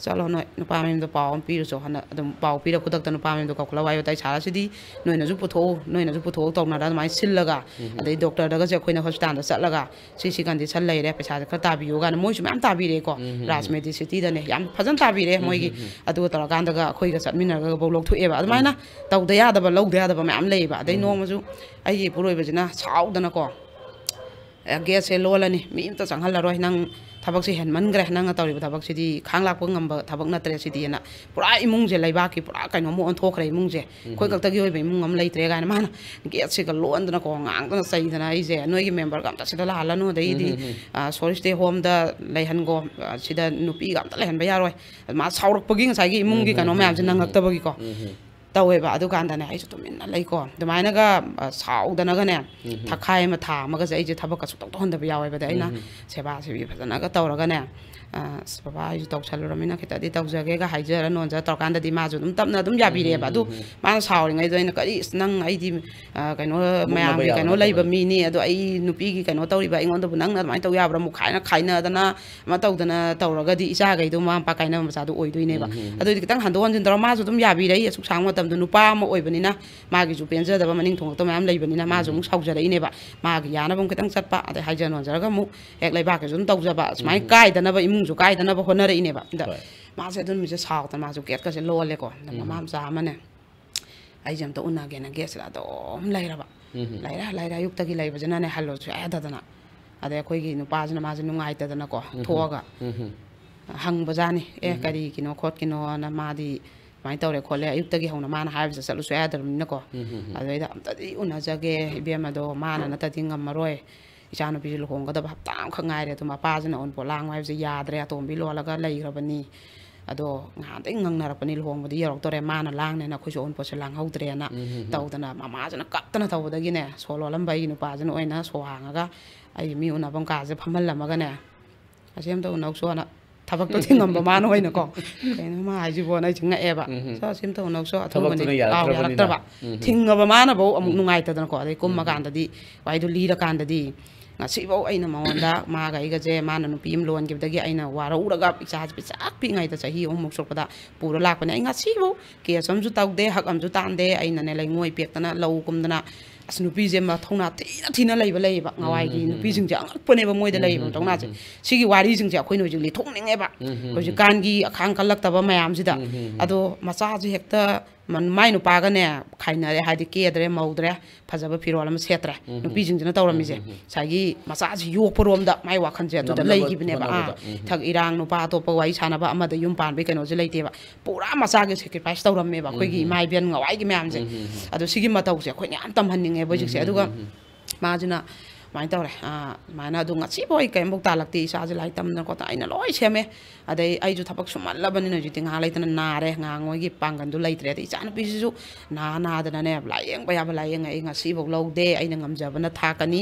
ꯆꯠꯂꯣ ꯅꯣꯏ ꯅꯨꯄꯥ ꯃꯌꯨꯝꯗ ꯄꯥꯎ ꯑꯃ ꯄꯤꯔꯨꯆꯣ", ꯍꯥꯏꯅ ꯑꯗꯨꯝ ꯄꯥꯎ ꯄꯤꯔ ꯈꯨꯗꯛꯇ ꯅꯨꯄꯥ ꯃꯌꯨꯝꯗ ꯀꯧꯈꯠꯂ ꯋꯥꯔꯤ ꯋꯥꯇꯥꯏ ꯁꯥꯔ, "ꯁꯤꯗꯤ ꯅꯣꯏꯅꯁꯨ ꯄꯨꯊꯣꯛꯎ, ꯅꯣꯏꯅꯁꯨ ꯄꯨꯊꯣꯛꯎ" ꯇꯧꯅꯔ ꯑꯗꯨꯃꯥꯏꯅ ꯁꯤꯜꯂꯒ, ꯑꯗꯩ ꯗꯣꯛꯇꯔꯗꯒꯁꯦ ꯑꯩꯈꯣꯏꯅ ꯍꯣꯁꯄꯤꯇꯥꯜꯗ ꯆꯠꯂꯒ "ꯁꯤ, ꯁꯤ ꯀꯟꯗꯤꯁꯟ ꯂꯩꯔꯦ, ꯄꯩꯁꯥꯁꯦ ꯈꯔ ꯇꯥꯕꯤꯌꯨ" ꯀꯥꯏꯅ ꯃꯣꯏꯁꯨ ꯃꯌꯥꯝ ꯇꯥꯕꯤꯔꯦꯀꯣ꯫ ꯔꯥꯖ ꯃꯦꯗꯤꯁꯤꯇꯤꯗꯅꯦ ꯌꯥꯝ ꯐꯖꯅ ꯇꯥꯕꯤꯔꯦ ꯃꯣꯏꯒꯤ꯫ ꯑꯗꯨꯒ ꯇꯧꯔꯀꯥꯟꯗꯒ ꯑꯩꯈꯣꯏꯒ ꯆꯠꯃꯤꯟꯅꯔꯒꯐꯥꯎ ꯂꯧꯊꯣꯛꯑꯦꯕ꯫ ꯑꯗꯨꯃꯥꯏꯅ ꯇꯧꯗ ꯌꯥꯗꯕ, ꯂꯧꯗ ꯌꯥꯗꯕ ꯃꯌꯥꯝ ꯂꯩꯌꯦꯕ꯫ ꯑꯗꯩ ꯅꯣꯡꯃꯁꯨ ꯑꯩꯒꯤ ꯏꯄꯨꯔꯣꯏꯕꯁꯤꯅ ꯁꯥꯎꯗꯅꯀꯣ, "ꯑꯦ, ꯒꯦꯠꯁꯦ ꯂꯣꯜꯂꯅꯤ, ꯃꯤ ꯑꯝꯇ ꯆꯪꯍꯜꯂꯔꯣꯏ, ꯅꯪ ꯊꯕꯛꯁꯦ ꯍꯦꯟꯃꯟꯈ꯭ꯔꯦ, ꯅꯪꯅ ꯇꯧꯔꯤꯕ ꯊꯕꯛꯁꯤꯗꯤ ꯈꯥꯡ ꯂꯥꯛꯄ ꯉꯝꯕ ꯊꯕꯛ ꯅꯠꯇ꯭ꯔꯦ ꯁꯤꯗꯤꯅ", ꯄꯨꯔꯥ ꯏꯃꯨꯡꯁꯦ ꯂꯩꯕꯥꯛꯀꯤ ꯄꯨꯔꯥ ꯀꯩꯅꯣꯝꯃ ꯑꯣꯟꯊꯣꯛꯈ꯭ꯔꯦ ꯏꯃꯨꯡꯁꯦ꯫ "ꯑꯩꯈꯣꯏ ꯈꯛꯇꯒꯤ ꯑꯣꯏꯕ ꯏꯃꯨꯡ ꯑꯃ ꯂꯩꯇ꯭ꯔꯦ" ꯀꯥꯏꯅ ꯃꯥꯅ ꯒꯦꯠꯁꯤꯒ ꯂꯣꯟꯗꯅꯀꯣ, ꯉꯥꯡꯗꯅ ꯆꯩꯗꯅ, "ꯑꯩꯁꯦ ꯅꯣꯏꯒꯤ ꯃꯦꯝꯕꯔꯒ ꯑꯝꯇ ꯁꯤꯗ ꯂꯥꯛꯍꯜꯂꯅꯨ, ꯑꯗꯩꯗꯤ, ꯑ, ꯁꯣꯔꯤ ꯁ꯭ꯇꯦ ꯍꯣꯝꯗ ꯂꯩꯍꯟꯒꯣ, ꯑ, ꯁꯤꯗ ꯅꯨꯄꯤꯒ ꯑꯝꯇ ꯂꯩꯍꯟꯕ ꯌꯥꯔꯣꯏ", ꯃꯥ ꯁꯥꯎꯔꯛꯄꯒꯤ ꯉꯁꯥꯏꯒꯤ ꯏꯃꯨꯡꯒꯤ ꯀꯩꯅꯣ ꯃꯌꯥꯝꯁꯦ ꯅꯪꯉꯛꯇꯕꯒꯤꯀꯣ ꯇꯧꯋꯦꯕ꯫ ꯑꯗꯨꯀꯥꯟꯗꯅꯦ ꯑꯩꯁꯨ ꯇꯨꯃꯤꯟꯅ ꯂꯩꯀꯣ꯫ ꯑꯗꯨꯃꯥꯏꯅꯒ, ꯑ, ꯁꯥꯎꯗꯅꯒꯅꯦ ꯊꯈꯥꯏ ꯑꯃ ꯊꯥ ꯑꯃꯒꯁꯦ ꯑꯩꯁꯦ ꯊꯕꯛꯀ ꯁꯨꯡꯇꯧ ꯇꯧꯍꯟꯗꯕ ꯌꯥꯎꯋꯦꯕ꯫ ꯑꯗ ꯑꯩꯅ ꯁꯦꯕꯥ ꯁꯦꯕꯤ ꯐꯖꯅꯒ ꯇꯧꯔꯒꯅꯦ, "ꯑꯁ, ꯕꯕꯥ, ꯑꯩꯁꯨ ꯇꯧꯁꯜꯂꯨꯔꯃꯤꯅ ꯈꯤꯇꯗꯤ ꯇꯧꯖꯒꯦꯒ" ꯍꯥꯏꯖꯔ ꯅꯣꯟꯖꯔ ꯇꯧꯔꯀꯥꯟꯗꯗꯤ ꯃꯥꯁꯨ ꯑꯗꯨꯝ ꯇꯞꯅ ꯑꯗꯨꯝ ꯌꯥꯕꯤꯔꯦꯕ꯫ ꯑꯗꯨ ꯃꯥꯅ ꯁꯥꯎꯔꯤꯉꯩꯗ ꯑꯩꯅ, "ꯀꯔꯤ, ꯑꯁ, ꯅꯪ, ꯑꯩꯗꯤ, ꯑ, ꯀꯩꯅꯣ, ꯃꯌꯥꯝꯒꯤ ꯀꯩꯅꯣ ꯂꯩꯕ ꯃꯤꯅꯤ, ꯑꯗꯣ ꯑꯩ ꯅꯨꯄꯤꯒꯤ ꯀꯩꯅꯣ ꯇꯧꯔꯤꯕ ꯑꯩꯉꯣꯟꯗꯕꯨ ꯅꯪꯅ ꯑꯗꯨꯃꯥꯏꯅ ꯇꯧ ꯌꯥꯕ꯭ꯔꯥ?" ꯑꯃꯨꯛ ꯈꯥꯏꯅ ꯈꯥꯏꯅꯗꯅ ꯑꯃ ꯇꯧꯗꯅ ꯇꯧꯔꯒꯗꯤ ꯏꯆꯥꯈꯩꯗꯣ ꯃꯃꯥ ꯃꯄꯥ ꯀꯥꯏꯅꯕ ꯃꯆꯥꯗꯣ ꯑꯣꯏꯗꯣꯏꯅꯦꯕ꯫ ꯑꯗꯨꯏꯗꯤ ꯈꯤꯇꯪ ꯍꯟꯗꯣꯛ ꯍꯟꯖꯤꯟ ꯇꯧꯔ ꯃꯥꯁꯨ ꯑꯗꯨꯝ ꯌꯥꯕꯤꯔꯛꯏ꯫ ꯑꯁꯨꯛ ꯁꯥꯡꯕ ꯃꯇꯝꯗ ꯅꯨꯄꯥ ꯑꯃ ꯑꯣꯏꯕꯅꯤꯅ ꯃꯥꯒꯤꯁꯨ ꯄꯦꯟꯖꯗꯕ ꯃꯅꯤꯡ ꯊꯨꯡꯂꯛꯇ ꯃꯌꯥꯝ ꯂꯩꯕꯅꯤꯅ ꯃꯥꯁꯨ ꯑꯃꯨꯛ ꯁꯥꯎꯖꯔꯛꯏꯅꯦꯕ꯫ ꯃꯥꯒꯤ ꯌꯥꯅꯕ ꯑꯃꯨꯛ ꯈꯤꯇꯪ ꯆꯠꯄ, ꯑꯗꯩ ꯍꯥꯏꯖ ꯅꯣꯟꯖꯔꯒ ꯑꯃꯨꯛ ꯍꯦꯛ ꯂꯩꯕꯥꯛꯀꯤꯁꯨ ꯑꯗꯨꯝ ꯇꯧꯖꯕ, ꯁꯨꯃꯥꯏꯅ ꯀꯥꯏꯗꯅꯕ, ꯏꯃꯨꯡꯁꯨ ꯀꯥꯏꯗꯅꯕ ꯍꯣꯠꯅꯔꯛꯏꯅꯦꯕ꯫ ꯑꯗ ꯍꯣꯏ꯫ ꯃꯥꯁꯦ ꯑꯗꯨ ꯅꯨꯃꯤꯠꯁꯦ ꯁꯥꯎꯗꯅ ꯃꯥꯁꯨ ꯒꯦꯠꯀꯁꯦ ꯂꯣꯜꯂꯦꯀꯣ꯫ ꯑꯗ ꯃꯃꯥ ꯃꯆꯥ ꯑꯃꯅꯦ, "ꯑꯩꯁꯦ ꯑꯝꯇ ꯎꯅꯒꯦꯅ" ꯒꯦꯠꯁꯤꯗ ꯑꯗꯨꯝ ꯂꯩꯔꯕ꯫ ꯂꯩꯔꯦ, ꯂꯩꯔꯦ, ꯑꯌꯨꯛꯇꯒꯤ ꯂꯩꯕꯁꯤꯅꯅꯦ ꯍꯜꯂꯣ ꯁꯨꯡꯌꯥ ꯌꯥꯗꯗꯅ꯫ ꯑꯗꯩ ꯑꯩꯈꯣꯏꯒꯤ ꯅꯨꯄꯥꯁꯤꯅ ꯃꯥꯁꯦ ꯅꯨꯡꯉꯥꯏꯇꯗꯅ ꯀꯣ, ꯊꯣꯛꯑꯒ ꯍꯪꯕꯖꯥꯠꯅꯤ꯫ "ꯑꯦ, ꯀꯔꯤꯒꯤꯅꯣ ꯈꯣꯠꯀꯤꯅꯣꯅ?" ꯃꯥꯗꯤ ꯁꯨꯃꯥꯏꯅ ꯇꯧꯔꯦ ꯈꯣꯠꯂꯦ, ꯑꯌꯨꯛꯇꯒꯤ ꯍꯧꯅ ꯃꯥꯅ ꯍꯥꯏꯕꯁꯦ ꯆꯠꯂꯨ ꯁꯨꯡꯌꯥ ꯌꯥꯗ꯭ꯔꯕꯅꯤꯅꯀꯣ꯫ ꯑꯗꯨꯗꯩꯗ "ꯑꯝꯇꯗꯤ ꯎꯅꯖꯒꯦ ꯏꯕꯦꯝꯃꯗꯣ, ꯃꯥꯅ ꯅꯠꯇꯗꯤ ꯉꯝꯃꯔꯣꯏ, ꯏꯆꯥꯅꯨꯄꯤꯁꯨ ꯂꯨꯍꯣꯡꯒꯗꯕ ꯍꯞꯇꯥ ꯑꯃꯈꯛ ꯉꯥꯏꯔꯦ, ꯑꯗꯨ ꯃꯄꯥꯁꯤꯅ ꯑꯎꯟꯄꯣꯠ ꯂꯥꯡꯉꯨ ꯍꯥꯏꯕꯁꯦ ꯌꯥꯗ꯭ꯔꯦ, ꯑꯇꯣꯝꯕꯤ ꯂꯣꯜꯂꯒ ꯂꯩꯈ꯭ꯔꯕꯅꯤ, ꯑꯗꯣ ꯉꯍꯥꯟꯗꯩ ꯉꯪꯅꯔꯛꯄꯅꯤ, ꯂꯨꯍꯣꯡꯕꯗꯤ ꯌꯧꯔꯛꯇꯣꯔꯦ, ꯃꯥꯅ ꯂꯥꯡꯅꯦꯅ ꯑꯩꯈꯣꯏꯁꯨ ꯑꯎꯟꯄꯣꯠꯁꯦ ꯂꯥꯡꯍꯧꯗ꯭ꯔꯦꯅ" ꯇꯧꯗꯅ ꯃꯃꯥꯁꯤꯅ ꯀꯞꯇꯅ ꯇꯧꯕꯗꯒꯤꯅꯦ, ꯁꯣ ꯂꯣꯜꯂꯝꯕ ꯑꯩꯒꯤ ꯅꯨꯄꯥꯁꯤꯅ ꯑꯣꯏꯅ ꯁꯣ ꯍꯥꯡꯉꯒ ꯑꯩ ꯃꯤ ꯎꯅꯐꯝ ꯀꯥꯁꯦ ꯐꯝꯍꯜꯂꯝꯃꯒꯅꯦ, "ꯑꯁꯤ ꯑꯝꯇ ꯎꯅꯧꯁꯣꯅ", ꯊꯕꯛꯇꯣ ꯊꯤꯡꯉꯝꯕ ꯃꯥꯅ ꯑꯣꯏꯅꯀꯣ꯫ "ꯀꯩꯅꯣ ꯃꯥ ꯍꯥꯏꯁꯤꯕꯣꯅ?" ꯑꯩꯁꯦ ꯉꯛꯑꯦꯕ꯫ "ꯁꯣ, ꯑꯁꯤ ꯑꯝꯇ ꯎꯅꯧꯁꯣ, ꯑꯊꯨꯕꯅꯤ꯫ ꯊꯕꯛꯇꯨꯅ ꯑꯥꯎ, ꯌꯥꯔꯛꯇ꯭ꯔꯕꯅꯤꯅ꯫ ꯌꯥꯔꯛꯇ꯭ꯔꯕ꯫ ꯊꯤꯡꯉꯕ ꯃꯥꯅꯐꯧ ꯑꯃꯨꯛ ꯅꯨꯡꯉꯥꯏꯇꯗꯅꯀꯣ꯫ ꯑꯗꯩ ꯀꯨꯝꯃꯀꯥꯟꯗꯗꯤ, ꯋꯥꯔꯤꯗꯣ ꯂꯤꯔꯀꯥꯟꯗꯗꯤ, ꯉꯁꯤꯐꯧ ꯑꯩꯅ ꯃꯉꯣꯟꯗ, ꯃꯥꯒ ꯑꯩꯒꯁꯦ, ꯃꯥꯅ ꯅꯨꯄꯤ ꯑꯃ ꯂꯣꯟꯈꯤꯕꯗꯒꯤ ꯑꯩꯅ ꯋꯥꯔꯧꯔꯒ ꯏꯆꯥꯁꯦ ꯄꯤꯁꯛ ꯄꯤꯛꯏꯉꯩꯗ, ꯆꯍꯤ ꯑꯍꯨꯝꯃꯨꯛ ꯁꯨꯔꯛꯄꯗ ꯄꯨꯔ ꯂꯥꯛꯄꯅꯦ꯫ ꯑꯩ ꯉꯁꯤꯐꯧ ꯀꯦꯁ ꯑꯃꯁꯨ ꯇꯧꯗꯦ, ꯍꯛ ꯑꯃꯁꯨ ꯇꯥꯟꯗꯦ꯫ ꯑꯩꯅꯅꯦ, ꯂꯩꯉꯣꯏ ꯄꯦꯛꯇꯅ, ꯂꯧ ꯀꯨꯝꯗꯅ, ꯑꯁ, ꯅꯨꯄꯤꯁꯦ ꯃꯊꯧꯅꯥ ꯊꯤꯅ ꯊꯤꯅ ꯂꯩꯕ ꯂꯩꯌꯦꯕ꯫ ꯉꯋꯥꯏꯒꯤ ꯅꯨꯄꯤꯁꯤꯡꯁꯦ ꯑꯉꯛꯄꯅꯦꯕ ꯃꯣꯏꯗ ꯂꯩꯔꯤꯕ ꯃꯊꯧꯅꯥꯁꯦ꯫ ꯁꯤꯒꯤ ꯋꯥꯔꯤꯁꯤꯡꯁꯦ ꯑꯩꯈꯣꯏꯅ ꯍꯧꯖꯤꯛ ꯂꯤꯊꯣꯛꯅꯤꯡꯉꯦꯕ꯫ ꯍꯧꯖꯤꯛꯀꯥꯟꯒꯤ ꯑꯈꯥꯡ ꯀꯜꯂꯛꯇꯕ ꯃꯌꯥꯝꯁꯤꯗ꯫ ꯑꯗꯣ ꯃꯆꯥꯁꯦ ꯍꯦꯛꯇ ꯃ-, ꯃꯥꯏ ꯅꯨꯄꯥꯒꯅꯦ ꯈꯥꯏꯅꯔꯦ, ꯍꯥꯏꯗꯤ ꯀꯦꯗ꯭ꯔꯦ, ꯃꯧꯗ꯭ꯔꯦ, ꯐꯖꯕ ꯐꯤꯔꯣꯜ ꯑꯃ ꯁꯦꯠꯇ꯭ꯔꯦ꯫ ꯅꯨꯄꯤꯁꯤꯡꯁꯤꯅ ꯇꯧꯔꯝꯃꯤꯁꯦ ꯉꯁꯥꯏꯒꯤ ꯃꯆꯥꯁꯤ ꯌꯣꯛꯄꯔꯣꯝꯗ ꯃꯥꯏ ꯋꯥꯈꯜꯁꯦ ꯑꯗꯨꯗ ꯉꯝꯅꯕ ꯂꯩꯈꯤꯕꯅꯦꯕ꯫ ꯍꯣꯠꯅꯕꯗ꯫ ꯑꯥ, ꯊꯛ ꯏꯔꯥꯡ, ꯅꯨꯄꯥ ꯑꯇꯣꯞꯄ ꯋꯥꯔꯤ ꯁꯥꯟꯅꯕ, ꯑꯃꯗ ꯌꯨꯝ ꯄꯥꯟꯕꯒꯤ ꯀꯩꯅꯣꯁꯦ ꯂꯩꯇꯦꯕ꯫ ꯄꯨꯔꯥ ꯃꯆꯥꯒꯤ ꯁꯦꯀ꯭ꯔꯤꯐꯥꯏꯁ ꯇꯧꯔꯝꯃꯦꯕ ꯑꯩꯈꯣꯏꯒꯤ ꯏꯃꯥ ꯏꯕꯦꯟ ꯉꯋꯥꯏꯒꯤ ꯃꯌꯥꯝꯁꯦ꯫ ꯑꯗꯣ ꯁꯤꯒꯤ ꯃꯇꯧꯁꯦ ꯑꯩꯈꯣꯏꯅ ꯌꯥꯝ ꯇꯝꯍꯟꯅꯤꯡꯉꯦꯕ ꯍꯧꯖꯤꯛꯁꯦ꯫ ꯑꯗꯨꯒ ꯃꯥꯁꯤꯅ ꯁꯨꯃꯥꯏꯅ ꯇꯧꯔꯦ, ꯑꯥ, ꯁꯨꯃꯥꯏꯅ ꯑꯗꯨ ꯉꯁꯤꯐꯥꯎ ꯑꯩ ꯀꯔꯤꯝꯐꯥꯎ ꯇꯥꯜꯂꯛꯇꯦ, ꯏꯆꯥꯁꯦ ꯂꯥꯏꯔꯤꯛ ꯇꯝꯗꯅ ꯈꯣꯠꯇꯅ ꯑꯩꯅ ꯂꯣꯏ ꯁꯦꯝꯃꯦ꯫ ꯑꯗꯩ ꯑꯩꯁꯨ ꯊꯕꯛ ꯁꯨꯃꯜꯂꯕꯅꯤꯅ ꯍꯧꯖꯤꯛꯇꯤ ꯉꯥꯏꯍꯥꯛ ꯂꯩꯇꯅ ꯅꯥꯔꯦ, ꯉꯥꯡꯉꯣꯏꯒꯤ ꯄꯥꯡꯒꯜꯗꯨ ꯂꯩꯇ꯭ꯔꯦ꯫ ꯑꯗꯩ ꯏꯆꯥꯅꯨꯄꯤꯁꯤꯁꯨ ꯅꯥ ꯅꯥꯗꯅꯅꯦ ꯂꯥꯏꯌꯦꯡꯕ ꯌꯥꯕ ꯂꯥꯏꯌꯦꯡꯉꯦ, ꯑꯩ ꯉꯁꯤꯐꯥꯎ ꯂꯧꯗꯦ, ꯑꯩꯅ ꯉꯝꯖꯕꯅ ꯊꯥꯛꯀꯅꯤ꯫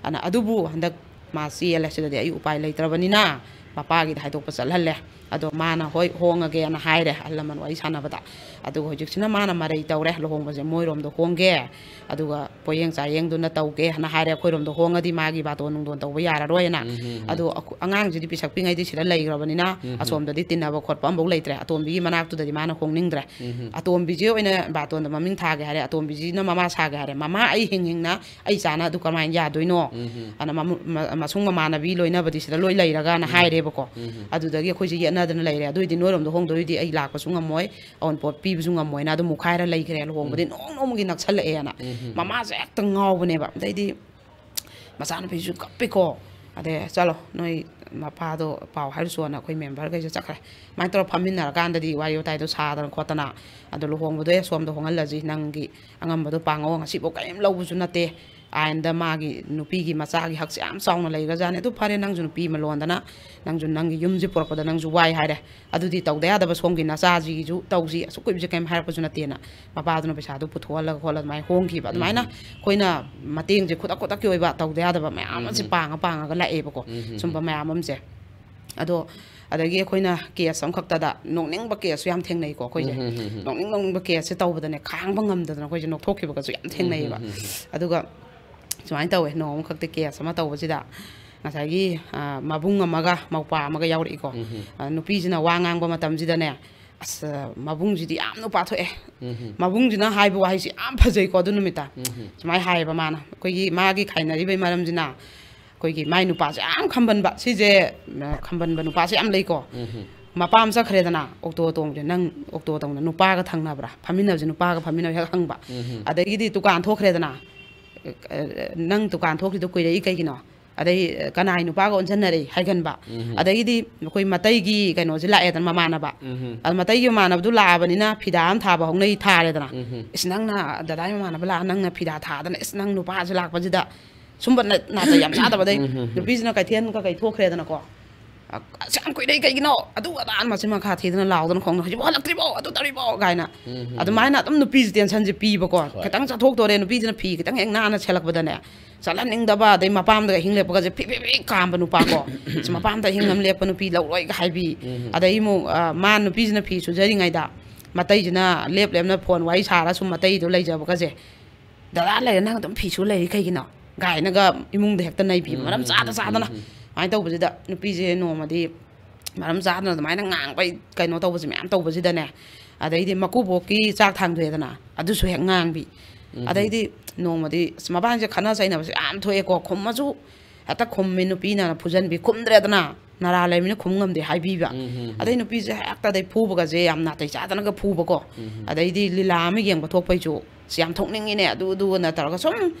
ꯑꯗꯨꯅ ꯑꯗꯨꯕꯨ ꯍꯟꯗꯛ ꯃꯥ ꯆꯦꯜꯂꯦ, ꯁꯤꯗꯗꯤ ꯑꯩ ꯎꯄꯥꯏ ꯂꯩꯇ꯭ꯔꯕꯅꯤꯅ ꯃꯄꯥꯒꯤꯗ ꯍꯥꯏꯗꯣꯛꯄ ꯆꯠꯍꯜꯂꯦ꯫ ꯑꯗꯣ ꯃꯥꯅ ꯍꯣꯏ ꯍꯣꯡꯉꯒꯦꯅ ꯍꯥꯏꯔꯦ ꯑꯍꯜ ꯂꯃꯟ ꯋꯥꯔꯤ ꯁꯥꯟꯅꯕꯗ꯫ ꯑꯗꯨꯒ ꯍꯧꯖꯤꯛꯁꯤꯅ ꯃꯥꯅ ꯃꯔꯩ ꯇꯧꯔꯦ, ꯂꯨꯍꯣꯡꯕꯁꯦ ꯃꯣꯏꯔꯣꯝꯗ ꯍꯣꯡꯒꯦ, ꯑꯗꯨꯒ ꯄꯣꯌꯦꯡ ꯆꯥꯌꯦꯡꯗꯨꯅ ꯇꯧꯒꯦ ꯍꯥꯏꯅ ꯍꯥꯏꯔꯦ, ꯑꯩꯈꯣꯏꯔꯣꯝꯗ ꯍꯣꯡꯉꯗꯤ ꯃꯥꯒꯤ ꯕꯥꯇꯣꯟ ꯅꯨꯡꯗꯣꯟ ꯇꯧꯕ ꯌꯥꯔꯔꯣꯏꯅ꯫ ꯑꯗꯣ ꯑꯉꯥꯡꯁꯤꯗꯤ ꯄꯤꯁꯛ ꯄꯤꯛꯉꯩꯗꯤ ꯁꯤꯗ ꯂꯩꯈ꯭ꯔꯕꯅꯤꯅ ꯑꯁꯣꯝꯗꯗꯤ ꯇꯤꯟꯅꯕ ꯈꯣꯠꯄ ꯑꯃꯐꯥꯎ ꯂꯩꯇ꯭ꯔꯦ꯫ ꯑꯇꯣꯝꯕꯤꯒꯤ ꯃꯅꯥꯛꯇꯨꯗꯗꯤ ꯃꯥꯅ ꯍꯣꯡꯅꯤꯡꯗ꯭ꯔꯦ꯫ ꯑꯇꯣꯝꯕꯤꯁꯤ ꯑꯣꯏꯅ ꯕꯥꯇꯣꯟꯗ ꯃꯃꯤꯡ ꯊꯥꯒꯦ ꯍꯥꯏꯔꯦ꯫ ꯑꯇꯣꯝꯕꯤꯁꯤꯅ ꯃꯃꯥ ꯁꯥꯒꯦ ꯍꯥꯏꯔꯦ꯫ "ꯃꯃꯥ, ꯑꯩ ꯍꯤꯡ ꯍꯤꯡꯅ ꯑꯩ ꯏꯆꯥꯅ ꯑꯗꯨ ꯀꯃꯥꯏꯅ ꯌꯥꯗꯣꯏꯅꯣ?" ꯑꯗꯨꯅ ꯃꯃ-, ꯃ-, ꯃꯁꯨꯡ ꯃꯃꯥꯟꯅꯕꯤ ꯂꯣꯏꯅꯕꯗꯤ ꯁꯤꯗ ꯂꯣꯏ ꯂꯩꯔꯒꯅ ꯍꯥꯏꯔꯦꯕꯀꯣ꯫ ꯑꯗꯨꯗꯒꯤ ꯑꯩꯈꯣꯏꯁꯦ ꯌꯦꯠꯅꯗꯅ ꯂꯩꯔꯦ꯫ "ꯑꯗꯨ ꯑꯣꯏꯗꯤ ꯅꯣꯏꯔꯣꯝꯗ ꯍꯣꯡꯗꯣꯏꯗꯤ ꯑꯩ ꯂꯥꯛꯄꯁꯨ ꯉꯝꯃꯣꯏ, ꯑꯋꯨꯟꯄꯣꯠ ꯄꯤꯕꯁꯨ ꯉꯝꯃꯣꯏꯅ" ꯑꯗꯨꯝ ꯃꯨꯛꯈꯥꯏꯔ ꯂꯩꯈ꯭ꯔꯦ꯫ ꯂꯨꯍꯣꯡꯕꯗꯤ ꯅꯣꯡ ꯅꯣꯡꯃꯒꯤ ꯅꯛꯁꯜꯂꯛꯑꯦꯅ꯫ ꯃꯃꯥꯁꯦ ꯍꯦꯛꯇ ꯉꯥꯎꯕꯅꯦꯕ꯫ ꯑꯗꯩꯗꯤ ꯃꯆꯥꯅꯨꯄꯤꯁꯨ ꯀꯞꯄꯤꯀꯣ꯫ ꯑꯗꯩ, "ꯆꯠꯂꯣ, ꯅꯣꯏ ꯃꯄꯥꯗꯣ ꯄꯥꯎ ꯍꯥꯏꯔꯨꯆꯣꯅ" ꯑꯩꯈꯣꯏ ꯃꯦꯝꯕꯔꯈꯩꯁꯦ ꯆꯠꯈ꯭ꯔꯦ꯫ ꯑꯗꯨꯃꯥꯏꯅ ꯇꯧꯔ ꯐꯝꯃꯤꯟꯅꯔꯀꯥꯟꯗꯗꯤ ꯋꯥꯔꯤ ꯋꯥꯇꯥꯏꯗꯣ ꯁꯥꯗꯅ ꯈꯣꯠꯇꯅ, "ꯑꯗꯣ ꯂꯨꯍꯣꯡꯕꯗꯣ ꯑꯦ ꯁꯣꯝꯗ ꯍꯣꯡꯍꯜꯂꯁꯤ, ꯅꯪꯒꯤ ꯑꯉꯝꯕꯗꯣ ꯄꯥꯡꯉꯛꯑꯣ, ꯉꯁꯤꯐꯥꯎ ꯀꯔꯤꯝ ꯂꯧꯕꯁꯨ ꯅꯠꯇꯦ, ꯑꯥꯏꯟꯗ ꯃꯥꯒꯤ ꯅꯨꯄꯤꯒꯤ ꯃꯆꯥꯒꯤ ꯍꯛꯁꯦ ꯌꯥꯝ ꯆꯥꯎꯅ ꯂꯩꯈ꯭ꯔꯖꯥꯠꯅꯤ꯫ ꯑꯗꯨ ꯐꯔꯦ, ꯅꯪꯁꯨ ꯅꯨꯄꯤ ꯑꯃ ꯂꯣꯟꯗꯅ ꯅꯪꯁꯨ ꯅꯪꯒꯤ ꯌꯨꯝꯁꯤ ꯄꯨꯔꯛꯄꯗ ꯅꯪꯁꯨ ꯋꯥꯏ ꯍꯥꯏꯔꯦ, ꯑꯗꯨꯗꯤ ꯇꯧꯗ ꯌꯥꯗꯕ ꯁꯣꯝꯒꯤ ꯅꯆꯥꯁꯤꯒꯤꯁꯨ ꯇꯧꯁꯤ, ꯑꯁꯨꯛ ꯀꯨꯏꯕꯁꯦ ꯀꯔꯤꯝ ꯍꯥꯏꯔꯛꯄꯁꯨ ꯅꯠꯇꯦꯅ" ꯃꯄꯥꯗꯨꯅ ꯄꯩꯁꯥꯗꯨ ꯄꯨꯊꯣꯛꯍꯜꯂꯒ ꯈꯣꯠꯂꯒ ꯑꯗꯨꯃꯥꯏꯅ ꯍꯣꯡꯈꯤꯕ꯫ ꯑꯗꯨꯃꯥꯏꯅ ꯑꯩꯈꯣꯏꯅ ꯃꯇꯦꯡꯁꯦ ꯈꯨꯗꯛ ꯈꯨꯗꯛꯀꯤ ꯑꯣꯏꯕ ꯇꯧꯗ ꯌꯥꯗꯕ ꯃꯌꯥꯝ ꯑꯃꯁꯦ ꯄꯥꯡꯉ ꯄꯥꯡꯉꯒ ꯂꯥꯛꯑꯦꯕꯀꯣ꯫ ꯁꯨꯝꯕ ꯃꯌꯥꯝ ꯑꯃꯁꯦ꯫ ꯑꯗꯣ ꯑꯗꯒꯤ ꯑꯩꯈꯣꯏꯅ ꯀꯦꯁ ꯑꯃꯈꯛꯇꯗ ꯅꯣꯛꯅꯤꯡꯕ ꯀꯦꯁꯁꯨ ꯌꯥꯝ ꯊꯦꯡꯅꯩꯀꯣ ꯑꯩꯈꯣꯏꯁꯦ꯫ ꯅꯣꯛꯅꯤꯡ ꯅꯣꯛꯅꯤꯡꯕ ꯀꯦꯁꯁꯦ ꯇꯧꯕꯗꯅꯦ, ꯈꯥꯡꯕ ꯉꯝꯗꯗꯅ ꯑꯩꯈꯣꯏꯁꯦ ꯅꯣꯛꯊꯣꯛꯈꯤꯕꯒꯁꯨ ꯌꯥꯝ ꯊꯦꯡꯅꯩꯌꯦꯕ꯫ ꯑꯗꯨꯒ ꯁꯨꯃꯥꯏꯅ ꯇꯧꯋꯦ, ꯅꯣꯡꯃꯈꯛꯇ ꯀꯦꯁ ꯑꯃ ꯇꯧꯕꯁꯤꯗ ꯉꯁꯥꯏꯒꯤ, ꯑ, ꯃꯕꯨꯡ ꯑꯃꯒ ꯃꯧꯄ꯭ꯋꯥ ꯑꯃꯒ ꯌꯥꯎꯔꯛꯏꯀꯣ꯫ ꯑ, ꯅꯨꯄꯤꯁꯤꯅ ꯋꯥ ꯉꯥꯡꯕ ꯃꯇꯝꯁꯤꯗꯅꯦ, "ꯑꯁ, ꯃꯕꯨꯡꯁꯤꯗꯤ ꯌꯥꯝ ꯅꯨꯄꯥ ꯊꯣꯛꯑꯦ"꯫ ꯃꯕꯨꯡꯁꯤꯅ ꯍꯥꯏꯕ ꯋꯥꯍꯩꯁꯤ ꯌꯥꯝ ꯐꯖꯩꯀꯣ ꯑꯗꯨ ꯅꯨꯃꯤꯠꯇ꯫ ꯁꯨꯃꯥꯏꯅ ꯍꯥꯏꯌꯦꯕ ꯃꯥꯅ, ꯑꯩꯈꯣꯏꯒꯤ ꯃꯥꯒꯤ ꯈꯥꯏꯅꯔꯤꯕꯩ ꯃꯔꯝꯁꯤꯅ ꯑꯩꯈꯣꯏꯒꯤ ꯃꯥꯏ ꯅꯨꯄꯥꯁꯦ ꯌꯥꯝ ꯈꯝꯕꯟꯕ꯫ ꯁꯤꯁꯦ, ꯑ, ꯈꯝꯕꯟꯕ ꯅꯨꯄꯥꯁꯦ ꯌꯥꯝ ꯂꯩꯀꯣ꯫ ꯃꯄꯥ ꯑꯃ ꯆꯠꯈ꯭ꯔꯦꯗꯅ, ꯑꯣꯛꯇꯣ ꯇꯣꯡꯕꯁꯦ, "ꯅꯪ ꯑꯣꯛꯇꯣ ꯇꯣꯡꯕꯗ ꯅꯨꯄꯥꯒ ꯊꯪꯅꯕ꯭ꯔꯥ? ꯐꯝꯃꯤꯟꯅꯕꯁꯦ ꯅꯨꯄꯥꯒ ꯐꯝꯃꯤꯟꯅꯕ?" ꯍꯦꯛ ꯍꯪꯕ꯫ ꯑꯗꯒꯤꯗꯤ ꯗꯨꯀꯥꯟ ꯊꯣꯛꯈ꯭ꯔꯦꯗꯅ, "ꯑ, ꯅꯪ ꯗꯨꯀꯥꯟ ꯊꯣꯛꯈ꯭ꯔꯤꯗꯣ ꯀꯨꯏꯔꯛꯏ ꯀꯩꯒꯤꯅꯣ?" ꯑꯗꯩ, "ꯑ, ꯀꯅꯥꯏ ꯅꯨꯄꯥꯒ ꯑꯣꯟꯁꯤꯟꯅꯔꯛꯏ?" ꯍꯥꯏꯒꯟꯕ꯫ ꯑꯗꯒꯤꯗꯤ ꯑꯩꯈꯣꯏ ꯃꯇꯩꯒꯤ ꯀꯩꯅꯣꯁꯦ ꯂꯥꯛꯑꯦꯗꯅ, ꯃꯃꯥꯟꯅꯕ꯫ ꯑꯗ ꯃꯇꯩꯒꯤ ꯃꯃꯥꯟꯅꯕꯗꯨ ꯂꯥꯛꯑꯕꯅꯤꯅ ꯐꯤꯗꯥ ꯑꯃ ꯊꯥꯕ ꯍꯧꯅꯩ, ꯊꯥꯔꯦꯗꯅ꯫ "ꯏꯁ, ꯅꯪꯅ ꯗꯗꯥꯏ ꯃꯃꯥꯟꯅꯕ ꯂꯥꯛꯑ ꯅꯪꯅ ꯐꯤꯗꯥ ꯊꯥꯗꯅ, ꯏꯁ, ꯅꯪ ꯅꯨꯄꯥꯁꯦ ꯂꯥꯛꯄꯁꯤꯗ"꯫ ꯁꯨꯝꯕ ꯅ-, ꯅꯥꯇꯩ ꯌꯥꯝ ꯆꯥꯗꯕꯗꯩ ꯅꯨꯄꯤꯁꯤꯅ ꯀꯩꯊꯦꯜ ꯀꯩꯀꯩ ꯊꯣꯛꯈ꯭ꯔꯦꯗꯅꯀꯣ꯫ ꯑꯁ, ꯌꯥꯝ ꯀꯨꯏꯔꯦ, ꯀꯩꯒꯤꯅꯣ? ꯑꯗꯨ ꯑꯗꯥ ꯃꯆꯤꯟ ꯃꯈꯥ ꯊꯤꯗꯅ ꯂꯥꯎꯗꯅ ꯈꯣꯡꯗꯅ, "ꯍꯧꯖꯤꯛꯐꯥꯎ ꯍꯜꯂꯛꯇ꯭ꯔꯤꯕꯣ? ꯑꯗꯨ ꯇꯧꯔꯤꯕꯣ?" ꯀꯥꯏꯅ꯫ ꯎꯝ, ꯎꯝ, ꯎꯝ꯫ ꯑꯗꯨꯃꯥꯏꯅ ꯑꯗꯨꯝ ꯅꯨꯄꯤꯁꯦ ꯇꯦꯟꯁꯟꯁꯦ ꯄꯤꯕꯀꯣ꯫ ꯍꯣꯏ꯫ ꯈꯤꯇꯪ ꯆꯠꯊꯣꯛꯇꯣꯔꯦ, ꯅꯨꯄꯤꯁꯤꯅ ꯐꯤ ꯈꯤꯇꯪ ꯍꯦꯛ ꯅꯥꯟꯅ ꯁꯦꯠꯂꯛꯄꯗꯅꯦ, ꯆꯠꯍꯟꯅꯤꯡꯗꯕ, ꯑꯗꯩ ꯃꯄꯥꯝꯗꯒ ꯑꯍꯤꯡ ꯂꯦꯞꯄꯒꯁꯦ ꯐꯤ ꯐꯤ ꯐꯤ ꯀꯥꯝꯕ ꯅꯨꯄꯥ ꯀꯣ꯫ "ꯑꯁ, ꯃꯄꯥꯝꯗ ꯑꯍꯤꯡ ꯑꯃ ꯂꯦꯞꯄ ꯅꯨꯄꯤ ꯂꯧꯔꯣꯏꯒ" ꯍꯥꯏꯕꯤ꯫ ꯎꯝ, ꯎꯝ꯫ ꯑꯗꯩ ꯑꯃꯨꯛ, ꯑ, ꯃꯥ ꯅꯨꯄꯤꯁꯤꯅ ꯐꯤ ꯁꯨꯖꯔꯤꯉꯩꯗ ꯃꯇꯩꯁꯤꯅ ꯂꯦꯞ ꯂꯦꯞꯅ ꯐꯣꯟ ꯋꯥꯔꯤ ꯁꯥꯔ ꯁꯨꯝ ꯃꯇꯩꯗꯣ ꯂꯩꯖꯕꯒꯁꯦ, "ꯗꯗꯥ ꯂꯩꯔꯦ, ꯅꯪ ꯑꯗꯨꯝ ꯐꯤ ꯁꯨ ꯂꯩꯔꯤ ꯀꯩꯒꯤꯅꯣ?" ꯀꯥꯏꯅꯒ ꯏꯃꯨꯡꯗ ꯍꯦꯛꯇ ꯅꯩꯕꯤ, ꯎꯝ, ꯃꯔꯝ ꯎꯝ, ꯆꯥꯗ ꯎꯝ, ꯎꯝ, ꯆꯥꯗꯅ꯫ ꯎꯝ꯫ ꯑꯗꯨꯃꯥꯏꯅ ꯇꯧꯕꯁꯤꯗ ꯅꯨꯄꯤꯁꯦ ꯅꯣꯡꯃꯗꯤ ꯃꯔꯝ ꯆꯥꯗꯅ ꯑꯗꯨꯃꯥꯏꯅ ꯉꯥꯡꯕꯩ ꯀꯩꯅꯣ ꯇꯧꯕꯁꯦ ꯃꯌꯥꯝ ꯇꯧꯕꯁꯤꯗꯅꯦ, ꯑꯗꯩꯗꯤ ꯃꯀꯨꯕꯣꯛꯀꯤ ꯆꯥꯛ ꯊꯥꯡꯗꯣꯛꯑꯦꯗꯅ, ꯑꯗꯨꯁꯨ ꯍꯦꯛ ꯉꯥꯡꯕꯤ꯫ ꯎꯝ꯫ ꯑꯗꯩꯗꯤ ꯅꯣꯡꯃꯗꯤ ꯑꯁ, ꯃꯕꯥꯅꯤꯁꯦ ꯈꯠꯅ ꯆꯩꯅꯕꯁꯦ ꯌꯥꯝ ꯊꯣꯛꯑꯦꯀꯣ, ꯈꯨꯝꯃꯁꯨ ꯍꯦꯛꯇ ꯈꯨꯝꯃꯤ ꯅꯨꯄꯤꯅ, ꯐꯨꯖꯟꯕꯤ, ꯈꯨꯝꯗ꯭ꯔꯦꯗꯅ, ꯅꯔꯥ ꯂꯩꯕꯅꯤꯅ ꯈꯨꯝ ꯉꯝꯗꯦ ꯍꯥꯏꯕꯤꯕ꯫ ꯎꯝ, ꯎꯝ, ꯎꯝ꯫ ꯑꯗꯩ ꯅꯨꯄꯤꯁꯦ ꯍꯦꯛꯇ ꯑꯗꯩ ꯐꯨꯕꯒꯁꯦ ꯌꯥꯝ ꯅꯥꯇꯩ ꯆꯥꯗꯅꯒ ꯐꯨꯕꯀꯣ꯫ ꯎꯝ, ꯎꯝ꯫ ꯑꯗꯩꯗꯤ ꯂꯤꯂꯥ ꯑꯃ ꯌꯦꯡꯕ ꯊꯣꯛꯄꯩꯁꯨ, "ꯑꯁ, ꯌꯥꯝ ꯊꯣꯛꯅꯤꯡꯉꯤꯅꯦ", ꯑꯗꯨ ꯑꯗꯨꯅ ꯇꯧꯔꯒ ꯁꯨꯝ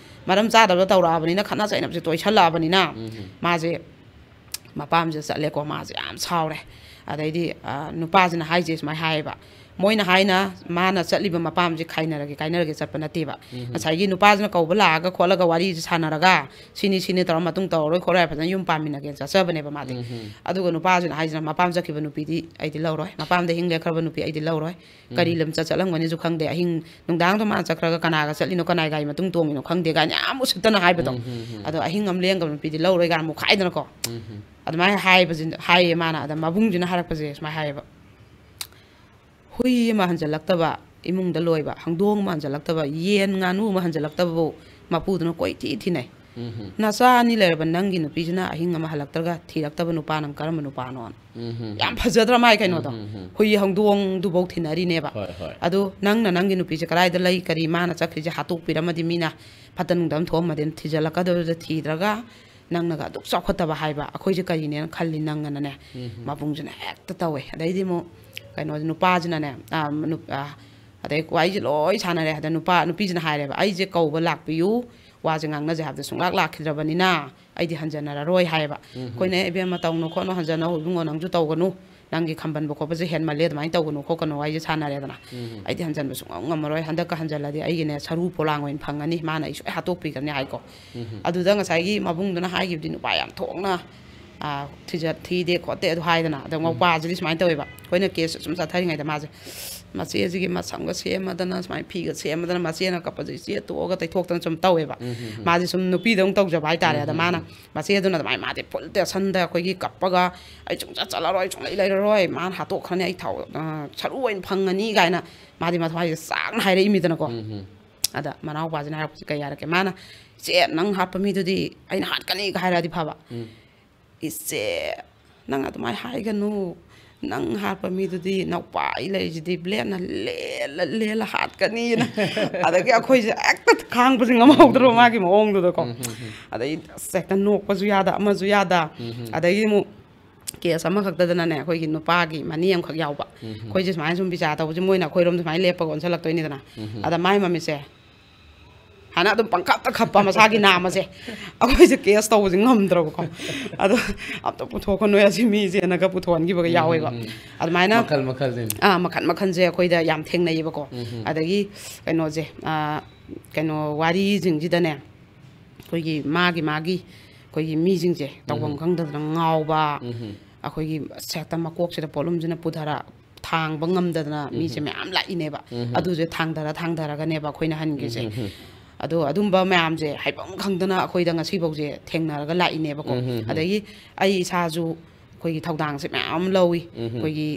ꯃꯔꯝ ꯆꯥꯗꯕ ꯇꯧꯔꯛꯑꯕꯅꯤꯅ, ꯈꯠꯅ ꯆꯩꯅꯕꯁꯦ ꯇꯣꯏꯁꯜꯂꯛꯑꯕꯅꯤꯅ, ꯎꯝ, ꯎꯝ꯫ ꯃꯥꯁꯦ ꯃꯄꯥꯝꯁꯤꯗ ꯆꯠꯂꯦꯀꯣ, ꯃꯥꯁꯦ ꯌꯥꯝ ꯁꯥꯎꯔꯦ꯫ ꯑꯗꯩꯗꯤ, ꯑ, ꯅꯨꯄꯥꯁꯤꯅ ꯍꯥꯏꯁꯦ ꯁꯨꯃꯥꯏꯅ ꯍꯥꯏꯌꯦꯕ, ꯃꯣꯏꯅ ꯍꯥꯏꯅ ꯃꯥꯅ ꯆꯠꯂꯤꯕ ꯃꯄꯥꯝꯁꯦ ꯈꯥꯏꯅꯔꯒꯦ, ꯀꯥꯏꯅꯔꯒꯦ ꯆꯠꯄ ꯅꯠꯇꯦꯕ꯫ ꯎꯝ꯫ ꯉꯁꯥꯏꯒꯤ ꯅꯨꯄꯥꯁꯤꯅ ꯀꯧꯕ ꯂꯥꯛꯑꯒ ꯈꯣꯠꯂꯒ ꯋꯥꯔꯤꯁꯦ ꯁꯥꯟꯅꯔꯒ, ꯁꯤꯅꯤ ꯁꯤꯅꯤ ꯇꯧꯔ ꯃꯇꯨꯡ ꯇꯧꯔꯔꯣꯏ ꯈꯣꯠꯂꯔꯣꯏ, ꯐꯖꯅ ꯌꯨꯝ ꯄꯥꯟꯃꯤꯟꯅꯒꯦꯅ ꯆꯠꯆꯕꯅꯦꯕ ꯃꯥꯗꯤ꯫ ꯎꯝ꯫ ꯑꯗꯨꯒ ꯅꯨꯄꯥꯁꯤꯅ ꯍꯥꯏꯁꯤꯅ, "ꯃꯄꯥꯝ ꯆꯠꯈꯤꯕ ꯅꯨꯄꯤꯗꯤ ꯑꯩꯗꯤ ꯂꯧꯔꯣꯏ, ꯃꯄꯥꯝꯗ ꯍꯤꯡ ꯂꯦꯛꯈ꯭ꯔꯕ ꯅꯨꯄꯤ ꯑꯩꯗꯤ ꯂꯧꯔꯣꯏ, ꯀꯔꯤ ꯎꯝ꯫ ꯂꯝ ꯆꯠ ꯆꯠꯂꯝꯒꯅꯤꯁꯨ ꯈꯪꯗꯦ, ꯑꯍꯤꯡ ꯅꯨꯡꯗꯥꯡꯗꯣ ꯃꯥꯅ ꯆꯠꯈ꯭ꯔꯒ ꯀꯅꯥꯒ ꯆꯠꯂꯤꯅꯣ, ꯀꯅꯥꯏ ꯒꯥꯔꯤ ꯃꯇꯨꯡ ꯇꯣꯡꯉꯤꯅꯣ ꯈꯪꯗꯦ" ꯀꯥꯏꯅ ꯌꯥꯝ ꯎꯁꯤꯠꯇꯅ ꯍꯥꯏꯕꯗꯣ꯫ ꯎꯝ, ꯎꯝ, ꯎꯝ꯫ ꯑꯗꯣ "ꯑꯍꯤꯡ ꯑꯃ ꯂꯦꯡꯈ꯭ꯔꯕ ꯅꯨꯄꯤꯗꯤ ꯂꯧꯔꯣꯏ" ꯀꯥꯏꯅ ꯑꯃꯨꯛ ꯈꯥꯏꯗꯅꯀꯣ꯫ ꯎꯝ, ꯎꯝ꯫ ꯑꯗꯨꯃꯥꯏꯅ ꯍꯥꯏꯕꯁꯤ, ꯍꯥꯏꯌꯦ ꯃꯥꯅ꯫ ꯑꯗ ꯃꯕꯨꯡꯁꯤꯅ ꯍꯥꯏꯔꯛꯄꯁꯦ ꯁꯨꯃꯥꯏꯅ ꯍꯥꯏꯌꯦꯕ, "ꯍꯨꯏ ꯑꯃ ꯍꯟꯖꯜꯂꯛꯇꯕ, ꯏꯃꯨꯡꯗ ꯂꯣꯏꯕ ꯍꯪꯗꯣꯡ ꯑꯃ ꯍꯟꯖꯜꯂꯛꯇꯕ, ꯌꯦꯟ ꯉꯥꯅꯨ ꯑꯃ ꯍꯟꯖꯜꯂꯛꯇꯕꯕꯨ ꯃꯄꯨꯗꯨꯅ ꯀꯣꯏꯊꯤ ꯊꯤꯅꯩ꯫ ꯎꯝ, ꯎꯝ꯫ ꯅꯆꯥ ꯑꯅꯤ ꯂꯩꯔꯕ ꯅꯪꯒꯤ ꯅꯨꯄꯤꯁꯤꯅ ꯑꯍꯤꯡ ꯑꯃ ꯍꯜꯂꯛꯇ꯭ꯔꯒ ꯊꯤꯔꯛꯇꯕ ꯅꯨꯄꯥ ꯅꯪ ꯀꯔꯝꯕ ꯅꯨꯄꯥꯅꯣꯅ?" ꯎꯝ, ꯎꯝ꯫ ꯌꯥꯝ ꯐꯖꯗ꯭ꯔꯥ ꯃꯥꯏ ꯀꯩꯅꯣꯗꯣ? ꯎꯝ, ꯎꯝ, ꯎꯝ꯫ ꯍꯨꯏ ꯍꯧꯗꯣꯡꯗꯨꯐꯧ ꯊꯤꯅꯔꯤꯅꯦꯕ꯫ ꯍꯣꯏ, ꯍꯣꯏ꯫ ꯑꯗꯨ ꯅꯪꯅ ꯅꯪꯒꯤ ꯅꯨꯄꯤꯁꯦ ꯀꯗꯥꯏꯗ ꯂꯩ, ꯀꯔꯤ, ꯃꯥꯅ ꯆꯠꯈ꯭ꯔꯤꯁꯦ ꯍꯥꯠꯇꯣꯛꯄꯤꯔꯝꯃꯗꯤ, ꯃꯤꯅ ꯐꯠꯇ ꯅꯨꯡꯗ ꯑꯃ ꯊꯣꯛꯑꯝꯃꯗꯤ, ꯊꯤꯖꯤꯜꯂꯛꯀꯗꯕꯗ ꯊꯤꯗ꯭ꯔꯒ ꯅꯪꯅꯒ ꯑꯗꯨꯛ ꯆꯥꯎꯈꯠꯇꯕ ꯍꯥꯏꯕ, ꯑꯩꯈꯣꯏꯁꯦ ꯀꯔꯤꯅꯦꯅ ꯈꯜꯂꯤ ꯅꯪ ꯑꯅꯅꯦ꯫ ꯎꯝ꯫ ꯃꯕꯨꯡꯁꯤꯅ ꯍꯦꯛꯇ ꯇꯧꯋꯦ꯫ ꯑꯗꯩꯗꯤ ꯑꯃꯨꯛ ꯀꯩꯅꯣ, ꯅꯨꯄꯥꯁꯤꯅꯅꯦ, ꯑꯥ, ꯅꯨ-, ꯑꯥ, ꯑꯗꯩ ꯋꯥꯔꯤꯁꯦ ꯂꯣꯏ ꯁꯥꯟꯅꯔꯦ꯫ ꯑꯗ ꯅꯨꯄꯥ, ꯅꯨꯄꯤꯁꯤꯅ ꯍꯥꯏꯔꯦꯕ, "ꯑꯩꯁꯦ ꯀꯧꯕ ꯂꯥꯛꯄꯤꯌꯨ, ꯋꯥꯁꯦ ꯉꯥꯡꯅꯁꯦ" ꯍꯥꯏꯕꯗ ꯁꯨꯡꯂꯥꯛ ꯂꯥꯛꯈꯤꯗ꯭ꯔꯕꯅꯤꯅ ꯑꯩꯗꯤ ꯍꯟꯖꯟꯅꯔꯔꯣꯏ ꯍꯥꯏꯌꯦꯕ꯫ ꯎꯝ꯫ ꯑꯩꯈꯣꯏꯅ, "ꯏꯕꯦꯝꯃ, ꯇꯧꯅꯨ ꯈꯣꯠꯅꯨ, ꯍꯟꯖꯟꯅꯧ ꯏꯕꯨꯡꯉꯣ, ꯅꯪꯁꯨ ꯇꯧꯒꯅꯨ, ꯅꯪꯒꯤ ꯈꯝꯕꯟꯕ ꯈꯣꯠꯄꯁꯦ ꯍꯦꯟꯃꯜꯂꯦ, ꯑꯗꯨꯃꯥꯏꯅ ꯇꯧꯒꯅꯨ ꯈꯣꯠꯀꯅꯨ" ꯋꯥꯔꯤꯁꯦ ꯁꯥꯟꯅꯔꯦꯗꯅ꯫ ꯎꯝ꯫ "ꯑꯩꯗꯤ ꯍꯟꯖꯟꯕ ꯁꯨꯡꯉꯝ ꯉꯝꯃꯔꯣꯏ, ꯍꯟꯗꯛꯀ ꯍꯟꯖꯜꯂꯗꯤ ꯑꯩꯒꯤꯅꯦ ꯁꯔꯨ ꯄꯣꯂꯥꯡ ꯑꯣꯏꯅ ꯐꯪꯉꯅꯤ, ꯃꯥꯅ ꯑꯩ ꯁꯣꯏ ꯍꯥꯠꯇꯣꯛꯄꯤꯒꯅꯤ" ꯍꯥꯏꯀꯣ꯫ ꯎꯝ꯫ ꯑꯗꯨꯗ ꯉꯁꯥꯏꯒꯤ ꯃꯕꯨꯡꯗꯨꯅ ꯍꯥꯏꯈꯤꯕꯗꯤ ꯅꯨꯄꯥ ꯌꯥꯝ ꯊꯣꯛꯅ ꯊꯤꯖ ꯊꯤꯗꯦ ꯈꯣꯠꯇꯦ ꯑꯗꯨ ꯍꯥꯏꯗꯅ꯫ ꯑꯗꯣ ꯃꯄꯥꯁꯤꯗꯤ ꯁꯨꯃꯥꯏꯅ ꯇꯧꯋꯦꯕ, ꯑꯩꯈꯣꯏꯅ ꯀꯦꯁ ꯁꯨꯝ ꯆꯠꯊꯔꯤꯉꯩꯗ ꯃꯥꯁꯦ ꯃꯆꯦꯁꯤꯒꯤ ꯃꯁꯝꯒ ꯁꯦꯝꯃꯗꯅ, ꯁꯨꯃꯥꯏꯅ ꯐꯤꯒ ꯁꯦꯝꯃꯗꯅ, ꯃꯆꯦꯅ ꯀꯞꯄꯁꯦ ꯏꯆꯦ ꯇꯣꯛꯑꯒ ꯇꯩꯊꯣꯛꯇꯅ ꯁꯨꯝ ꯇꯧꯋꯦꯕ꯫ ꯃꯥꯁꯦ ꯁꯨꯝ ꯅꯨꯄꯤꯗꯧꯅ ꯇꯧꯖꯕ ꯍꯥꯏꯇꯥꯔꯦ꯫ ꯑꯗ ꯃꯥꯅ, ꯃꯆꯦꯗꯨꯅ ꯑꯗꯨꯃꯥꯏꯅ, ꯃꯥꯗꯤ ꯐꯨꯜ ꯇꯦꯟꯁꯟꯗ ꯑꯩꯈꯣꯏꯒꯤ ꯀꯞꯄꯒ, "ꯑꯩ ꯁꯨꯡꯆꯠ ꯆꯠꯂꯔꯣꯏ, ꯑꯩ ꯁꯨꯡꯂꯩ ꯂꯩꯔꯔꯣꯏ, ꯃꯥꯅ ꯍꯥꯠꯇꯣꯛꯈ꯭ꯔꯅꯤ, ꯑꯩ ꯊꯥꯎ ꯁꯔꯨ ꯑꯣꯏꯅ ꯐꯪꯉꯅꯤ" ꯀꯥꯏꯅ ꯃꯥꯗꯤ ꯃꯊ꯭ꯋꯥꯏꯁꯦ ꯆꯥꯛꯅ ꯍꯥꯏꯔꯛꯏꯃꯤꯗꯅꯀꯣ꯫ ꯑꯗ ꯃꯅꯥꯎꯄꯥꯁꯤꯅ ꯍꯥꯏꯔꯛꯄꯁꯦ ꯀꯩ ꯍꯥꯏꯔꯛꯀꯦ? ꯃꯥꯅ, "ꯏꯆꯦ, ꯅꯪ ꯍꯥꯠꯄ ꯃꯤꯗꯨꯗꯤ ꯑꯩꯅ ꯍꯥꯠꯀꯅꯤꯒ ꯍꯥꯏꯔꯛꯑꯗꯤ ꯐꯕ꯫ ꯏꯆꯦ, ꯅꯪ ꯑꯗꯨꯃꯥꯏꯅ ꯍꯥꯏꯒꯅꯨ꯫ ꯅꯪ ꯍꯥꯠꯄ ꯃꯤꯗꯨꯗꯤ ꯅꯧꯄꯥ ꯑꯩ ꯂꯩꯔꯤꯁꯤꯗꯤ ꯕ꯭ꯂꯦꯗꯅ ꯂꯦꯜꯂ ꯂꯦꯜꯂ ꯍꯥꯠꯀꯅꯤꯅ"꯫ ꯑꯗꯒꯤ ꯑꯩꯈꯣꯏꯁꯦ ꯍꯦꯛꯇ ꯈꯥꯡꯕꯁꯦ ꯉꯝꯍꯧꯗ꯭ꯔꯕ ꯃꯥꯒꯤ ꯃꯑꯣꯡꯗꯨꯗꯀꯣ꯫ ꯑꯗꯩ ꯑꯁ ꯍꯦꯛꯇ ꯅꯣꯛꯄꯁꯨ ꯌꯥꯗ, ꯑꯃꯁꯨ ꯌꯥꯗ꯫ ꯑꯗꯒꯤ ꯑꯃꯨꯛ ꯀꯦꯁ ꯑꯃꯈꯛꯇꯗꯅꯅꯦ, ꯑꯩꯈꯣꯏꯒꯤ ꯅꯨꯄꯥꯒꯤ ꯃꯅꯦ ꯑꯃꯈꯛ ꯌꯥꯎꯕ꯫ ꯑꯩꯈꯣꯏꯁꯦ ꯁꯨꯃꯥꯏꯅ ꯁꯨꯝ ꯕꯤꯆꯥꯔ ꯇꯧꯕꯁꯦ, ꯃꯣꯏꯅ ꯑꯩꯈꯣꯏꯔꯣꯝꯗ ꯁꯨꯃꯥꯏꯅ ꯂꯦꯞꯄꯒ ꯑꯣꯟꯁꯜꯂꯛꯇꯣꯏꯅꯤꯗꯅ꯫ ꯑꯗ ꯃꯥꯏ ꯃꯃꯤꯠꯁꯦ ꯍꯥꯟꯅ ꯑꯗꯨꯝ ꯄꯪꯈꯞꯇ ꯈꯞꯄ, ꯃꯁꯥꯒꯤ ꯅꯥꯝꯃꯁꯦ꯫ ꯑꯩꯈꯣꯏꯁꯦ ꯀꯦꯁ ꯇꯧꯕꯁꯦ ꯉꯝꯗ꯭ꯔꯕꯀꯣ꯫ ꯑꯗꯣ "ꯑꯝꯇ ꯄꯨꯊꯣꯛꯀꯅꯣ ꯑꯁꯤ ꯃꯤꯁꯦꯅꯒ" ꯄꯨꯊꯣꯛꯍꯟꯈꯤꯕꯒ ꯌꯥꯎꯋꯦꯕ꯫ ꯑꯗꯨꯃꯥꯏꯅ ꯃꯈꯜ ꯃꯈꯜꯁꯤꯅꯤ꯫ ꯑꯥ, ꯃꯈꯜ ꯃꯈꯜꯁꯦ ꯑꯩꯈꯣꯏꯗ ꯌꯥꯝ ꯊꯦꯡꯅꯩꯌꯦꯕꯀꯣ꯫ ꯑꯗꯒꯤ ꯀꯩꯅꯣꯁꯦ, ꯑꯥ, ꯀꯩꯅꯣ, ꯋꯥꯔꯤꯁꯤꯡꯁꯤꯗꯅꯦ, ꯑꯩꯈꯣꯏꯒꯤ ꯃꯥꯒꯤ ꯃꯥꯒꯤ ꯑꯩꯈꯣꯏꯒꯤ ꯃꯤꯁꯤꯡꯁꯦ ꯇꯧꯐꯝ ꯈꯪꯗꯗꯅ ꯉꯥꯎꯕ, ꯑꯩꯈꯣꯏꯒꯤ ꯁꯦꯛꯇ ꯃꯀꯣꯛꯁꯤꯗ ꯄꯣꯠꯂꯨꯝꯁꯤꯅ ꯄꯨꯊꯔ ꯊꯥꯡꯕ ꯉꯝꯗꯗꯅ ꯃꯤꯁꯦ ꯃꯌꯥꯝ ꯂꯥꯛꯏꯅꯦꯕ꯫ ꯑꯗꯨꯁꯦ ꯊꯥꯡꯗꯔ ꯊꯥꯡꯗꯔꯒꯅꯦꯕ ꯑꯩꯈꯣꯏꯅ ꯍꯟꯈꯤꯁꯦ꯫ ꯑꯗꯣ ꯑꯗꯨꯝꯕ ꯃꯌꯥꯝꯁꯦ ꯍꯥꯏꯐꯝ ꯈꯪꯗꯅ ꯑꯩꯈꯣꯏꯗ ꯉꯁꯤꯐꯥꯎꯁꯦ ꯊꯦꯡꯅꯔꯒ ꯂꯥꯛꯏꯅꯦꯕꯀꯣ꯫ ꯑꯗꯒꯤ ꯑꯩ ꯏꯁꯥꯁꯨ ꯑꯩꯈꯣꯏꯒꯤ ꯊꯧꯗꯥꯡꯁꯦ ꯃꯌꯥꯝ ꯑꯃ ꯂꯧꯏ꯫ ꯑꯩꯈꯣꯏꯒꯤ,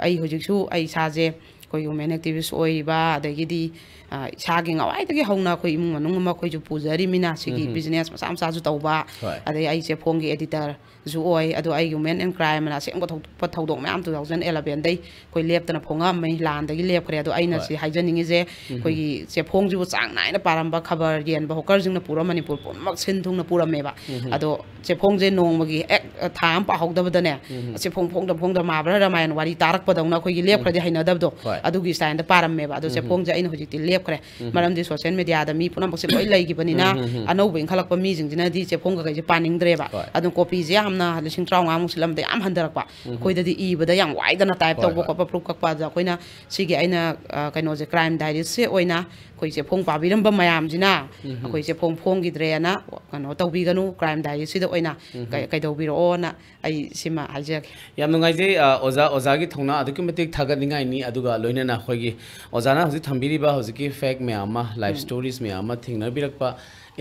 ꯑꯩ ꯍꯧꯖꯤꯛꯁꯨ ꯑꯩ ꯏꯁꯥꯁꯦ ꯑꯩꯈꯣꯏꯒꯤ ꯋꯨꯃꯦꯟ ꯑꯦꯛꯇꯤꯚꯤꯁ ꯑꯣꯏꯔꯤꯕ, ꯑꯗꯒꯤꯗꯤ, ꯑ, ꯏꯁꯥꯒꯤ ꯉꯋꯥꯏꯗꯒꯤ ꯍꯧꯅ ꯑꯩꯈꯣꯏ ꯏꯃꯨꯡ ꯃꯅꯨꯡ ꯑꯃ ꯑꯩꯈꯣꯏꯁꯨ ꯄꯨꯖꯔꯤꯃꯤꯅ, ꯁꯤꯒꯤ ꯕꯤꯖꯤꯅꯦꯁ ꯃꯆꯥ ꯃꯆꯥꯁꯨ ꯇꯧꯕ, ꯍꯣꯏ꯫ ꯑꯗꯩ ꯑꯩ ꯆꯦꯐꯣꯡꯒꯤ ꯑꯦꯗꯤꯇꯔꯁꯨ ꯑꯣꯏ꯫ ꯑꯗꯣ ꯑꯩ ꯍ꯭ꯌꯨꯃꯦꯟ ꯑꯦꯟ ꯀ꯭ꯔꯥꯏꯝ ꯑꯅ ꯑꯁꯦꯡꯕ ꯊꯣꯛꯄ ꯊꯧꯗꯣꯛ ꯃꯌꯥꯝ two thousand eleven ꯗꯩ ꯑꯩꯈꯣꯏ ꯂꯦꯞꯇꯅ ꯐꯣꯡꯉꯛꯑꯝꯃꯤ, ꯂꯥꯟꯗꯒꯤ ꯂꯦꯞꯈ꯭ꯔꯦ꯫ ꯑꯗꯣ ꯑꯩꯅ ꯍꯣꯏ꯫ ꯁꯤ ꯍꯥꯏꯖꯅꯤꯡꯉꯤꯁꯦ, ꯑꯩꯈꯣꯏꯒꯤ ꯆꯦꯐꯣꯡꯁꯤꯕꯨ ꯆꯥꯡ ꯅꯥꯏꯅ ꯄꯥꯔꯝꯕ ꯈꯕꯔ ꯌꯦꯟꯕ ꯍꯣꯀꯔꯁꯤꯡꯅ ꯄꯨꯔ ꯃꯅꯤꯄꯨꯔ ꯄꯨꯝꯅꯃꯛ ꯁꯤꯟ ꯊꯨꯡꯅ ꯄꯨꯔꯝꯃꯦꯕ꯫ ꯑꯗꯣ ꯆꯦꯐꯣꯡꯁꯦ ꯅꯣꯡꯃꯒꯤ ꯍꯦꯛ, ꯑ, ꯊꯥ ꯑꯃ ꯄꯥꯍꯧꯗꯕꯗꯅꯦ, ꯆꯦꯐꯣꯡ ꯐꯣꯡꯗ ꯐꯣꯡꯗ ꯃꯍꯥꯚꯥꯔꯠ ꯔꯥꯃꯥꯌꯟ ꯋꯥꯔꯤ ꯇꯥꯔꯛꯄꯗꯧꯅ ꯑꯩꯈꯣꯏꯒꯤ ꯂꯦꯞꯈ꯭ꯔꯗꯤ ꯍꯩꯅꯗꯕꯗꯣ, ꯍꯣꯏ꯫ ꯑꯗꯨꯒꯤ ꯁ꯭ꯇꯥꯏꯜꯗ ꯄꯥꯔꯝꯃꯦꯕ꯫ ꯑꯗꯣ ꯆꯦꯐꯣꯡꯁꯦ ꯑꯩꯅ ꯍꯧꯖꯤꯛꯇꯤ ꯂꯦꯞꯈ꯭ꯔꯦ꯫ ꯃꯔꯝꯗꯤ ꯁꯣꯁꯤꯌꯦꯜ ꯃꯦꯗꯤꯌꯥꯗ ꯃꯤ ꯄꯨꯝꯅꯃꯛꯁꯦ ꯂꯣꯏ ꯂꯩꯈꯤꯕꯅꯤꯅ, ꯑꯅꯧꯕ ꯏꯟꯈꯠꯂꯛꯄ ꯃꯤꯁꯤꯡꯁꯤꯅꯗꯤ ꯆꯦꯐꯣꯡ ꯀꯩꯀꯩꯁꯦ ꯄꯥꯅꯤꯡꯗ꯭ꯔꯦꯕ꯫ ꯍꯣꯏ꯫ ꯑꯗꯨꯅ ꯀꯣꯄꯤꯁꯦ ꯌꯥꯝꯅ ꯂꯤꯁꯤꯡ ꯇꯔꯥꯃꯉꯥꯃꯨꯛ ꯁꯤꯠꯂꯝꯕꯗ ꯌꯥꯝ ꯍꯟꯊꯔꯛꯄ꯫ ꯑꯩꯈꯣꯏꯗꯗꯤ ꯏꯕꯗ ꯌꯥꯝ ꯋꯥꯏꯗꯅ, ꯇꯥꯏꯞ ꯍꯣꯏ, ꯇꯧꯕ ꯍꯣꯏ꯫ ꯈꯣꯠꯄ, ꯄ꯭ꯔꯨꯐ ꯀꯛꯄ꯫ ꯑꯗ ꯑꯩꯈꯣꯏꯅ ꯁꯤꯒꯤ ꯑꯩꯅ, ꯑ, ꯀꯩꯅꯣꯁꯦ, ꯀ꯭ꯔꯥꯏꯝ ꯗꯥꯏꯔꯤꯁꯁꯦ ꯑꯣꯏꯅ ꯑꯩꯈꯣꯏ ꯆꯦꯐꯣꯡ ꯄꯥꯕꯤꯔꯝꯕ ꯃꯌꯥꯝꯁꯤꯅ ꯑꯩꯈꯣꯏ ꯆꯦꯐꯣꯡ ꯐꯣꯡꯈꯤꯗ꯭ꯔꯦꯅ ꯀꯩꯅꯣ ꯇꯧꯕꯤꯒꯅꯨ, ꯀ꯭ꯔꯥꯏꯝ ꯗꯥꯏꯔꯤꯁꯁꯤꯗ ꯑꯣꯏꯅ ꯀꯩ- ꯀꯩꯗꯧꯕꯤꯔꯛꯑꯣꯅ ꯑꯩ ꯁꯤꯃ ꯍꯥꯏꯖꯒꯦ꯫ ꯌꯥꯝ ꯅꯨꯡꯉꯥꯏꯖꯩ꯫ ꯑ, ꯑꯣꯖꯥ ꯑꯣꯖꯥꯒꯤ ꯊꯧꯅꯥ ꯑꯗꯨꯛꯀꯤ ꯃꯇꯤꯛ ꯊꯥꯒꯠꯅꯤꯡꯉꯥꯏꯅꯤ꯫ ꯑꯗꯨꯒ ꯂꯣꯏꯅꯅ ꯑꯩꯈꯣꯏꯒꯤ ꯑꯣꯖꯥꯅ ꯍꯧꯖꯤꯛ ꯊꯝꯕꯤꯔꯤꯕ ꯍꯧꯖꯤꯛꯀꯤ ꯐꯦꯛ ꯃꯌꯥꯝ ꯑꯃ, ꯂꯥꯏꯐ ꯁ꯭ꯇꯣꯔꯤꯁ ꯃꯌꯥꯝ ꯑꯃ ꯊꯦꯡꯅꯕꯤꯔꯛꯄ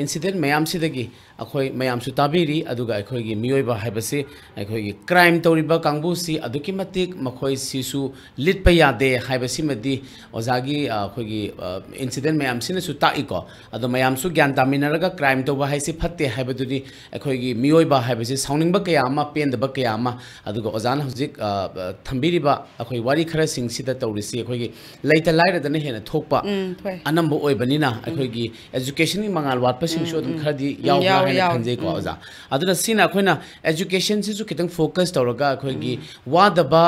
ꯏꯟꯁꯤꯗꯦꯟ ꯃꯌꯥꯝꯁꯤꯗꯒꯤ ꯑꯩꯈꯣꯏ ꯃꯌꯥꯝꯁꯨ ꯇꯥꯕꯤꯔꯤ꯫ ꯑꯗꯨꯒ ꯑꯩꯈꯣꯏꯒꯤ ꯃꯤꯑꯣꯏꯕ ꯍꯥꯏꯕꯁꯤ, ꯑꯩꯈꯣꯏꯒꯤ ꯀ꯭ꯔꯥꯏꯝ ꯇꯧꯔꯤꯕ ꯀꯥꯡꯕꯨꯁꯤ ꯑꯗꯨꯛꯀꯤ ꯃꯇꯤꯛ ꯃꯈꯣꯏꯁꯤꯁꯨ ꯂꯤꯠꯄ ꯌꯥꯗꯦ ꯍꯥꯏꯕꯁꯤꯃꯗꯤ ꯑꯣꯖꯥꯒꯤ, ꯑ, ꯑꯩꯈꯣꯏꯒꯤ, ꯑ, ꯏꯟꯁꯤꯗꯦꯟ ꯃꯌꯥꯝꯁꯤꯅꯁꯨ ꯇꯥꯛꯏꯀꯣ꯫ ꯑꯗꯣ ꯃꯌꯥꯝꯁꯨ ꯒ꯭ꯌꯥꯟ ꯇꯥꯃꯤꯟꯅꯔꯒ ꯀ꯭ꯔꯥꯏꯝ ꯇꯧꯕ ꯍꯥꯏꯁꯤ ꯐꯠꯇꯦ ꯍꯥꯏꯕꯗꯨꯗꯤ ꯑꯩꯈꯣꯏꯒꯤ ꯃꯤꯑꯣꯏꯕ ꯍꯥꯏꯕꯁꯤ ꯁꯥꯎꯅꯤꯡꯕ ꯀꯌꯥ ꯑꯃ, ꯄꯦꯟꯗꯕ ꯀꯌꯥ ꯑꯃ, ꯑꯗꯨꯒ ꯑꯣꯖꯥꯅ ꯍꯧꯖꯤꯛ, ꯑ, ꯑ, ꯊꯝꯕꯤꯔꯤꯕ ꯑꯩꯈꯣꯏ ꯋꯥꯔꯤ ꯈꯔꯁꯤꯡꯁꯤꯗ ꯇꯧꯔꯤꯁꯤ ꯑꯩꯈꯣꯏꯒꯤ ꯂꯩꯇ ꯂꯥꯏꯔꯗꯅ ꯍꯦꯟꯅ ꯊꯣꯛꯄ ꯎꯝ, ꯊꯣꯛꯑꯦ꯫ ꯑꯅꯝꯕ ꯑꯣꯏꯕꯅꯤꯅ ꯑꯩꯈꯣꯏꯒꯤ ꯑꯦꯖꯨꯀꯦꯁꯟꯒꯤ ꯃꯉꯥꯜ ꯋꯥꯠꯄꯁꯤꯡꯁꯨ ꯑꯗꯨꯝ ꯈꯔꯗꯤ ꯎꯝ, ꯌꯥꯎꯕ꯭ꯔꯥ ꯌꯥꯎꯋꯦ, ꯍꯥꯏꯅ ꯌꯥꯎꯋꯦ꯫ ꯈꯟꯖꯩꯀꯣ ꯎꯝ꯫ ꯑꯣꯖꯥ꯫ ꯑꯗꯨꯅ ꯁꯤꯅ ꯑꯩꯈꯣꯏꯅ ꯑꯦꯖꯨꯀꯦꯁꯟꯁꯤꯁꯨ ꯈꯤꯇꯪ ꯐꯣꯀꯁ ꯇꯧꯔꯒ ꯑꯩꯈꯣꯏꯒꯤ ꯋꯥꯗꯕ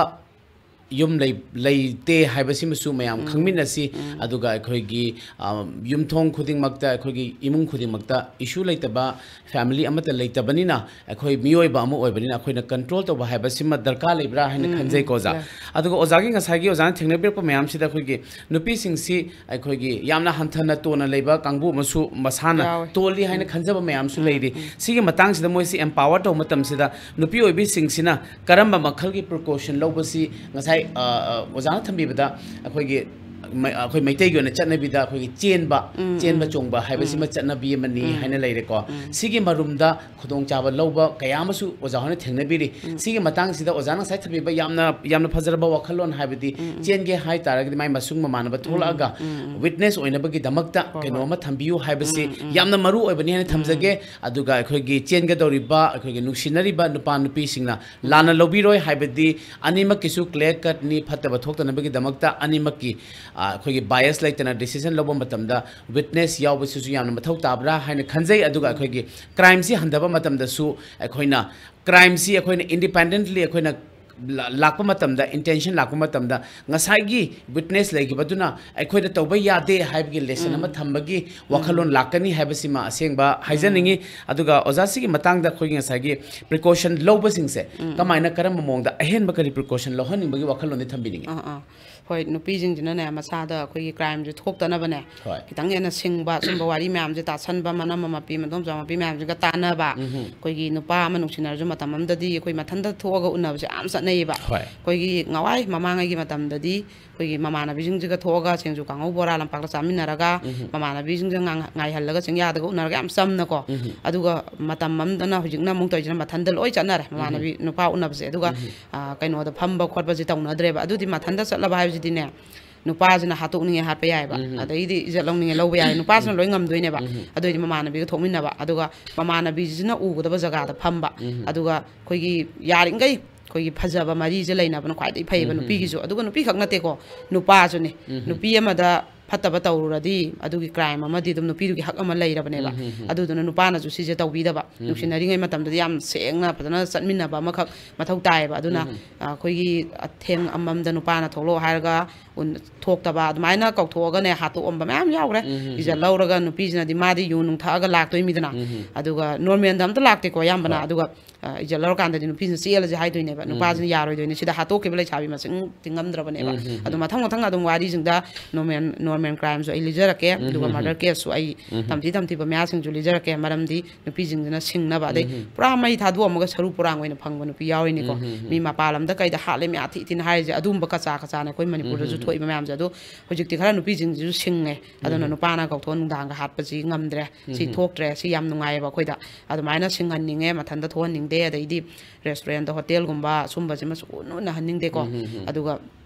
ꯌꯨꯝ ꯂꯩ-, ꯂꯩꯇꯦ ꯍꯥꯏꯕꯁꯤꯃꯁꯨ ꯃꯌꯥꯝ ꯈꯪꯃꯤꯟꯅꯁꯤ꯫ ꯑꯗꯨꯒ ꯑꯩꯈꯣꯏꯒꯤ, ꯑ, ꯌꯨꯝꯊꯣꯡ ꯈꯨꯗꯤꯡꯃꯛꯇ, ꯑꯩꯈꯣꯏꯒꯤ ꯏꯃꯨꯡ ꯈꯨꯗꯤꯡꯃꯛꯇ ꯏꯁꯨ ꯂꯩꯇꯕ ꯐꯦꯃꯤꯂꯤ ꯑꯃꯠꯇ ꯂꯩꯇꯕꯅꯤꯅ, ꯑꯩꯈꯣꯏ ꯃꯤꯑꯣꯏꯕ ꯑꯃ ꯑꯣꯏꯕꯅꯤꯅ ꯑꯩꯈꯣꯏꯅ ꯀꯟꯇ꯭ꯔꯣꯜ ꯇꯧꯕ ꯍꯥꯏꯕꯁꯤꯃ ꯗꯔꯀꯥꯔ ꯂꯩꯕ꯭ꯔꯥ ꯍꯥꯏꯅ ꯈꯟꯖꯩꯀꯣ ꯑꯣꯖꯥ꯫ ꯂꯩ꯫ ꯑꯗꯨꯒ ꯑꯣꯖꯥꯒꯤ ꯉꯁꯥꯏꯒꯤ ꯑꯣꯖꯥꯅ ꯊꯦꯡꯅꯕꯤꯔꯛꯄ ꯃꯌꯥꯝꯁꯤꯗ ꯑꯩꯈꯣꯏꯒꯤ ꯅꯨꯄꯤꯁꯤꯡꯁꯤ ꯑꯩꯈꯣꯏꯒꯤ ꯌꯥꯝꯅ ꯍꯟꯊꯅ ꯇꯣꯟꯅ ꯂꯩꯕ ꯀꯥꯡꯕꯨ ꯑꯃꯁꯨ ꯃꯁꯥꯅ ꯌꯥꯎꯋꯦ꯫ ꯇꯣꯜꯂꯤ ꯍꯥꯏꯅ ꯈꯟꯖꯕ ꯃꯌꯥꯝꯁꯨ ꯂꯩꯔꯤ꯫ ꯁꯤꯒꯤ ꯃꯇꯥꯡꯁꯤꯗ ꯃꯣꯏꯁꯤ ꯑꯦꯝꯄꯥꯋꯔ ꯇꯧꯕ ꯃꯇꯝꯁꯤꯗ ꯅꯨꯄꯤ ꯑꯣꯏꯕꯤꯁꯤꯡꯁꯤꯅ ꯀꯔꯝꯕ ꯃꯈꯜꯒꯤ ꯄ꯭ꯔꯤꯀꯣꯁꯟ ꯂꯧꯕꯁꯤ ꯉꯁꯥꯏ, ꯑ, ꯑ, ꯑꯣꯖꯥꯅ ꯊꯝꯕꯤꯕꯗ ꯑꯩꯈꯣꯏꯒꯤ ꯃꯩ-, ꯑꯩꯈꯣꯏ ꯃꯩꯇꯩꯒꯤ ꯑꯣꯏꯅ ꯆꯠꯅꯕꯤꯗ ꯑꯩꯈꯣꯏꯒꯤ ꯆꯦꯟꯕ, ꯆꯦꯟꯕ ꯆꯣꯡꯕ ꯍꯥꯏꯕꯁꯤꯃ ꯆꯠꯅꯕꯤ ꯑꯃꯅꯤ ꯍꯥꯏꯅ ꯂꯩꯔꯦꯀꯣ꯫ ꯁꯤꯒꯤ ꯃꯔꯨꯝꯗ ꯈꯨꯗꯣꯡꯆꯥꯕ ꯂꯧꯕ ꯀꯌꯥ ꯑꯃꯁꯨ ꯑꯣꯖꯥ ꯍꯣꯏꯅ ꯊꯦꯡꯅꯕꯤꯔꯤ꯫ ꯁꯤꯒꯤ ꯃꯇꯥꯡꯁꯤꯗ ꯑꯣꯖꯥꯅ ꯉꯁꯥꯏ ꯊꯝꯕꯤꯕ ꯌꯥꯝꯅ, ꯌꯥꯝꯅ ꯐꯖꯔꯕ ꯋꯥꯈꯜꯂꯣꯟ ꯍꯥꯏꯕꯗꯤ ꯆꯦꯟꯒꯦ ꯍꯥꯏ ꯇꯥꯔꯒꯗꯤ ꯃꯥꯏ ꯃꯁꯨꯡ ꯃꯃꯥꯟꯅꯕ ꯊꯣꯛꯂꯛꯑꯒ ꯋꯤꯠꯅꯦꯁ ꯑꯣꯏꯅꯕꯒꯤꯗꯃꯛꯇ ꯍꯣꯏ, ꯀꯩꯅꯣ ꯍꯣꯏ꯫ ꯑꯃ ꯊꯝꯕꯤꯌꯨ ꯍꯥꯏꯕꯁꯤ ꯌꯥꯝꯅ ꯃꯔꯨ ꯑꯣꯏꯕꯅꯤ ꯍꯥꯏꯅ ꯊꯝꯖꯒꯦ꯫ ꯑꯗꯨꯒ ꯑꯩꯈꯣꯏꯒꯤ ꯆꯦꯟꯒꯗꯧꯔꯤꯕ ꯑꯩꯈꯣꯏꯒꯤ ꯅꯨꯡꯁꯤꯅꯔꯤꯕ ꯅꯨꯄꯥ ꯅꯨꯄꯤꯁꯤꯡꯅ ꯂꯥꯟꯅ ꯂꯧꯕꯤꯔꯣꯏ ꯍꯥꯏꯕꯗꯤ ꯑꯅꯤꯃꯛꯀꯤꯁꯨ ꯀ꯭ꯂꯤꯌꯔ ꯀꯠꯅꯤ꯫ ꯐꯠꯇꯕ ꯊꯣꯛꯇꯅꯕꯒꯤꯗꯃꯛꯇ ꯑꯅꯤꯃꯛꯀꯤ, ꯑ, ꯑꯩꯈꯣꯏꯒꯤ ꯕꯥꯏꯁ ꯂꯩꯇꯅ ꯗꯤꯁꯤꯖꯟ ꯂꯧꯕ ꯃꯇꯝꯗ ꯋꯤꯠꯅꯦꯁ ꯌꯥꯎꯕꯁꯤꯁꯨ ꯌꯥꯝꯅ ꯃꯊꯧ ꯇꯥꯕ꯭ꯔꯥ ꯍꯥꯏꯅ ꯈꯟꯖꯩ꯫ ꯑꯗꯨꯒ ꯑꯩꯈꯣꯏꯒꯤ ꯀ꯭ꯔꯥꯏꯝꯁꯤ ꯍꯟꯊꯕ ꯃꯇꯝꯗꯁꯨ ꯑꯩꯈꯣꯏꯅ ꯀ꯭ꯔꯥꯏꯝꯁꯤ ꯑꯩꯈꯣꯏꯅ ꯏꯟꯗꯤꯄꯦꯟꯗꯦꯟꯠꯂꯤ ꯑꯩꯈꯣꯏꯅ ꯂꯥ-, ꯂꯥꯛꯄ ꯃꯇꯝꯗ, ꯏꯟꯇꯦꯟꯁꯟ ꯂꯥꯛꯄ ꯃꯇꯝꯗ ꯉꯁꯥꯏꯒꯤ ꯋꯤꯠꯅꯦꯁ ꯂꯩꯈꯤꯕꯗꯨꯅ ꯑꯩꯈꯣꯏꯗ ꯇꯧꯕ ꯌꯥꯗꯦ ꯍꯥꯏꯕꯒꯤ ꯂꯦꯁꯟ ꯑꯃ ꯊꯝꯕꯒꯤ ꯋꯥꯈꯜꯂꯣꯟ ꯂꯥꯛꯀꯅꯤ ꯍꯥꯏꯕꯁꯤꯃ ꯑꯁꯦꯡꯕ ꯍꯥꯏꯖꯅꯤꯡꯉꯤ꯫ ꯑꯗꯨꯒ ꯑꯣꯖꯥ, ꯁꯤꯒꯤ ꯃꯇꯥꯡꯗ ꯑꯩꯈꯣꯏꯒꯤ ꯉꯁꯥꯏꯒꯤ ꯄ꯭ꯔꯤꯀꯣꯁꯟ ꯂꯧꯕꯁꯤꯡꯁꯦ ꯀꯃꯥꯏꯅ, ꯀꯔꯝꯕ ꯃꯑꯣꯡꯗ, ꯑꯍꯦꯟꯕ ꯀꯔꯤ ꯄ꯭ꯔꯤꯀꯣꯁꯟ ꯂꯧꯍꯟꯅꯤꯡꯕꯒꯤ ꯋꯥꯈꯜꯂꯣꯟꯗꯤ ꯊꯝꯕꯤꯅꯤꯡꯉꯤ? ꯑꯥ, ꯑꯥ꯫ ꯍꯣꯏ, ꯅꯨꯄꯤꯁꯤꯡꯁꯤꯅꯅꯦ, ꯃꯁꯥꯗ ꯑꯩꯈꯣꯏꯒꯤ ꯀ꯭ꯔꯥꯏꯝꯁꯦ ꯊꯣꯛꯇꯅꯕꯅꯦ, ꯍꯣꯏ꯫ ꯈꯤꯇꯪ ꯍꯦꯟꯅ ꯁꯤꯡꯕ, ꯁꯨꯝꯕ ꯋꯥꯔꯤ ꯃꯌꯥꯝꯁꯦ ꯇꯥꯁꯟꯕ, ꯃꯅꯝꯃ ꯃꯄꯤ, ꯃꯗꯣꯝꯆꯥ ꯃꯄꯤ ꯃꯌꯥꯝꯁꯤꯒ ꯇꯥꯟꯅꯕ, ꯎꯝꯍꯨꯝ꯫ ꯑꯩꯈꯣꯏꯒꯤ ꯅꯨꯄꯥ ꯑꯃ ꯅꯨꯡꯁꯤꯅꯔꯁꯨ ꯃꯇꯝ ꯑꯃꯗꯗꯤ ꯑꯩꯈꯣꯏ ꯃꯊꯟꯇ ꯊꯣꯛꯑꯒ ꯎꯅꯕꯁꯦ ꯌꯥꯝ ꯆꯠꯅꯩꯌꯦꯕ꯫ ꯍꯣꯏ꯫ ꯑꯩꯈꯣꯏꯒꯤ ꯉꯋꯥꯏ ꯃꯃꯥꯡꯉꯩꯒꯤ ꯃꯇꯝꯗꯗꯤ ꯑꯩꯈꯣꯏꯒꯤ ꯃꯃꯥꯟꯅꯕꯤꯁꯤꯡꯁꯤꯒ ꯊꯣꯛꯑꯒ ꯁꯤꯡꯖꯨ ꯀꯥꯡꯍꯧ ꯕꯣꯔꯥ ꯂꯝꯄꯥꯛꯇ ꯆꯥꯃꯤꯟꯅꯔꯒ, ꯎꯝꯍꯨꯝ꯫ ꯃꯃꯥꯟꯅꯕꯤꯁꯤꯡꯁꯦ ꯉꯥꯡ-, ꯉꯥꯏꯍꯜꯂꯒ ꯆꯤꯡꯌꯥꯗꯒ ꯎꯅꯔꯒ ꯌꯥꯝ ꯆꯝꯅꯀꯣ꯫ ꯎꯝꯍꯨꯝ꯫ ꯑꯗꯨꯒ ꯃꯇꯝ ꯑꯃꯗꯅ, ꯍꯧꯖꯤꯛꯅ ꯑꯃꯨꯛ ꯇꯧꯔꯤꯁꯤꯅ ꯃꯊꯟꯇ ꯂꯣꯏ ꯆꯠꯅꯔꯦ, ꯃꯃꯥꯟꯅꯕꯤ ꯅꯨꯄꯥ ꯎꯅꯕꯁꯦ꯫ ꯑꯗꯨꯒ, ꯎꯝꯍꯨꯝ꯫ ꯑ, ꯀꯩꯅꯣꯗ ꯐꯝꯕ ꯈꯣꯠꯄꯁꯦ ꯇꯧꯅꯗ꯭ꯔꯦꯕ꯫ ꯑꯗꯨꯗꯤ ꯃꯊꯟꯇ ꯆꯠꯂꯕ ꯍꯥꯏꯕꯁꯤꯗꯤꯅꯦ, ꯅꯨꯄꯥꯁꯤꯅ ꯍꯥꯠꯇꯣꯛꯅꯤꯡꯉꯦ ꯍꯥꯠꯄ ꯌꯥꯏꯕ, ꯎꯝꯍꯨꯝ꯫ ꯑꯗꯩꯗꯤ ꯏꯖꯠ ꯂꯧꯅꯤꯡꯉꯦ ꯂꯧꯕ ꯌꯥꯏ, ꯅꯨꯄꯥꯁꯤꯅ ꯂꯣꯏ ꯉꯝꯗꯣꯏꯅꯦꯕ꯫ ꯎꯝꯍꯨꯝ꯫ ꯑꯗꯨ ꯑꯣꯏꯗꯤ ꯃꯃꯥꯟꯅꯕꯤꯒ ꯊꯣꯛꯃꯤꯟꯅꯕ, ꯑꯗꯨꯒ ꯃꯃꯥꯟꯅꯕꯤꯁꯤꯅ ꯎꯒꯗꯕ ꯖꯒꯥꯗ ꯐꯝꯕ, ꯎꯝꯍꯨꯝ꯫ ꯑꯗꯨꯒ ꯑꯩꯈꯣꯏꯒꯤ ꯌꯥꯔꯤꯈꯩ ꯑꯩꯈꯣꯏꯒꯤ ꯐꯖꯕ ꯃꯔꯤꯁꯦ ꯂꯩꯅꯕꯅ ꯈ꯭ꯋꯥꯏꯗꯒꯤ ꯐꯩꯌꯦꯕ ꯎꯝꯍꯨꯝ꯫ ꯅꯨꯄꯤꯒꯤꯁꯨ꯫ ꯑꯗꯨꯒ ꯅꯨꯄꯤ ꯈꯛ ꯅꯠꯇꯦꯀꯣ, ꯅꯨꯄꯥꯁꯨꯅꯦ꯫ ꯎꯝꯍꯨꯝ꯫ ꯅꯨꯄꯤ ꯑꯃꯗ ꯐꯠꯇꯕ ꯇꯧꯔꯨꯔꯗꯤ ꯑꯗꯨꯒꯤ ꯀ꯭ꯔꯥꯏꯝ ꯑꯃꯗꯤ ꯑꯗꯨꯝ ꯅꯨꯄꯤꯗꯨꯒꯤ ꯍꯛ ꯑꯃ ꯂꯩꯔꯕꯅꯦꯕ꯫ ꯎꯝꯍꯨꯝ꯫ ꯑꯗꯨꯗꯨꯅ ꯅꯨꯄꯥꯅꯁꯨ ꯁꯤꯁꯦ ꯇꯧꯕꯤꯗꯕ꯫ ꯅꯨꯡꯁꯤꯅꯔꯤꯉꯩ ꯃꯇꯝꯗꯗꯤ ꯌꯥꯝ ꯁꯦꯡꯅ ꯐꯖꯅ ꯆꯠꯃꯤꯟꯅꯕ ꯑꯃꯈꯛ ꯃꯊꯧ ꯇꯥꯏꯌꯦꯕ꯫ ꯑꯗꯨꯅ, ꯎꯝꯍꯨꯝ꯫ ꯑ, ꯑꯩꯈꯣꯏꯒꯤ ꯑꯊꯦꯡ ꯑꯃꯝꯗ ꯅꯨꯄꯥꯅ ꯊꯣꯛꯂꯛꯑꯣ ꯍꯥꯏꯔꯒ ꯎꯟ-, ꯊꯣꯛꯇꯕ, ꯑꯗꯨꯃꯥꯏꯅ ꯀꯧꯊꯣꯛꯑꯒꯅꯦ ꯍꯥꯠꯇꯣꯛꯑꯝꯕ ꯃꯌꯥꯝ ꯌꯥꯎꯈ꯭ꯔꯦ꯫ ꯎꯝꯍꯨꯝ꯫ ꯏꯖꯠ ꯂꯧꯔꯒ ꯅꯨꯄꯤꯁꯤꯅꯗꯤ ꯃꯥꯗꯤ ꯌꯨ ꯅꯨꯡ ꯊꯛꯑꯒ ꯂꯥꯛꯇꯣꯏ ꯃꯤꯗꯅ꯫ ꯎꯝꯍꯨꯝ꯫ ꯑꯗꯨꯒ ꯅꯣꯔꯃꯦꯜꯗ ꯑꯝꯇ ꯂꯥꯛꯇꯦꯀꯣ ꯑꯌꯥꯝꯕꯅ꯫ ꯍꯣꯏ꯫ ꯑꯗꯨꯒ, ꯑ, ꯏꯖꯠ ꯂꯧꯔꯀꯥꯟꯗꯗꯤ ꯅꯨꯄꯤꯁꯤꯅ ꯆꯦꯜꯂꯁꯦ ꯍꯥꯏꯗꯣꯏꯅꯦꯕ, ꯅꯨꯄꯥꯁꯤꯅ ꯌꯥꯔꯣꯏꯗꯣꯏꯅꯦ꯫ ꯁꯤꯗ ꯍꯥꯠꯇꯣꯛꯈꯤꯕ ꯂꯩꯁꯥꯕꯤ ꯃꯁꯤꯡ ꯊꯤꯉꯝꯗ꯭ꯔꯕꯅꯦꯕ꯫ ꯎꯝꯍꯨꯝ꯫ ꯑꯗꯣ ꯃꯊꯪ ꯃꯊꯪ ꯑꯗꯨꯝ ꯋꯥꯔꯤꯁꯤꯡꯗ ꯅꯣꯔꯃꯦꯜ, ꯅꯣꯔꯃꯦꯜ ꯀ꯭ꯔꯥꯏꯝꯁꯨ ꯑꯩ ꯂꯤꯖꯔꯛꯀꯦ, ꯑꯗꯨꯒ ꯎꯝꯍꯨꯝ꯫ ꯃꯔꯗꯔ ꯀꯦꯁꯁꯨ ꯑꯩ ꯎꯝꯍꯨꯝ꯫ ꯇꯝꯊꯤ ꯇꯝꯊꯤꯕ ꯃꯌꯥꯝꯁꯤꯡꯁꯨ ꯂꯤꯖꯔꯛꯀꯦ, ꯃꯔꯝꯗꯤ ꯅꯨꯄꯤꯁꯤꯡꯁꯤꯅ ꯁꯤꯡꯅꯕ, ꯑꯗꯩ ꯎꯝꯍꯨꯝ꯫ ꯄꯨꯔꯥ ꯃꯩ ꯊꯥꯗꯣꯛꯑꯝꯃꯒ ꯁꯔꯨ ꯄꯣꯔꯥꯡ ꯑꯣꯏꯅ ꯐꯪꯕ ꯅꯨꯄꯤ ꯌꯥꯎꯔꯤꯅꯤꯀꯣ꯫ ꯎꯝꯍꯨꯝ꯫ ꯃꯤ ꯃꯄꯥꯟ ꯂꯝꯗ ꯀꯩꯗ ꯍꯥꯠꯂꯦ, ꯃꯌꯥꯝ ꯊꯤ ꯊꯤꯅ ꯍꯥꯏꯔꯤꯁꯦ ꯑꯗꯨꯝꯕ ꯀꯆꯥ ꯀꯆꯥꯅꯦ ꯑꯩꯈꯣꯏ ꯃꯅꯤꯄꯨꯔꯗꯁꯨ ꯎꯝꯍꯨꯝ꯫ ꯊꯣꯛꯏꯕ ꯃꯌꯥꯝꯁꯦ꯫ ꯑꯗꯣ ꯍꯧꯖꯤꯛꯇꯤ ꯈꯔ ꯅꯨꯄꯤꯁꯤꯡꯁꯤꯁꯨ ꯁꯤꯡꯉꯦ, ꯑꯗꯨꯅ ꯎꯝꯍꯨꯝ꯫ ꯅꯨꯄꯥꯅ ꯀꯧꯊꯣꯛꯑ ꯅꯨꯡꯗꯥꯡꯒ ꯍꯥꯠꯄꯁꯤ ꯉꯝꯗ꯭ꯔꯦ, ꯁꯤ ꯎꯝꯍꯨꯝ꯫ ꯊꯣꯛꯇ꯭ꯔꯦ꯫ ꯁꯤ ꯌꯥꯝ ꯅꯨꯡꯉꯥꯏꯌꯦꯕ ꯑꯩꯈꯣꯏꯗ꯫ ꯑꯗꯨꯃꯥꯏꯅ ꯁꯤꯡꯍꯟꯅꯤꯡꯉꯦ, ꯃꯊꯟꯇ ꯊꯣꯛꯍꯟꯅꯤꯡꯗꯦ꯫ ꯑꯗꯩꯗꯤ ꯔꯦꯁꯇꯨꯔꯦꯟꯗ, ꯍꯣꯇꯦꯜꯒꯨꯝꯕ ꯁꯨꯝꯕꯁꯤꯃꯁꯨ ꯎꯟꯅ ꯎꯟꯅꯍꯟꯅꯤꯡꯗꯦꯀꯣ꯫ ꯎꯝꯍꯨꯝ꯫ ꯑꯗꯨꯒ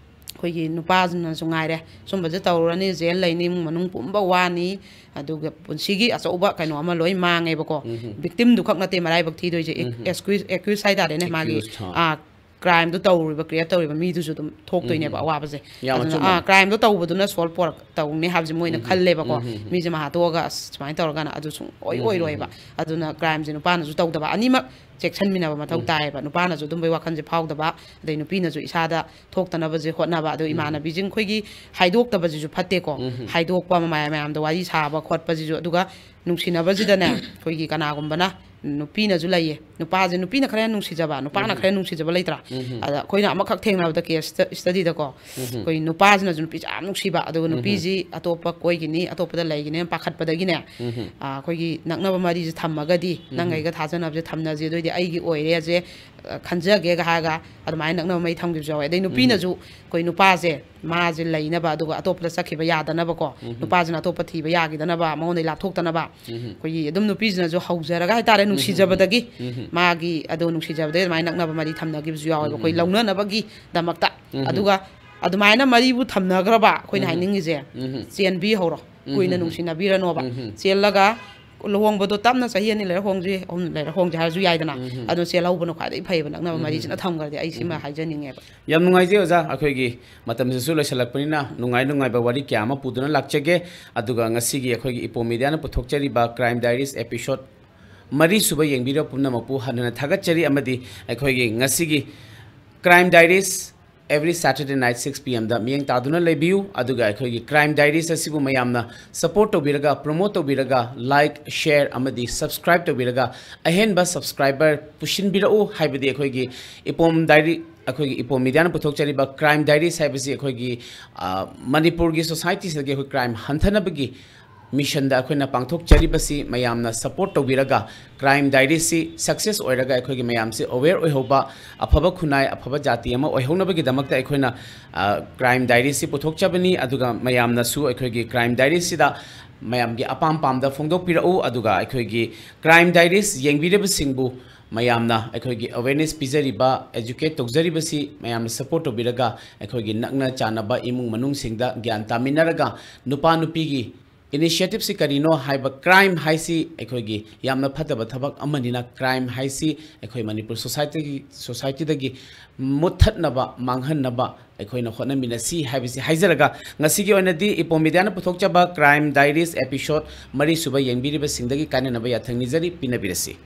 ꯑꯩꯈꯣꯏꯒꯤ ꯅꯨꯄꯥꯁꯤꯡꯅꯁꯨ ꯉꯥꯏꯔꯦ, ꯁꯨꯝꯕꯁꯦ ꯇꯧꯔꯨꯔꯅꯤ, ꯖꯦꯜ ꯂꯩꯅꯤ, ꯏꯃꯨꯡ ꯃꯅꯨꯡ ꯄꯨꯝꯕ ꯋꯥꯅꯤ, ꯑꯗꯨꯒ ꯄꯨꯟꯁꯤꯒꯤ ꯑꯆꯧꯕ ꯀꯩꯅꯣ ꯑꯃ ꯂꯣꯏ ꯃꯥꯡꯉꯦꯕꯀꯣ꯫ ꯎꯝꯍꯨꯝ꯫ ꯚꯤꯛꯇꯤꯝꯗꯨ ꯈꯛ ꯅꯠꯇꯦ ꯃꯔꯥꯏꯕꯛ ꯊꯤꯗꯣꯏꯁꯦ, ꯎꯝꯍꯨꯝ꯫ ꯑꯦꯀ꯭ꯌꯨꯁ, ꯑꯦꯀ꯭ꯌꯨꯁ ꯍꯥꯏꯇꯥꯔꯦꯅꯦ, ꯃꯥꯒꯤ, ꯑꯦꯀ꯭ꯌꯨꯁ, ꯍꯥ꯫ ꯑꯥ, ꯀ꯭ꯔꯥꯏꯝꯗꯣ ꯇꯧꯔꯤꯕ, ꯀ꯭ꯔꯤꯌꯦꯠ ꯇꯧꯔꯤꯕ ꯃꯤꯗꯨꯁꯨ ꯑꯗꯨꯝ ꯊꯣꯛꯇꯣꯏꯅꯦꯕ ꯎꯝꯍꯨꯝ꯫ ꯋꯥꯕꯁꯦ꯫ ꯌꯥꯝ ꯑꯗꯨꯅ, ꯑꯆꯨꯝꯕ꯫ ꯑꯥ, ꯀ꯭ꯔꯥꯏꯝꯗꯣ ꯇꯧꯕꯗꯨꯅ ꯁꯣꯜꯕ ꯄꯣꯔꯛ-, ꯇꯧꯅꯤ ꯍꯥꯏꯕꯁꯦ ꯃꯣꯏꯅ ꯎꯝꯍꯨꯝ꯫ ꯈꯜꯂꯦꯕꯀꯣ꯫ ꯎꯝꯍꯨꯝ꯫ ꯃꯤꯁꯦ ꯃꯍꯥ ꯇꯣꯛꯑꯒ ꯑꯁ ꯁꯨꯃꯥꯏꯅ ꯇꯧꯔꯒꯅ ꯑꯗꯨ ꯁꯨꯡ ꯑꯣꯏ ꯎꯝꯍꯨꯝ꯫ ꯑꯣꯏꯔꯣꯏꯕ꯫ ꯑꯗꯨꯅ ꯀ꯭ꯔꯥꯏꯝꯁꯦ ꯅꯨꯄꯥꯅꯁꯨ ꯇꯧꯗꯕ, ꯑꯅꯤꯃꯛ ꯆꯦꯛꯁꯤꯟꯃꯤꯟꯅꯕ ꯃꯊꯧ ꯎꯝ꯫ ꯇꯥꯏꯌꯦꯕ꯫ ꯅꯨꯄꯥꯅꯁꯨ ꯑꯗꯨꯝꯕꯩ ꯋꯥꯈꯜꯁꯦ ꯐꯥꯎꯗꯕ, ꯑꯗꯩ ꯅꯨꯄꯤꯅꯁꯨ ꯏꯁꯥꯗ ꯊꯣꯛꯇꯅꯕꯁꯦ ꯍꯣꯠꯅꯕ꯫ ꯑꯗꯣ ꯎꯝ꯫ ꯏꯃꯥꯟꯅꯕꯤꯁꯤꯡ ꯑꯩꯈꯣꯏꯒꯤ ꯍꯥꯏꯗꯣꯛꯇꯕꯁꯤꯁꯨ ꯐꯠꯇꯦꯀꯣ꯫ ꯎꯝ꯫ ꯍꯥꯏꯗꯣꯛꯄ, ꯃꯌꯥꯝ, ꯃꯌꯥꯝꯗ ꯋꯥꯔꯤ ꯁꯥꯕ ꯈꯣꯠꯄꯁꯤꯁꯨ꯫ ꯑꯗꯨꯒ ꯅꯨꯡꯁꯤꯅꯕꯁꯤꯗꯅꯦ, ꯑꯩꯈꯣꯏꯒꯤ ꯀꯅꯥꯒꯨꯝꯕꯅ, ꯅꯨꯄꯤꯅꯁꯨ ꯂꯩꯌꯦ, ꯅꯨꯄꯥꯁꯦ ꯅꯨꯄꯤꯅ ꯈꯔ ꯍꯦꯟꯅ ꯅꯨꯡꯁꯤꯖꯕ, ꯅꯨꯄꯥꯅ ꯈꯔ ꯍꯦꯟꯅ ꯅꯨꯡꯁꯤꯖꯕ ꯂꯩꯇ꯭ꯔꯥ? ꯑꯗ ꯑꯩꯈꯣꯏꯅ ꯑꯃꯈꯛ ꯊꯦꯡꯅꯕꯗ ꯀꯦꯁ ꯁ꯭ꯇꯗꯤꯗꯀꯣ, ꯑꯩꯈꯣꯏ ꯅꯨꯄꯥꯁꯤꯅꯁꯨ ꯅꯨꯄꯤꯁꯦ ꯌꯥꯝ ꯅꯨꯡꯁꯤꯕ, ꯑꯗꯨꯒ ꯅꯨꯄꯤꯁꯤ ꯑꯇꯣꯞꯄ ꯀꯣꯏꯒꯤꯅꯤ, ꯑꯇꯣꯞꯄꯗ ꯂꯩꯒꯤꯅꯦꯅ ꯄꯥꯈꯠꯄꯗꯒꯤꯅꯦ, ꯑ, ꯑꯩꯈꯣꯏꯒꯤ ꯅꯛꯅꯕ ꯃꯔꯤꯁꯦ ꯊꯝꯃꯒꯗꯤ, ꯅꯪ ꯑꯩꯒ ꯊꯥꯖꯅꯕꯁꯦ ꯊꯝꯅꯁꯦ, ꯑꯗꯨꯑꯣꯏꯗꯤ ꯑꯩꯒꯤ ꯑꯣꯏꯔꯦꯁꯦ, ꯑ, ꯈꯟꯖꯒꯦꯒ ꯍꯥꯏꯔꯒ ꯑꯗꯨꯃꯥꯏꯅ ꯅꯛꯅꯕ ꯃꯔꯤ ꯊꯝꯈꯤꯕꯁꯨ ꯌꯥꯎꯋꯦ꯫ ꯑꯗꯩ ꯅꯨꯄꯤꯅꯁꯨ ꯑꯩꯈꯣꯏ ꯅꯨꯄꯥꯁꯦ, ꯃꯥꯁꯦ ꯂꯩꯅꯕ, ꯑꯗꯨꯒ ꯑꯇꯣꯞꯄꯗ ꯆꯠꯈꯤꯕ ꯌꯥꯗꯅꯕꯀꯣ, ꯅꯨꯄꯥꯁꯤꯅ ꯑꯇꯣꯞꯄ ꯊꯤꯕ ꯌꯥꯈꯤꯗꯅꯕ, ꯃꯉꯣꯟꯗꯒꯤ ꯂꯥꯞꯊꯣꯛꯇꯅꯕ, ꯑꯩꯈꯣꯏꯒꯤ ꯑꯗꯨꯝ ꯅꯨꯄꯤꯁꯤꯅꯁꯨ ꯍꯧꯖꯔꯒ ꯍꯥꯏꯇꯥꯔꯦ, ꯅꯨꯡꯁꯤꯖꯕꯗꯒꯤ ꯃꯥꯒꯤ ꯑꯗꯨ ꯅꯨꯡꯁꯤꯖꯕꯗꯒꯤ ꯑꯗꯨꯃꯥꯏꯅ ꯅꯛꯅꯕ ꯃꯔꯤ ꯊꯝꯅꯈꯤꯕꯁꯨ ꯌꯥꯎꯋꯦꯕ, ꯑꯩꯈꯣꯏ ꯂꯧꯅꯅꯕꯒꯤꯗꯃꯛꯇ꯫ ꯑꯗꯨꯒ ꯑꯗꯨꯃꯥꯏꯅ ꯃꯔꯤꯕꯨ ꯊꯝꯅꯈ꯭ꯔꯕ, ꯑꯩꯈꯣꯏꯅ ꯍꯥꯏꯅꯤꯡꯉꯤꯁꯦ, ꯆꯦꯟꯕꯤꯍꯧꯔꯣ꯫ ꯀꯨꯏꯅ ꯅꯨꯡꯁꯤꯅꯕꯤꯔꯅꯣꯕ꯫ ꯆꯦꯜꯂꯒ ꯂꯨꯍꯣꯡꯕꯗꯣ ꯇꯞꯅ ꯆꯍꯤ ꯑꯅꯤ ꯂꯩꯔ ꯍꯣꯡꯁꯤ, ꯑꯍꯨꯝ ꯂꯩꯔ ꯍꯣꯡꯁꯤ ꯍꯥꯏꯔꯁꯨ ꯌꯥꯏꯗꯅ꯫ ꯑꯗꯨ ꯆꯦꯜꯍꯧꯕꯅ ꯈ꯭ꯋꯥꯏꯗꯒꯤ ꯐꯩꯌꯦꯕ, ꯅꯛꯅꯕ ꯃꯔꯤꯁꯤꯅ ꯊꯝꯈ꯭ꯔꯗꯤ꯫ ꯑꯩ ꯁꯤꯃ ꯍꯥꯏꯖꯅꯤꯡꯉꯦꯕ꯫ ꯌꯥꯝ ꯅꯨꯡꯉꯥꯏꯖꯩ ꯑꯣꯖꯥ, ꯑꯩꯈꯣꯏꯒꯤ ꯃꯇꯝꯁꯤꯁꯨ ꯂꯣꯏꯁꯤꯜꯂꯛꯄꯅꯤꯅ ꯅꯨꯡꯉꯥꯏ ꯅꯨꯡꯉꯥꯏꯕ ꯋꯥꯔꯤ ꯀꯌꯥ ꯑꯃ ꯄꯨꯗꯨꯅ ꯂꯥꯛꯆꯒꯦ꯫ ꯑꯗꯨꯒ ꯉꯁꯤꯒꯤ ꯑꯩꯈꯣꯏꯒꯤ ꯏꯄꯣꯝ ꯃꯤꯗꯤꯌꯥꯅ ꯄꯨꯊꯣꯛꯆꯔꯤꯕ Crime Diaries episode ꯃꯔꯤ ꯁꯨꯕ ꯌꯦꯡꯕꯤꯔꯤꯕ ꯄꯨꯝꯅꯃꯛꯄꯨ ꯍꯟꯅ ꯊꯥꯒꯠꯆꯔꯤ, ꯑꯃꯗꯤ ꯑꯩꯈꯣꯏꯒꯤ ꯉꯁꯤꯒꯤ Crime Diaries every Saturday night six P M ꯗ ꯃꯤꯠꯌꯦꯡ ꯇꯥꯗꯨꯅ ꯂꯩꯕꯤꯌꯨ꯫ ꯑꯗꯨꯒ ꯑꯩꯈꯣꯏꯒꯤ Crime Diaries ꯑꯁꯤꯕꯨ ꯃꯌꯥꯝꯅ support ꯇꯧꯕꯤꯔꯒ, promote ꯇꯧꯕꯤꯔꯒ, like, share ꯑꯃꯗꯤ subscribe ꯇꯧꯕꯤꯔꯒ ꯑꯍꯦꯟꯕ subscriber ꯄꯨꯁꯤꯟꯕꯤꯔꯛꯎ꯫ ꯍꯥꯏꯕꯗꯤ ꯑꯩꯈꯣꯏꯒꯤ ꯏꯄꯣꯝ diary, ꯑꯩꯈꯣꯏꯒꯤ ꯏꯄꯣꯝ ꯃꯤꯗꯤꯌꯥꯅ ꯄꯨꯊꯣꯛꯆꯔꯤꯕ Crime Diaries ꯍꯥꯏꯕꯁꯤ ꯑꯩꯈꯣꯏꯒꯤ, ꯑ, ꯃꯅꯤꯄꯨꯔꯒꯤ society ꯁꯤꯗꯒꯤ ꯑꯩꯈꯣꯏ crime ꯍꯟꯊꯅꯕꯒꯤ mission ꯗ ꯑꯩꯈꯣꯏꯅ ꯄꯥꯡꯊꯣꯛꯆꯔꯤꯕꯁꯤ ꯃꯌꯥꯝꯅ support ꯇꯧꯕꯤꯔꯒ Crime Diaries ꯁꯤ success ꯑꯣꯏꯔꯒ ꯑꯩꯈꯣꯏꯒꯤ ꯃꯌꯥꯝꯁꯤ aware ꯑꯣꯏꯍꯧꯕ, ꯑꯐꯕ ꯈꯨꯟꯅꯥꯏ, ꯑꯐꯕ ꯖꯥꯇꯤ ꯑꯃ ꯑꯣꯏꯍꯧꯅꯕꯒꯤꯗꯃꯛꯇ ꯑꯩꯈꯣꯏꯅ, ꯑ, Crime Diaries ꯁꯤ ꯄꯨꯊꯣꯛꯆꯕꯅꯤ꯫ ꯑꯗꯨꯒ ꯃꯌꯥꯝꯅꯁꯨ ꯑꯩꯈꯣꯏꯒꯤ Crime Diaries ꯁꯤꯗ ꯃꯌꯥꯝꯒꯤ ꯑꯄꯥꯝ ꯄꯥꯝꯗ ꯐꯣꯡꯗꯣꯛꯄꯤꯔꯛꯎ꯫ ꯑꯗꯨꯒ ꯑꯩꯈꯣꯏꯒꯤ Crime Diaries ꯌꯦꯡꯕꯤꯔꯤꯕꯁꯤꯡꯕꯨ ꯃꯌꯥꯝꯅ ꯑꯩꯈꯣꯏꯒꯤ awareness ꯄꯤꯖꯔꯤꯕ, educate ꯇꯧꯖꯔꯤꯕꯁꯤ ꯃꯌꯥꯝꯅ support ꯇꯧꯕꯤꯔꯒ ꯑꯩꯈꯣꯏꯒꯤ ꯅꯛꯅ ꯆꯥꯟꯅꯕ ꯏꯃꯨꯡ ꯃꯅꯨꯡꯁꯤꯡꯗ ꯒ꯭ꯌꯥꯟ ꯇꯥꯃꯤꯟꯅꯔꯒ ꯅꯨꯄꯥ ꯅꯨꯄꯤꯒꯤ initiative ꯁꯤ ꯀꯔꯤꯅꯣ ꯍꯥꯏꯕ, crime ꯍꯥꯏꯁꯤ ꯑꯩꯈꯣꯏꯒꯤ ꯌꯥꯝꯅ ꯐꯠꯇꯕ ꯊꯕꯛ ꯑꯃꯅꯤꯅ, crime ꯍꯥꯏꯁꯤ ꯑꯩꯈꯣꯏ ꯃꯅꯤꯄꯨꯔ society ꯒꯤ, society ꯗꯒꯤ ꯃꯨꯠꯊꯠꯅꯕ, ꯃꯥꯡꯍꯟꯅꯕ ꯑꯩꯈꯣꯏꯅ ꯍꯣꯠꯅꯃꯤꯟꯅꯁꯤ ꯍꯥꯏꯕꯁꯤ ꯍꯥꯏꯖꯔꯒ, ꯉꯁꯤꯒꯤ ꯑꯣꯏꯅꯗꯤ ꯏꯄꯣꯝ ꯃꯤꯗꯤꯌꯥꯅ ꯄꯨꯊꯣꯛꯆꯕ Crime Diaries episode ꯃꯔꯤ ꯁꯨꯕ ꯌꯦꯡꯕꯤꯔꯤꯕꯁꯤꯡꯗꯒꯤ ꯀꯥꯏꯅꯅꯕ ꯌꯥꯊꯪ ꯅꯤꯖꯔꯤ꯫ ꯄꯤꯅꯕꯤꯔꯁꯤ꯫